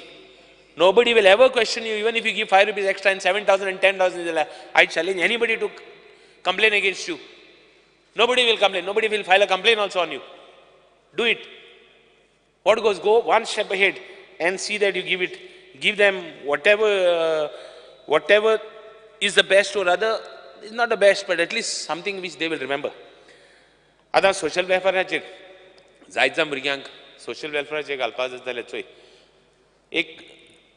Nobody will ever question you, even if you give 5 rupees extra and 7,000 and 10,000. I challenge anybody to complain against you. Nobody will complain. Nobody will file a complaint also on you. Do it. What goes? Go one step ahead and see that you give it. Give them whatever, whatever is the best, or rather, it's not the best, but at least something which they will remember. आतां social वेलफेराचेर जायत जाण भुरग्यांक social वेलफेराचेर घालपाक जाय जाल्यार चोय एक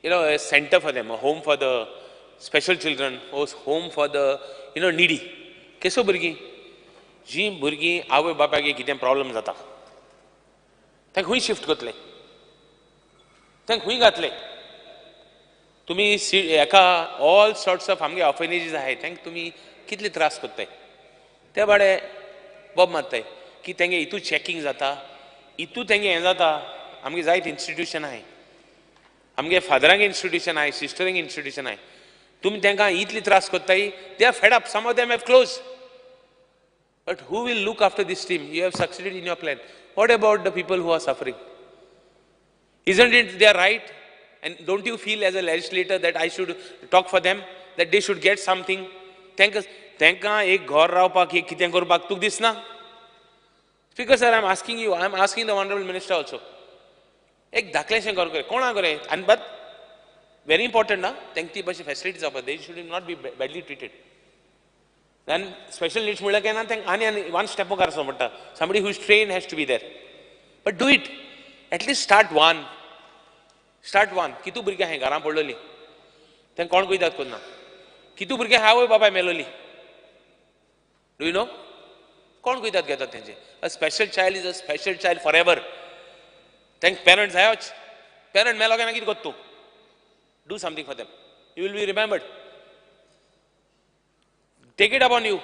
you know a centre for them, a home for the special children, home for the you know needy. केसो भुरगीं जीं भुरगीं आवय बापायक कितें प्रॉब्लम जाता तांकां खंय शिफ्ट करतले, तांकां खंय घातले तुमी? एका ऑल सॉर्ट्स ऑफ आमगे ऑर्फनेजीस आहाय, तांकां तुमी कितले त्रास करताय. ते बाडे बोब मारताय की तेंगे हितू चॅकींग जाता, हितू तेंगे हें जाता. आमगे जायत इन्स्टिट्यूशन आहाय, आमगे फादरांक इन्स्टिट्यूशन आहाय, सिस्टरांक इन्स्टिट्यूशन आहाय. तुमी तांकां इतले त्रास करताय. They are fed up. Some of them have close. But who will look after this team? You have succeeded in your plan. What about the people who are suffering? Isn't it their right? And don't you feel as a legislator that I should talk for them, that they should get something? तांकां एक घर रावपाक, एक कितें करपाक तुका दिसना? Speaker sir, I am asking you, I am asking the honourable minister also. एक धाकलेशें घर कर कोणा करे आनी बट व्हेरी इम्पॉर्टंट ना तांकां ती बशी फेसिलिटी जावपाक. They should not be badly treated. Then special needs म्हणल्यार काय ना तांकां आनी आनी वन स्टेप मुखार वचूंक पडटा. Somebody who is trained has to be there. But do it. At least start one. Start one. कितू भुरगीं आहाय घरां पडलोली, तांकां कोण कुयदाद करना. कितू भुरगीं आवय बापाय मेलोली, do you know? कोण कुयदाद घेतात तेंचे? A special child is a special child for ever. तांकां पेरंट जायोच. पेरंट मेलो काय ना कितें करता तूं? Do something for them. You will be remembered. Take it upon you.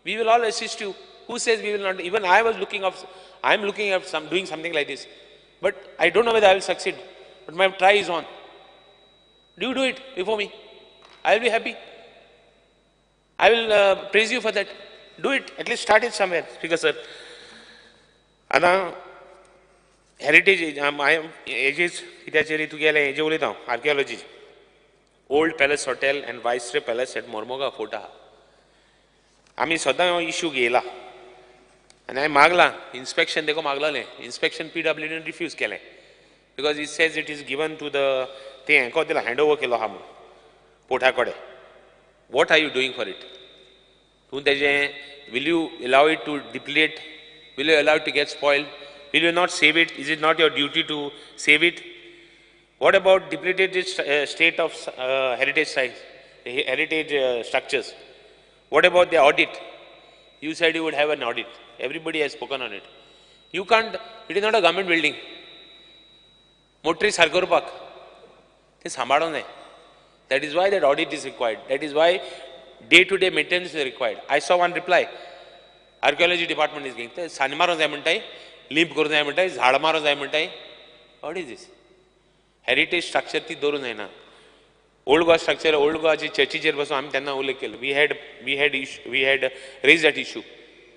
We will all assist you. Who says we will not? Even I was looking up, I am looking at some doing something like this, but I don't know whether I will succeed. But my try is on. Do you do it before me? I will be happy. I will praise you for that. Do it. At least start it somewhere. Speaker sir, आतां heritage हेजेच कित्याचेर तुगेलें हेजें उलयता हांव, archaeology. Old palace hotel and viceroy palace at Mormugao fort आहा. आमी सदां हो इशू घेयला आनी हांवें मागलां इन्स्पेक्शन, देखून मागलेलें इन्स्पेक्शन PWDन रिफ्यूज केलें because it says it is given to the तें हेंको दिलां, हँड ओवर केलो आहा म्हूण पोर्टा कडेन. What are you doing for it? तूं तेजें will you allow it to deplete? Will you allow it to get spoiled? Will you not save it? Is it not your duty to save it? What about depleted state of heritage sites, heritage structures? What about the audit? You said you would have an audit. Everybody has spoken on it. You can't, it is not a government building. मोटरी सारको करपाक तें सांबाळूंक जाय. That is why that audit is required. That is why day to day maintenance is required. I saw one reply. Archaeology department is going. सानी मारूंक जाय म्हणटाय, limp करूंक जाय म्हणटाय, झाड मारूंक जाय म्हणटाय. What is this? Heritage structure ती दवरूंक जायना. ओल्ड गोवा स्ट्रक्चर, ओल्ड गोवाचे चर्चीचेर बसून आमी तेन्ना उल्लेख केलो. We had raise that issue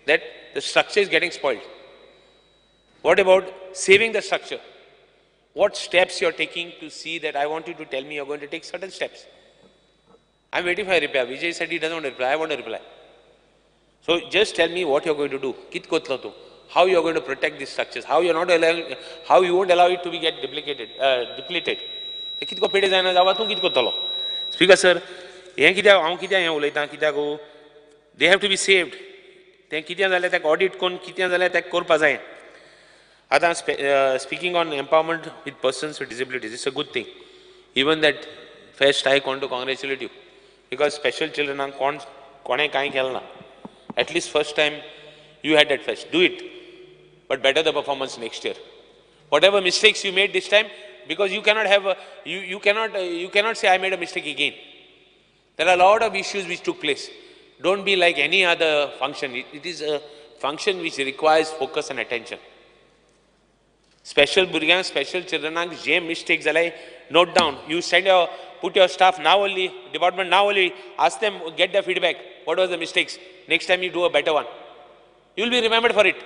that the structure is getting spoiled. What about saving the structure? What steps you are taking to see that? I want you to tell me you are going to take certain steps. I am waiting for a reply. Vijay said he doesn't want to reply. I want to reply. So just tell me what you are going to do. Kit kotlo tu? How you are going to protect these structures? How you are not allowing, how you won't allow it to be get duplicated, depleted. कितको पेडे जायना जावा तूं कित करतलो? Speaker sir, हें कित्याक हांव कित्याक हें उलयतां, कित्याक they have to be saved. तें कितें जाल्यार ताका ऑडीट करून कितें जाल्यार ताका करपा जाय. आतां speaking on empowerment with persons with disabilities, it's a good thing. Even that first I want to congratulate you because special चिल्ड्रनांक कोण कोणें कांय केलें ना. At least first time You had that fest. Do it. But better the performance next year. Whatever mistakes you made this time, because you cannot have a, you cannot say I made a mistake again. There are a lot of issues which took place. Don't be like any other function. It is a function which requires focus and attention. Special भुरग्यांक, special childrenक जे mistake जाले, note down. You send your, put your staff now only, department now only, ask them, get their feedback. What was the mistakes? Next time you do a better one. You will be remembered for it.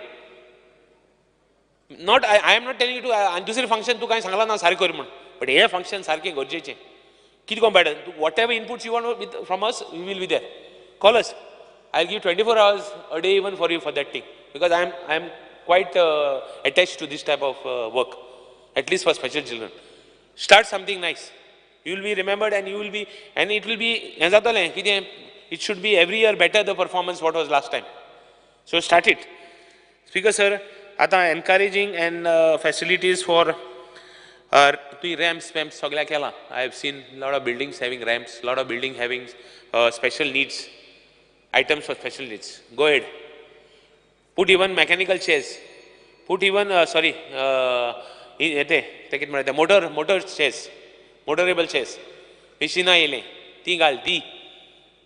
Not, I am not telling you to, दुसरे function तू कांय सांगला ना सारकें कर म्हण, but hey function सारकें गरजेचें. कितें कोण better? Whatever inputs you want with, from us, we will be there. Call us. I'll give 24 hours a day even for you for that thing. Because I am quite attached to this type of work, at least for special children. Start something nice. You will be remembered and you will be, and it will be, it should be every year better the performance what was last time. So start it. Speaker sir, आता encouraging and facilities for ramps, ramps सगळ्या केला. I have seen lot of buildings having ramps, lot of building having special needs, items for special needs. Go ahead. Put even mechanical chairs. Put even, motor chairs, motorable chairs. मशिनां येयलें, ती घाल, दी.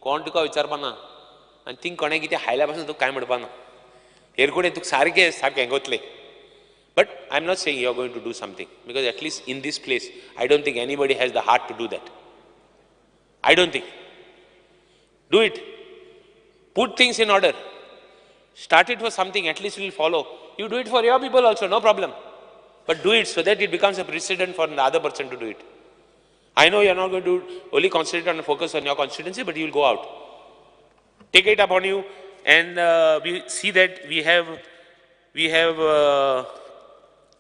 कोण तुका विचारपा ना आनी थिंग कोणें कितें हायल्या पासून तुका कांय म्हणपा ना. एरकुडें तुका सारकें सारकें हेंगोतलें. But I am not saying you are going to do something, because at least in this place I don't think anybody has the heart to do that. I don't think. Do it. Put things in order. Start it for something, at least you will follow. You do it for your people also, no problem. But do it so that it becomes a precedent for the other person to do it. I know you are not going to only concentrate on focus on your constituency, but you will go out. Take it upon you, and we see that we have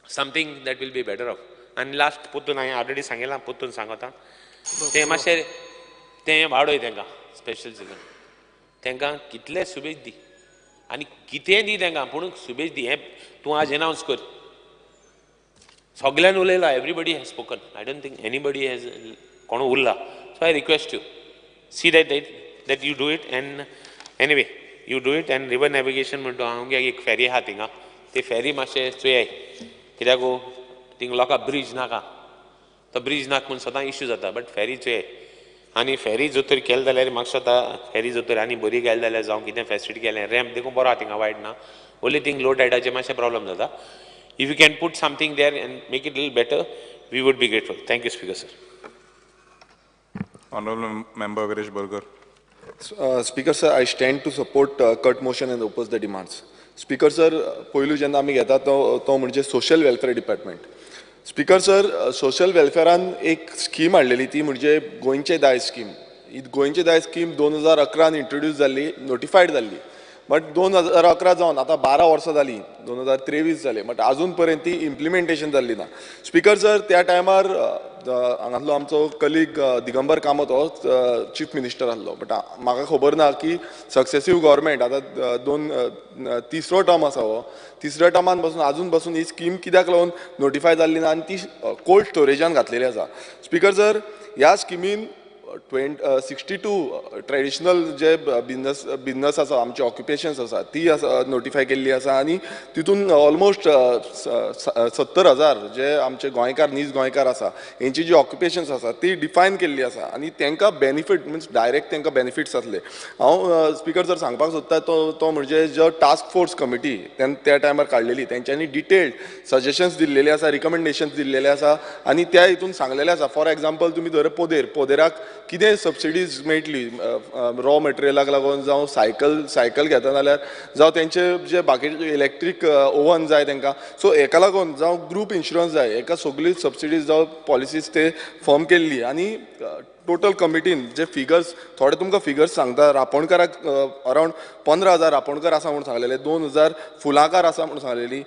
something that will be better off. And last, Puttun, I already Sangela, Puttun सांगता. ते मातशें ते वाडोय तेंका special children. तेंका कितले शुभेच दी आनी कितें दी तेंका, पूण शुभेच दी. हें तूं आज एनावन्स कर. सगळ्यान उलयला, everybody has spoken. I don't think anybody has कोण उरला. So I request you, see that that you do it. And anyway, you do it. And river navigation म्हणटा हांव एक फेरी आहा थिंगा, ते फेरी मातशें चोयाय, कित्याक थिंग लोकां ब्रिज नाका, तो ब्रिज नाका म्हूण सदां इश्यू जाता, बट फेरी चोयाय. आनी फेरी जर तर केले जाल्यार म्हाका दिसता फेरी जर तर आनी बरी गेले जाल्यार जावं कितें फेसिलिटी केलें, रॅम्प देखून बरो आहा थिंगा, वायट ना. ओन्ली थिंग लो टायडाचें मातशें प्रॉब्लम जाता. If you can put something there and make it a little better, we would be grateful. Thank you, Speaker sir. Honorable Member Viresh Borkar. Speaker sir, I stand to support cut motion and oppose the demands. Speaker sir, पयलू जेन्ना आमी घेता तो म्हणजे social welfare department. Speaker sir, social वेलफेअरान एक scheme हाडलेली, ती म्हणजे गोंयचे दायज स्कीम. ही गोंयचे दायज स्कीम 2011 इंट्रोड्यूस जाल्ली, नोटिफायड जाल्ली, बट 2011 जावन आतां 12 वर्सां जालीं, 2023 जाले, बट आजून पर्यंत ती इम्प्लिमेंटेशन जाल्ली ना. स्पीकर सर, त्या टायमार हांगासलो आमचो कलीग दिगंबर कामत हो चीफ मिनिस्टर आसलो, बट म्हाका खबर ना की सक्सेसीव गव्हर्मेंट आतां तिसरो टर्म आसा, हो तिसऱ्या टर्मान बसून आजून बसून ही स्कीम कित्याक लागून नोटिफाय जाल्ली ना आनी ती कोल्ड स्टोरेजान घातलेली आसा. स्पीकर सर, ह्या स्किमीन 62 ट्रेडिशनल जे बिजनस आसा, आमचे ऑक्युपेशन्स आसा, ती आसा नोटिफाय केल्ली आसा आनी तितून ऑलमोस्ट 70,000 जे आमचे गोंयकार, नीज गोंयकार आसा, हेंची जी ऑक्युपेशन्स आसा ती डिफायन केल्ली आसा आनी तांकां बेनिफीट मिन्स डायरेक्ट तांकां बेनिफिट्स जातले. हांव स्पीकर सर सांगपाक सोदता तो म्हणजे जो टास्क फोर्स कमिटी त्या टायमार काडलेली, तेंच्यांनी डिटेल्ड सजेशन्स दिल्लेले आसा, रिकमेंडेशन्स दिल्लेले आसा आनी त्या हितून सांगलेले आसा. फॉर एग्जाम्पल तुमी धर पोदेराक कितें सबसिडीज मेळटली रॉ मटेरियलाक लागून, जावं सायकल घेता जाल्यार, जावं तेंचे जे बाकीचे इलेक्ट्रीक ओवन जाय तांकां, सो हेका लागून जावं ग्रूप इन्शुरन्स जाय, हेका सगळी सबसिडीज जावं पॉलिसीज ते फॉर्म केल्ली. आनी टोटल कमिटीन जे फिगर्स, थोडे तुमकां फिगर्स सांगता, रापोणकाराक अरावंड 15,000 रापोणकार आसा म्हूण सांगलेले, 2,000 फुलाकार आसा म्हूण सांगलेली,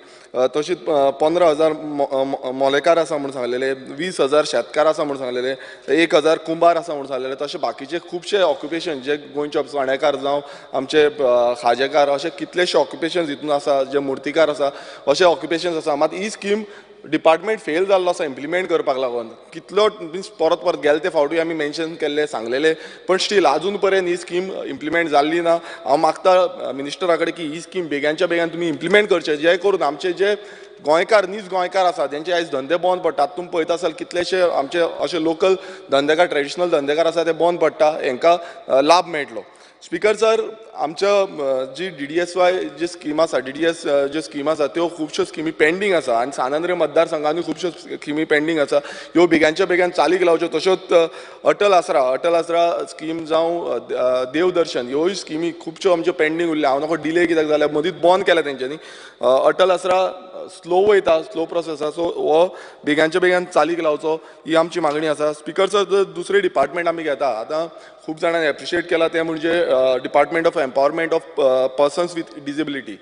तशीच 15,000 मोलेकार आसा म्हूण सांगलेले, 20,000 शेतकार आसा म्हूण सांगलेले, 1,000 कुंभार आसा म्हूण सांगलेले, तशे बाकीचे खुबशे ऑक्युपेशन जे गोंयचे चणेकार जावं आमचे खाजेकार, अशे कितलेशे ऑक्युपेशन्स हितून आसा, जे मुर्तीकार आसा, अशे ऑक्युपेशन्स आसा. मात ही स्कीम डिपार्टमेंट फेल जाल्लो आसा इम्प्लिमेंट करपाक लागून. कितलो मिन्स परत परत गेले ते फावटूय आमी मेन्शन केल्ले, सांगलेले, पण स्टील आजून पर्यंत ही स्कीम इम्प्लिमेंट जाल्ली ना. हांव मागता मिनिस्टरा कडेन की ही स्कीम बेग्यानच्या बेगान तुमी इम्प्लिमेंट करचे, जे करून आमचे जे गोंयकार, नीज गोंयकार आसा तेंचे आयज धंदे बंद पडटात. तुमी पळयता आसल कितलेशे आमचे अशे लोकल धंदेकार, ट्रेडिशनल धंदेकार आसा ते बंद पडटा, हेंकां लाभ मेळटलो. स्पीकर सर, आमच्या जी DDSY जी स्कीम आसा, DDS ज्यो स्कीम आसा त्यो खुबश्यो स्किमी पेंडींग आसा आनी सान आंद्रे मतदारसंघानूय खुबश्यो स्किमी पेंडींग आसा, ह्यो बेग्यानच्या बेग्यान चालीक लावच्यो. तश्योच अटल आसरा स्कीम जावं देवदर्शन, ह्योय स्किमी खुबश्यो आमच्यो पेंडींग उरल्या. हांव नको डिले कित्याक जाल्यार मदींच बंद केल्या तेंच्यांनी. अटल आसरा स्लो वयता, स्लो प्रोसेस आसा, सो हो बेग्यानच्या बेग्यान चालीक लावचो ही आमची मागणी आसा. स्पीकर सर, दुसरें डिपार्टमेंट आमी घेता, आतां खूब जाणांनी एप्रिशिएट केला तें म्हणजे department of empowerment of persons with disability.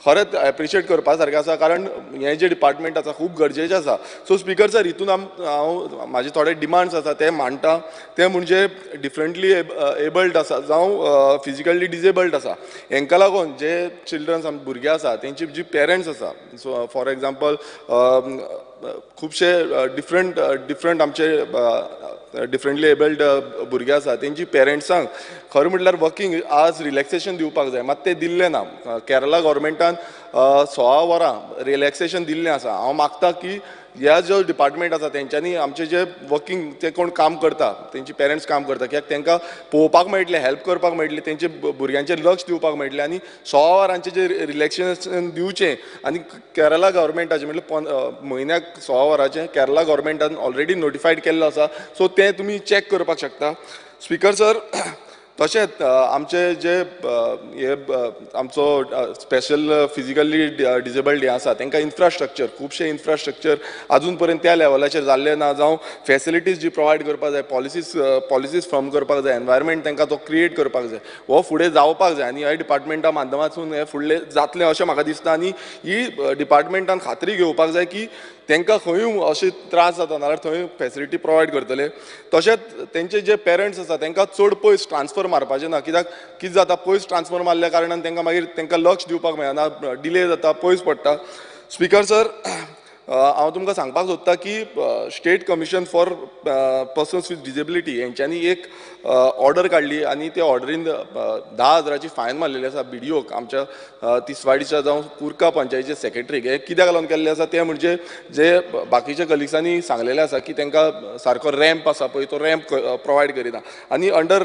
खरेंच एप्रिशिएट करपा सारकें आसा, कारण हें जें डिपार्टमेंट आसा खूब गरजेचें आसा. सो स्पीकर सर, हितून हांव म्हाजे थोडे डिमांड्स आसा ते मांडटा, ते म्हणजे डिफरंटली एबल्ड आसा जावं फिजिकली डिजेबल्ड आसा, हेंकां लागून जे चिल्ड्रन्स भुरगे आसा तेंची जी पेरंट्स आसा, सो फॉर एग्जाम्पल खुबशे डिफरंट डिफरंट आमचे डिफरंटली एबल्ड भुरगे आसा तेंची पेरंट्सांक खरें म्हटल्यार वर्किंग आज रिलॅक्सेशन दिवपाक जाय, मात तें दिल्लें ना. केरला गव्हर्मेंटान 16 वरां रिलॅक्सेशन दिल्लें आसा. हांव मागता की ह्या जो डिपार्टमेंट आसा तेंच्यांनी आमचे जे वर्किंग ते कोण काम करता तेंची पेरंट्स काम करता, कित्याक तेंकां पळोवपाक मेळटलें, हेल्प करपाक मेळटलें, तेंचे भुरग्यांचेर लक्ष दिवपाक मेळटलें आनी 16 वरांचें जे रिलॅक्सेशन दिवचें. आनी केरला गव्हर्मेंटाचें म्हटल्यार म्हयन्याक 16 वरांचें केरला गव्हर्मेंटान ऑलरेडी नोटिफायड केल्लो आसा, सो तें तुमी चॅक करपाक शकता. स्पीकर सर, तशेंच आमचे जे हे आमचो स्पेशल फिजिकली डिजेबल्ड हे आसा तेंकां इन्फ्रास्ट्रक्चर, खुबशें इन्फ्रास्ट्रक्चर आजून पर्यंत त्या लेवलाचेर जाल्लें ना, जावं फेसिलिटीज जी प्रोवायड करपाक जाय, पॉलिसीज फॉर्म करपाक जाय, एनवायरमेंट तेंकां तो क्रिएट करपाक जाय, हो फुडें जावपाक जाय आनी ह्या डिपार्टमेंटा माध्यमांतसून हें फुडलें जातलें अशें म्हाका दिसता. आनी ही डिपार्टमेंटान खात्री घेवपाक जाय की तेंकां खंयूय अशें त्रास जाता नाल्यार थंय फेसिलिटी प्रोवायड करतले. तशेंच तेंचे जे पेरंट्स आसा तेंकां चड पयस ट्रान्सफर मारपाचें ना, कित्याक कितें जाता पयस ट्रान्सफर मारल्या कारणान तेंकां मागीर तेंकां लक्ष दिवपाक मेळना, डिले जाता, पयस पडटा. स्पीकर सर, हांव तुमकां सांगपाक सोदता की state commission for persons with disability हेंच्यांनी एक ऑर्डर काडली आनी त्या ऑर्डरीन 10,000ची फायन मारलेली आसा BDOक, आमच्या तिसवाडीच्या जावं कुर्का पंचायतीचे सेक्रेटरीक. हें कित्याक लागून केल्लें आसा तें म्हणजे जे बाकीच्या कलिग्सांनी सांगलेलें आसा की तेंकां सारको रॅम्प आसा पळय तो रॅम्प प्रोवायड करिना आनी under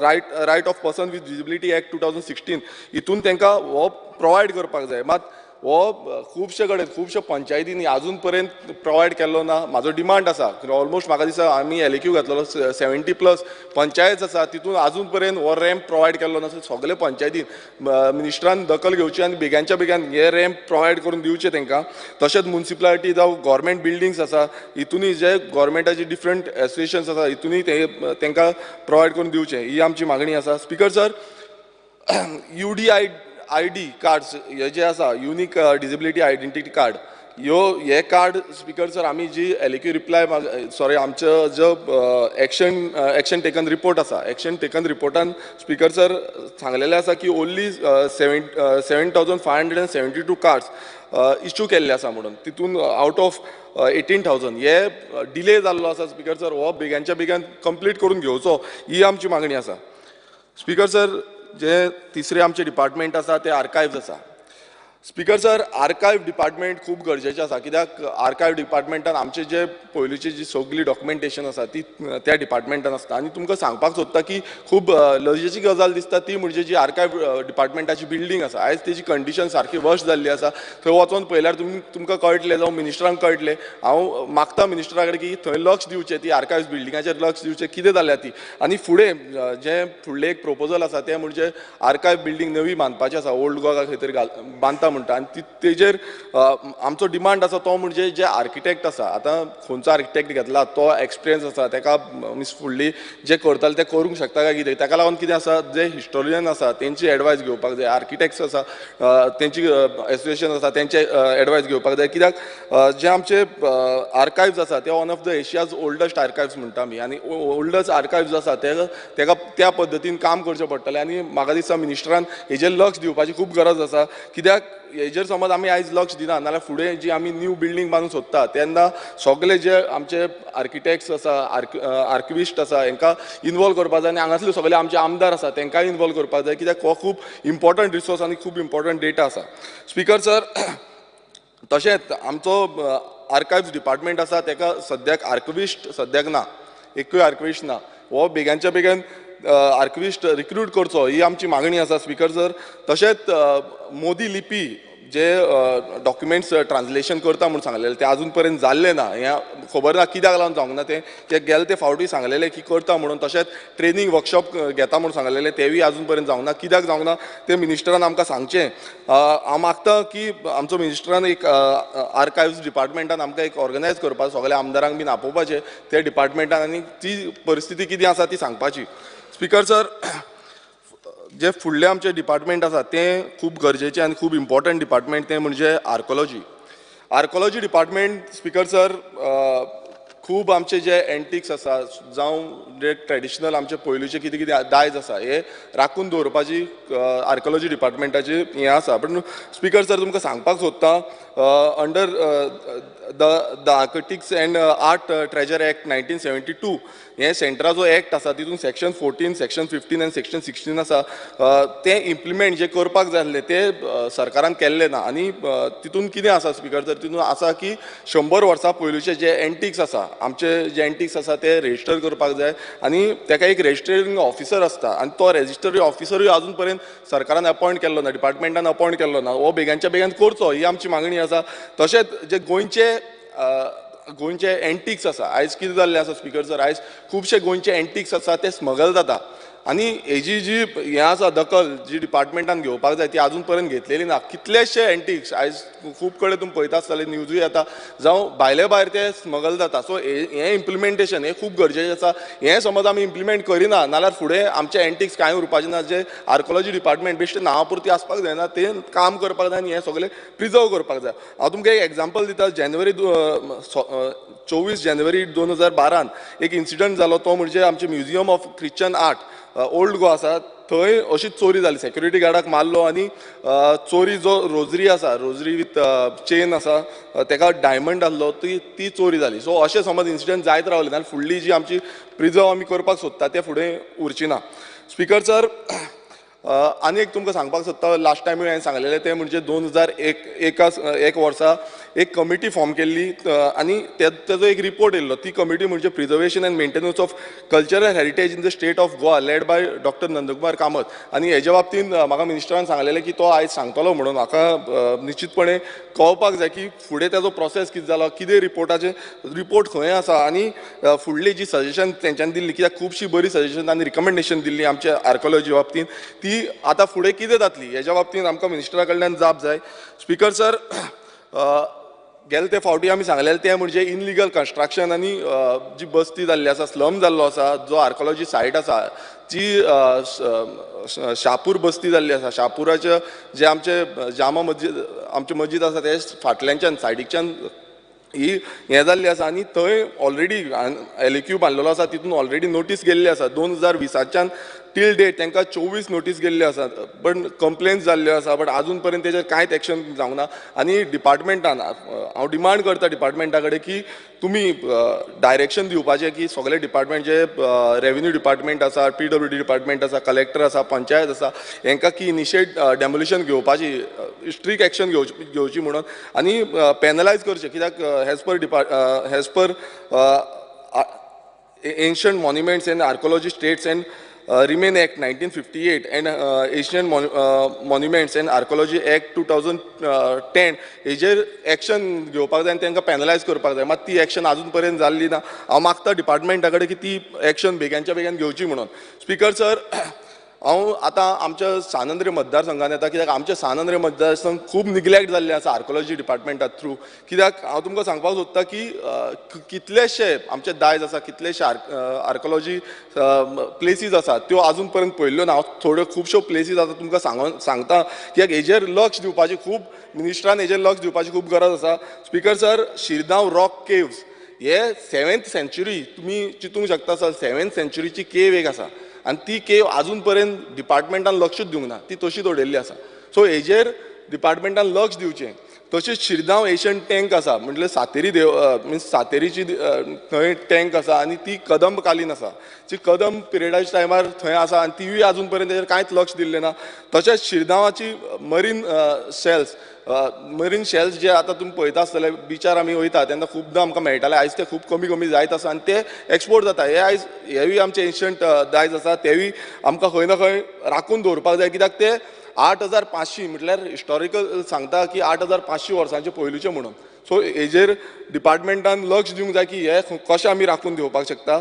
right of person with disability act 2016 हितून तेंकां हो प्रोवायड करपाक जाय. मात हो खुबशे कडेन खुबशे पंचायतींनी आजून पर्यंत प्रोवायड केल्लो ना. म्हाजो डिमांड आसा, ऑलमोस्ट म्हाका दिसता आमी LAQ घातलेलो 70+ पंचायत आसा तितून आजून पर्यंत हो रॅम्प प्रोवायड केल्लो ना. सगळे पंचायतीन मिनिस्टरान दखल घेवची आनी बेग्यानच्या बेग्यान हे रॅम्प प्रोवायड करून दिवचे तेंकां. तशेंच मुन्सिपालिटी जावं गव्हर्मेंट बिल्डिंग्स आसा हितूनय जे गव्हर्मेंटाचे डिफरंट एसोसिएशन्स आसा हितूनय तेंकां प्रोवायड करून दिवचें, ही आमची मागणी आसा. Speaker sir, UDID cards हे जे आसा युनीक डिजेबिलिटी आयडेंटिटी कार्ड, ह्यो हे कार्ड स्पीकर सर आमी जी LAQ reply sorry आमचो जो एक्शन टेकन रिपोर्ट आसा, एक्शन टेकन रिपोर्टान स्पीकर सर सांगलेलें आसा की ओन्ली 7,572 कार्ड्स इश्यू केल्ले आसा म्हणून, तितून आवट ऑफ 18,000 हे डिले जाल्लो आसा. स्पीकर सर, हो बेग्यानच्या बेग्यान कंप्लीट करून घेवचो ही आमची मागणी आसा. स्पीकर सर, जे तिसरे आमचे डिपार्टमेंट आसा ते आर्कायव्स आसा. स्पीकर सर, आर्कायव डिपार्टमेंट खूब गरजेचें आसा, कित्याक आर्कायव डिपार्टमेंटान आमचे जे पयलींची जी सगळी डॉक्युमेंटेशन आसा ती त्या डिपार्टमेंटान आसता. आनी तुमकां सांगपाक सोदता की खूब लजेची गजाल दिसता ती म्हणजे जी आर्कायव डिपार्टमेंटाची बिल्डींग आसा आयज तेजी कंडिशन सारकी वर्स जाल्ली आसा. थंय वचोन पळयल्यार तुमकां कळटलें जावं मिनिस्टरांक कळटलें. हांव मागता मिनिस्टरा कडेन की थंय लक्ष दिवचें, ती आर्कायव्स बिल्डिंगाचेर लक्ष दिवचें कितें जाल्या ती. आनी फुडें जें फुडलें एक प्रोपोजल आसा तें म्हणजे आर्कायव बिल्डींग नवी बांदपाची आसा, ओल्ड गोवा खंय तरी बांदता म्हणटा. आनी तेजेर आमचो डिमांड आसा तो म्हणजे जे आर्किटेक्ट आसा, आतां खंयचो आर्किटेक्ट घेतला तो एक्सपिरियन्स आसा, तेका मिन्स फुडली जे करताले ते करूंक शकता काय कितें, तेका लागून कितें आसा जे हिस्टोरियन आसा तेंची एडवायस घेवपाक जाय, आर्किटेक्ट्स आसा तेंची एसोसिएशन आसा तेंचे एडवायस घेवपाक जाय. कित्याक जे आमचे आर्कायव्स आसा ते one of the Asia's oldest archives म्हणटा आमी, आनी ओल्डस्ट आर्कायव्स आसा तेका त्या पद्दतीन काम करचें पडटलें. आनी म्हाका दिसता मिनिस्टरान हेजेर लक्ष दिवपाची खूब गरज आसा, कित्याक हेजेर समज आमी आयज लक्ष दिना नाल्यार फुडें जी आमी न्यू बिल्डींग बांदूंक सोदता तेन्ना सगळे जे आमचे आर्किटेक्ट्स आसा, आर्किविस्ट आसा हेंकां इनवॉल्व करपाक जाय आनी हांगासले सगळे आमचे आमदार आसा तेंकांय इनवॉल्व करपाक जाय, कित्याक हो खूब इम्पॉर्टंट रिसोर्स आनी खूब इम्पॉर्टंट डेटा आसा. स्पीकर सर, तशेंच आमचो आर्कायव्स डिपार्टमेंट आसा तेका सद्याक आर्किविस्ट सद्याक ना, एकूय आर्किविस्ट ना. हो बेगानच्या बेगीन आर्किविस्ट रिक्रूट करचो ही आमची मागणी आसा स्पीकर सर. तशेंच मोदी लिपी जे डॉक्युमेंट्स ट्रान्सलेशन करता म्हूण सांगलेलें तें आजून पर्यंत जाल्लें ना, हें खबर ना कित्याक लागून जावंक ना तें, ते गेले ते फावटी सांगलेलें की करता म्हणून. तशेंच ट्रेनींग वर्कशॉप घेता म्हूण सांगलेलें तेवूय आजून पर्यंत जावंक ना, कित्याक जावंक ना तें मिनिस्टरान आमकां सांगचें. हांव मागता की आमचो मिनिस्टरान एक आर्कायव्स डिपार्टमेंटान आमकां एक ऑर्गनायज करपाक, सगळ्या आमदारांक बीन आपोवपाचें त्या डिपार्टमेंटान आनी ती परिस्थिती कितें आसा ती सांगपाची. स्पीकर सर, जे फुडले आमचे डिपार्टमेंट आसा तें खूब गरजेचें आनी खूब इम्पॉर्टंट डिपार्टमेंट, तें म्हणजे archaeology. Archaeology department speaker sir खूब आमचे जे एंटिक्स आसा जावं जे ट्रेडिशनल आमचे पयलूचे कितें कितें दायज आसा हे राखून दवरपाची आर्कोलॉजी डिपार्टमेंटाची हें आसा. पूण स्पीकर सर तुमकां सांगपाक सोदता under the architects and art treasure act 1972 हे सेंटरा जो एक्ट आसा तितून सेक्शन 14, सेक्शन 15 आनी सेक्शन 16 आसा तें इम्प्लिमेंट जे करपाक जाय आसलें तें सरकारान केल्लें ना. आनी तितून कितें आसा स्पीकर सर, तितून आसा की 100 वर्सां पयलूचे जे एंटिक्स आसा आमचे जे एंटिक्स आसा ते रेजिस्टर करपाक जाय आनी तेका एक रेजिस्टरिंग ऑफिसर आसता आनी तो रेजिस्टरींग ऑफिसरूय आजून पर्यंत सरकारान अपॉयंट केल्लो ना, डिपार्टमेंटान अपॉयंट केल्लो ना. हो बेगानच्या बेगान करचो ही आमची मागणी आसा. तशेंच जे गोंयचे एंटिक्स आसा, आयज कितें जाल्लें आसा स्पीकर सर, आयज खुबशे गोंयचे एंटिक्स आसा ते स्मगल जाता आनी हेजी जी हें आसा दखल जी डिपार्टमेंटान घेवपाक जाय ती आजून पर्यंत घेतलेली ना. कितलेशे एंटिक्स आयज खूब कडेन तुमी पळयता आसतले, न्यूजूय येता, जावं भायले भायर ते स्मगल जाता. सो हें इम्प्लिमेंटेशन हें खूब गरजेचें आसा. हें समज आमी इम्प्लिमेंट करिना नाल्यार फुडें आमचे एंटिक्स कांय उरपाचें ना. जे आर्कोलॉजी डिपार्टमेंट बेश्टें नांवा पुरती आसपाक जायना, तें काम करपाक जाय आनी हें सगळें प्रिजर्व करपाक जाय. हांव तुमकां एक एग्जाम्पल दिता. 24 जानेवारी 2012 एक इन्सिडंट जालो तो म्हणजे आमचे museum of Christian art old Goa आसा थंय अशीच चोरी जाली. सेक्युरिटी गार्डाक मारलो आनी चोरी जो रोजरी आसा, रोजरी विथ चेन आसा तेका डायमंड आसलो, ती चोरी जाली. सो अशें समज इन्सिडंट जायत रावले जाल्यार फुडली जी आमची प्रिजर्व आमी करपाक सोदता ते फुडें उरची ना. स्पीकर सर, आनी एक तुमकां सांगपाक सोदता, लास्ट टायमूय हांवें सांगलेलें तें म्हणजे 2001 वर्सा एक कमिटी फॉर्म केल्ली आनी तेजो एक रिपोर्ट येयल्लो. ती कमिटी म्हणजे preservation and maintenance of cultural heritage in the state of Goa led by doctor Nandkumar Kamat. आनी हेज्या बाबतीन म्हाका मिनिस्टरान सांगलेलें की तो आयज सांगतलो म्हणून. म्हाका निश्चितपणे कळपाक जाय की फुडें तेजो प्रोसेस कितें जालो, कितें रिपोर्टाचें रिपोर्ट खंय आसा आनी फुडली जी सजेशन तेंच्यांनी दिल्ली, कित्याक खुबशी बरी सजेशन आनी रिकमेंडेशन दिल्ली आमच्या आर्कोलॉजी बाबतीन, ती आतां फुडें कितें जातली हेज्या बाबतीन आमकां मिनिस्टरा कडल्यान जाप जाय. स्पीकर सर, गेले ते फावटी आमी सांगलेलें तें म्हणजे इनलिगल कन्स्ट्रक्शन आनी जी बस्ती जाल्ली आसा, स्लम जाल्लो आसा, जो आर्कोलॉजी सायट आसा जी शापूर बस्ती जाल्ली आसा, शापुराचे जे आमचे जामा मस्जिद आमचे मस्जिद आसा ते फाटल्यानच्यान सायडीकच्यान ही हें जाल्ली आसा आनी थंय ऑलरेडी LAQ बांदलेलो आसा, तितून ऑलरेडी नोटीस गेल्ली आसा. 2020च्यान टील डेट तांकां 24 नोटीस गेल्ल्यो आसात, पण कंप्लेन्स जाल्ल्यो आसा, बट आजून पर्यंत तेजेर कांयच एक्शन जावंक ना. आनी डिपार्टमेंटान हांव डिमांड करता डिपार्टमेंटा कडेन की तुमी डायरेक्शन दिवपाचें की सगळे डिपार्टमेंट जे रेवेन्यू डिपार्टमेंट आसा, PWD department आसा, कलेक्टर आसा, पंचायत आसा, हेंकां की इनिशिएट डेमोलिशन घेवपाची, स्ट्रीक एक्शन घेवची म्हणून आनी पेनलायज करचें, कित्याक as per ancient monuments and archaeology states and remain act 1958 and ancient monuments and archaeology act 2010 हेजेर एक्शन घेवपाक जाय आनी तांकां पेनलायज करपाक जाय. मात ती एक्शन आजून पर्यंत जाल्ली ना. हांव मागता डिपार्टमेंटा कडेन की ती एक्शन बेगानच्या बेगीन घेवची म्हणून. स्पीकर सर, हांव आतां आमच्या सान आंद्रे मतदारसंघान येता, कित्याक आमच्या सान आंद्रे मतदारसंघ खूब निग्लेक्ट जाल्ले आसा आर्कोलॉजी डिपार्टमेंटा थ्रू. कित्याक हांव तुमकां सांगपाक सोदता की कितलेशे आमचे दायज आसा, कितलेशे आर्कोलॉजी प्लेसीस आसा त्यो आजून पर्यंत पळयल्ल्यो ना. हांव थोड्यो खुबश्यो प्लेसीस आसा तुमकां सांगता, कित्याक हेजेर लक्ष दिवपाची खूब मिनिस्टरान हेजेर लक्ष दिवपाची खूब गरज आसा. Speaker sir, Shirgaon rock caves हे 7th century, तुमी चिंतूंक शकता सर, 7th सेंच्युरीची केव एक आसा आनी ती केव आजून पर्यंत डिपार्टमेंटान लक्षूच दिवंक ना, ती तशीच उडयल्ली आसा. सो हेजेर डिपार्टमेंटान लक्ष दिवचें. तशेंच शिरगांव एशियन टँक आसा, म्हटल्यार सातेरी देव मिन्स सातेरीची थंय टँक आसा आनी ती कदंबकालीन आसा, जी कदंब पिरियडाच्या टायमार थंय आसा आनी तिवूय आजून पर्यंत तेजेर कांयच लक्ष दिल्लें ना. तशेंच शिरगांवाची मरीन शेल्स, मरीन शेल्स जे आतां तुमी पळयता आसतले, बिचार आमी वयता तेन्ना खुबदां आमकां मेळटाले, आयज ते खूब कमी कमी जायत आसा आनी ते एक्सपोर्ट जाता. हे आयज हेवूय आमचे एन्शंट दायज आसा, तेवूय आमकां खंय ना खंय राखून दवरपाक जाय, कित्याक ते 8500 म्हटल्यार हिस्टॉरिकल सांगता की 8500 वर्सांचे पयलूचे म्हणून. सो हेजेर डिपार्टमेंटान लक्ष दिवंक जाय की हे कशें आमी राखून दिवपाक शकता.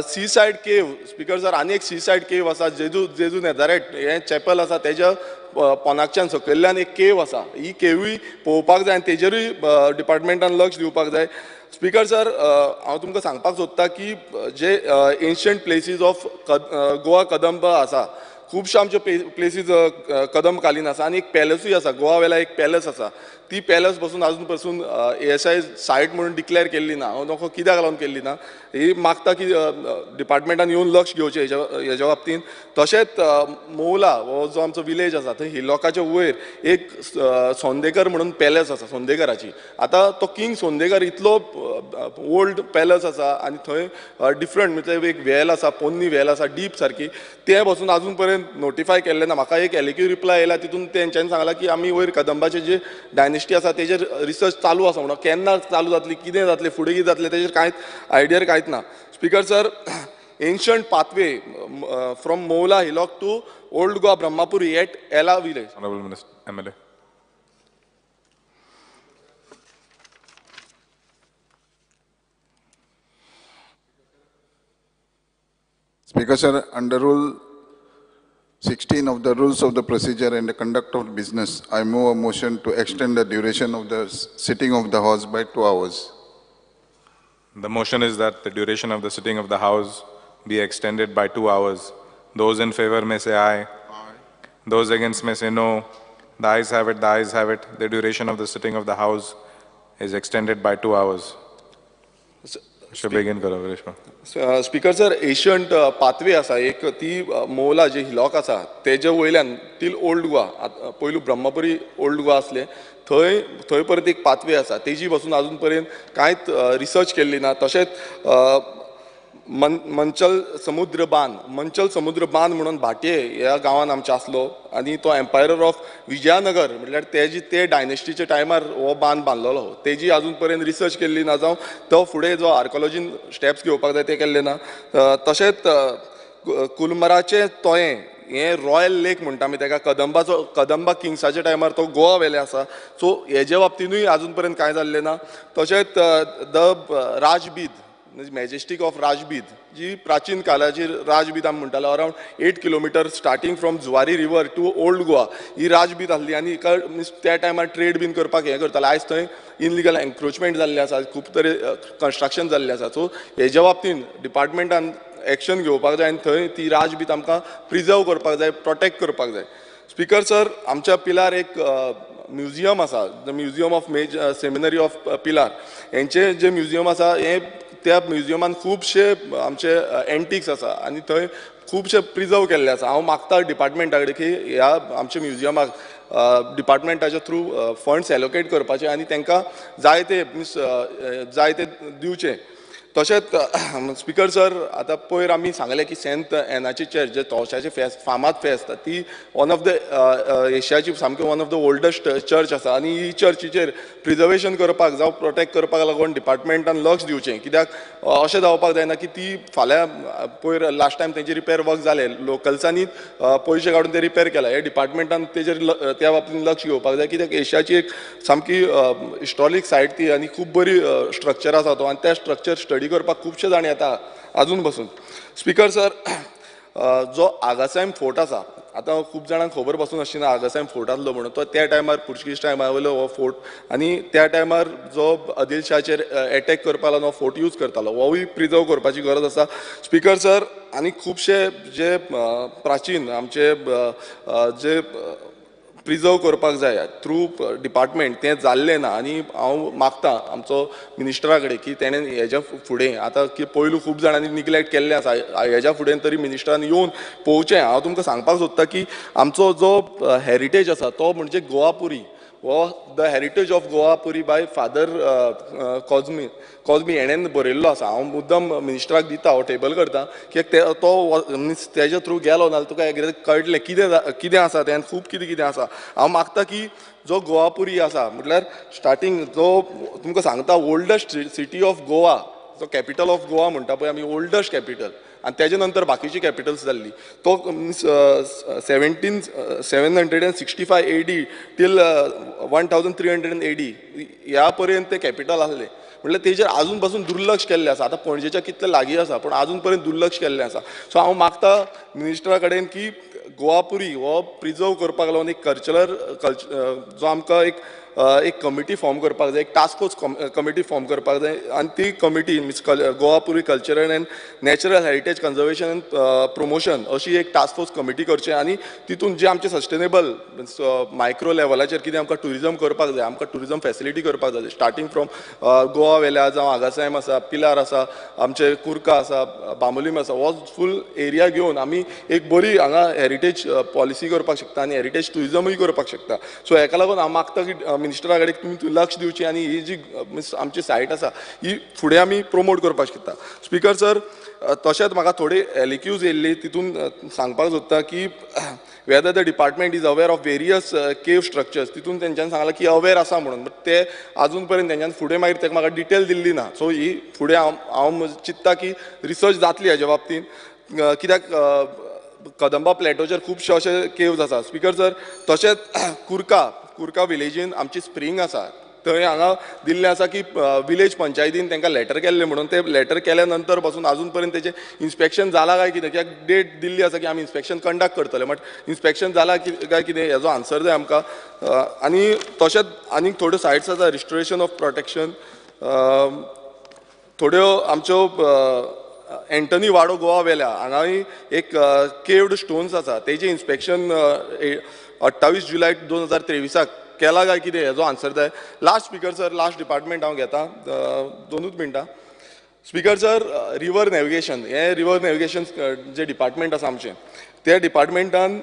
सी सायड केव स्पीकर सर, आनी एक सी सायड केव आसा, जेजू जेजू नेजारेट हें चॅपल आसा तेज्या पोनाकच्यान सकयल्ल्यान एक केव आसा, ही केवूय पळोवपाक जाय आनी तेजेरूय डिपार्टमेंटान लक्ष दिवपाक जाय. स्पीकर सर, हांव तुमकां सांगपाक सोदता की जे ancient places of Goa Kadamba आसा, खुबशे आमच्यो प्लेसीस कदंबकालीन आसा आनी एक पॅलसूय आसा, गोवा वेला एक पॅलस आसा, ती पॅलस बसून आजून पसून एएसआय सायट म्हणून डिक्लेअर केल्ली ना. हांव नको कित्याक लागून केल्ली ना, ही मागता की डिपार्टमेंटान येवन लक्ष घेवचें हेज्या बाबतीन. तशेंच मोवला हो जो आमचो विलेज आसा थंय हिलॉकाच्या वयर एक सोंदेकर म्हणून पॅलस आसा, सोंदेकराची. आतां तो किंग सोंदेकर इतलो ओल्ड पॅलस आसा आनी थंय डिफरंट म्हटल्यार एक वेल आसा, पोन्नी वेल आसा डीप सारकी, तें बसून आजून पर्यंत नोटिफाय केल्लें ना. म्हाका एक एलक्यू रिप्लाय आयला, तितून तेंच्यांनी सांगलां की आमी वयर कदंबाचे जे डायनेस्टी आसा तेजेर रिसर्च चालू आसा म्हणून, केन्ना चालू जातली, कितें जातलें, फुडें कितें जातलें तेजेर कांयच आयडिया कांयच ना. Speaker sir, ancient pathway from Movla hillock to old Goa Brahmapuri at Ela village. Honourable minister MLA. Speaker sir, under Rule 16 of the Rules of the Procedure and the Conduct of Business, I move a motion to extend the duration of the sitting of the House by 2 hours. The motion is that the duration of the sitting of the House be extended by 2 hours. Those in favor may say aye. Aye. Those against may say no. The ayes have it, the ayes have it. The duration of the sitting of the House is extended by 2 hours. Speaker sir, ancient pathway आसा एक, ती मोवला जे hillock आसा तेजे वयल्यान तील old Goa, पयलू Brahmpuri old Goa आसलें थंय थंय परत एक पाथवे आसा, तेजी बसून आजून पर्यंत कांयच रिसर्च केल्ली ना. तशेंच मंचल समुद्र बांद, मंचल समुद्र बांद म्हणून भाटये ह्या गांवान आमच्या आसलो आनी तो एम्पायर ऑफ विजयानगर म्हटल्यार तेजी ते डायनेस्टीच्या टायमार हो बांद बांदलेलो, तेजी आजून पर्यंत रिसर्च केल्ली ना, जावं तो फुडें जो आर्कोलॉजीन स्टेप्स घेवपाक जाय ते केल्ले ना. तशेंच कुलमराचें तोयें हें रॉयल लेक म्हणटा आमी तेका, कदंबाचो कदंबा किंग्साच्या टायमार तो गोवा वेले आसा, सो हेजे बाबतीनूय आजून पर्यंत कांय जाल्लें ना. तशेंच the Rajbid, majestic of Rajbid, जी प्राचीन काळाची राजबीद आमी म्हणटाले, around 8 kilometre starting from Zuari river to old Goa ही राजबीद आसली आनी हिका मिन्स त्या टायमार ट्रेड बीन करपाक हें करताले. आयज थंय इनलिगल एन्क्रोचमेंट जाल्लें आसा, खूब तरे कन्स्ट्रक्शन जाल्लें आसा, सो हेज्या बाबतीन डिपार्टमेंटान एक्शन घेवपाक जाय आनी थंय ती राजबीद आमकां प्रिजर्व करपाक जाय, प्रोटेक्ट करपाक जाय. स्पीकर सर, आमच्या पिलार एक म्युजियम आसा, the museum of major seminary of Pilar, हेंचें जें म्युजियम आसा हें त्या म्युजियमान खुबशे आमचे एंटिक्स आसा आनी थंय खुबशे प्रिजर्व केल्ले आसा. हांव मागता डिपार्टमेंटा कडेन की ह्या आमच्या म्युजियमाक डिपार्टमेंटाच्या थ्रू फंड्स एलोकेट करपाचे आनी तांकां जाय ते मिन्स जाय ते दिवचे. तशेंच स्पीकर सर, आतां पयर आमी सांगलें की सेंट एनाची चर्च जे तवशाचे फेस्त, फामाद फेस्त, ती वन ऑफ the एशियाची सामकी one of the oldest church आसा आनी ही चर्चीचेर प्रिजर्वेशन करपाक जावं प्रोटेक्ट करपाक लागून डिपार्टमेंटान लक्ष दिवचें, कित्याक अशें जावपाक जायना की ती फाल्यां पयर लास्ट टायम तेंचे रिपेर वर्क जालें, लोकल्सांनी पयशे काडून ते रिपेर केला, हे डिपार्टमेंटान तेजेर त्या बाबतीन लक्ष घेवपाक जाय, कित्याक एशियाची एक सामकी हिस्टॉरीक सायट ती आनी खूब बरी स्ट्रक्चर आसा तो आनी त्या स्ट्रक्चर स्टडी करपाक खुबशे जाण येता आजून बसून. स्पीकर सर, जो आगासायम फोर्ट आसा, आतां खूब जाणांक खबर पासून आसची ना आगासायम फोर्ट आसलो म्हणून, तो त्या टायमार पुर्तुगीज टायमार वयलो हो फोर्ट आनी त्या टायमार जो आदिल शाहचेर एटॅक करपाक लागून हो फोर्ट यूज करतालो, होवूय प्रिजर्व करपाची गरज आसा. स्पीकर सर, आनी खुबशे जे प्राचीन आमचे जे प्रिजर्व करपाक जाय थ्रू डिपार्टमेंट तें जाल्लें ना. आनी हांव मागता आमचो मिनिस्टरा कडेन की तेणें हेज्या फुडें आतां की पयलू खूब जाणांनी निग्लेक्ट केल्लें आसा, हेज्या फुडें तरी मिनिस्टरान येवन पळोवचें. हांव तुमकां सांगपाक सोदता की आमचो जो हेरिटेज आसा तो म्हणजे गोवापुरी, हो the heritage of Govapuri by father Cosme Cosme हेणेन बरयल्लो आसा. हांव मुद्दम मिनिस्टराक दिता, हांव टेबल करता की तो मिन्स तेज्या थ्रू गेलो नाल्यार तुका कितें कळटलें कितें कितें आसा तें, खूब कितें कितें आसा. हांव मागता की जो गोवापुरी आसा म्हटल्यार स्टार्टींग जो तुमकां सांगता ओल्डस्ट सिटी ऑफ गोवा, जो कॅपिटल ऑफ गोवा म्हणटा पळय आमी, ओल्डस्ट कॅपिटल, आनी तेजे नंतर बाकीची कॅपिटल्स जाल्ली, तो मिन्स 765 AD till 1300 AD ह्या पर्यंत ते कॅपिटल आसलें. म्हटल्यार तेजेर आजून पासून दुर्लक्ष केल्लें आसा. आतां पणजेच्या कितलें लागीं आसा पूण आजून पर्यंत दुर्लक्ष केल्लें आसा. सो हांव मागता मिनिस्टरा कडेन की गोवापुरी हो प्रिजर्व करपाक लागून एक कल्चरल जो आमकां एक कमिटी फॉर्म करपाक जाय, एक टास्क फोर्स कमिटी फॉर्म करपाक जाय आनी ती committee means Govapuri cultural and natural heritage conservation and promotion अशी एक टास्क फोर्स कमिटी करची आनी तितून जे आमचे सस्टेनेबल मिन्स मायक्रो लेवलाचेर कितें आमकां ट्युरिजम करपाक जाय, आमकां ट्युरिजम फॅसिलिटी करपाक जाय, स्टार्टींग फ्रॉम गोवा वेल्या जावं आगासायम आसा, पिलार आसा, आमचे कुर्का आसा, बांबोलीम आसा, हो फूल एरिया घेवन आमी एक बरी हांगा हेरिटेज पॉलिसी करपाक शकता आनी हेरिटेज ट्युरिजमूय करपाक शकता. सो हेका लागून हांव मागता की मिनिस्टरा कडेन तुमी लक्ष दिवचें आनी ही जी मिन्स आमची सायट आसा ही फुडें आमी प्रोमोट करपाक शकता. स्पीकर सर, तशेंच म्हाका थोडी एलएक्यूज येयल्ली तितून सांगपाक सोदता की whether the department is aware of various cave structures, तितून तेंच्यांनी सांगलां की अवेर आसा म्हणून, बट ते आजून पर्यंत तेंच्यांनी फुडें मागीर तेका म्हाका डिटेल दिल्ली ना. सो ही फुडें हांव चिंत्ता की रिसर्च जातली हेज्या बाबतींत, कित्याक कदंबा प्लॅटोचेर खुबशे अशे केव्ज आसा. स्पीकर सर, तशेंच कुर्का विलेजीन आमची स्प्रींग आसा, थंय हांगा दिल्लें आसा की विलेज पंचायतीन तांकां लेटर केल्लें म्हणून, ते लेटर केल्या नंतर पासून आजून पर्यंत तेजें इन्स्पेक्शन जालां काय कितें, कित्याक डेट दिल्ली आसा की आमी इन्स्पेक्शन कंडक्ट करतले, बट इन्स्पेक्शन जालां काय कितें हेजो आन्सर जाय आमकां. आनी तशेंच आनीक थोड्यो सायट्स आसा रिस्टोरेशन ऑफ प्रोटेक्शन, थोड्यो आमच्यो एंटनी वाडो गोवा वेल्या हांगाय एक केव्ड स्टोन्स आसा, तेजें इन्स्पेक्शन 28 जुलय 2023 केला काय कितें हेजो आन्सर जाय. Last speaker sir, last department हांव घेता 2 मिनटां. स्पीकर सर, रिवर नॅविगेशन, हें रिवर नॅविगेशन जे डिपार्टमेंट आसा आमचें, त्या डिपार्टमेंटान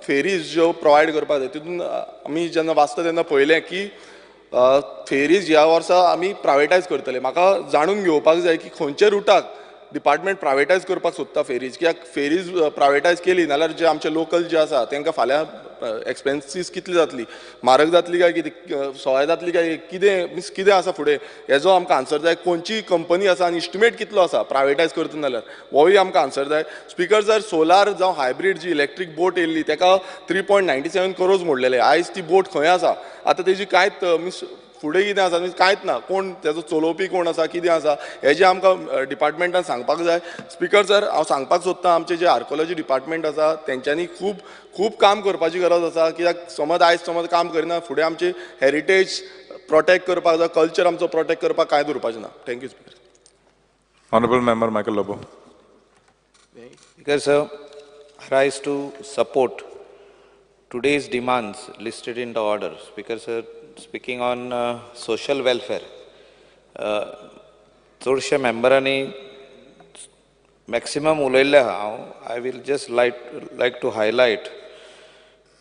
फेरीज ज्यो प्रोवायड करपाक जाय, तितून आमी जेन्ना वाचता तेन्ना पळयलें की फेरीज ह्या वर्सा आमी प्रायवेटायज करतले. म्हाका जाणून घेवपाक जाय की खंयच्या रुटाक डिपार्टमेंट प्रायवेटायज करपाक सोदता फेरीज, कित्याक फेरीज प्रायवेटायज केली नाल्यार जे आमचे लोकल जे आसा तांकां फाल्यां एक्सपेन्सीस कितली जातली, म्हारग जातली काय कितें, सवाय जातली काय कितें, मिन्स कितें आसा फुडें हेजो आमकां आन्सर जाय. खंयची कंपनी आसा आनी इस्टिमेट कितलो आसा प्रायवेटायज करता जाल्यार होय आमकां आन्सर जाय. स्पीकर सर, सोलार जावं हायब्रीड जी इलेक्ट्रीक बोट येयल्ली ताका 3.97 करोड मोडलेले, आयज ती बोट खंय आसा आतां तेजी कांयच मिन्स फुडें कितें आसा मीन्स कांयच ना, कोण तेजो चलोवपी कोण आसा कितें आसा हेजें आमकां डिपार्टमेंटान सांगपाक जाय. स्पीकर सर, हांव सांगपाक सोदता आमचें जें आर्कोलॉजी डिपार्टमेंट आसा तेंच्यांनी खूब खूब काम करपाची गरज आसा, कित्याक समज आयज समज काम करिना फुडें आमची हेरिटेज प्रोटेक्ट करपाक जाय, कल्चर आमचो प्रोटेक्ट करपाक कांय दवरपाचें ना. Thank you speaker. Honourable member Michael Lobo. Speaker sir, I rise to support today's demands listed in the order. Speaker sir, speaking on social welfare, चडशे मेंबरांनी मॅक्सिमम उलयल्लें आहा. हांव I will just like to highlight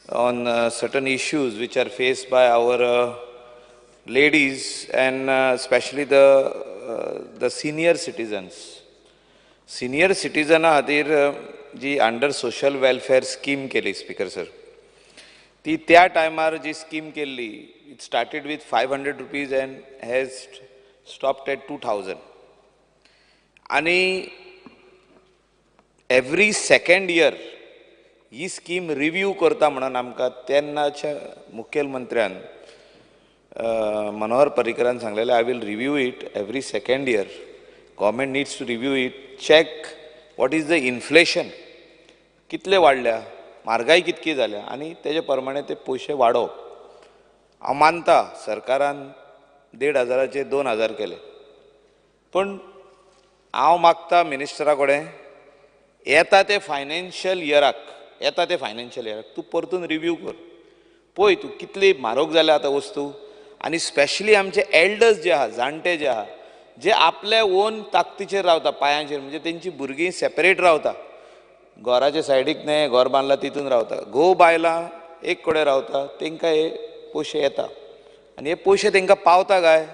on certain issues which are faced by our ladies and specially the senior citizens. Senior सिटीजना खातीर जी under social welfare scheme केली speaker sir, ती त्या टायमार जी स्कीम केल्ली, it started with 500 rupees and has stopped at 2000. आनी every second year ही scheme review करता म्हणून आमकां तेन्नाच्या मुखेलमंत्र्यान मनोहर पर्रीकरान सांगलेलें, I will review it every second year, government needs to review it, check what is the inflation, कितले वाडल्या, म्हारगाय कितकी जाल्या आनी तेजे प्रमाणे ते पयशे वाडोवप. हांव मानता सरकारान 1500 2000 केले, पूण हांव मागता मिनिस्टरा कडेन येता ते फायनान्शियल इयराक, येता ते फायनान्शियल इयराक तूं परतून रिव्यू कर, पळय तूं कितली म्हारग जाल्या आतां वस्तू. आनी स्पेशली आमचे एल्डर्स जे आहा, जाणटे जे आहा, जे आपल्या ओन ताकदीचेर रावता, पांयांचेर, म्हणजे तेंची भुरगीं सेपरेट रावता, घराच्या सायडीक न्हय घर बांदला तितून रावता, घोव बायलां एक कडेन रावता, तेंकां हे पयशे येता आनी हे पयशे तेंकां पावता काय?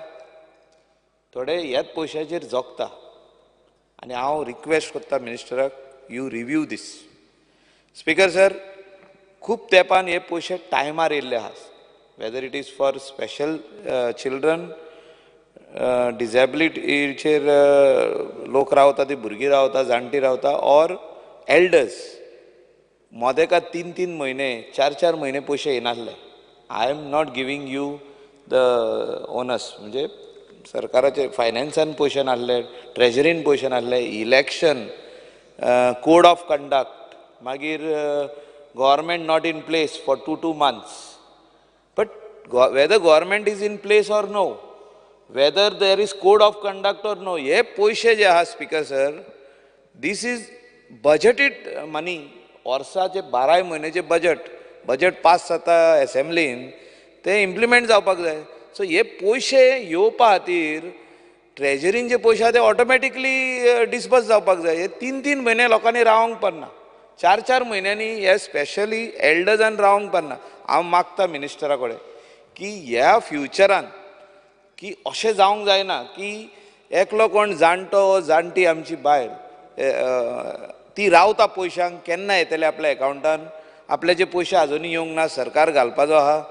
थोडे ह्याच पयशाचेर जगता. आनी हांव रिक्वेस्ट करता मिनिस्टराक, you review this. Speaker sir, खूब तेंपान हे पयशे टायमार येयल्ले आहा, whether it is for special children, डिजेबिलिटीचेर लोक रावता, ती भुरगीं रावता, जाणटी रावता, ऑर एल्डर्स. मोदेका 3-3 म्हयने, 4-4 म्हयने पयशे येनासले. I am not giving you the onus, म्हणजे सरकाराचे फायनान्सान पयशे नासले, ट्रेजरीन पयशे नासले, इलेक्शन, कोड ऑफ कंडक्ट, मागीर government not in place for 2-2 months. But whether government is in place or no, whether there is code of conduct or no, हे पयशे जे आहा speaker sir, this is budgeted money. वर्साचे 12 म्हयन्याचे budget pass जाता एसेंब्लीन, ते implement जावपाक जाय. So हे पयशे येवपा खातीर ट्रेजरीन जे पयशे आहा ते ऑटोमॅटिकली डिसबर्स जावपाक जाय. हे 3-3 म्हयने लोकांनी रावंक पडना, 4-4 म्हयन्यांनी हे स्पेशली एल्डर्सान रावंक पडना. हांव मागता मिनिस्टरा कडेन की ह्या फ्युचरान की अशें जावंक जायना की एकलो कोण जाणटो जाणटी आमची बायल ती रावता पयशांक, केन्ना येतले आपल्या एकावंटान, आपल्याचे पयशे आजुनूय येवंक ना, सरकार घालपाचो आहा.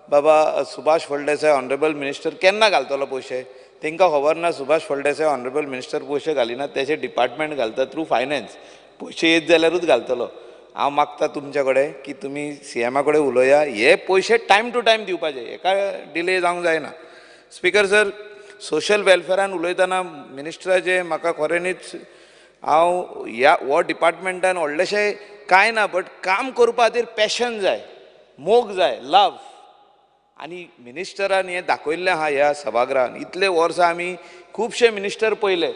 बाबा सुभाष फळदेसाय ऑनरेबल मिनिस्टर केन्ना घालतलो पयशे, तांकां खबर ना. सुभाष फळदेसाय ऑनरेबल मिनिस्टर पयशे घालिना, तेचे डिपार्टमेंट घालता थ्रू फायनान्स, पयशे येत जाल्यारूच घालतलो. हांव मागता तुमच्या कडेन की तुमी सीएमा कडेन उलोया, हे पयशे टायम टू टायम दिवपाचे, हेका डिले जावंक जायना. स्पीकर सर, सोशल वेलफेरान उलयतना मिनिस्टराचे म्हाका खऱ्यांनीच हांव ह्या हो डिपार्टमेंटान व्हडलेशें कांय ना, बट काम करपा खातीर पॅशन जाय, मोग जाय, लव. आनी मिनिस्टरान हें दाखयल्लें आहा ह्या सभागृहान. इतले वर्सां आमी खुबशे मिनिस्टर पळयले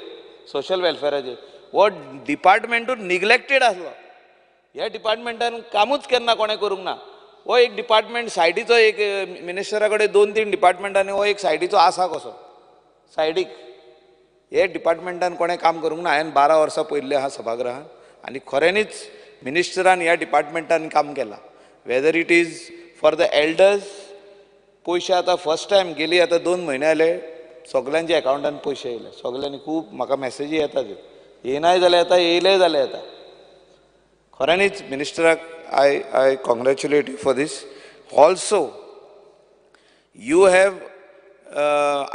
सोशल वेलफेराचे, हो डिपार्टमेंटूच निग्लेक्टेड आसलो. ह्या डिपार्टमेंटान कामूच केन्ना कोणें करूंक ना. हो एक डिपार्टमेंट सायडीचो, एक मिनिस्टरा कडेन 2-3 डिपार्टमेंटांनी हो एक सायडीचो आसा कसो सायडीक. हे डिपार्टमेंटान कोणें काम करूंक ना. हांवें 12 वर्सां पळयल्लें आहा सभागृहान आनी खऱ्यांनीच मिनिस्टरान ह्या डिपार्टमेंटान काम केलां. Whether it is for the elders, पयशे आतां फर्स्ट टायम गेली आतां 2 म्हयने जाले सगल्यांच्या एकावंटान पयशे येयले, सगल्यांनी खूब म्हाका मॅसेजी येता त्यो, येनाय जाल्यार येता, येयले जाल्यार येता. खऱ्यांनीच मिनिस्टराक I congratulate you for this. Also you have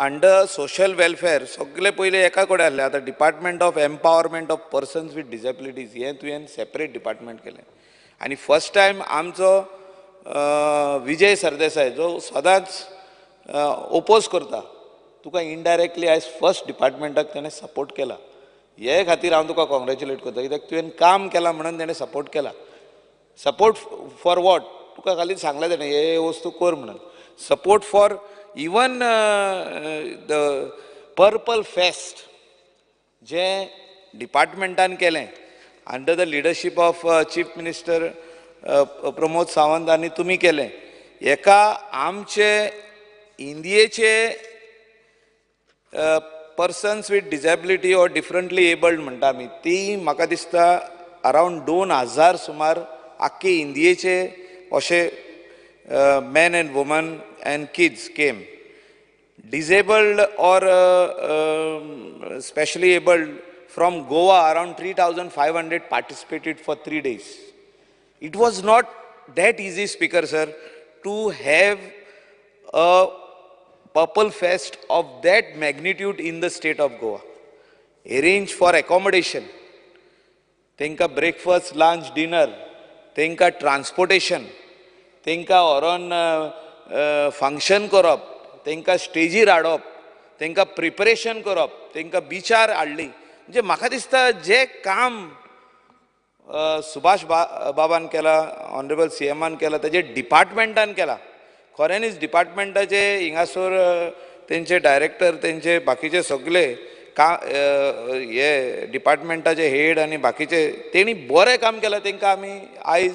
under social welfare सगळे पयले एका कडेन आसले, आतां department of empowerment of persons with disabilities हें तुवें सेपरेट डिपार्टमेंट केलें. आनी फर्स्ट टायम आमचो विजय सरदेसाय जो सदांच ओपोज करता, तुका इनडायरेक्टली आयज फर्स्ट डिपार्टमेंटाक तेणें सपोर्ट केला. हे खातीर हांव तुका कॉंग्रेच्युलेट करता, कित्याक तुवें काम केलां म्हणून तेणें सपोर्ट केला. सपोर्ट फॉर what, तुका खाली सांगलें तेणें हे वस्तू कर म्हणून. Support for even the purple fest जें डिपार्टमेंटान केलें under the leadership of chief minister Pramod Sawant आनी तुमी केलें. एका आमचे इंडियेचे persons with disability or differently abled म्हणटा आमी, ती म्हाका दिसता अरावंड 2000 सुमार आख्खे इंडियेचे अशे men and women and kids came. Disabled or specially abled from Goa around 3,500 participated for 3 days. It was not that easy, Speaker sir, to have a purple fest of that magnitude in the state of Goa. Arrange for accommodation, तेंका breakfast, lunch, dinner, तेंका transportation, तेंका व्हरोन function करप, तेंका स्टेजीर हाडप, तेंका preparation करप, तेंका बिचार हाडली. म्हणजे म्हाका दिसता जें काम सुभाष बाबान केला, ऑनरेबल सी एमान केला, तेजे डिपार्टमेंटान केला. खऱ्यांनीच डिपार्टमेंटाचे हिंगासर तेंचे डायरेक्टर, तेंचे बाकीचे सगळे का हे डिपार्टमेंटाचे हेड आनी बाकीचे तेणी बरें काम केलां. तेंकां आमी आयज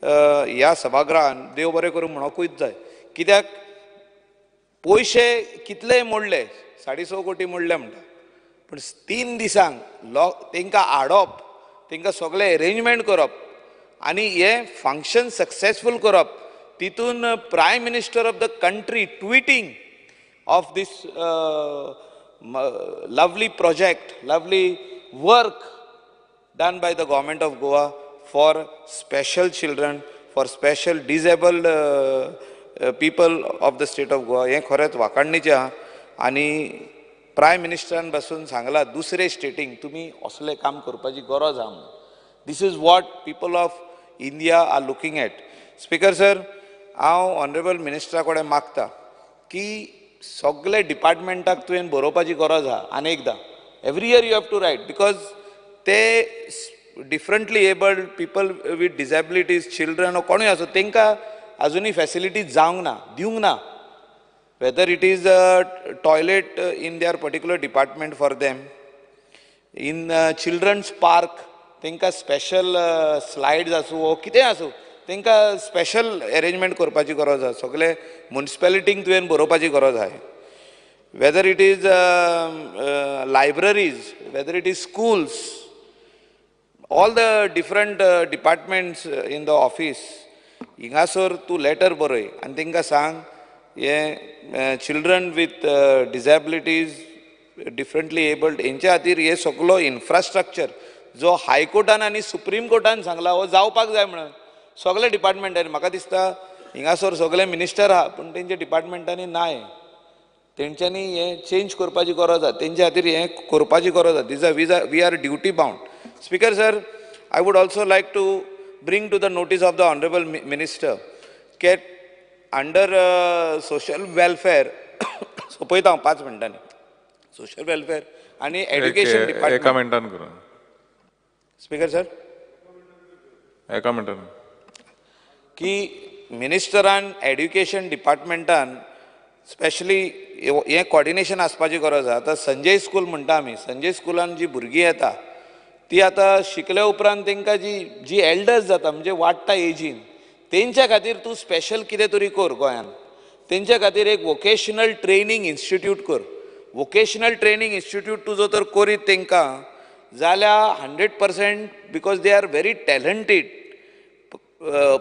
ह्या सभागृहान देव बरें करूं म्हणोकूच जाय. कित्याक पयशे कितलेय मोडले, 6.25 कोटी मोडले म्हणटा, पूण 3 दिसांक तांकां हाडप, तांकां सगळें एरेंजमेंट करप आनी हें फंक्शन सक्सेसफूल करप, तितून prime minister of the country tweeting of this lovely project, lovely work done by the government of Goa for special children, for special disabled people of the state of Goa, हें खरेंच वाखाणणीचें आहा. आनी prime मिनिस्टरान बसून सांगलां दुसरे स्टेटींक तुमी असलें काम करपाची गरज आहा म्हणून. This is what people of India are looking at. Speaker sir, हांव ऑनरेबल मिनिस्टरा कडेन मागता की सगळे डिपार्टमेंटाक तुवें बरोवपाची गरज आहा. आनी एकदां every year you have to write, because ते differently abled people with disabilities, children कोणूय आसूं, तांकां अजुनूय फॅसिलिटीज जावंक ना, दिवंक ना. Whether it is a toilet in their particular department for them, in children's park तांकां स्पेशल स्लायड्स आसूं वो कितें आसूं, तांकां स्पेशल एरेंजमेंट करपाची गरज आसा. सगळे मुनिसिपेलिटींक तुवें बरोवपाची गरज आसा. Whether it is libraries, whether it is schools, all the different departments in the office, हिंगासर तूं लेटर बरय आनी तांकां सांग हे children with disabilities, differently abled हेंच्या खातीर हे सगलो इन्फ्रास्ट्रक्चर जो हायकोर्टान आनी सुप्रीम कोर्टान सांगला हो जावपाक जाय म्हणून सगळे डिपार्टमेंटांनी. म्हाका दिसता हिंगासर सगळे मिनिस्टर आहा पूण तेंच्या डिपार्टमेंटांनी ना, तेंच्यांनी हें चेंज करपाची गरज आहा, तेंच्या खातीर हें करपाची गरज आहा. These are we are duty bound. Speaker sir, I would also like to bring to the notice of the honourable minister Ket under social welfare, सोंपयता हांव 5 मिनटांनी, सोशल वेलफेअर आनी एड्युकेशन डिपार्टमेंट. एका मिनटान करूं स्पीकर सर, एका मिनटान की मिनिस्टरान एड्युकेशन डिपार्टमेंटान स्पेशली हें कॉर्डिनेशन आसपाची गरज आसा. आतां संजय स्कूल म्हणटा आमी, संजय स्कुलान जी भुरगीं येता ती आतां शिकल्या उपरांत तांकां जी जी एल्डर्स जाता, म्हणजे वाडटा एजीन, तेंच्या खातीर तूं स्पेशल कितें तरी कर गोंयान. तेंच्या खातीर एक वोकेशनल ट्रेनींग इन्स्टिट्यूट कर. वोकेशनल ट्रेनींग इन्स्टिट्यूट तूं जर तर करीत तांकां जाल्यार 100%, because they are very talented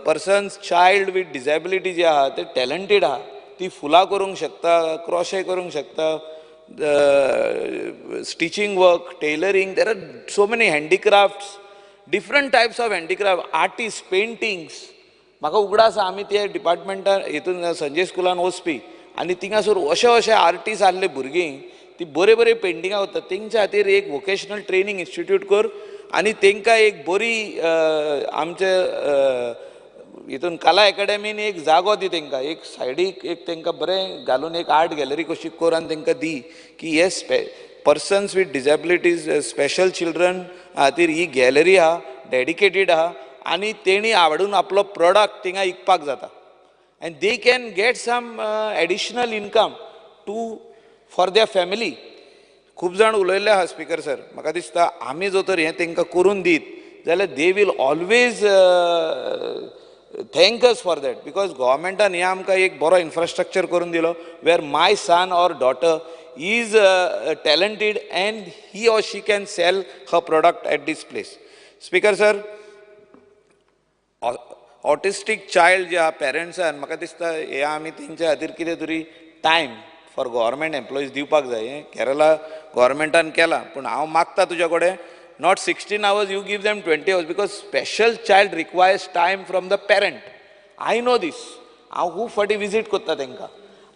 persons, child with disability जे आहा ते टॅलंटेड आहा, ती फुलां करूंक शकता, क्रोशे करूंक शकता, stitching work, tailoring, there are so many handicrafts, different types of handicraft, artist, paintings. म्हाका उगडास आसा आमी ते डिपार्टमेंटान हितून संजय स्कुलान वचपी आनी थिंगासर अशे अशे आर्टिस्ट आहले भुरगीं, ती बरे बरे पेंटिंगां वता. तेंच्या खातीर एक वोकेशनल ट्रेनींग इन्स्टिट्यूट कर आनी तेंकां एक बरी आमचे हितून कला एकाडेमीन एक जागो दी तेंकां, एक सायडीक एक तेंकां बरें घालून एक आर्ट गॅलरी कशी कर आनी तेंकां दी की हे persons with disabilities, special children खातीर ही गॅलरी आहा, डेडिकेटेड आहा आनी तेणी हाडून आपलो प्रोडक्ट थिंगा विकपाक जाता. And they can get some additional income to for their family. खूब जाण उलयल्ले आहा स्पीकर सर, म्हाका दिसता आमी जर तर हें तांकां करून दीत जाल्यार they will always thank us for that, because गव्हर्मेंटान हें आमकां एक बरो इन्फ्रास्ट्रक्चर करून दिलो where my son or daughter is talented and he or she can sell her product at this place. Speaker sir, autistic child जे आहा पेरंट्सान म्हाका दिसता हे आमी तेंच्या खातीर कितें तरी टायम फॉर गव्हर्मेंट एम्प्लॉईज दिवपाक जाय. हें केरला गव्हर्मेंटान केलां, पूण हांव मागता तुज्या कडेन not 16 hours, you give them 20 hours, because special child requires time from the parent. I know this. हांव खूब फावटी विजीट करता तांकां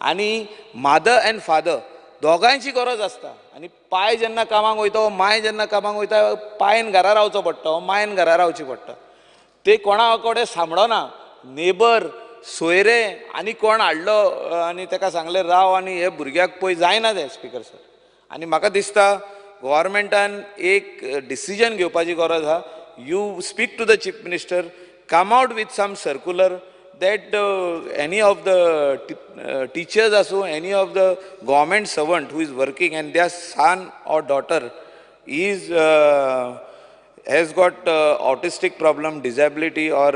आनी मादर एंड फादर दोगांयची गरज आसता. आनी पाय जेन्ना कामाक वयता वो माय जेन्ना कामाक वयता, पायन घरा रावचो पडटा वो मायन घरा रावची पडटा. ते कोणा कडेन सांबळना, नेबर सोयरे आनी कोण हाडलो आनी ताका सांगलें राव आनी हे भुरग्याक पळय, जायना तें स्पीकर सर. आनी म्हाका दिसता गव्हर्मेंटान एक डिसिजन घेवपाची गरज आहा. You speak to the chief minister, come out with some circular that any of the teachers आसूं, any of the government servant who is working and their son or daughter is has got autistic problem, disability or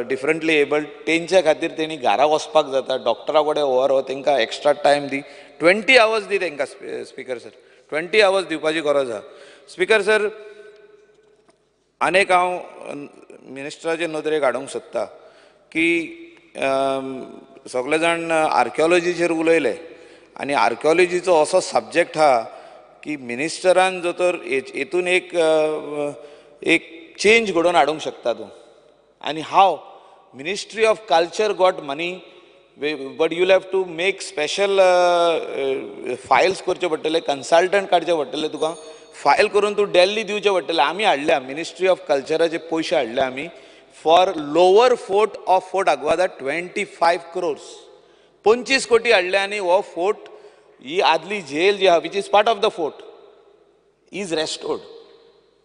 differently abled, तेंच्या खातीर तेणी घरा वचपाक जाता, डॉक्टरा कडेन व्हर हो तेंकां एक्स्ट्रा टायम दी, 20 आवर्स दी तेंकां. स्पीकर सर, 20 आवर्स दिवपाची गरज आहा. स्पीकर सर, आनीक हांव मिनिस्टराचे नदरेक हाडूंक सोदता की सगळे जाण आर्किओलॉजीचेर उलयले आनी आर्किओलॉजीचो असो सब्जेक्ट आहा की मिनिस्टरान जो तर हेतून एक एक चेंज घडोवन हाडूंक शकता तूं. आनी how ministry of culture got money, but you have to make special files करचे पडटले, कन्सल्टंट काडचे पडटले, तुका फायल करून तूं दिल्ली दिवचें पडटलें. आमी हाडल्या मिनिस्ट्री ऑफ कल्चराचे पयशे हाडले आमी for lower fort of Fort Aguada 25 crores, 25 कोटी हाडले. आनी हो फोर्ट, ही आदली जेल जी आहा which is part of the fort is restored.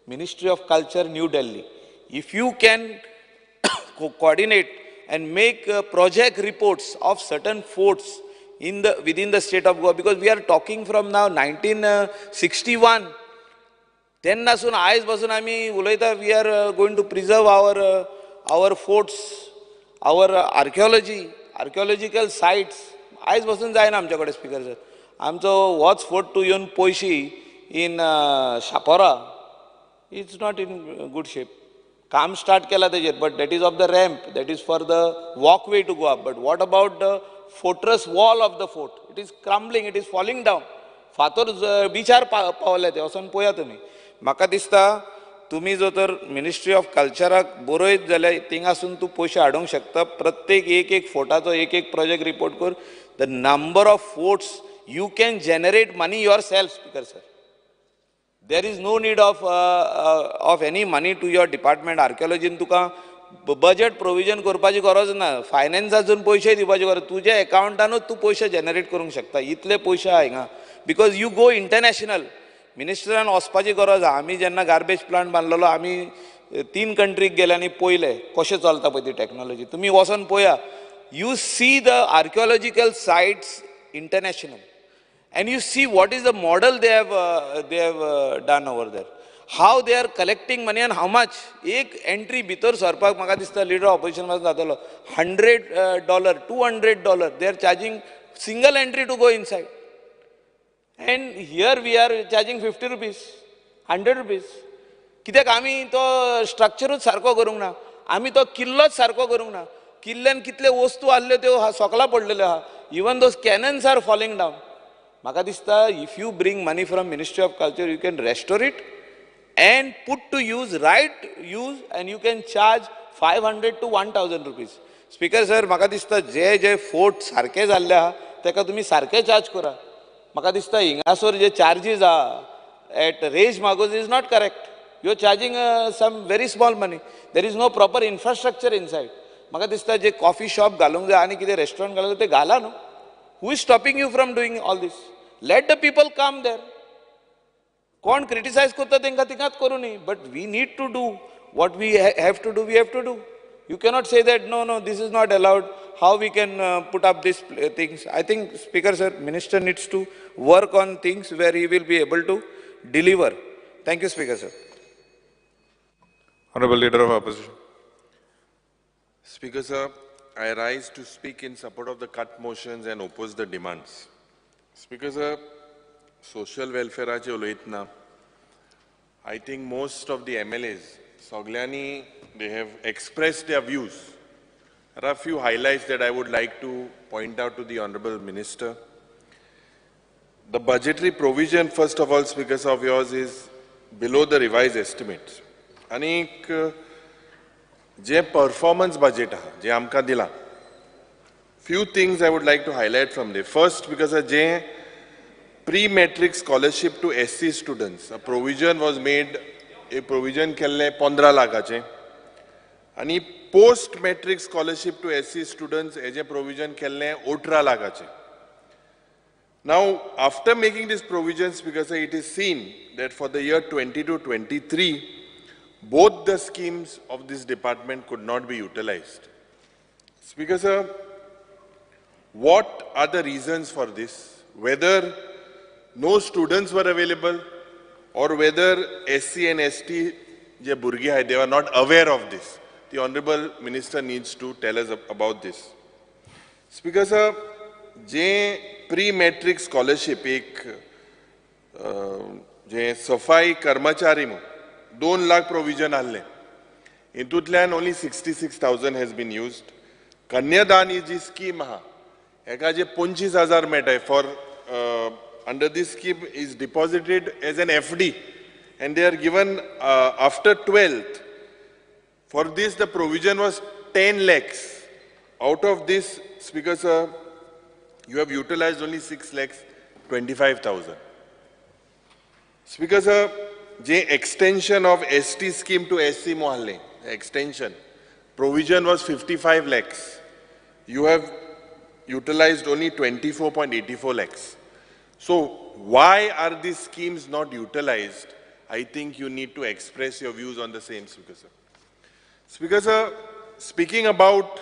Ministry of Culture, New Delhi. If you can coordinate and make project reports of certain forts in the within the state of Goa, because we are talking from now 1961, तेन्नासून आयज पासून आमी उलयता, we are going to preserve our forts, our archaeology, archaeological sites. आयज पासून जायना आमच्या कडेन. Speaker sir, आमचो होच फोर्ट तूं येवन पयशी in Chapora, it's not in good shape. काम स्टार्ट केला तेजेर, but that is of the ramp, that is for the walkway to go up. But what about the fortress wall of the fort? It is crumbling, it is falling down. फातोर बिचार पावले ते, वचोन पळया तुमी. म्हाका दिसता तुमी जो तर मिनिस्ट्री ऑफ कल्चराक बरयत जाल्यार थिंगासून तूं पयशे हाडूंक शकता. प्रत्येक एक एक फोर्टाचो एक एक प्रोजेक्ट रिपोर्ट कर. The number of forts you can generate money yourself. Speaker sir, there is no need of any money to your department. आर्किओलॉजीन तुका बजेट प्रोविजन करपाची गरज ना, फायनान्सासून पयशे दिवपाची गरज, तुज्या एकावंटानूच तूं पयशे जनरेट करूंक शकता. इतले पयशे आहा हिंगा, because you go international. मिनिस्टरान वचपाची गरज आहा. आमी जेन्ना गार्बेज प्लांट बांदलेलो, आमी 3 कंट्रीक गेले आनी पयले कशें चलता पळय ती टॅक्नोलॉजी. तुमी वचोन पळया, you see the archaeological sites international and you see what is the model they have done over there, how they are collecting money and how much. एक एंट्री भितर सरपाक म्हाका दिसता लिडर ऑपोजिशन पासून जातलो $100, $200 they are charging single entry to go inside, and here we are charging 50 rupees, 100 rupees. कित्याक आमी तो स्ट्रक्चरूच सारको करूंक ना, आमी तो किल्लोच सारको करूंक ना. किल्ल्यान कितले वस्तू आहल्यो त्यो सोकला पडलेल्यो आहा, even those cannons are falling down. म्हाका दिसता if you bring money from ministry of culture, you can restore it and put to use, right use, and you can charge 500 to 1000 rupees. Speaker sir, म्हाका दिसता जे जे fort सारके जाल्ले आहा तेका तुमी सारके चार्ज करा. म्हाका दिसता हिंगासर जे चार्जीस आहा at Reis Magos is not correct. You are charging some very small money, there is no proper infrastructure inside. म्हाका दिसता जे कॉफी शॉप घालूंक जाय आनी कितें रेस्टॉरंट घालूंक जाय तें घाला न्हू. Who is stopping you from doing all this? Let the people come there. कोण क्रिटिसायज करता तेंकां तिकाच करूं न्ही, but we need to do what we have to do, we have to do. You cannot say that no no this is not allowed, how we can put up this things. I think speaker sir, minister needs to work on things where he will be able to deliver. Thank you speaker sir. Honourable Leader of Opposition. Speaker sir, I rise to speak in support of the cut motions and oppose the demands. Speaker sir, social welfare उलयतना I think most of the MLAs, सगळ्यांनी they have expressed their views. There are a few highlights that I would like to point out to the Honorable Minister. The budgetary provision, first of all, Speaker sir, of yours is below the revised estimates. आनीक जे performance budget आहा जे आमकां दिलां, few things I would like to highlight from there. First, because J pre matric scholarship to SC students, a provision was made, a provision केल्लें 15 लाखाचें, आनी post matric scholarship to SC students हेजें provision केल्लें 18 लाखाचें. Now, after making these provisions, because it is seen that for the year 22-23, both the schemes of this department could not be utilized. Speaker sir, what are the reasons for this? Whether no students were available or whether SC and ST जे भुरगीं आहाय they are not aware of this. The honourable minister needs to tell us about this. Speaker sir, J pre matric scholarship एक जे सफाई कर्मचारी म्हूण 2 lakh provision आहलें, हितूंतल्यान only 66,000 has been used. Kanyadan he ji scheme आहा हेका जे 25,000 मेळटाय for under this scheme is deposited as an FD and they are given after 12th. For this the provision was 10 lakhs. Out of this, Speaker sir, you have utilized only 6,25,000. Speaker sir, J extension of ST scheme to SC Mohalle, extension, provision was 55 lakhs. You have utilized only 24.84 lakhs. So why are these schemes not utilized? I think you need to express your views on the same, Speaker sir. Speaker sir, speaking about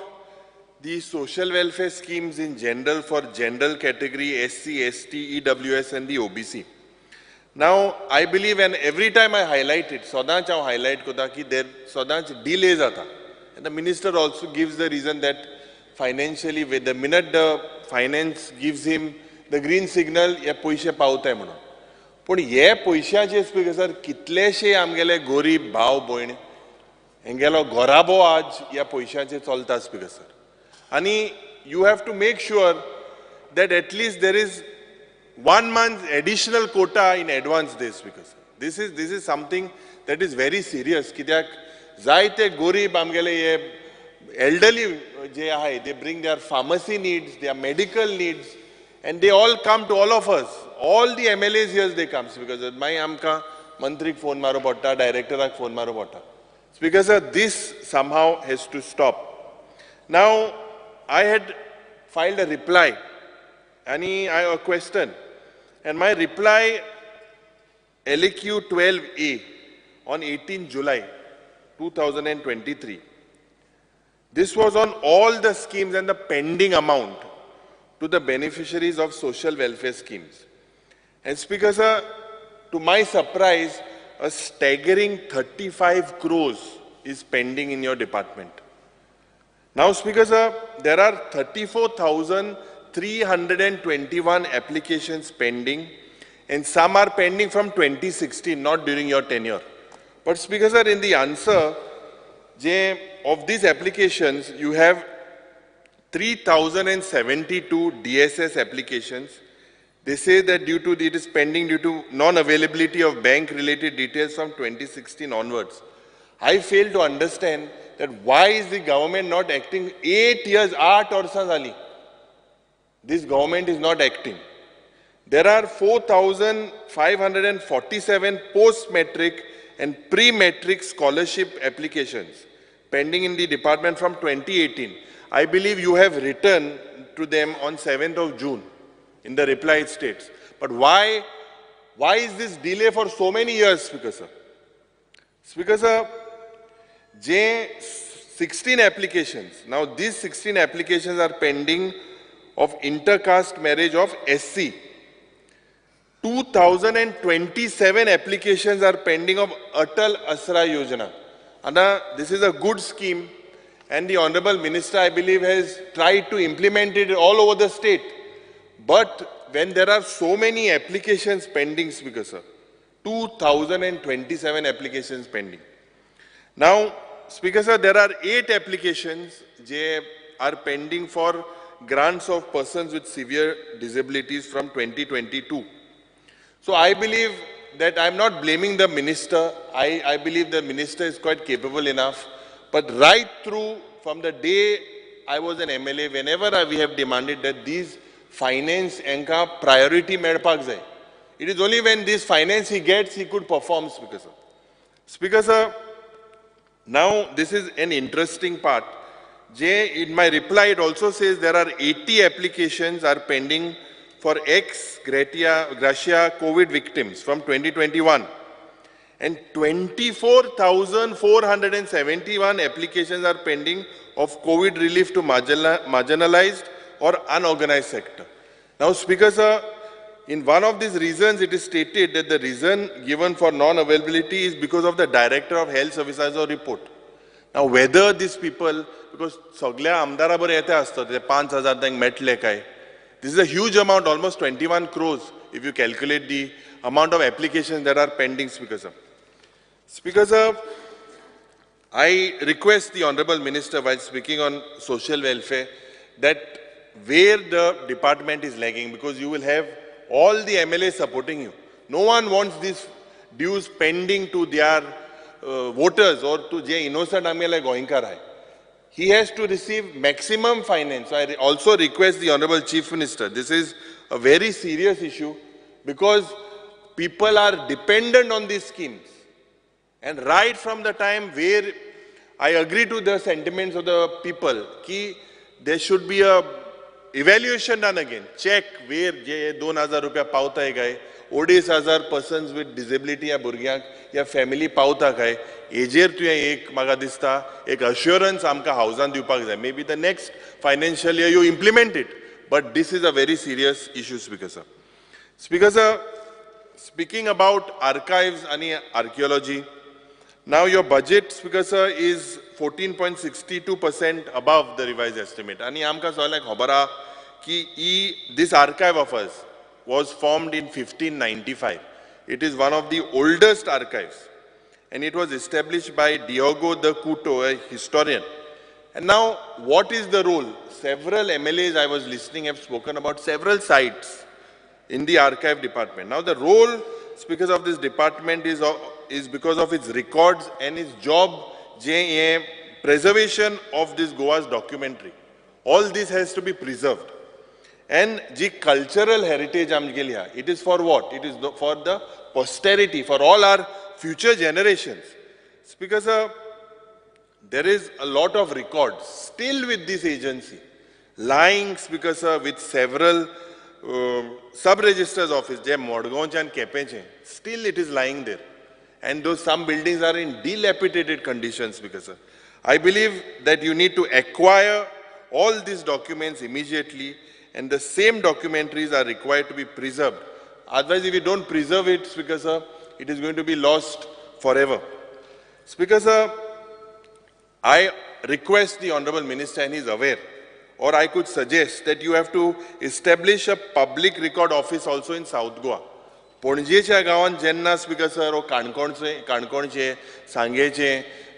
the social welfare schemes in general for general category, SC, ST, EWS and the OBC. Now, I believe, and every time I highlight it, सदांच हांव highlight करता की there सदांच delay जाता. And the minister also gives the reason that financially, with the minute the finance gives him the green signal, हे पयशे पावताय म्हणून. पूण हे पयशाचे स्पीकर सर कितलेशे आमगेले गोरीब भाव भयण हेंगेलो घराबो आज ह्या पयशाचेर चलता स्पीकर सर. आनी you have to make sure that at least there is 1 month additional quota in advance this, Speaker sir. This is something that is very serious. कित्याक जायते गोरीब आमगेले हे elderly जे आहाय, they bring their pharmacy needs, their medical needs, and they all come to all of us. All the MLAs here they come, Speaker sir. मागीर आमकां मंत्रीक phone मारूं पडटा, डायरेक्टराक फोन मारूं पडटा. Speaker sir, this somehow has to stop. Now, I had filed a reply and I a question, and my reply LAQ 12A on 18 July 2023. This was on all the schemes and the pending amount to the beneficiaries of social welfare schemes. And Speaker sir, to my surprise, a staggering 35 crores is pending in your department. Now, Speaker sir, there are 34,321 applications pending, and some are pending from 2016, not during your tenure. But Speaker sir, in the answer of these applications, you have 3,072 DSS applications. They say that due to it is pending due to non-availability of bank-related details from 2016 onwards. I fail to understand that why is the government not acting? 8 years, 8 वर्सां जाली, this government is not acting. There are 4,547 post-matric and pre-matric scholarship applications pending in the department from 2018. I believe you have written to them on 7th of June in the reply it states. But why is this delay for so many years, Speaker sir? Speaker sir, J 16 applications. Now these 16 applications are pending of intercaste marriage of SC. 2,027 applications are pending of Atal Asra Yojana. And this is a good scheme, and the Honorable Minister, I believe, has tried to implement it all over the state. But when there are so many applications pending, Speaker sir, 2,027 applications pending. Now, Speaker sir, there are 8 applications which are pending for grants of persons with severe disabilities from 2022. So I believe that I'm not blaming the minister. I believe the minister is quite capable enough. But right through from the day I was an MLA, whenever we have demanded that these finance enka priority medpak jai. It is only when this finance he gets, he could perform, Speaker sir. Speaker sir, now this is an interesting part. Jay, in my reply, it also says there are 80 applications are pending for ex-Gratia COVID victims from 2021. And 24,471 applications are pending of COVID relief to marginalized or unorganized sector. Now, Speaker sir, In one of these reasons, it is stated that the reason given for non-availability is because of the Director of Health Services report. Now, whether these people, because सगळ्या आमदारा बरे येते आसता ते 5,000 तांकां मेळटले काय, this is a huge amount, almost 21 crores if you calculate the amount of applications that are pending, Speaker sir. Speaker sir, I request the Honorable Minister, while speaking on social welfare, that where the department is lagging, because you will have all the MLAs supporting you. No one wants these dues pending to their voters or to je innocent आमगेले गोंयकार आहाय. He has to receive maximum finance. So I also request the Honorable Chief Minister, this is a very serious issue because people are dependent on these schemes. And right from the time where I agree to the sentiments of the people, ki there should be a evaluation done again. Check where जे 2,000 रुपया पावताय काय, 2,500 persons with disability या भुरग्यांक या family पावता काय, हेजेर तुवें एक म्हाका दिसता एक assurance आमकां हावजान दिवपाक जाय. Maybe the next financial year you implement it, but this is a very serious issue, Speaker sir. Speaker sir, speaking about archives आनी archaeology, now your budget, Speaker sir, is 14.62% above the revised estimate. आनी आमकां सगळ्यांक खबर आहा की this archive of us was formed in 1595. It is one of the oldest archives, and it was established by Diogo de Couto, a historian. And now, what is the role? Several MLAs I was listening have spoken about several sites in the archive department. Now, the role, because of this department, is because of its records and its job, J preservation of this Goa's documentary. All this has to be preserved. And the cultural heritage आमगेली आहा, it is for what? It is for the posterity, for all our future generations. Speaker sir, there is a lot of records still with this agency, lying, Speaker sir, with several sub-registrar's office, जे मडगांवचे आनी केपेंचे, still it is lying there. And those some buildings are in dilapidated conditions, Speaker sir. I believe that you need to acquire all these documents immediately, and the same documentaries are required to be preserved. Otherwise, if you don't preserve it, Speaker sir, it is going to be lost forever. Speaker sir, I request the Honorable Minister, and he is aware, or I could suggest that you have to establish a public record office also in South Goa. पणजेच्या गांवांत जेन्ना speaker sir वो काणकोणचे सांगेचे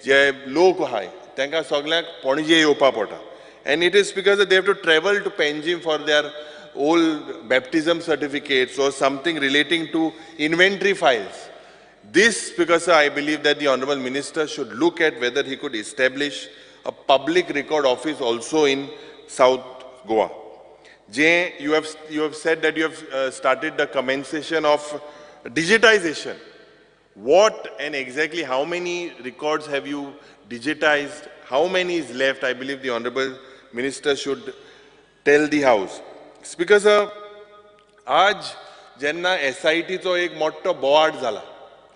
जे लोक आहाय तांकां सगळ्यांक पणजे येवपा पडटा. And it is because they have to travel to Panjim for their old baptism certificates or something relating to inventory files. This, because I believe that the Honorable Minister should look at whether he could establish a public record office also in South Goa. Jay, you have said that you have started the commencement of digitization. What and exactly how many records have you digitized? How many is left? I believe the Honorable Minister should tell the House. Speaker sir, आज जेन्ना SIT चो एक मोठो बोवाळ जाला,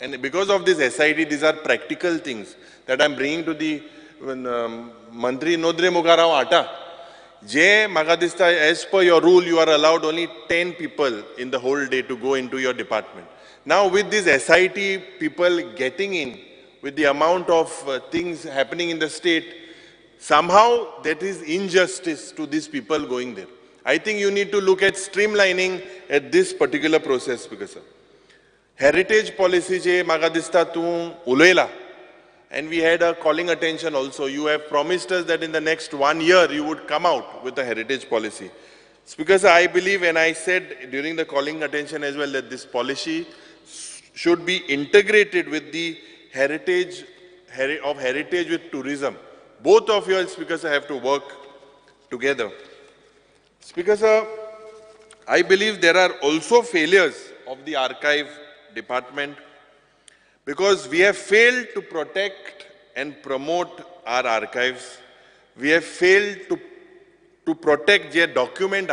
and because of this SIT, these are practical things that I am bringing to the मंत्री नोदरे मुखार हांव हाडटा. जे म्हाका दिसता, as per your rule, you are allowed only 10 people in the whole day to go into your department. Now with this SIT people getting in, with the amount of things happening in the state, somehow that is injustice to these people going there. I think you need to look at streamlining at this particular process, Speaker sir. Heritage policy जे म्हाका दिसता तूं उलयला, and we had a calling attention also. You have promised us that in the next 1 year you would come out with a heritage policy. Speaker sir, I believe, and I said during the calling attention as well, that this policy should be integrated with the heritage of heritage with tourism. Both of you, Speaker sir, have to work together. Speaker sir, I believe there are also failures of the archive department, because we have failed to protect and promote our archives. We have failed to protect their document.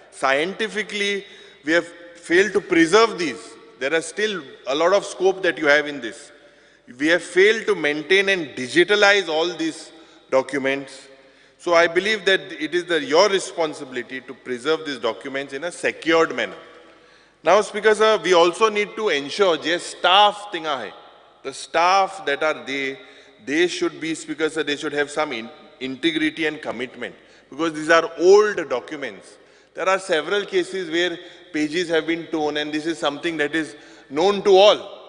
Scientifically, we have failed to preserve these. There are still a lot of scope that you have in this. We have failed to maintain and digitalize all these documents. So I believe that it is your responsibility to preserve these documents in a secured manner. Now Speaker sir, we also need to ensure J staff थिंगा आहाय, the staff that are they should be, Speaker sir, they should have some integrity and commitment, because these are old documents. There are several cases where pages have been torn, and this is something that is known to all.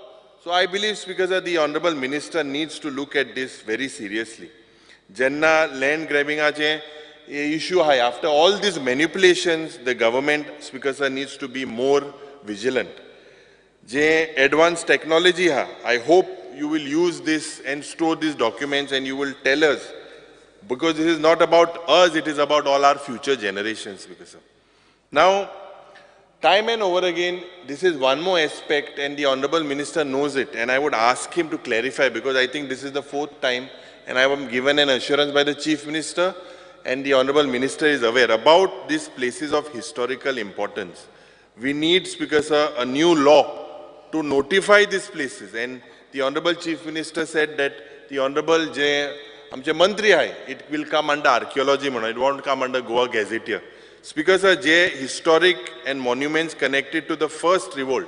So I believe, Speaker sir, the Honorable Minister needs to look at this very seriously. Jenna land grabbing ache issue high. After all these manipulations, the government, Speaker sir, needs to be more vigilant. Je advanced technology ha, I hope you will use this and store these documents, and you will tell us, because this is not about us, it is about all our future generations, Speaker sir. Now, time and over again, this is one more aspect, and the Honorable Minister knows it, and I would ask him to clarify, because I think this is the fourth time, and I am given an assurance by the Chief Minister, and the Honorable Minister is aware about these places of historical importance. We need, Speaker sir, a new law to notify these places, and the Honorable Chief Minister said that the Honorable J. Amche Mantri hai, it will come under archaeology, it won't come under Goa Gazetteer. Speaker sir, J. historic and monuments connected to the first revolt,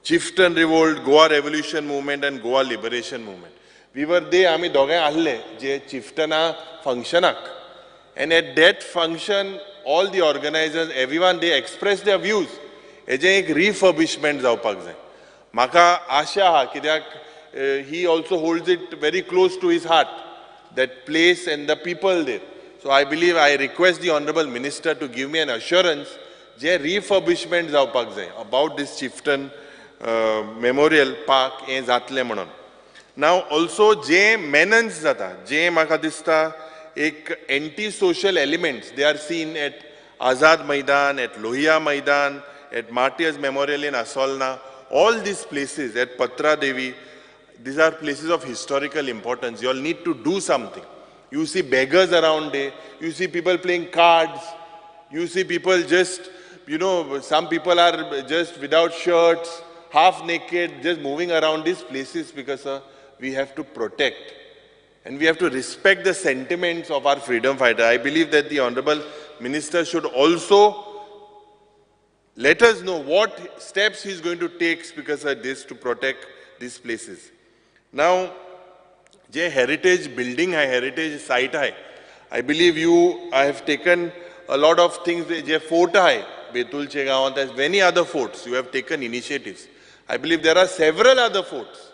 Chieftain Revolt, Goa Revolution Movement and Goa Liberation Movement. We were there, ami doge ahle, J. Chieftaina functionak. And at that function, all the organizers, everyone, they expressed their views. Eje ek refurbishment javpak jai. Maka asha ha, kidyak he also holds it very close to his heart, that place and the people there. So I believe I request the Honorable Minister to give me an assurance je refurbishment javpak jai about this Chieftain Memorial Park e zatle manon. Now also je menace jata, je maka dista ek anti-social elements, they are seen at Azad Maidan, at Lohia Maidan, at Martyrs Memorial in Asolna, all these places, at Patra Devi, these are places of historical importance. You all need to do something. You see beggars around there, you see people playing cards, you see people just, you know, some people are just without shirts, half naked, just moving around these places, because we have to protect. And we have to respect the sentiments of our freedom fighter. I believe that the Honorable Minister should also let us know what steps he is going to take, because of this, to protect these places. Now, je heritage building hai, heritage site hai, I believe you, I have taken a lot of things, je fort hai, Betul Chegaon, there's many other forts, you have taken initiatives. I believe there are several other forts.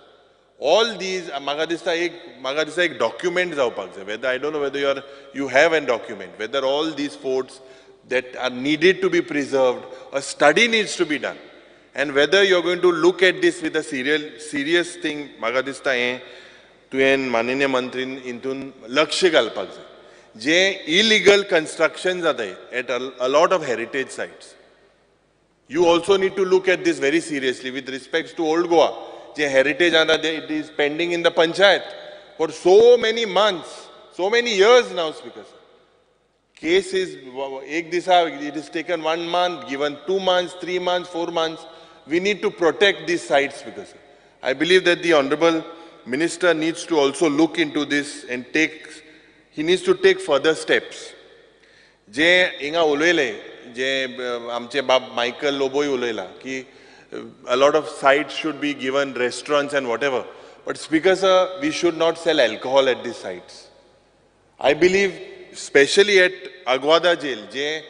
All these, maka dista ek document javpak jai, whether, I don't know whether you have a document, whether all these forts that are needed to be preserved, a study needs to be done. And whether you're going to look at this with a serious thing, maka dista hai, tuyen mananiya mantrin intun laksh ghalpak jai. Je illegal constructions are there at a lot of heritage sites. You also need to look at this very seriously with respect to Old Goa. Je heritage it is pending in the panchayat for so many months, so many years now, Speaker sir. Case is, ek disa, it is taken 1 month, given 2 months, 3 months, 4 months. We need to protect these sites, Speaker sir. I believe that the Honorable Minister needs to also look into this and he needs to take further steps. Je inga uloyle, je amche bab Michael Loboy uloyla, ki a lot of sites should be given, restaurants and whatever. But Speaker sir, we should not sell alcohol at these sites. I believe, especially at Aguada Jail,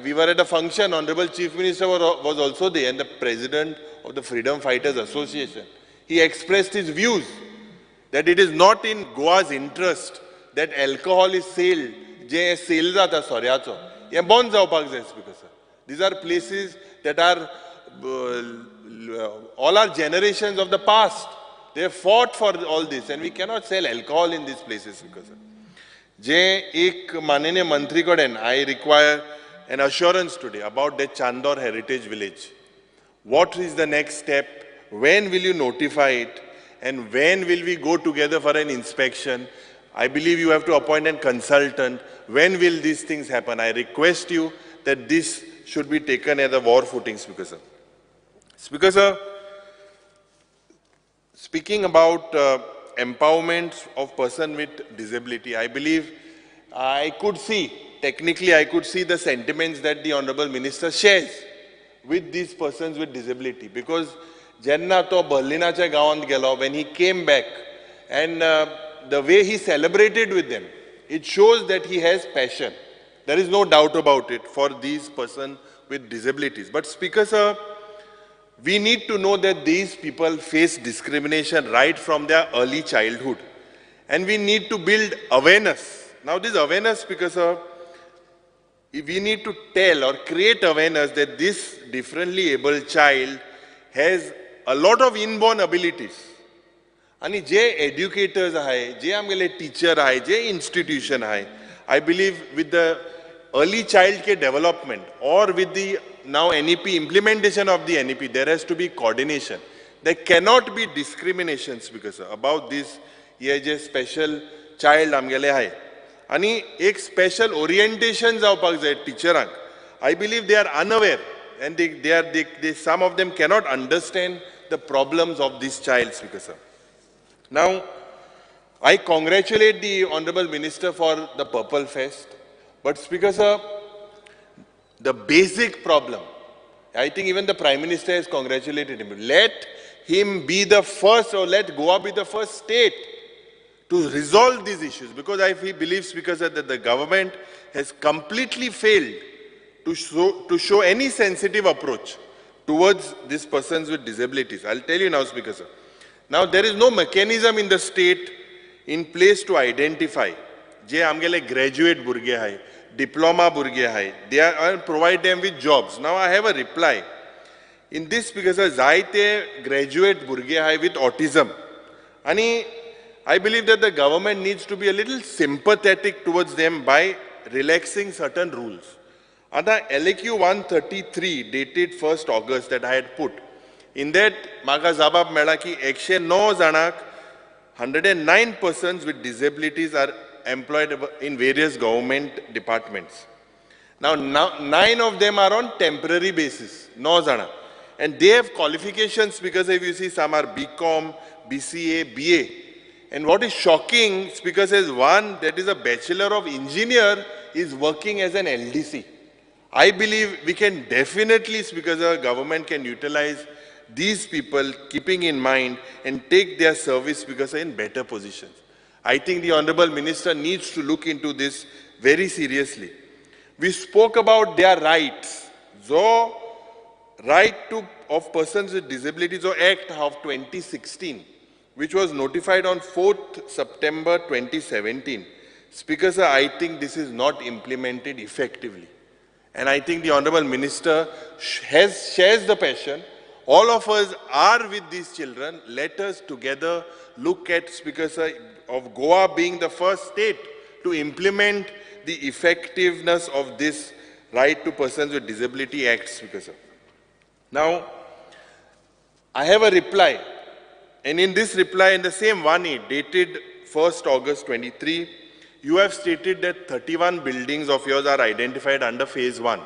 we were at a function, Honorable Chief Minister was also there, and the President of the Freedom Fighters Association. He expressed his views that it is not in Goa's interest that alcohol is sold. Je sale jata soryacho. Ye bond javpak jai, Speaker sir. These are places that are all our generations of the past. They fought for all this, and we cannot sell alcohol in these places, Speaker sir. Je ek mananiya mantri kaden, I require an assurance today about the Chandor Heritage Village. What is the next step? When will you notify it? And when will we go together for an inspection? I believe you have to appoint a consultant. When will these things happen? I request you that this should be taken at a war footing, Speaker sir. Speaker sir, speaking about empowerment of person with disability, I believe I could see, technically I could see the sentiments that the Honorable Minister shares. with these persons with disability, because जेन्ना तो बर्लिनाच्या गांवांत गेलो, when he came back and the way he celebrated with them, it shows that he has passion. There is no doubt about it for these persons with disabilities. But Speaker sir, we need to know that these people face discrimination right from their early childhood. And we need to build awareness. Now this awareness, Speaker sir, we need to tell or create awareness that this differently able child has a lot of inborn abilities. आणि जे एड्युकेटर्स आहे, जे आमगेले teacher आहे, जे institution आहे, I believe with the early child care development or with the now NEP, implementation of the NEP, there has to be coordination. There cannot be discrimination, Speaker sir, about this हे जे special child आमगेले आहे. आनी एक special orientation जावपाक जाय टिचरांक. I believe they are unaware and they some of them cannot understand the problems of this child, Speaker sir. Now, I congratulate the Honorable Minister for the Purple Fest, but Speaker sir, the basic problem, I think even the Prime Minister has congratulated him. Let him be the first, or let Goa be the first state to resolve these issues, because he believes, Speaker sir, that the government has completely failed to show any sensitive approach towards these persons with disabilities. I'll tell you now, Speaker sir. Now, there is no mechanism in the state in place to identify जे आमगेले graduate भुरगे आहाय, diploma भुरगे आहाय, they are provide them with jobs. Now, I have a reply. In this, Speaker sir, जायते graduate भुरगे आहाय with autism. आणि I believe that the government needs to be a little sympathetic towards them by relaxing certain rules. आता LAQ 133 dated 1st August that I had put, in that म्हाका जबाब मेळ्ळा की 109 जाणांक, 109 persons with disabilities are employed in various government departments. Now, 9 of them are on temporary basis, 9 जाणां. And they have qualifications, because if you see, some are BCom, BCA, BA. And what is shocking, Speaker says, one that is a Bachelor of Engineer is working as an LDC. I believe we can definitely, because the government can utilize these people, keeping in mind, and take their service because in better positions. I think the Honorable Minister needs to look into this very seriously. We spoke about their rights. So, Right to of Persons with Disabilities or Act of 2016, which was notified on 4th September 2017. Speaker sir, I think this is not implemented effectively. And I think the Honorable Minister shares the passion. All of us are with these children. Let us together look at, Speaker sir, of Goa being the first state to implement the effectiveness of this Right to Persons with Disability Act, Speaker sir. Now, I have a reply. And in this reply, in the same 1A, dated 1st August 23, you have stated that 31 buildings of yours are identified under phase 1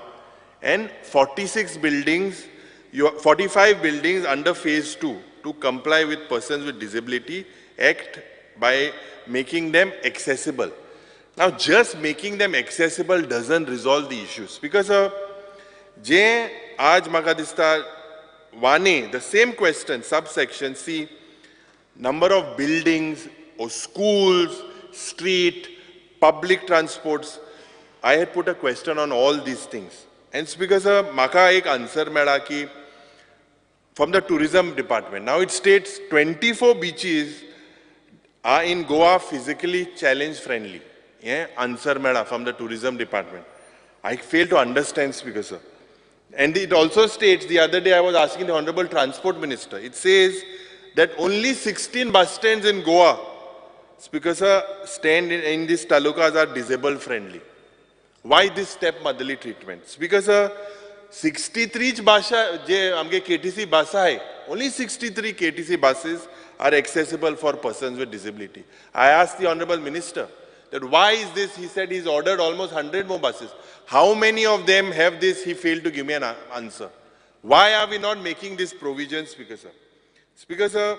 and 46 buildings, 45 buildings under phase 2 to comply with Persons with Disability Act by making them accessible. Now, just making them accessible doesn't resolve the issues, because जे आज म्हाका दिसता 1A, the same question, subsection C, number of buildings or schools, street, public transports, I had put a question on all these things. And Speaker sir, म्हाका एक answer मेळा की from the tourism department. Now it states 24 beaches are in Goa physically challenge friendly. Yeah, answer मेळा from the tourism department. I fail to understand, Speaker sir. And it also states, the other day I was asking the Honorable Transport Minister, it says that only 16 bus stands in Goa, Speaker sir, stand in these talukas are disabled friendly. Why this step motherly treatment? Speaker sir, 63 basha, je amge KTC bus hai, only 63 KTC buses are accessible for persons with disability. I asked the Honorable Minister that why is this? He said he's ordered almost 100 more buses. How many of them have this? He failed to give me an answer. Why are we not making these provisions, Speaker sir? Speaker sir,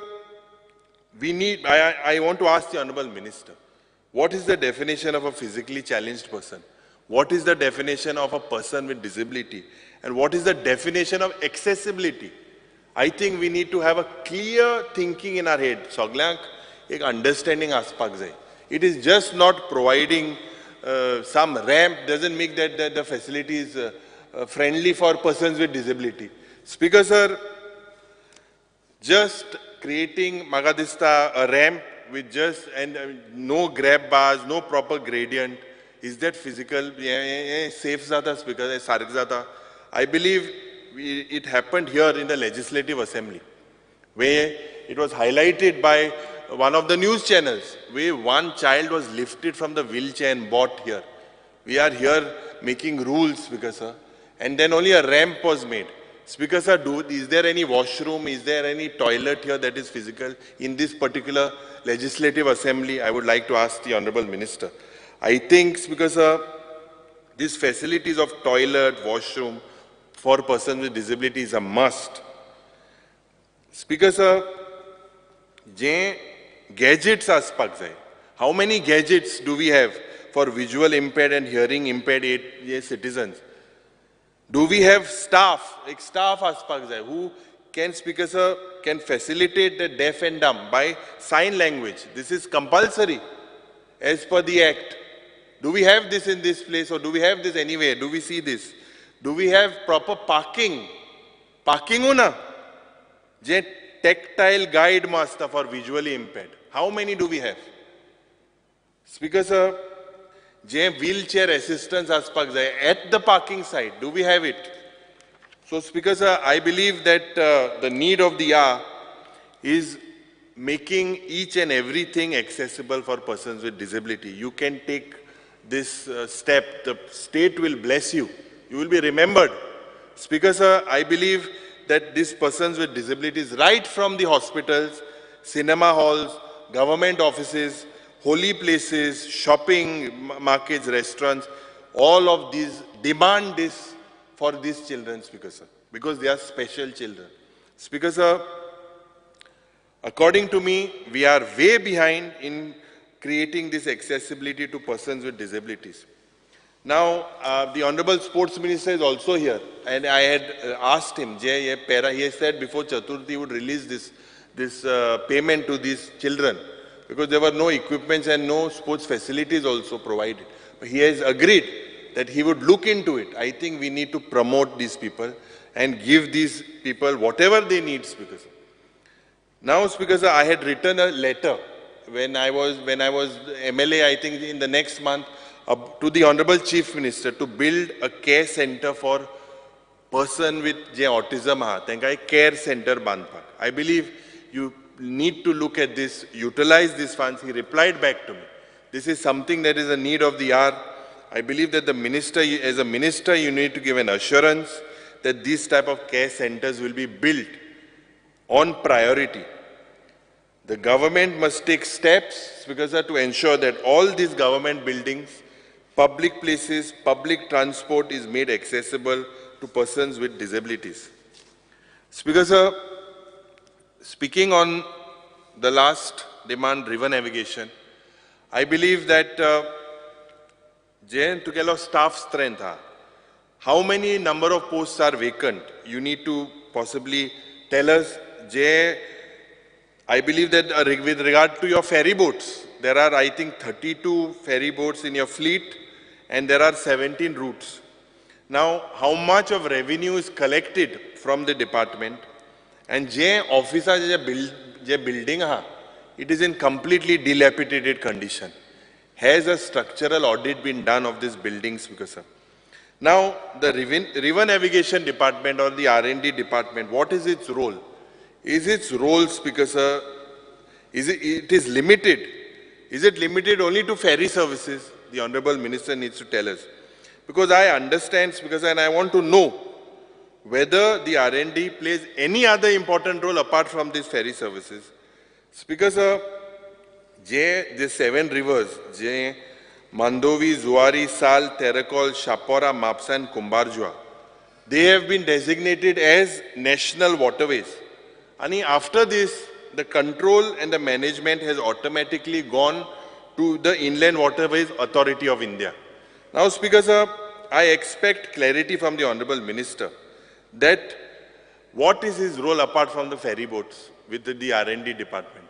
we need, I want to ask the Honorable Minister, what is the definition of a physically challenged person? What is the definition of a person with disability? And what is the definition of accessibility? I think we need to have a clear thinking in our head. Soglank ek understanding aspak jai. It is just not providing some ramp doesn't make that the facility is friendly for persons with disability. Speaker sir, just creating magadista a ramp with just and no grab bars, no proper gradient, is that physical safe zata, Speaker sarik zata? I believe it happened here in the Legislative Assembly, where it was highlighted by one of the news channels, where one child was lifted from the wheelchair and brought here. We are here making rules, Speaker sir, and then only a ramp was made. Speaker sir, is there any washroom, is there any toilet here that is physical in this particular Legislative Assembly? I would like to ask the Honorable Minister. I think, Speaker sir, these facilities of toilet, washroom for persons with disability is a must. Speaker sir, je gadgets aspak jai. How many gadgets do we have for visual impaired and hearing impaired citizens? Do we have staff, ek staff aspak jai, who can, Speaker sir, can facilitate the deaf and dumb by sign language? This is compulsory as per the act. Do we have this in this place, or do we have this anywhere? Do we see this? Do we have proper parking? Parking una? Je tactile guide master for visually impaired. How many do we have? Speaker sir, je wheelchair assistance aspak jai at the parking site, do we have it? So Speaker sir, I believe that the need of the hour is making each and everything accessible for persons with disability. You can take this step, the state will bless you. You will be remembered. Speaker sir, I believe that these persons with disabilities, right from the hospitals, cinema halls, government offices, holy places, shopping markets, restaurants, all of these demand this for these children, Speaker sir, because they are special children. Speaker sir, according to me, we are way behind in creating this accessibility to persons with disabilities. Now, the Honorable Sports Minister is also here, and I had asked him, he said before Chaturthi he would release this payment to these children, because there were no equipments and no sports facilities also provided. But he has agreed that he would look into it. I think we need to promote these people and give these people whatever they need, Speaker sir. Now, Speaker sir, I had written a letter when I was MLA, I think in the next month, to the Honorable Chief Minister to build a care center for person with autism, ha, care center bandpak. I believe you need to look at this, utilize these funds. He replied back to me. This is something that is a need of the hour. I believe that the minister, as a minister, you need to give an assurance that these type of care centers will be built on priority. The government must take steps, because to ensure that all these government buildings, public places, public transport is made accessible to persons with disabilities. Speaker sir, speaking on the last demand, river navigation, I believe that staff strength, how many number of posts are vacant? You need to possibly tell us. I believe that with regard to your ferry boats, there are, I think, 32 ferry boats in your fleet, and there are 17 routes. Now, how much of revenue is collected from the department? And je officer je building, it is in completely dilapidated condition. Has a structural audit been done of these buildings, Speaker sir? Now, the River Navigation Department or the R&D Department, what is its role? Is its role, Speaker sir, it is limited? Is it limited only to ferry services? The Honorable Minister needs to tell us. Because I understand, Speaker sir, and I want to know whether the R&D plays any other important role apart from these ferry services. Speaker sir, the 7 rivers, Mandovi, Zuari, Sal, Terekol, Shapora, Mapsa and Kumbharjua, they have been designated as national waterways. And after this, the control and the management has automatically gone to the Inland Waterways Authority of India. Now, Speaker sir, I expect clarity from the Honorable Minister that what is his role apart from the ferry boats with the R&D department.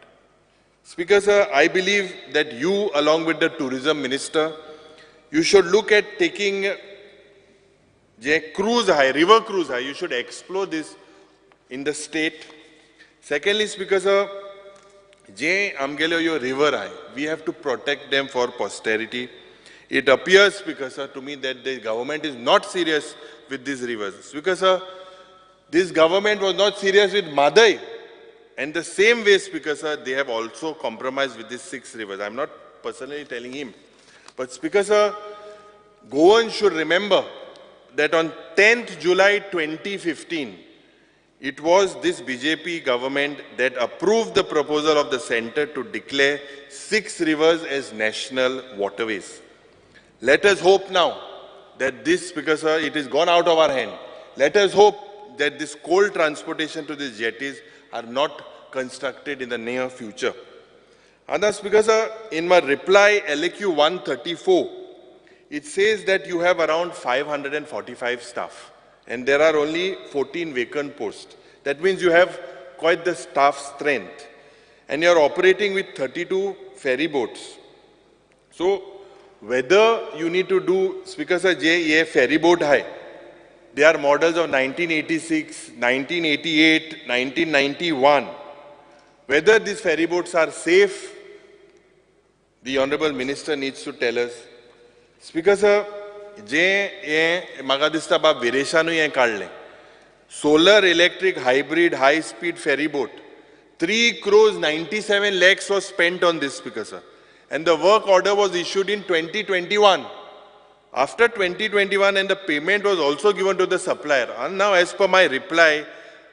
Speaker sir, I believe that you, along with the tourism minister, you should look at taking J cruise high, river cruise high, you should explore this in the state. Secondly, Speaker sir, J amgelo yo river high, we have to protect them for posterity. It appears, Speaker sir, to me that the government is not serious with these rivers. Speaker sir, this government was not serious with Madai. And the same way, Speaker sir, they have also compromised with these 6 rivers. I'm not personally telling him. But Speaker sir, Goan should remember that on 10th July 2015, it was this BJP government that approved the proposal of the center to declare 6 rivers as national waterways. Let us hope now that this, Speaker sir, it is gone out of our hand. Let us hope that this coal transportation to these jetties are not constructed in the near future. And thus, Speaker sir, in my reply LAQ 134, it says that you have around 545 staff and there are only 14 vacant posts. That means you have quite the staff strength and you are operating with 32 ferry boats. So, whether you need to do, Speaker sir, je ye ferry boat hai, they are models of 1986, 1988, 1991. Whether these ferry boats are safe, the Honorable Minister needs to tell us. Speaker sir, je ye maka dista bab Vireshanu ye kadle. Solar electric hybrid high speed ferry boat, 3 crores 97 lakhs was spent on this, Speaker sir. And the work order was issued in 2021. After 2021, and the payment was also given to the supplier. And now, as per my reply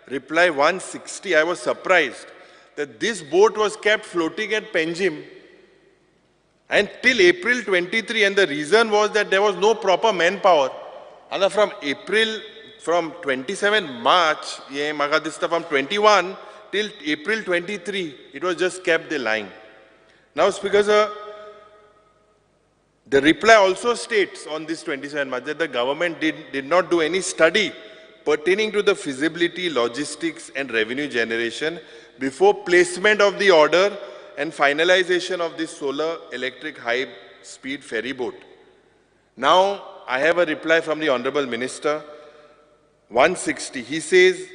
160, I was surprised that this boat was kept floating at Panjim until April 23, and the reason was that there was no proper manpower. And from April, from 27 March, from 21 till April 23, it was just kept the line. Now, Speaker sir, the reply also states on this 27 March that the government did not do any study pertaining to the feasibility, logistics and revenue generation before placement of the order and finalization of this solar electric high-speed ferry boat. Now, I have a reply from the Honorable Minister, 160. He says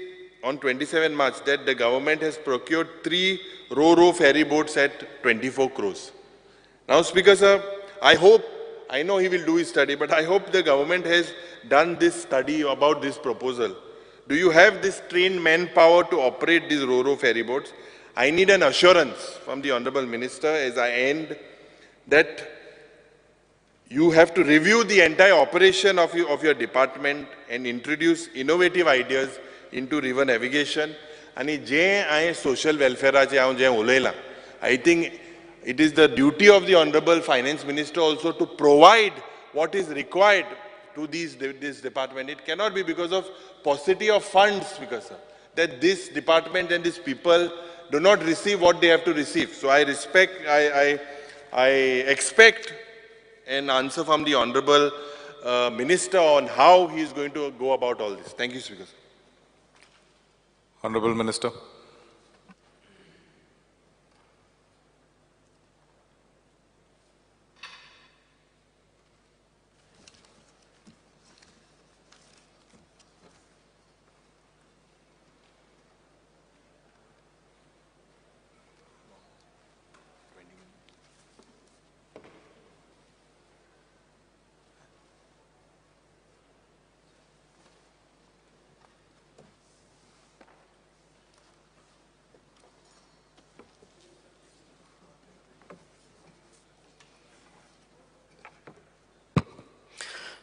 on 27 March that the government has procured 3 ro-ro ferry boats at 24 crores. Now, Speaker sir, I hope, I know he will do his study, but I hope the government has done this study about this proposal. Do you have this trained manpower to operate these ro-ro ferry boats? I need an assurance from the Honorable Minister as I end that you have to review the entire operation of your department and introduce innovative ideas into river navigation. And je I social welfare I think it is the duty of the Honorable Finance Minister also to provide what is required to this department. It cannot be because of paucity of funds, because sir, that this department and these people do not receive what they have to receive. So I respect, I expect an answer from the Honorable Minister on how he is going to go about all this. Thank you, Speaker. Honorable Minister.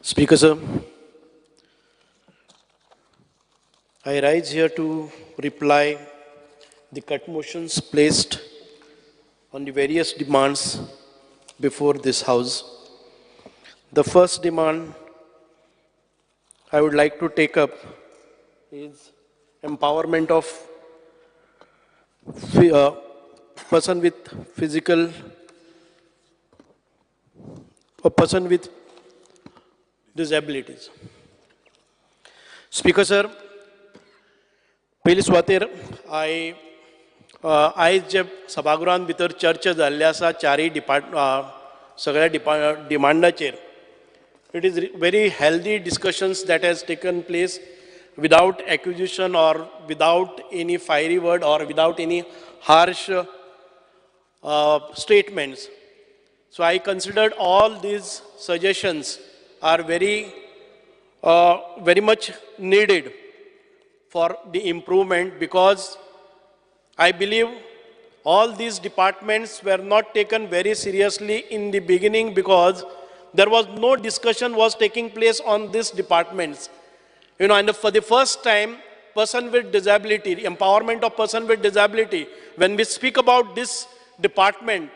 Speaker sir, I rise here to reply the cut motions placed on the various demands before this House. The first demand I would like to take up is empowerment of person with physical, a person with disabilities. Speaker sir, पयली सुवातेर आयज जे सभागृहान भितर चर्चा जाल्ली आसा चारय सगळ्या डिमांडाचेर, it is very healthy discussions that has taken place without accusation or without any fiery word or without any harsh statements. So I considered all these suggestions are very, very much needed for the improvement, because I believe all these departments were not taken very seriously in the beginning because there was no discussion was taking place on these departments. You know, and for the first time, person with disability, empowerment of person with disability, when we speak about this department,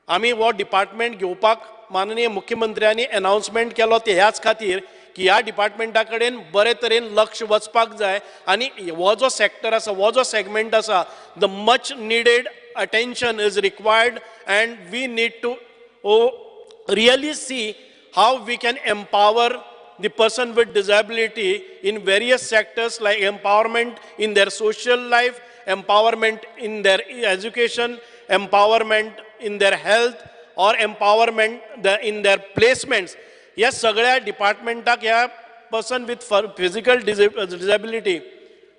आमी हो department घेवपाक माननीय मुख्यमंत्र्यांनी announcement केलो ते ह्याच खातीर की ह्या डिपार्टमेंटा कडेन बरे तरेन लक्ष वचपाक जाय आनी हो जो सेक्टर आसा, हो जो सेगमेंट आसा, the much needed attention is required and we need to really see how we can empower the person with disability in various sectors like empowerment in their social life, empowerment in their education, empowerment in their health, or empowerment in their placements. ह्या सगळ्या डिपार्टमेंटाक ह्या person with physical disability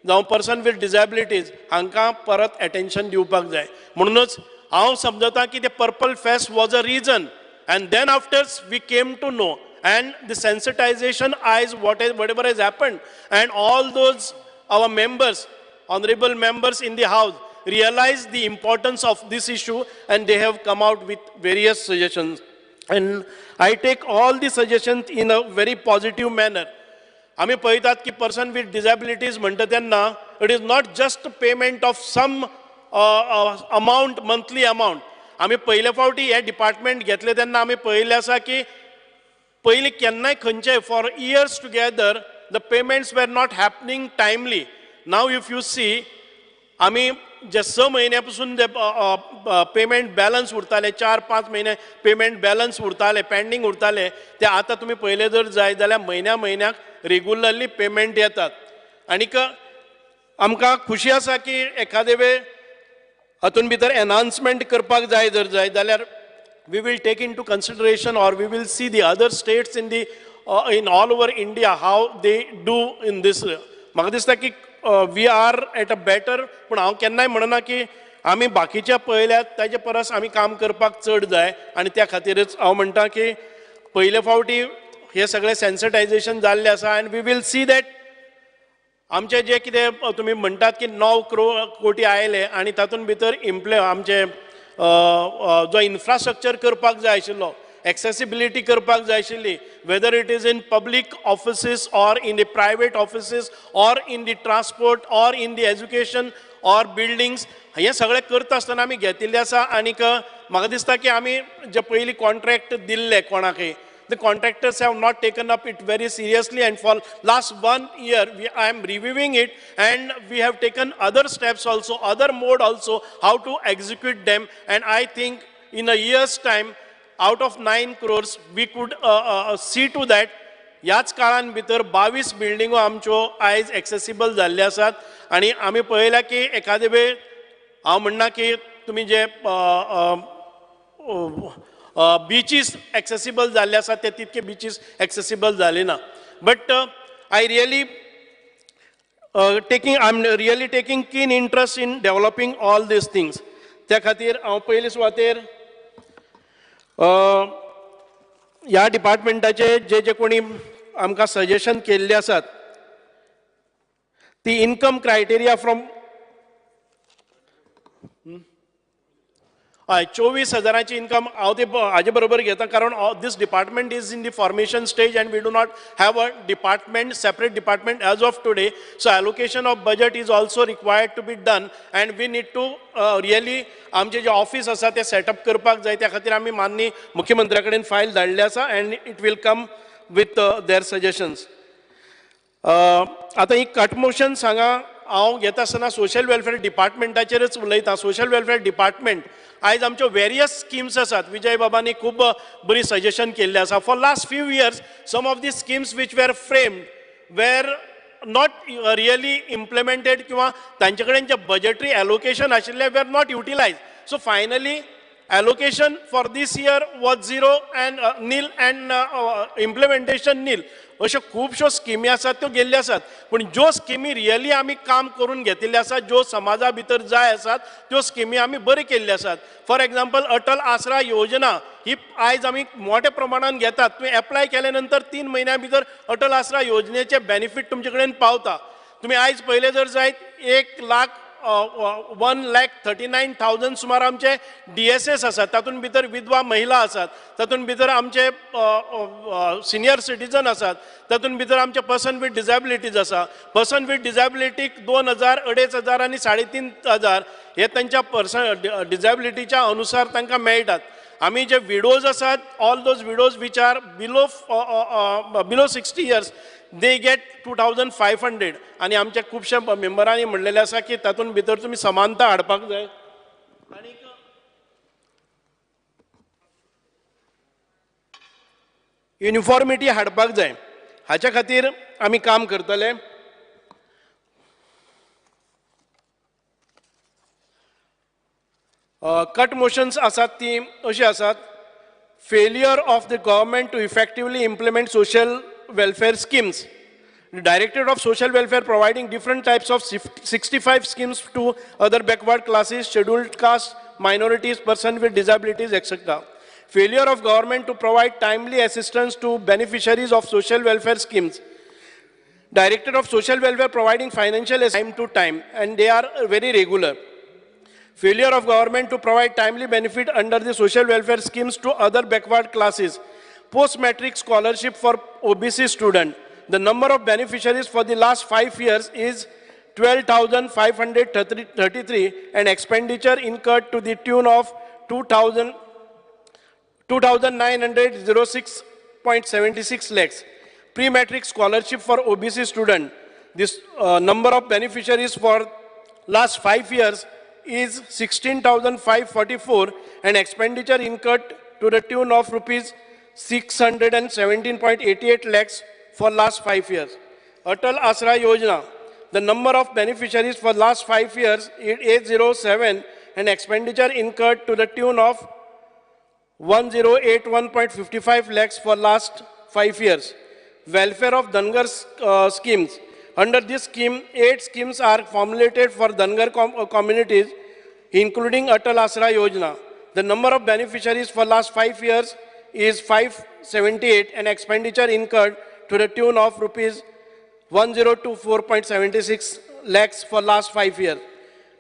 जावं person with disabilities हांकां परत attention दिवपाक जाय. म्हणूनच हांव समजता की ते purple fest was a reason, and then after we came to know and the sensitization eyes whatever has happened, and all those our members, honorable members in the house, realize the importance of this issue and they have come out with various suggestions. And I take all the suggestions in a very positive manner. आमी पळयतात की person with disabilities म्हणटा तेन्ना it is not just payment of some amount, monthly amount. आमी पयले फावटी हे department घेतले तेन्ना आमी पळयलें आसा की पयलीं केन्नाय खंयचे for years together the payments were not happening timely. Now if you see, आमी जे 6 म्हयन्या पसून जे पेमेंट बॅलन्स उरताले, 4-5 म्हयने पेमेंट बॅलन्स उरताले, पेंडींग उरताले, ते आतां तुमी पयले जर जाय जाल्यार म्हयन्या म्हयन्याक रेगुलरली पेमेंट येतात. आनीक आमकां खुशी आसा की एखादे वेळ हातून भितर एनहान्समेंट करपाक जाय जर जाय जाल्यार we will take into consideration or we will see the other states in the in all over India how they do in this. म्हाका दिसता की we are at a better, पूण हांव केन्नाय म्हणना की आमी बाकीच्या पळयल्यात ताजे परस आमी काम करपाक चड जाय आनी त्या खातीरच हांव म्हणटा की पयले फावटी हे सगळें सेन्सिटायजेशन जाल्लें आसा and we will see that आमचे जे कितें तुमी म्हणटात की 9 कोटी आयले आनी तातूंत भितर आमचे जो इन्फ्रास्ट्रक्चर करपाक जाय आशिल्लो, एक्सेसिबिलिटी करपाक जाय आशिल्ली, whether it is in public offices or in the private offices or in the transport or in the education or buildings, हें सगळें करता आसतना आमी घेतिल्लें आसा. आनीक म्हाका दिसता की आमी जे पयलीं कॉन्ट्रॅक्ट दिल्ले कोणाकय, the contractors have not taken up it very seriously, and for last 1 year I am reviewing it and we have taken other steps also, other mode also, how to execute them. And I think in a year's time, out of 9 crores, we could see to that ह्याच काळान भितर 22 बिल्डिंगो आमच्यो आयज accessible जाल्ले आसात. आनी आमी पळयल्या की एखादे वेळ हांव म्हणना की तुमी जे बिचीस एक्सेसिबल जाल्ले आसात ते तितके बिचीस एक्सेसिबल जाले ना, but I really I am really taking keen interest in developing all these things. त्या खातीर हांव पयले सुवातेर ह्या डिपार्टमेंटाचे जे जे कोणी आमकां सजेशन केल्ले आसात ती इनकम क्रायटेरिया फ्रॉम हय 24,000 इनकम हांव ते हाजे बरोबर घेता, कारण this department is in the formation stage and we do not have a department, separate department as of today. So allocation of budget is also required to be done and we need to really आमचे जे office आसा ते setup करपाक जाय. त्या खातीर आमी माननीय मुख्यमंत्र्या कडेन फायल धाडले आसा and it will come with their suggestions. आतां ही कट मोशन सांगा हांव घेता आसतना सोशल वेलफेअर डिपार्टमेंटाचेरच उलयतां. Social welfare department आयज आमच्यो वेरियस स्किम्स आसात, विजय बाबांनी खूब बरी सजेशन केल्लें आसा. For last few years some of the schemes which were framed were not really implemented किंवा तांचे कडेन जे बजेटरी एलोकेशन आशिल्लें were not utilise. So finally allocation for this year was zero and nil and implementation nil. अश्यो खुबश्यो स्किमी आसात त्यो गेल्ल्यो आसात, पूण ज्यो स्किमी रियली आमी काम करून घेतिल्ल्यो आसात, ज्यो समाजा भितर जाय आसात त्यो स्किमी आमी बऱ्यो केल्ल्यो आसात. फॉर एग्जाम्पल अटल आसरा योजना ही आयज आमी मोठ्या प्रमाणान घेतात. तुवें एप्लाय केले नंतर 3 म्हयन्या भितर अटल आसरा योजनेचे बेनिफीट तुमचे कडेन पावता. तुमी आयज पयले जर जायत 1,39,000 सुमार आमचे DSS आसात, तातूंत भितर विधवा महिला आसात, तातूंत भितर आमचे सिनियर सिटीजन आसात, तातूंत भितर आमचे पर्सन विथ डिजेबिलिटीज आसा. पर्सन विथ डिजेबिलिटीक 2,000, 2,500 आनी 3,500 हे तांच्या पर्सन डिजेबिलिटीच्या अनुसार तांकां मेळटात. आमी जे विडोज आसात, all those widows which are below 60 years they get 2,500. आनी आमच्या खुबश्या मेंबरांनी म्हणलेलें आसा की तातूंत भितर तुमी समानता हाडपाक जाय. आनी युनिफॉर्मिटी हाडपाक जाय, हाच्या खातीर आमी काम करतले. कट मोशन्स आसात ती अशी आसात. Failure of the government to effectively implement social welfare schemes. The Directorate of Social Welfare providing different types of 65 schemes to other backward classes, scheduled castes, minorities, persons with disabilities, etc. Failure of government to provide timely assistance to beneficiaries of social welfare schemes. Directorate of Social Welfare providing financial assistance time to time, and they are very regular. Failure of government to provide timely benefit under the social welfare schemes to other backward classes. Post-matric scholarship for OBC student. The number of beneficiaries for the last 5 years is 12,533 and expenditure incurred to the tune of 2,906.76 lakhs. Pre-matric scholarship for OBC student. This number of beneficiaries for last 5 years is 16,544 and expenditure incurred to the tune of rupees 617.88 lakhs for last 5 years. Atal Asra Yojana, the number of beneficiaries for last 5 years is 807 and expenditure incurred to the tune of 1081.55 lakhs for last 5 years. Welfare of Dhangar schemes. Under this scheme, 8 schemes are formulated for Dhangar communities, including Atal Asra Yojana. The number of beneficiaries for last 5 years is 578 and expenditure incurred to the tune of rupees 1024.76 lakhs for last 5 years.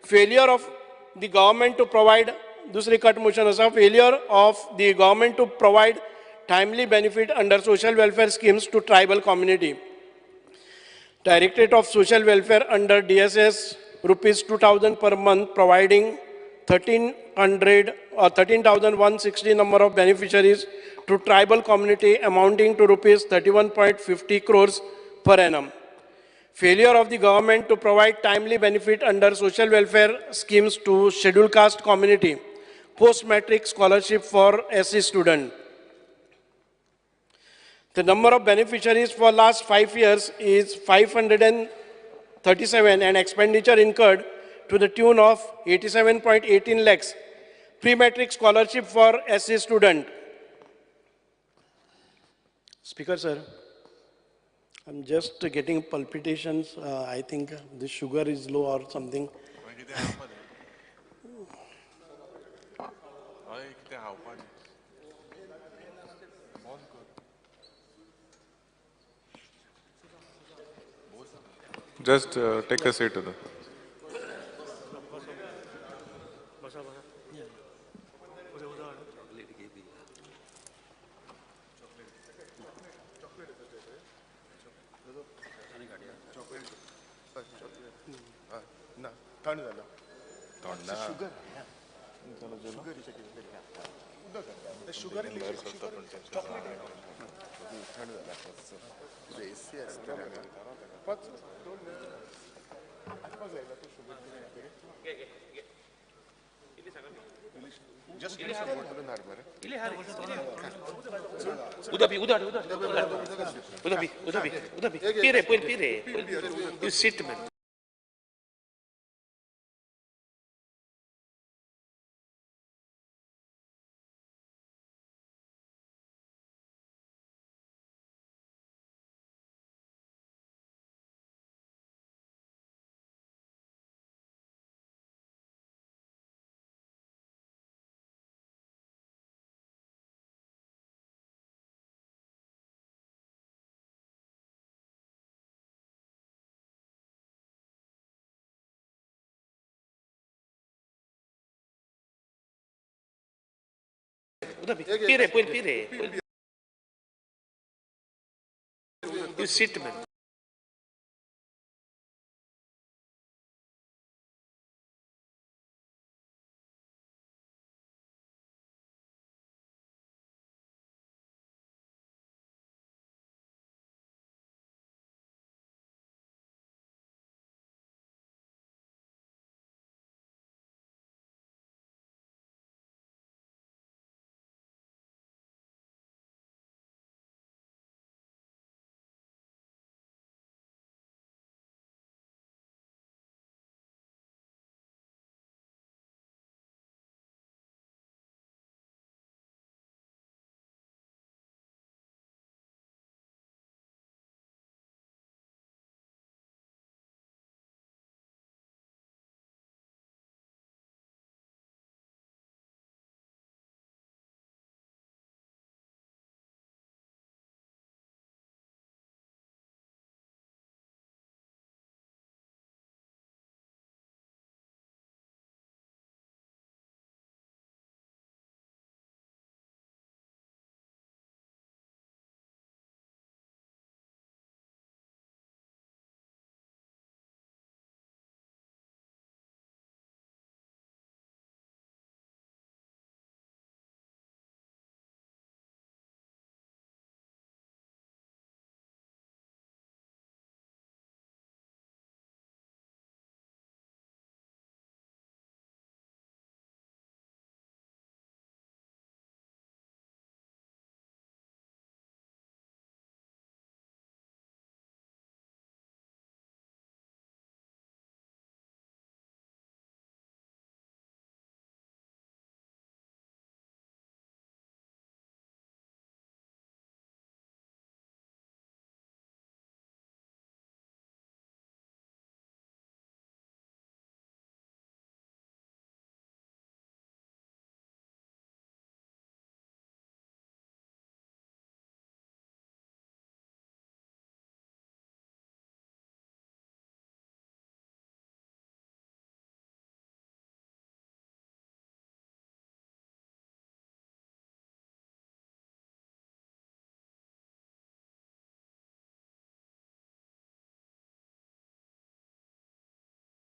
Failure of the government to provide, dusri cut motion asa, failure of the government to provide timely benefit under social welfare schemes to tribal community. Directorate of Social Welfare under DSS rupees 2,000 per month providing 1,300 or 13,160 number of beneficiaries to tribal community amounting to rupees 31.50 crores per annum. Failure of the government to provide timely benefit under social welfare schemes to scheduled caste community. Post-matric scholarship for SC student. The number of beneficiaries for last 5 years is 537 and expenditure incurred to the tune of 87.18 lakhs. Pre-matric scholarship for SC student. Speaker sir, I'm just getting palpitations. I think the sugar is low or something. Just take a seat. उदक P, उदक उदक उदक P, उदक P, उदक P. P रे, पयर P रे. You sit man. उदक पी रे, पयर पी रे. You sit man.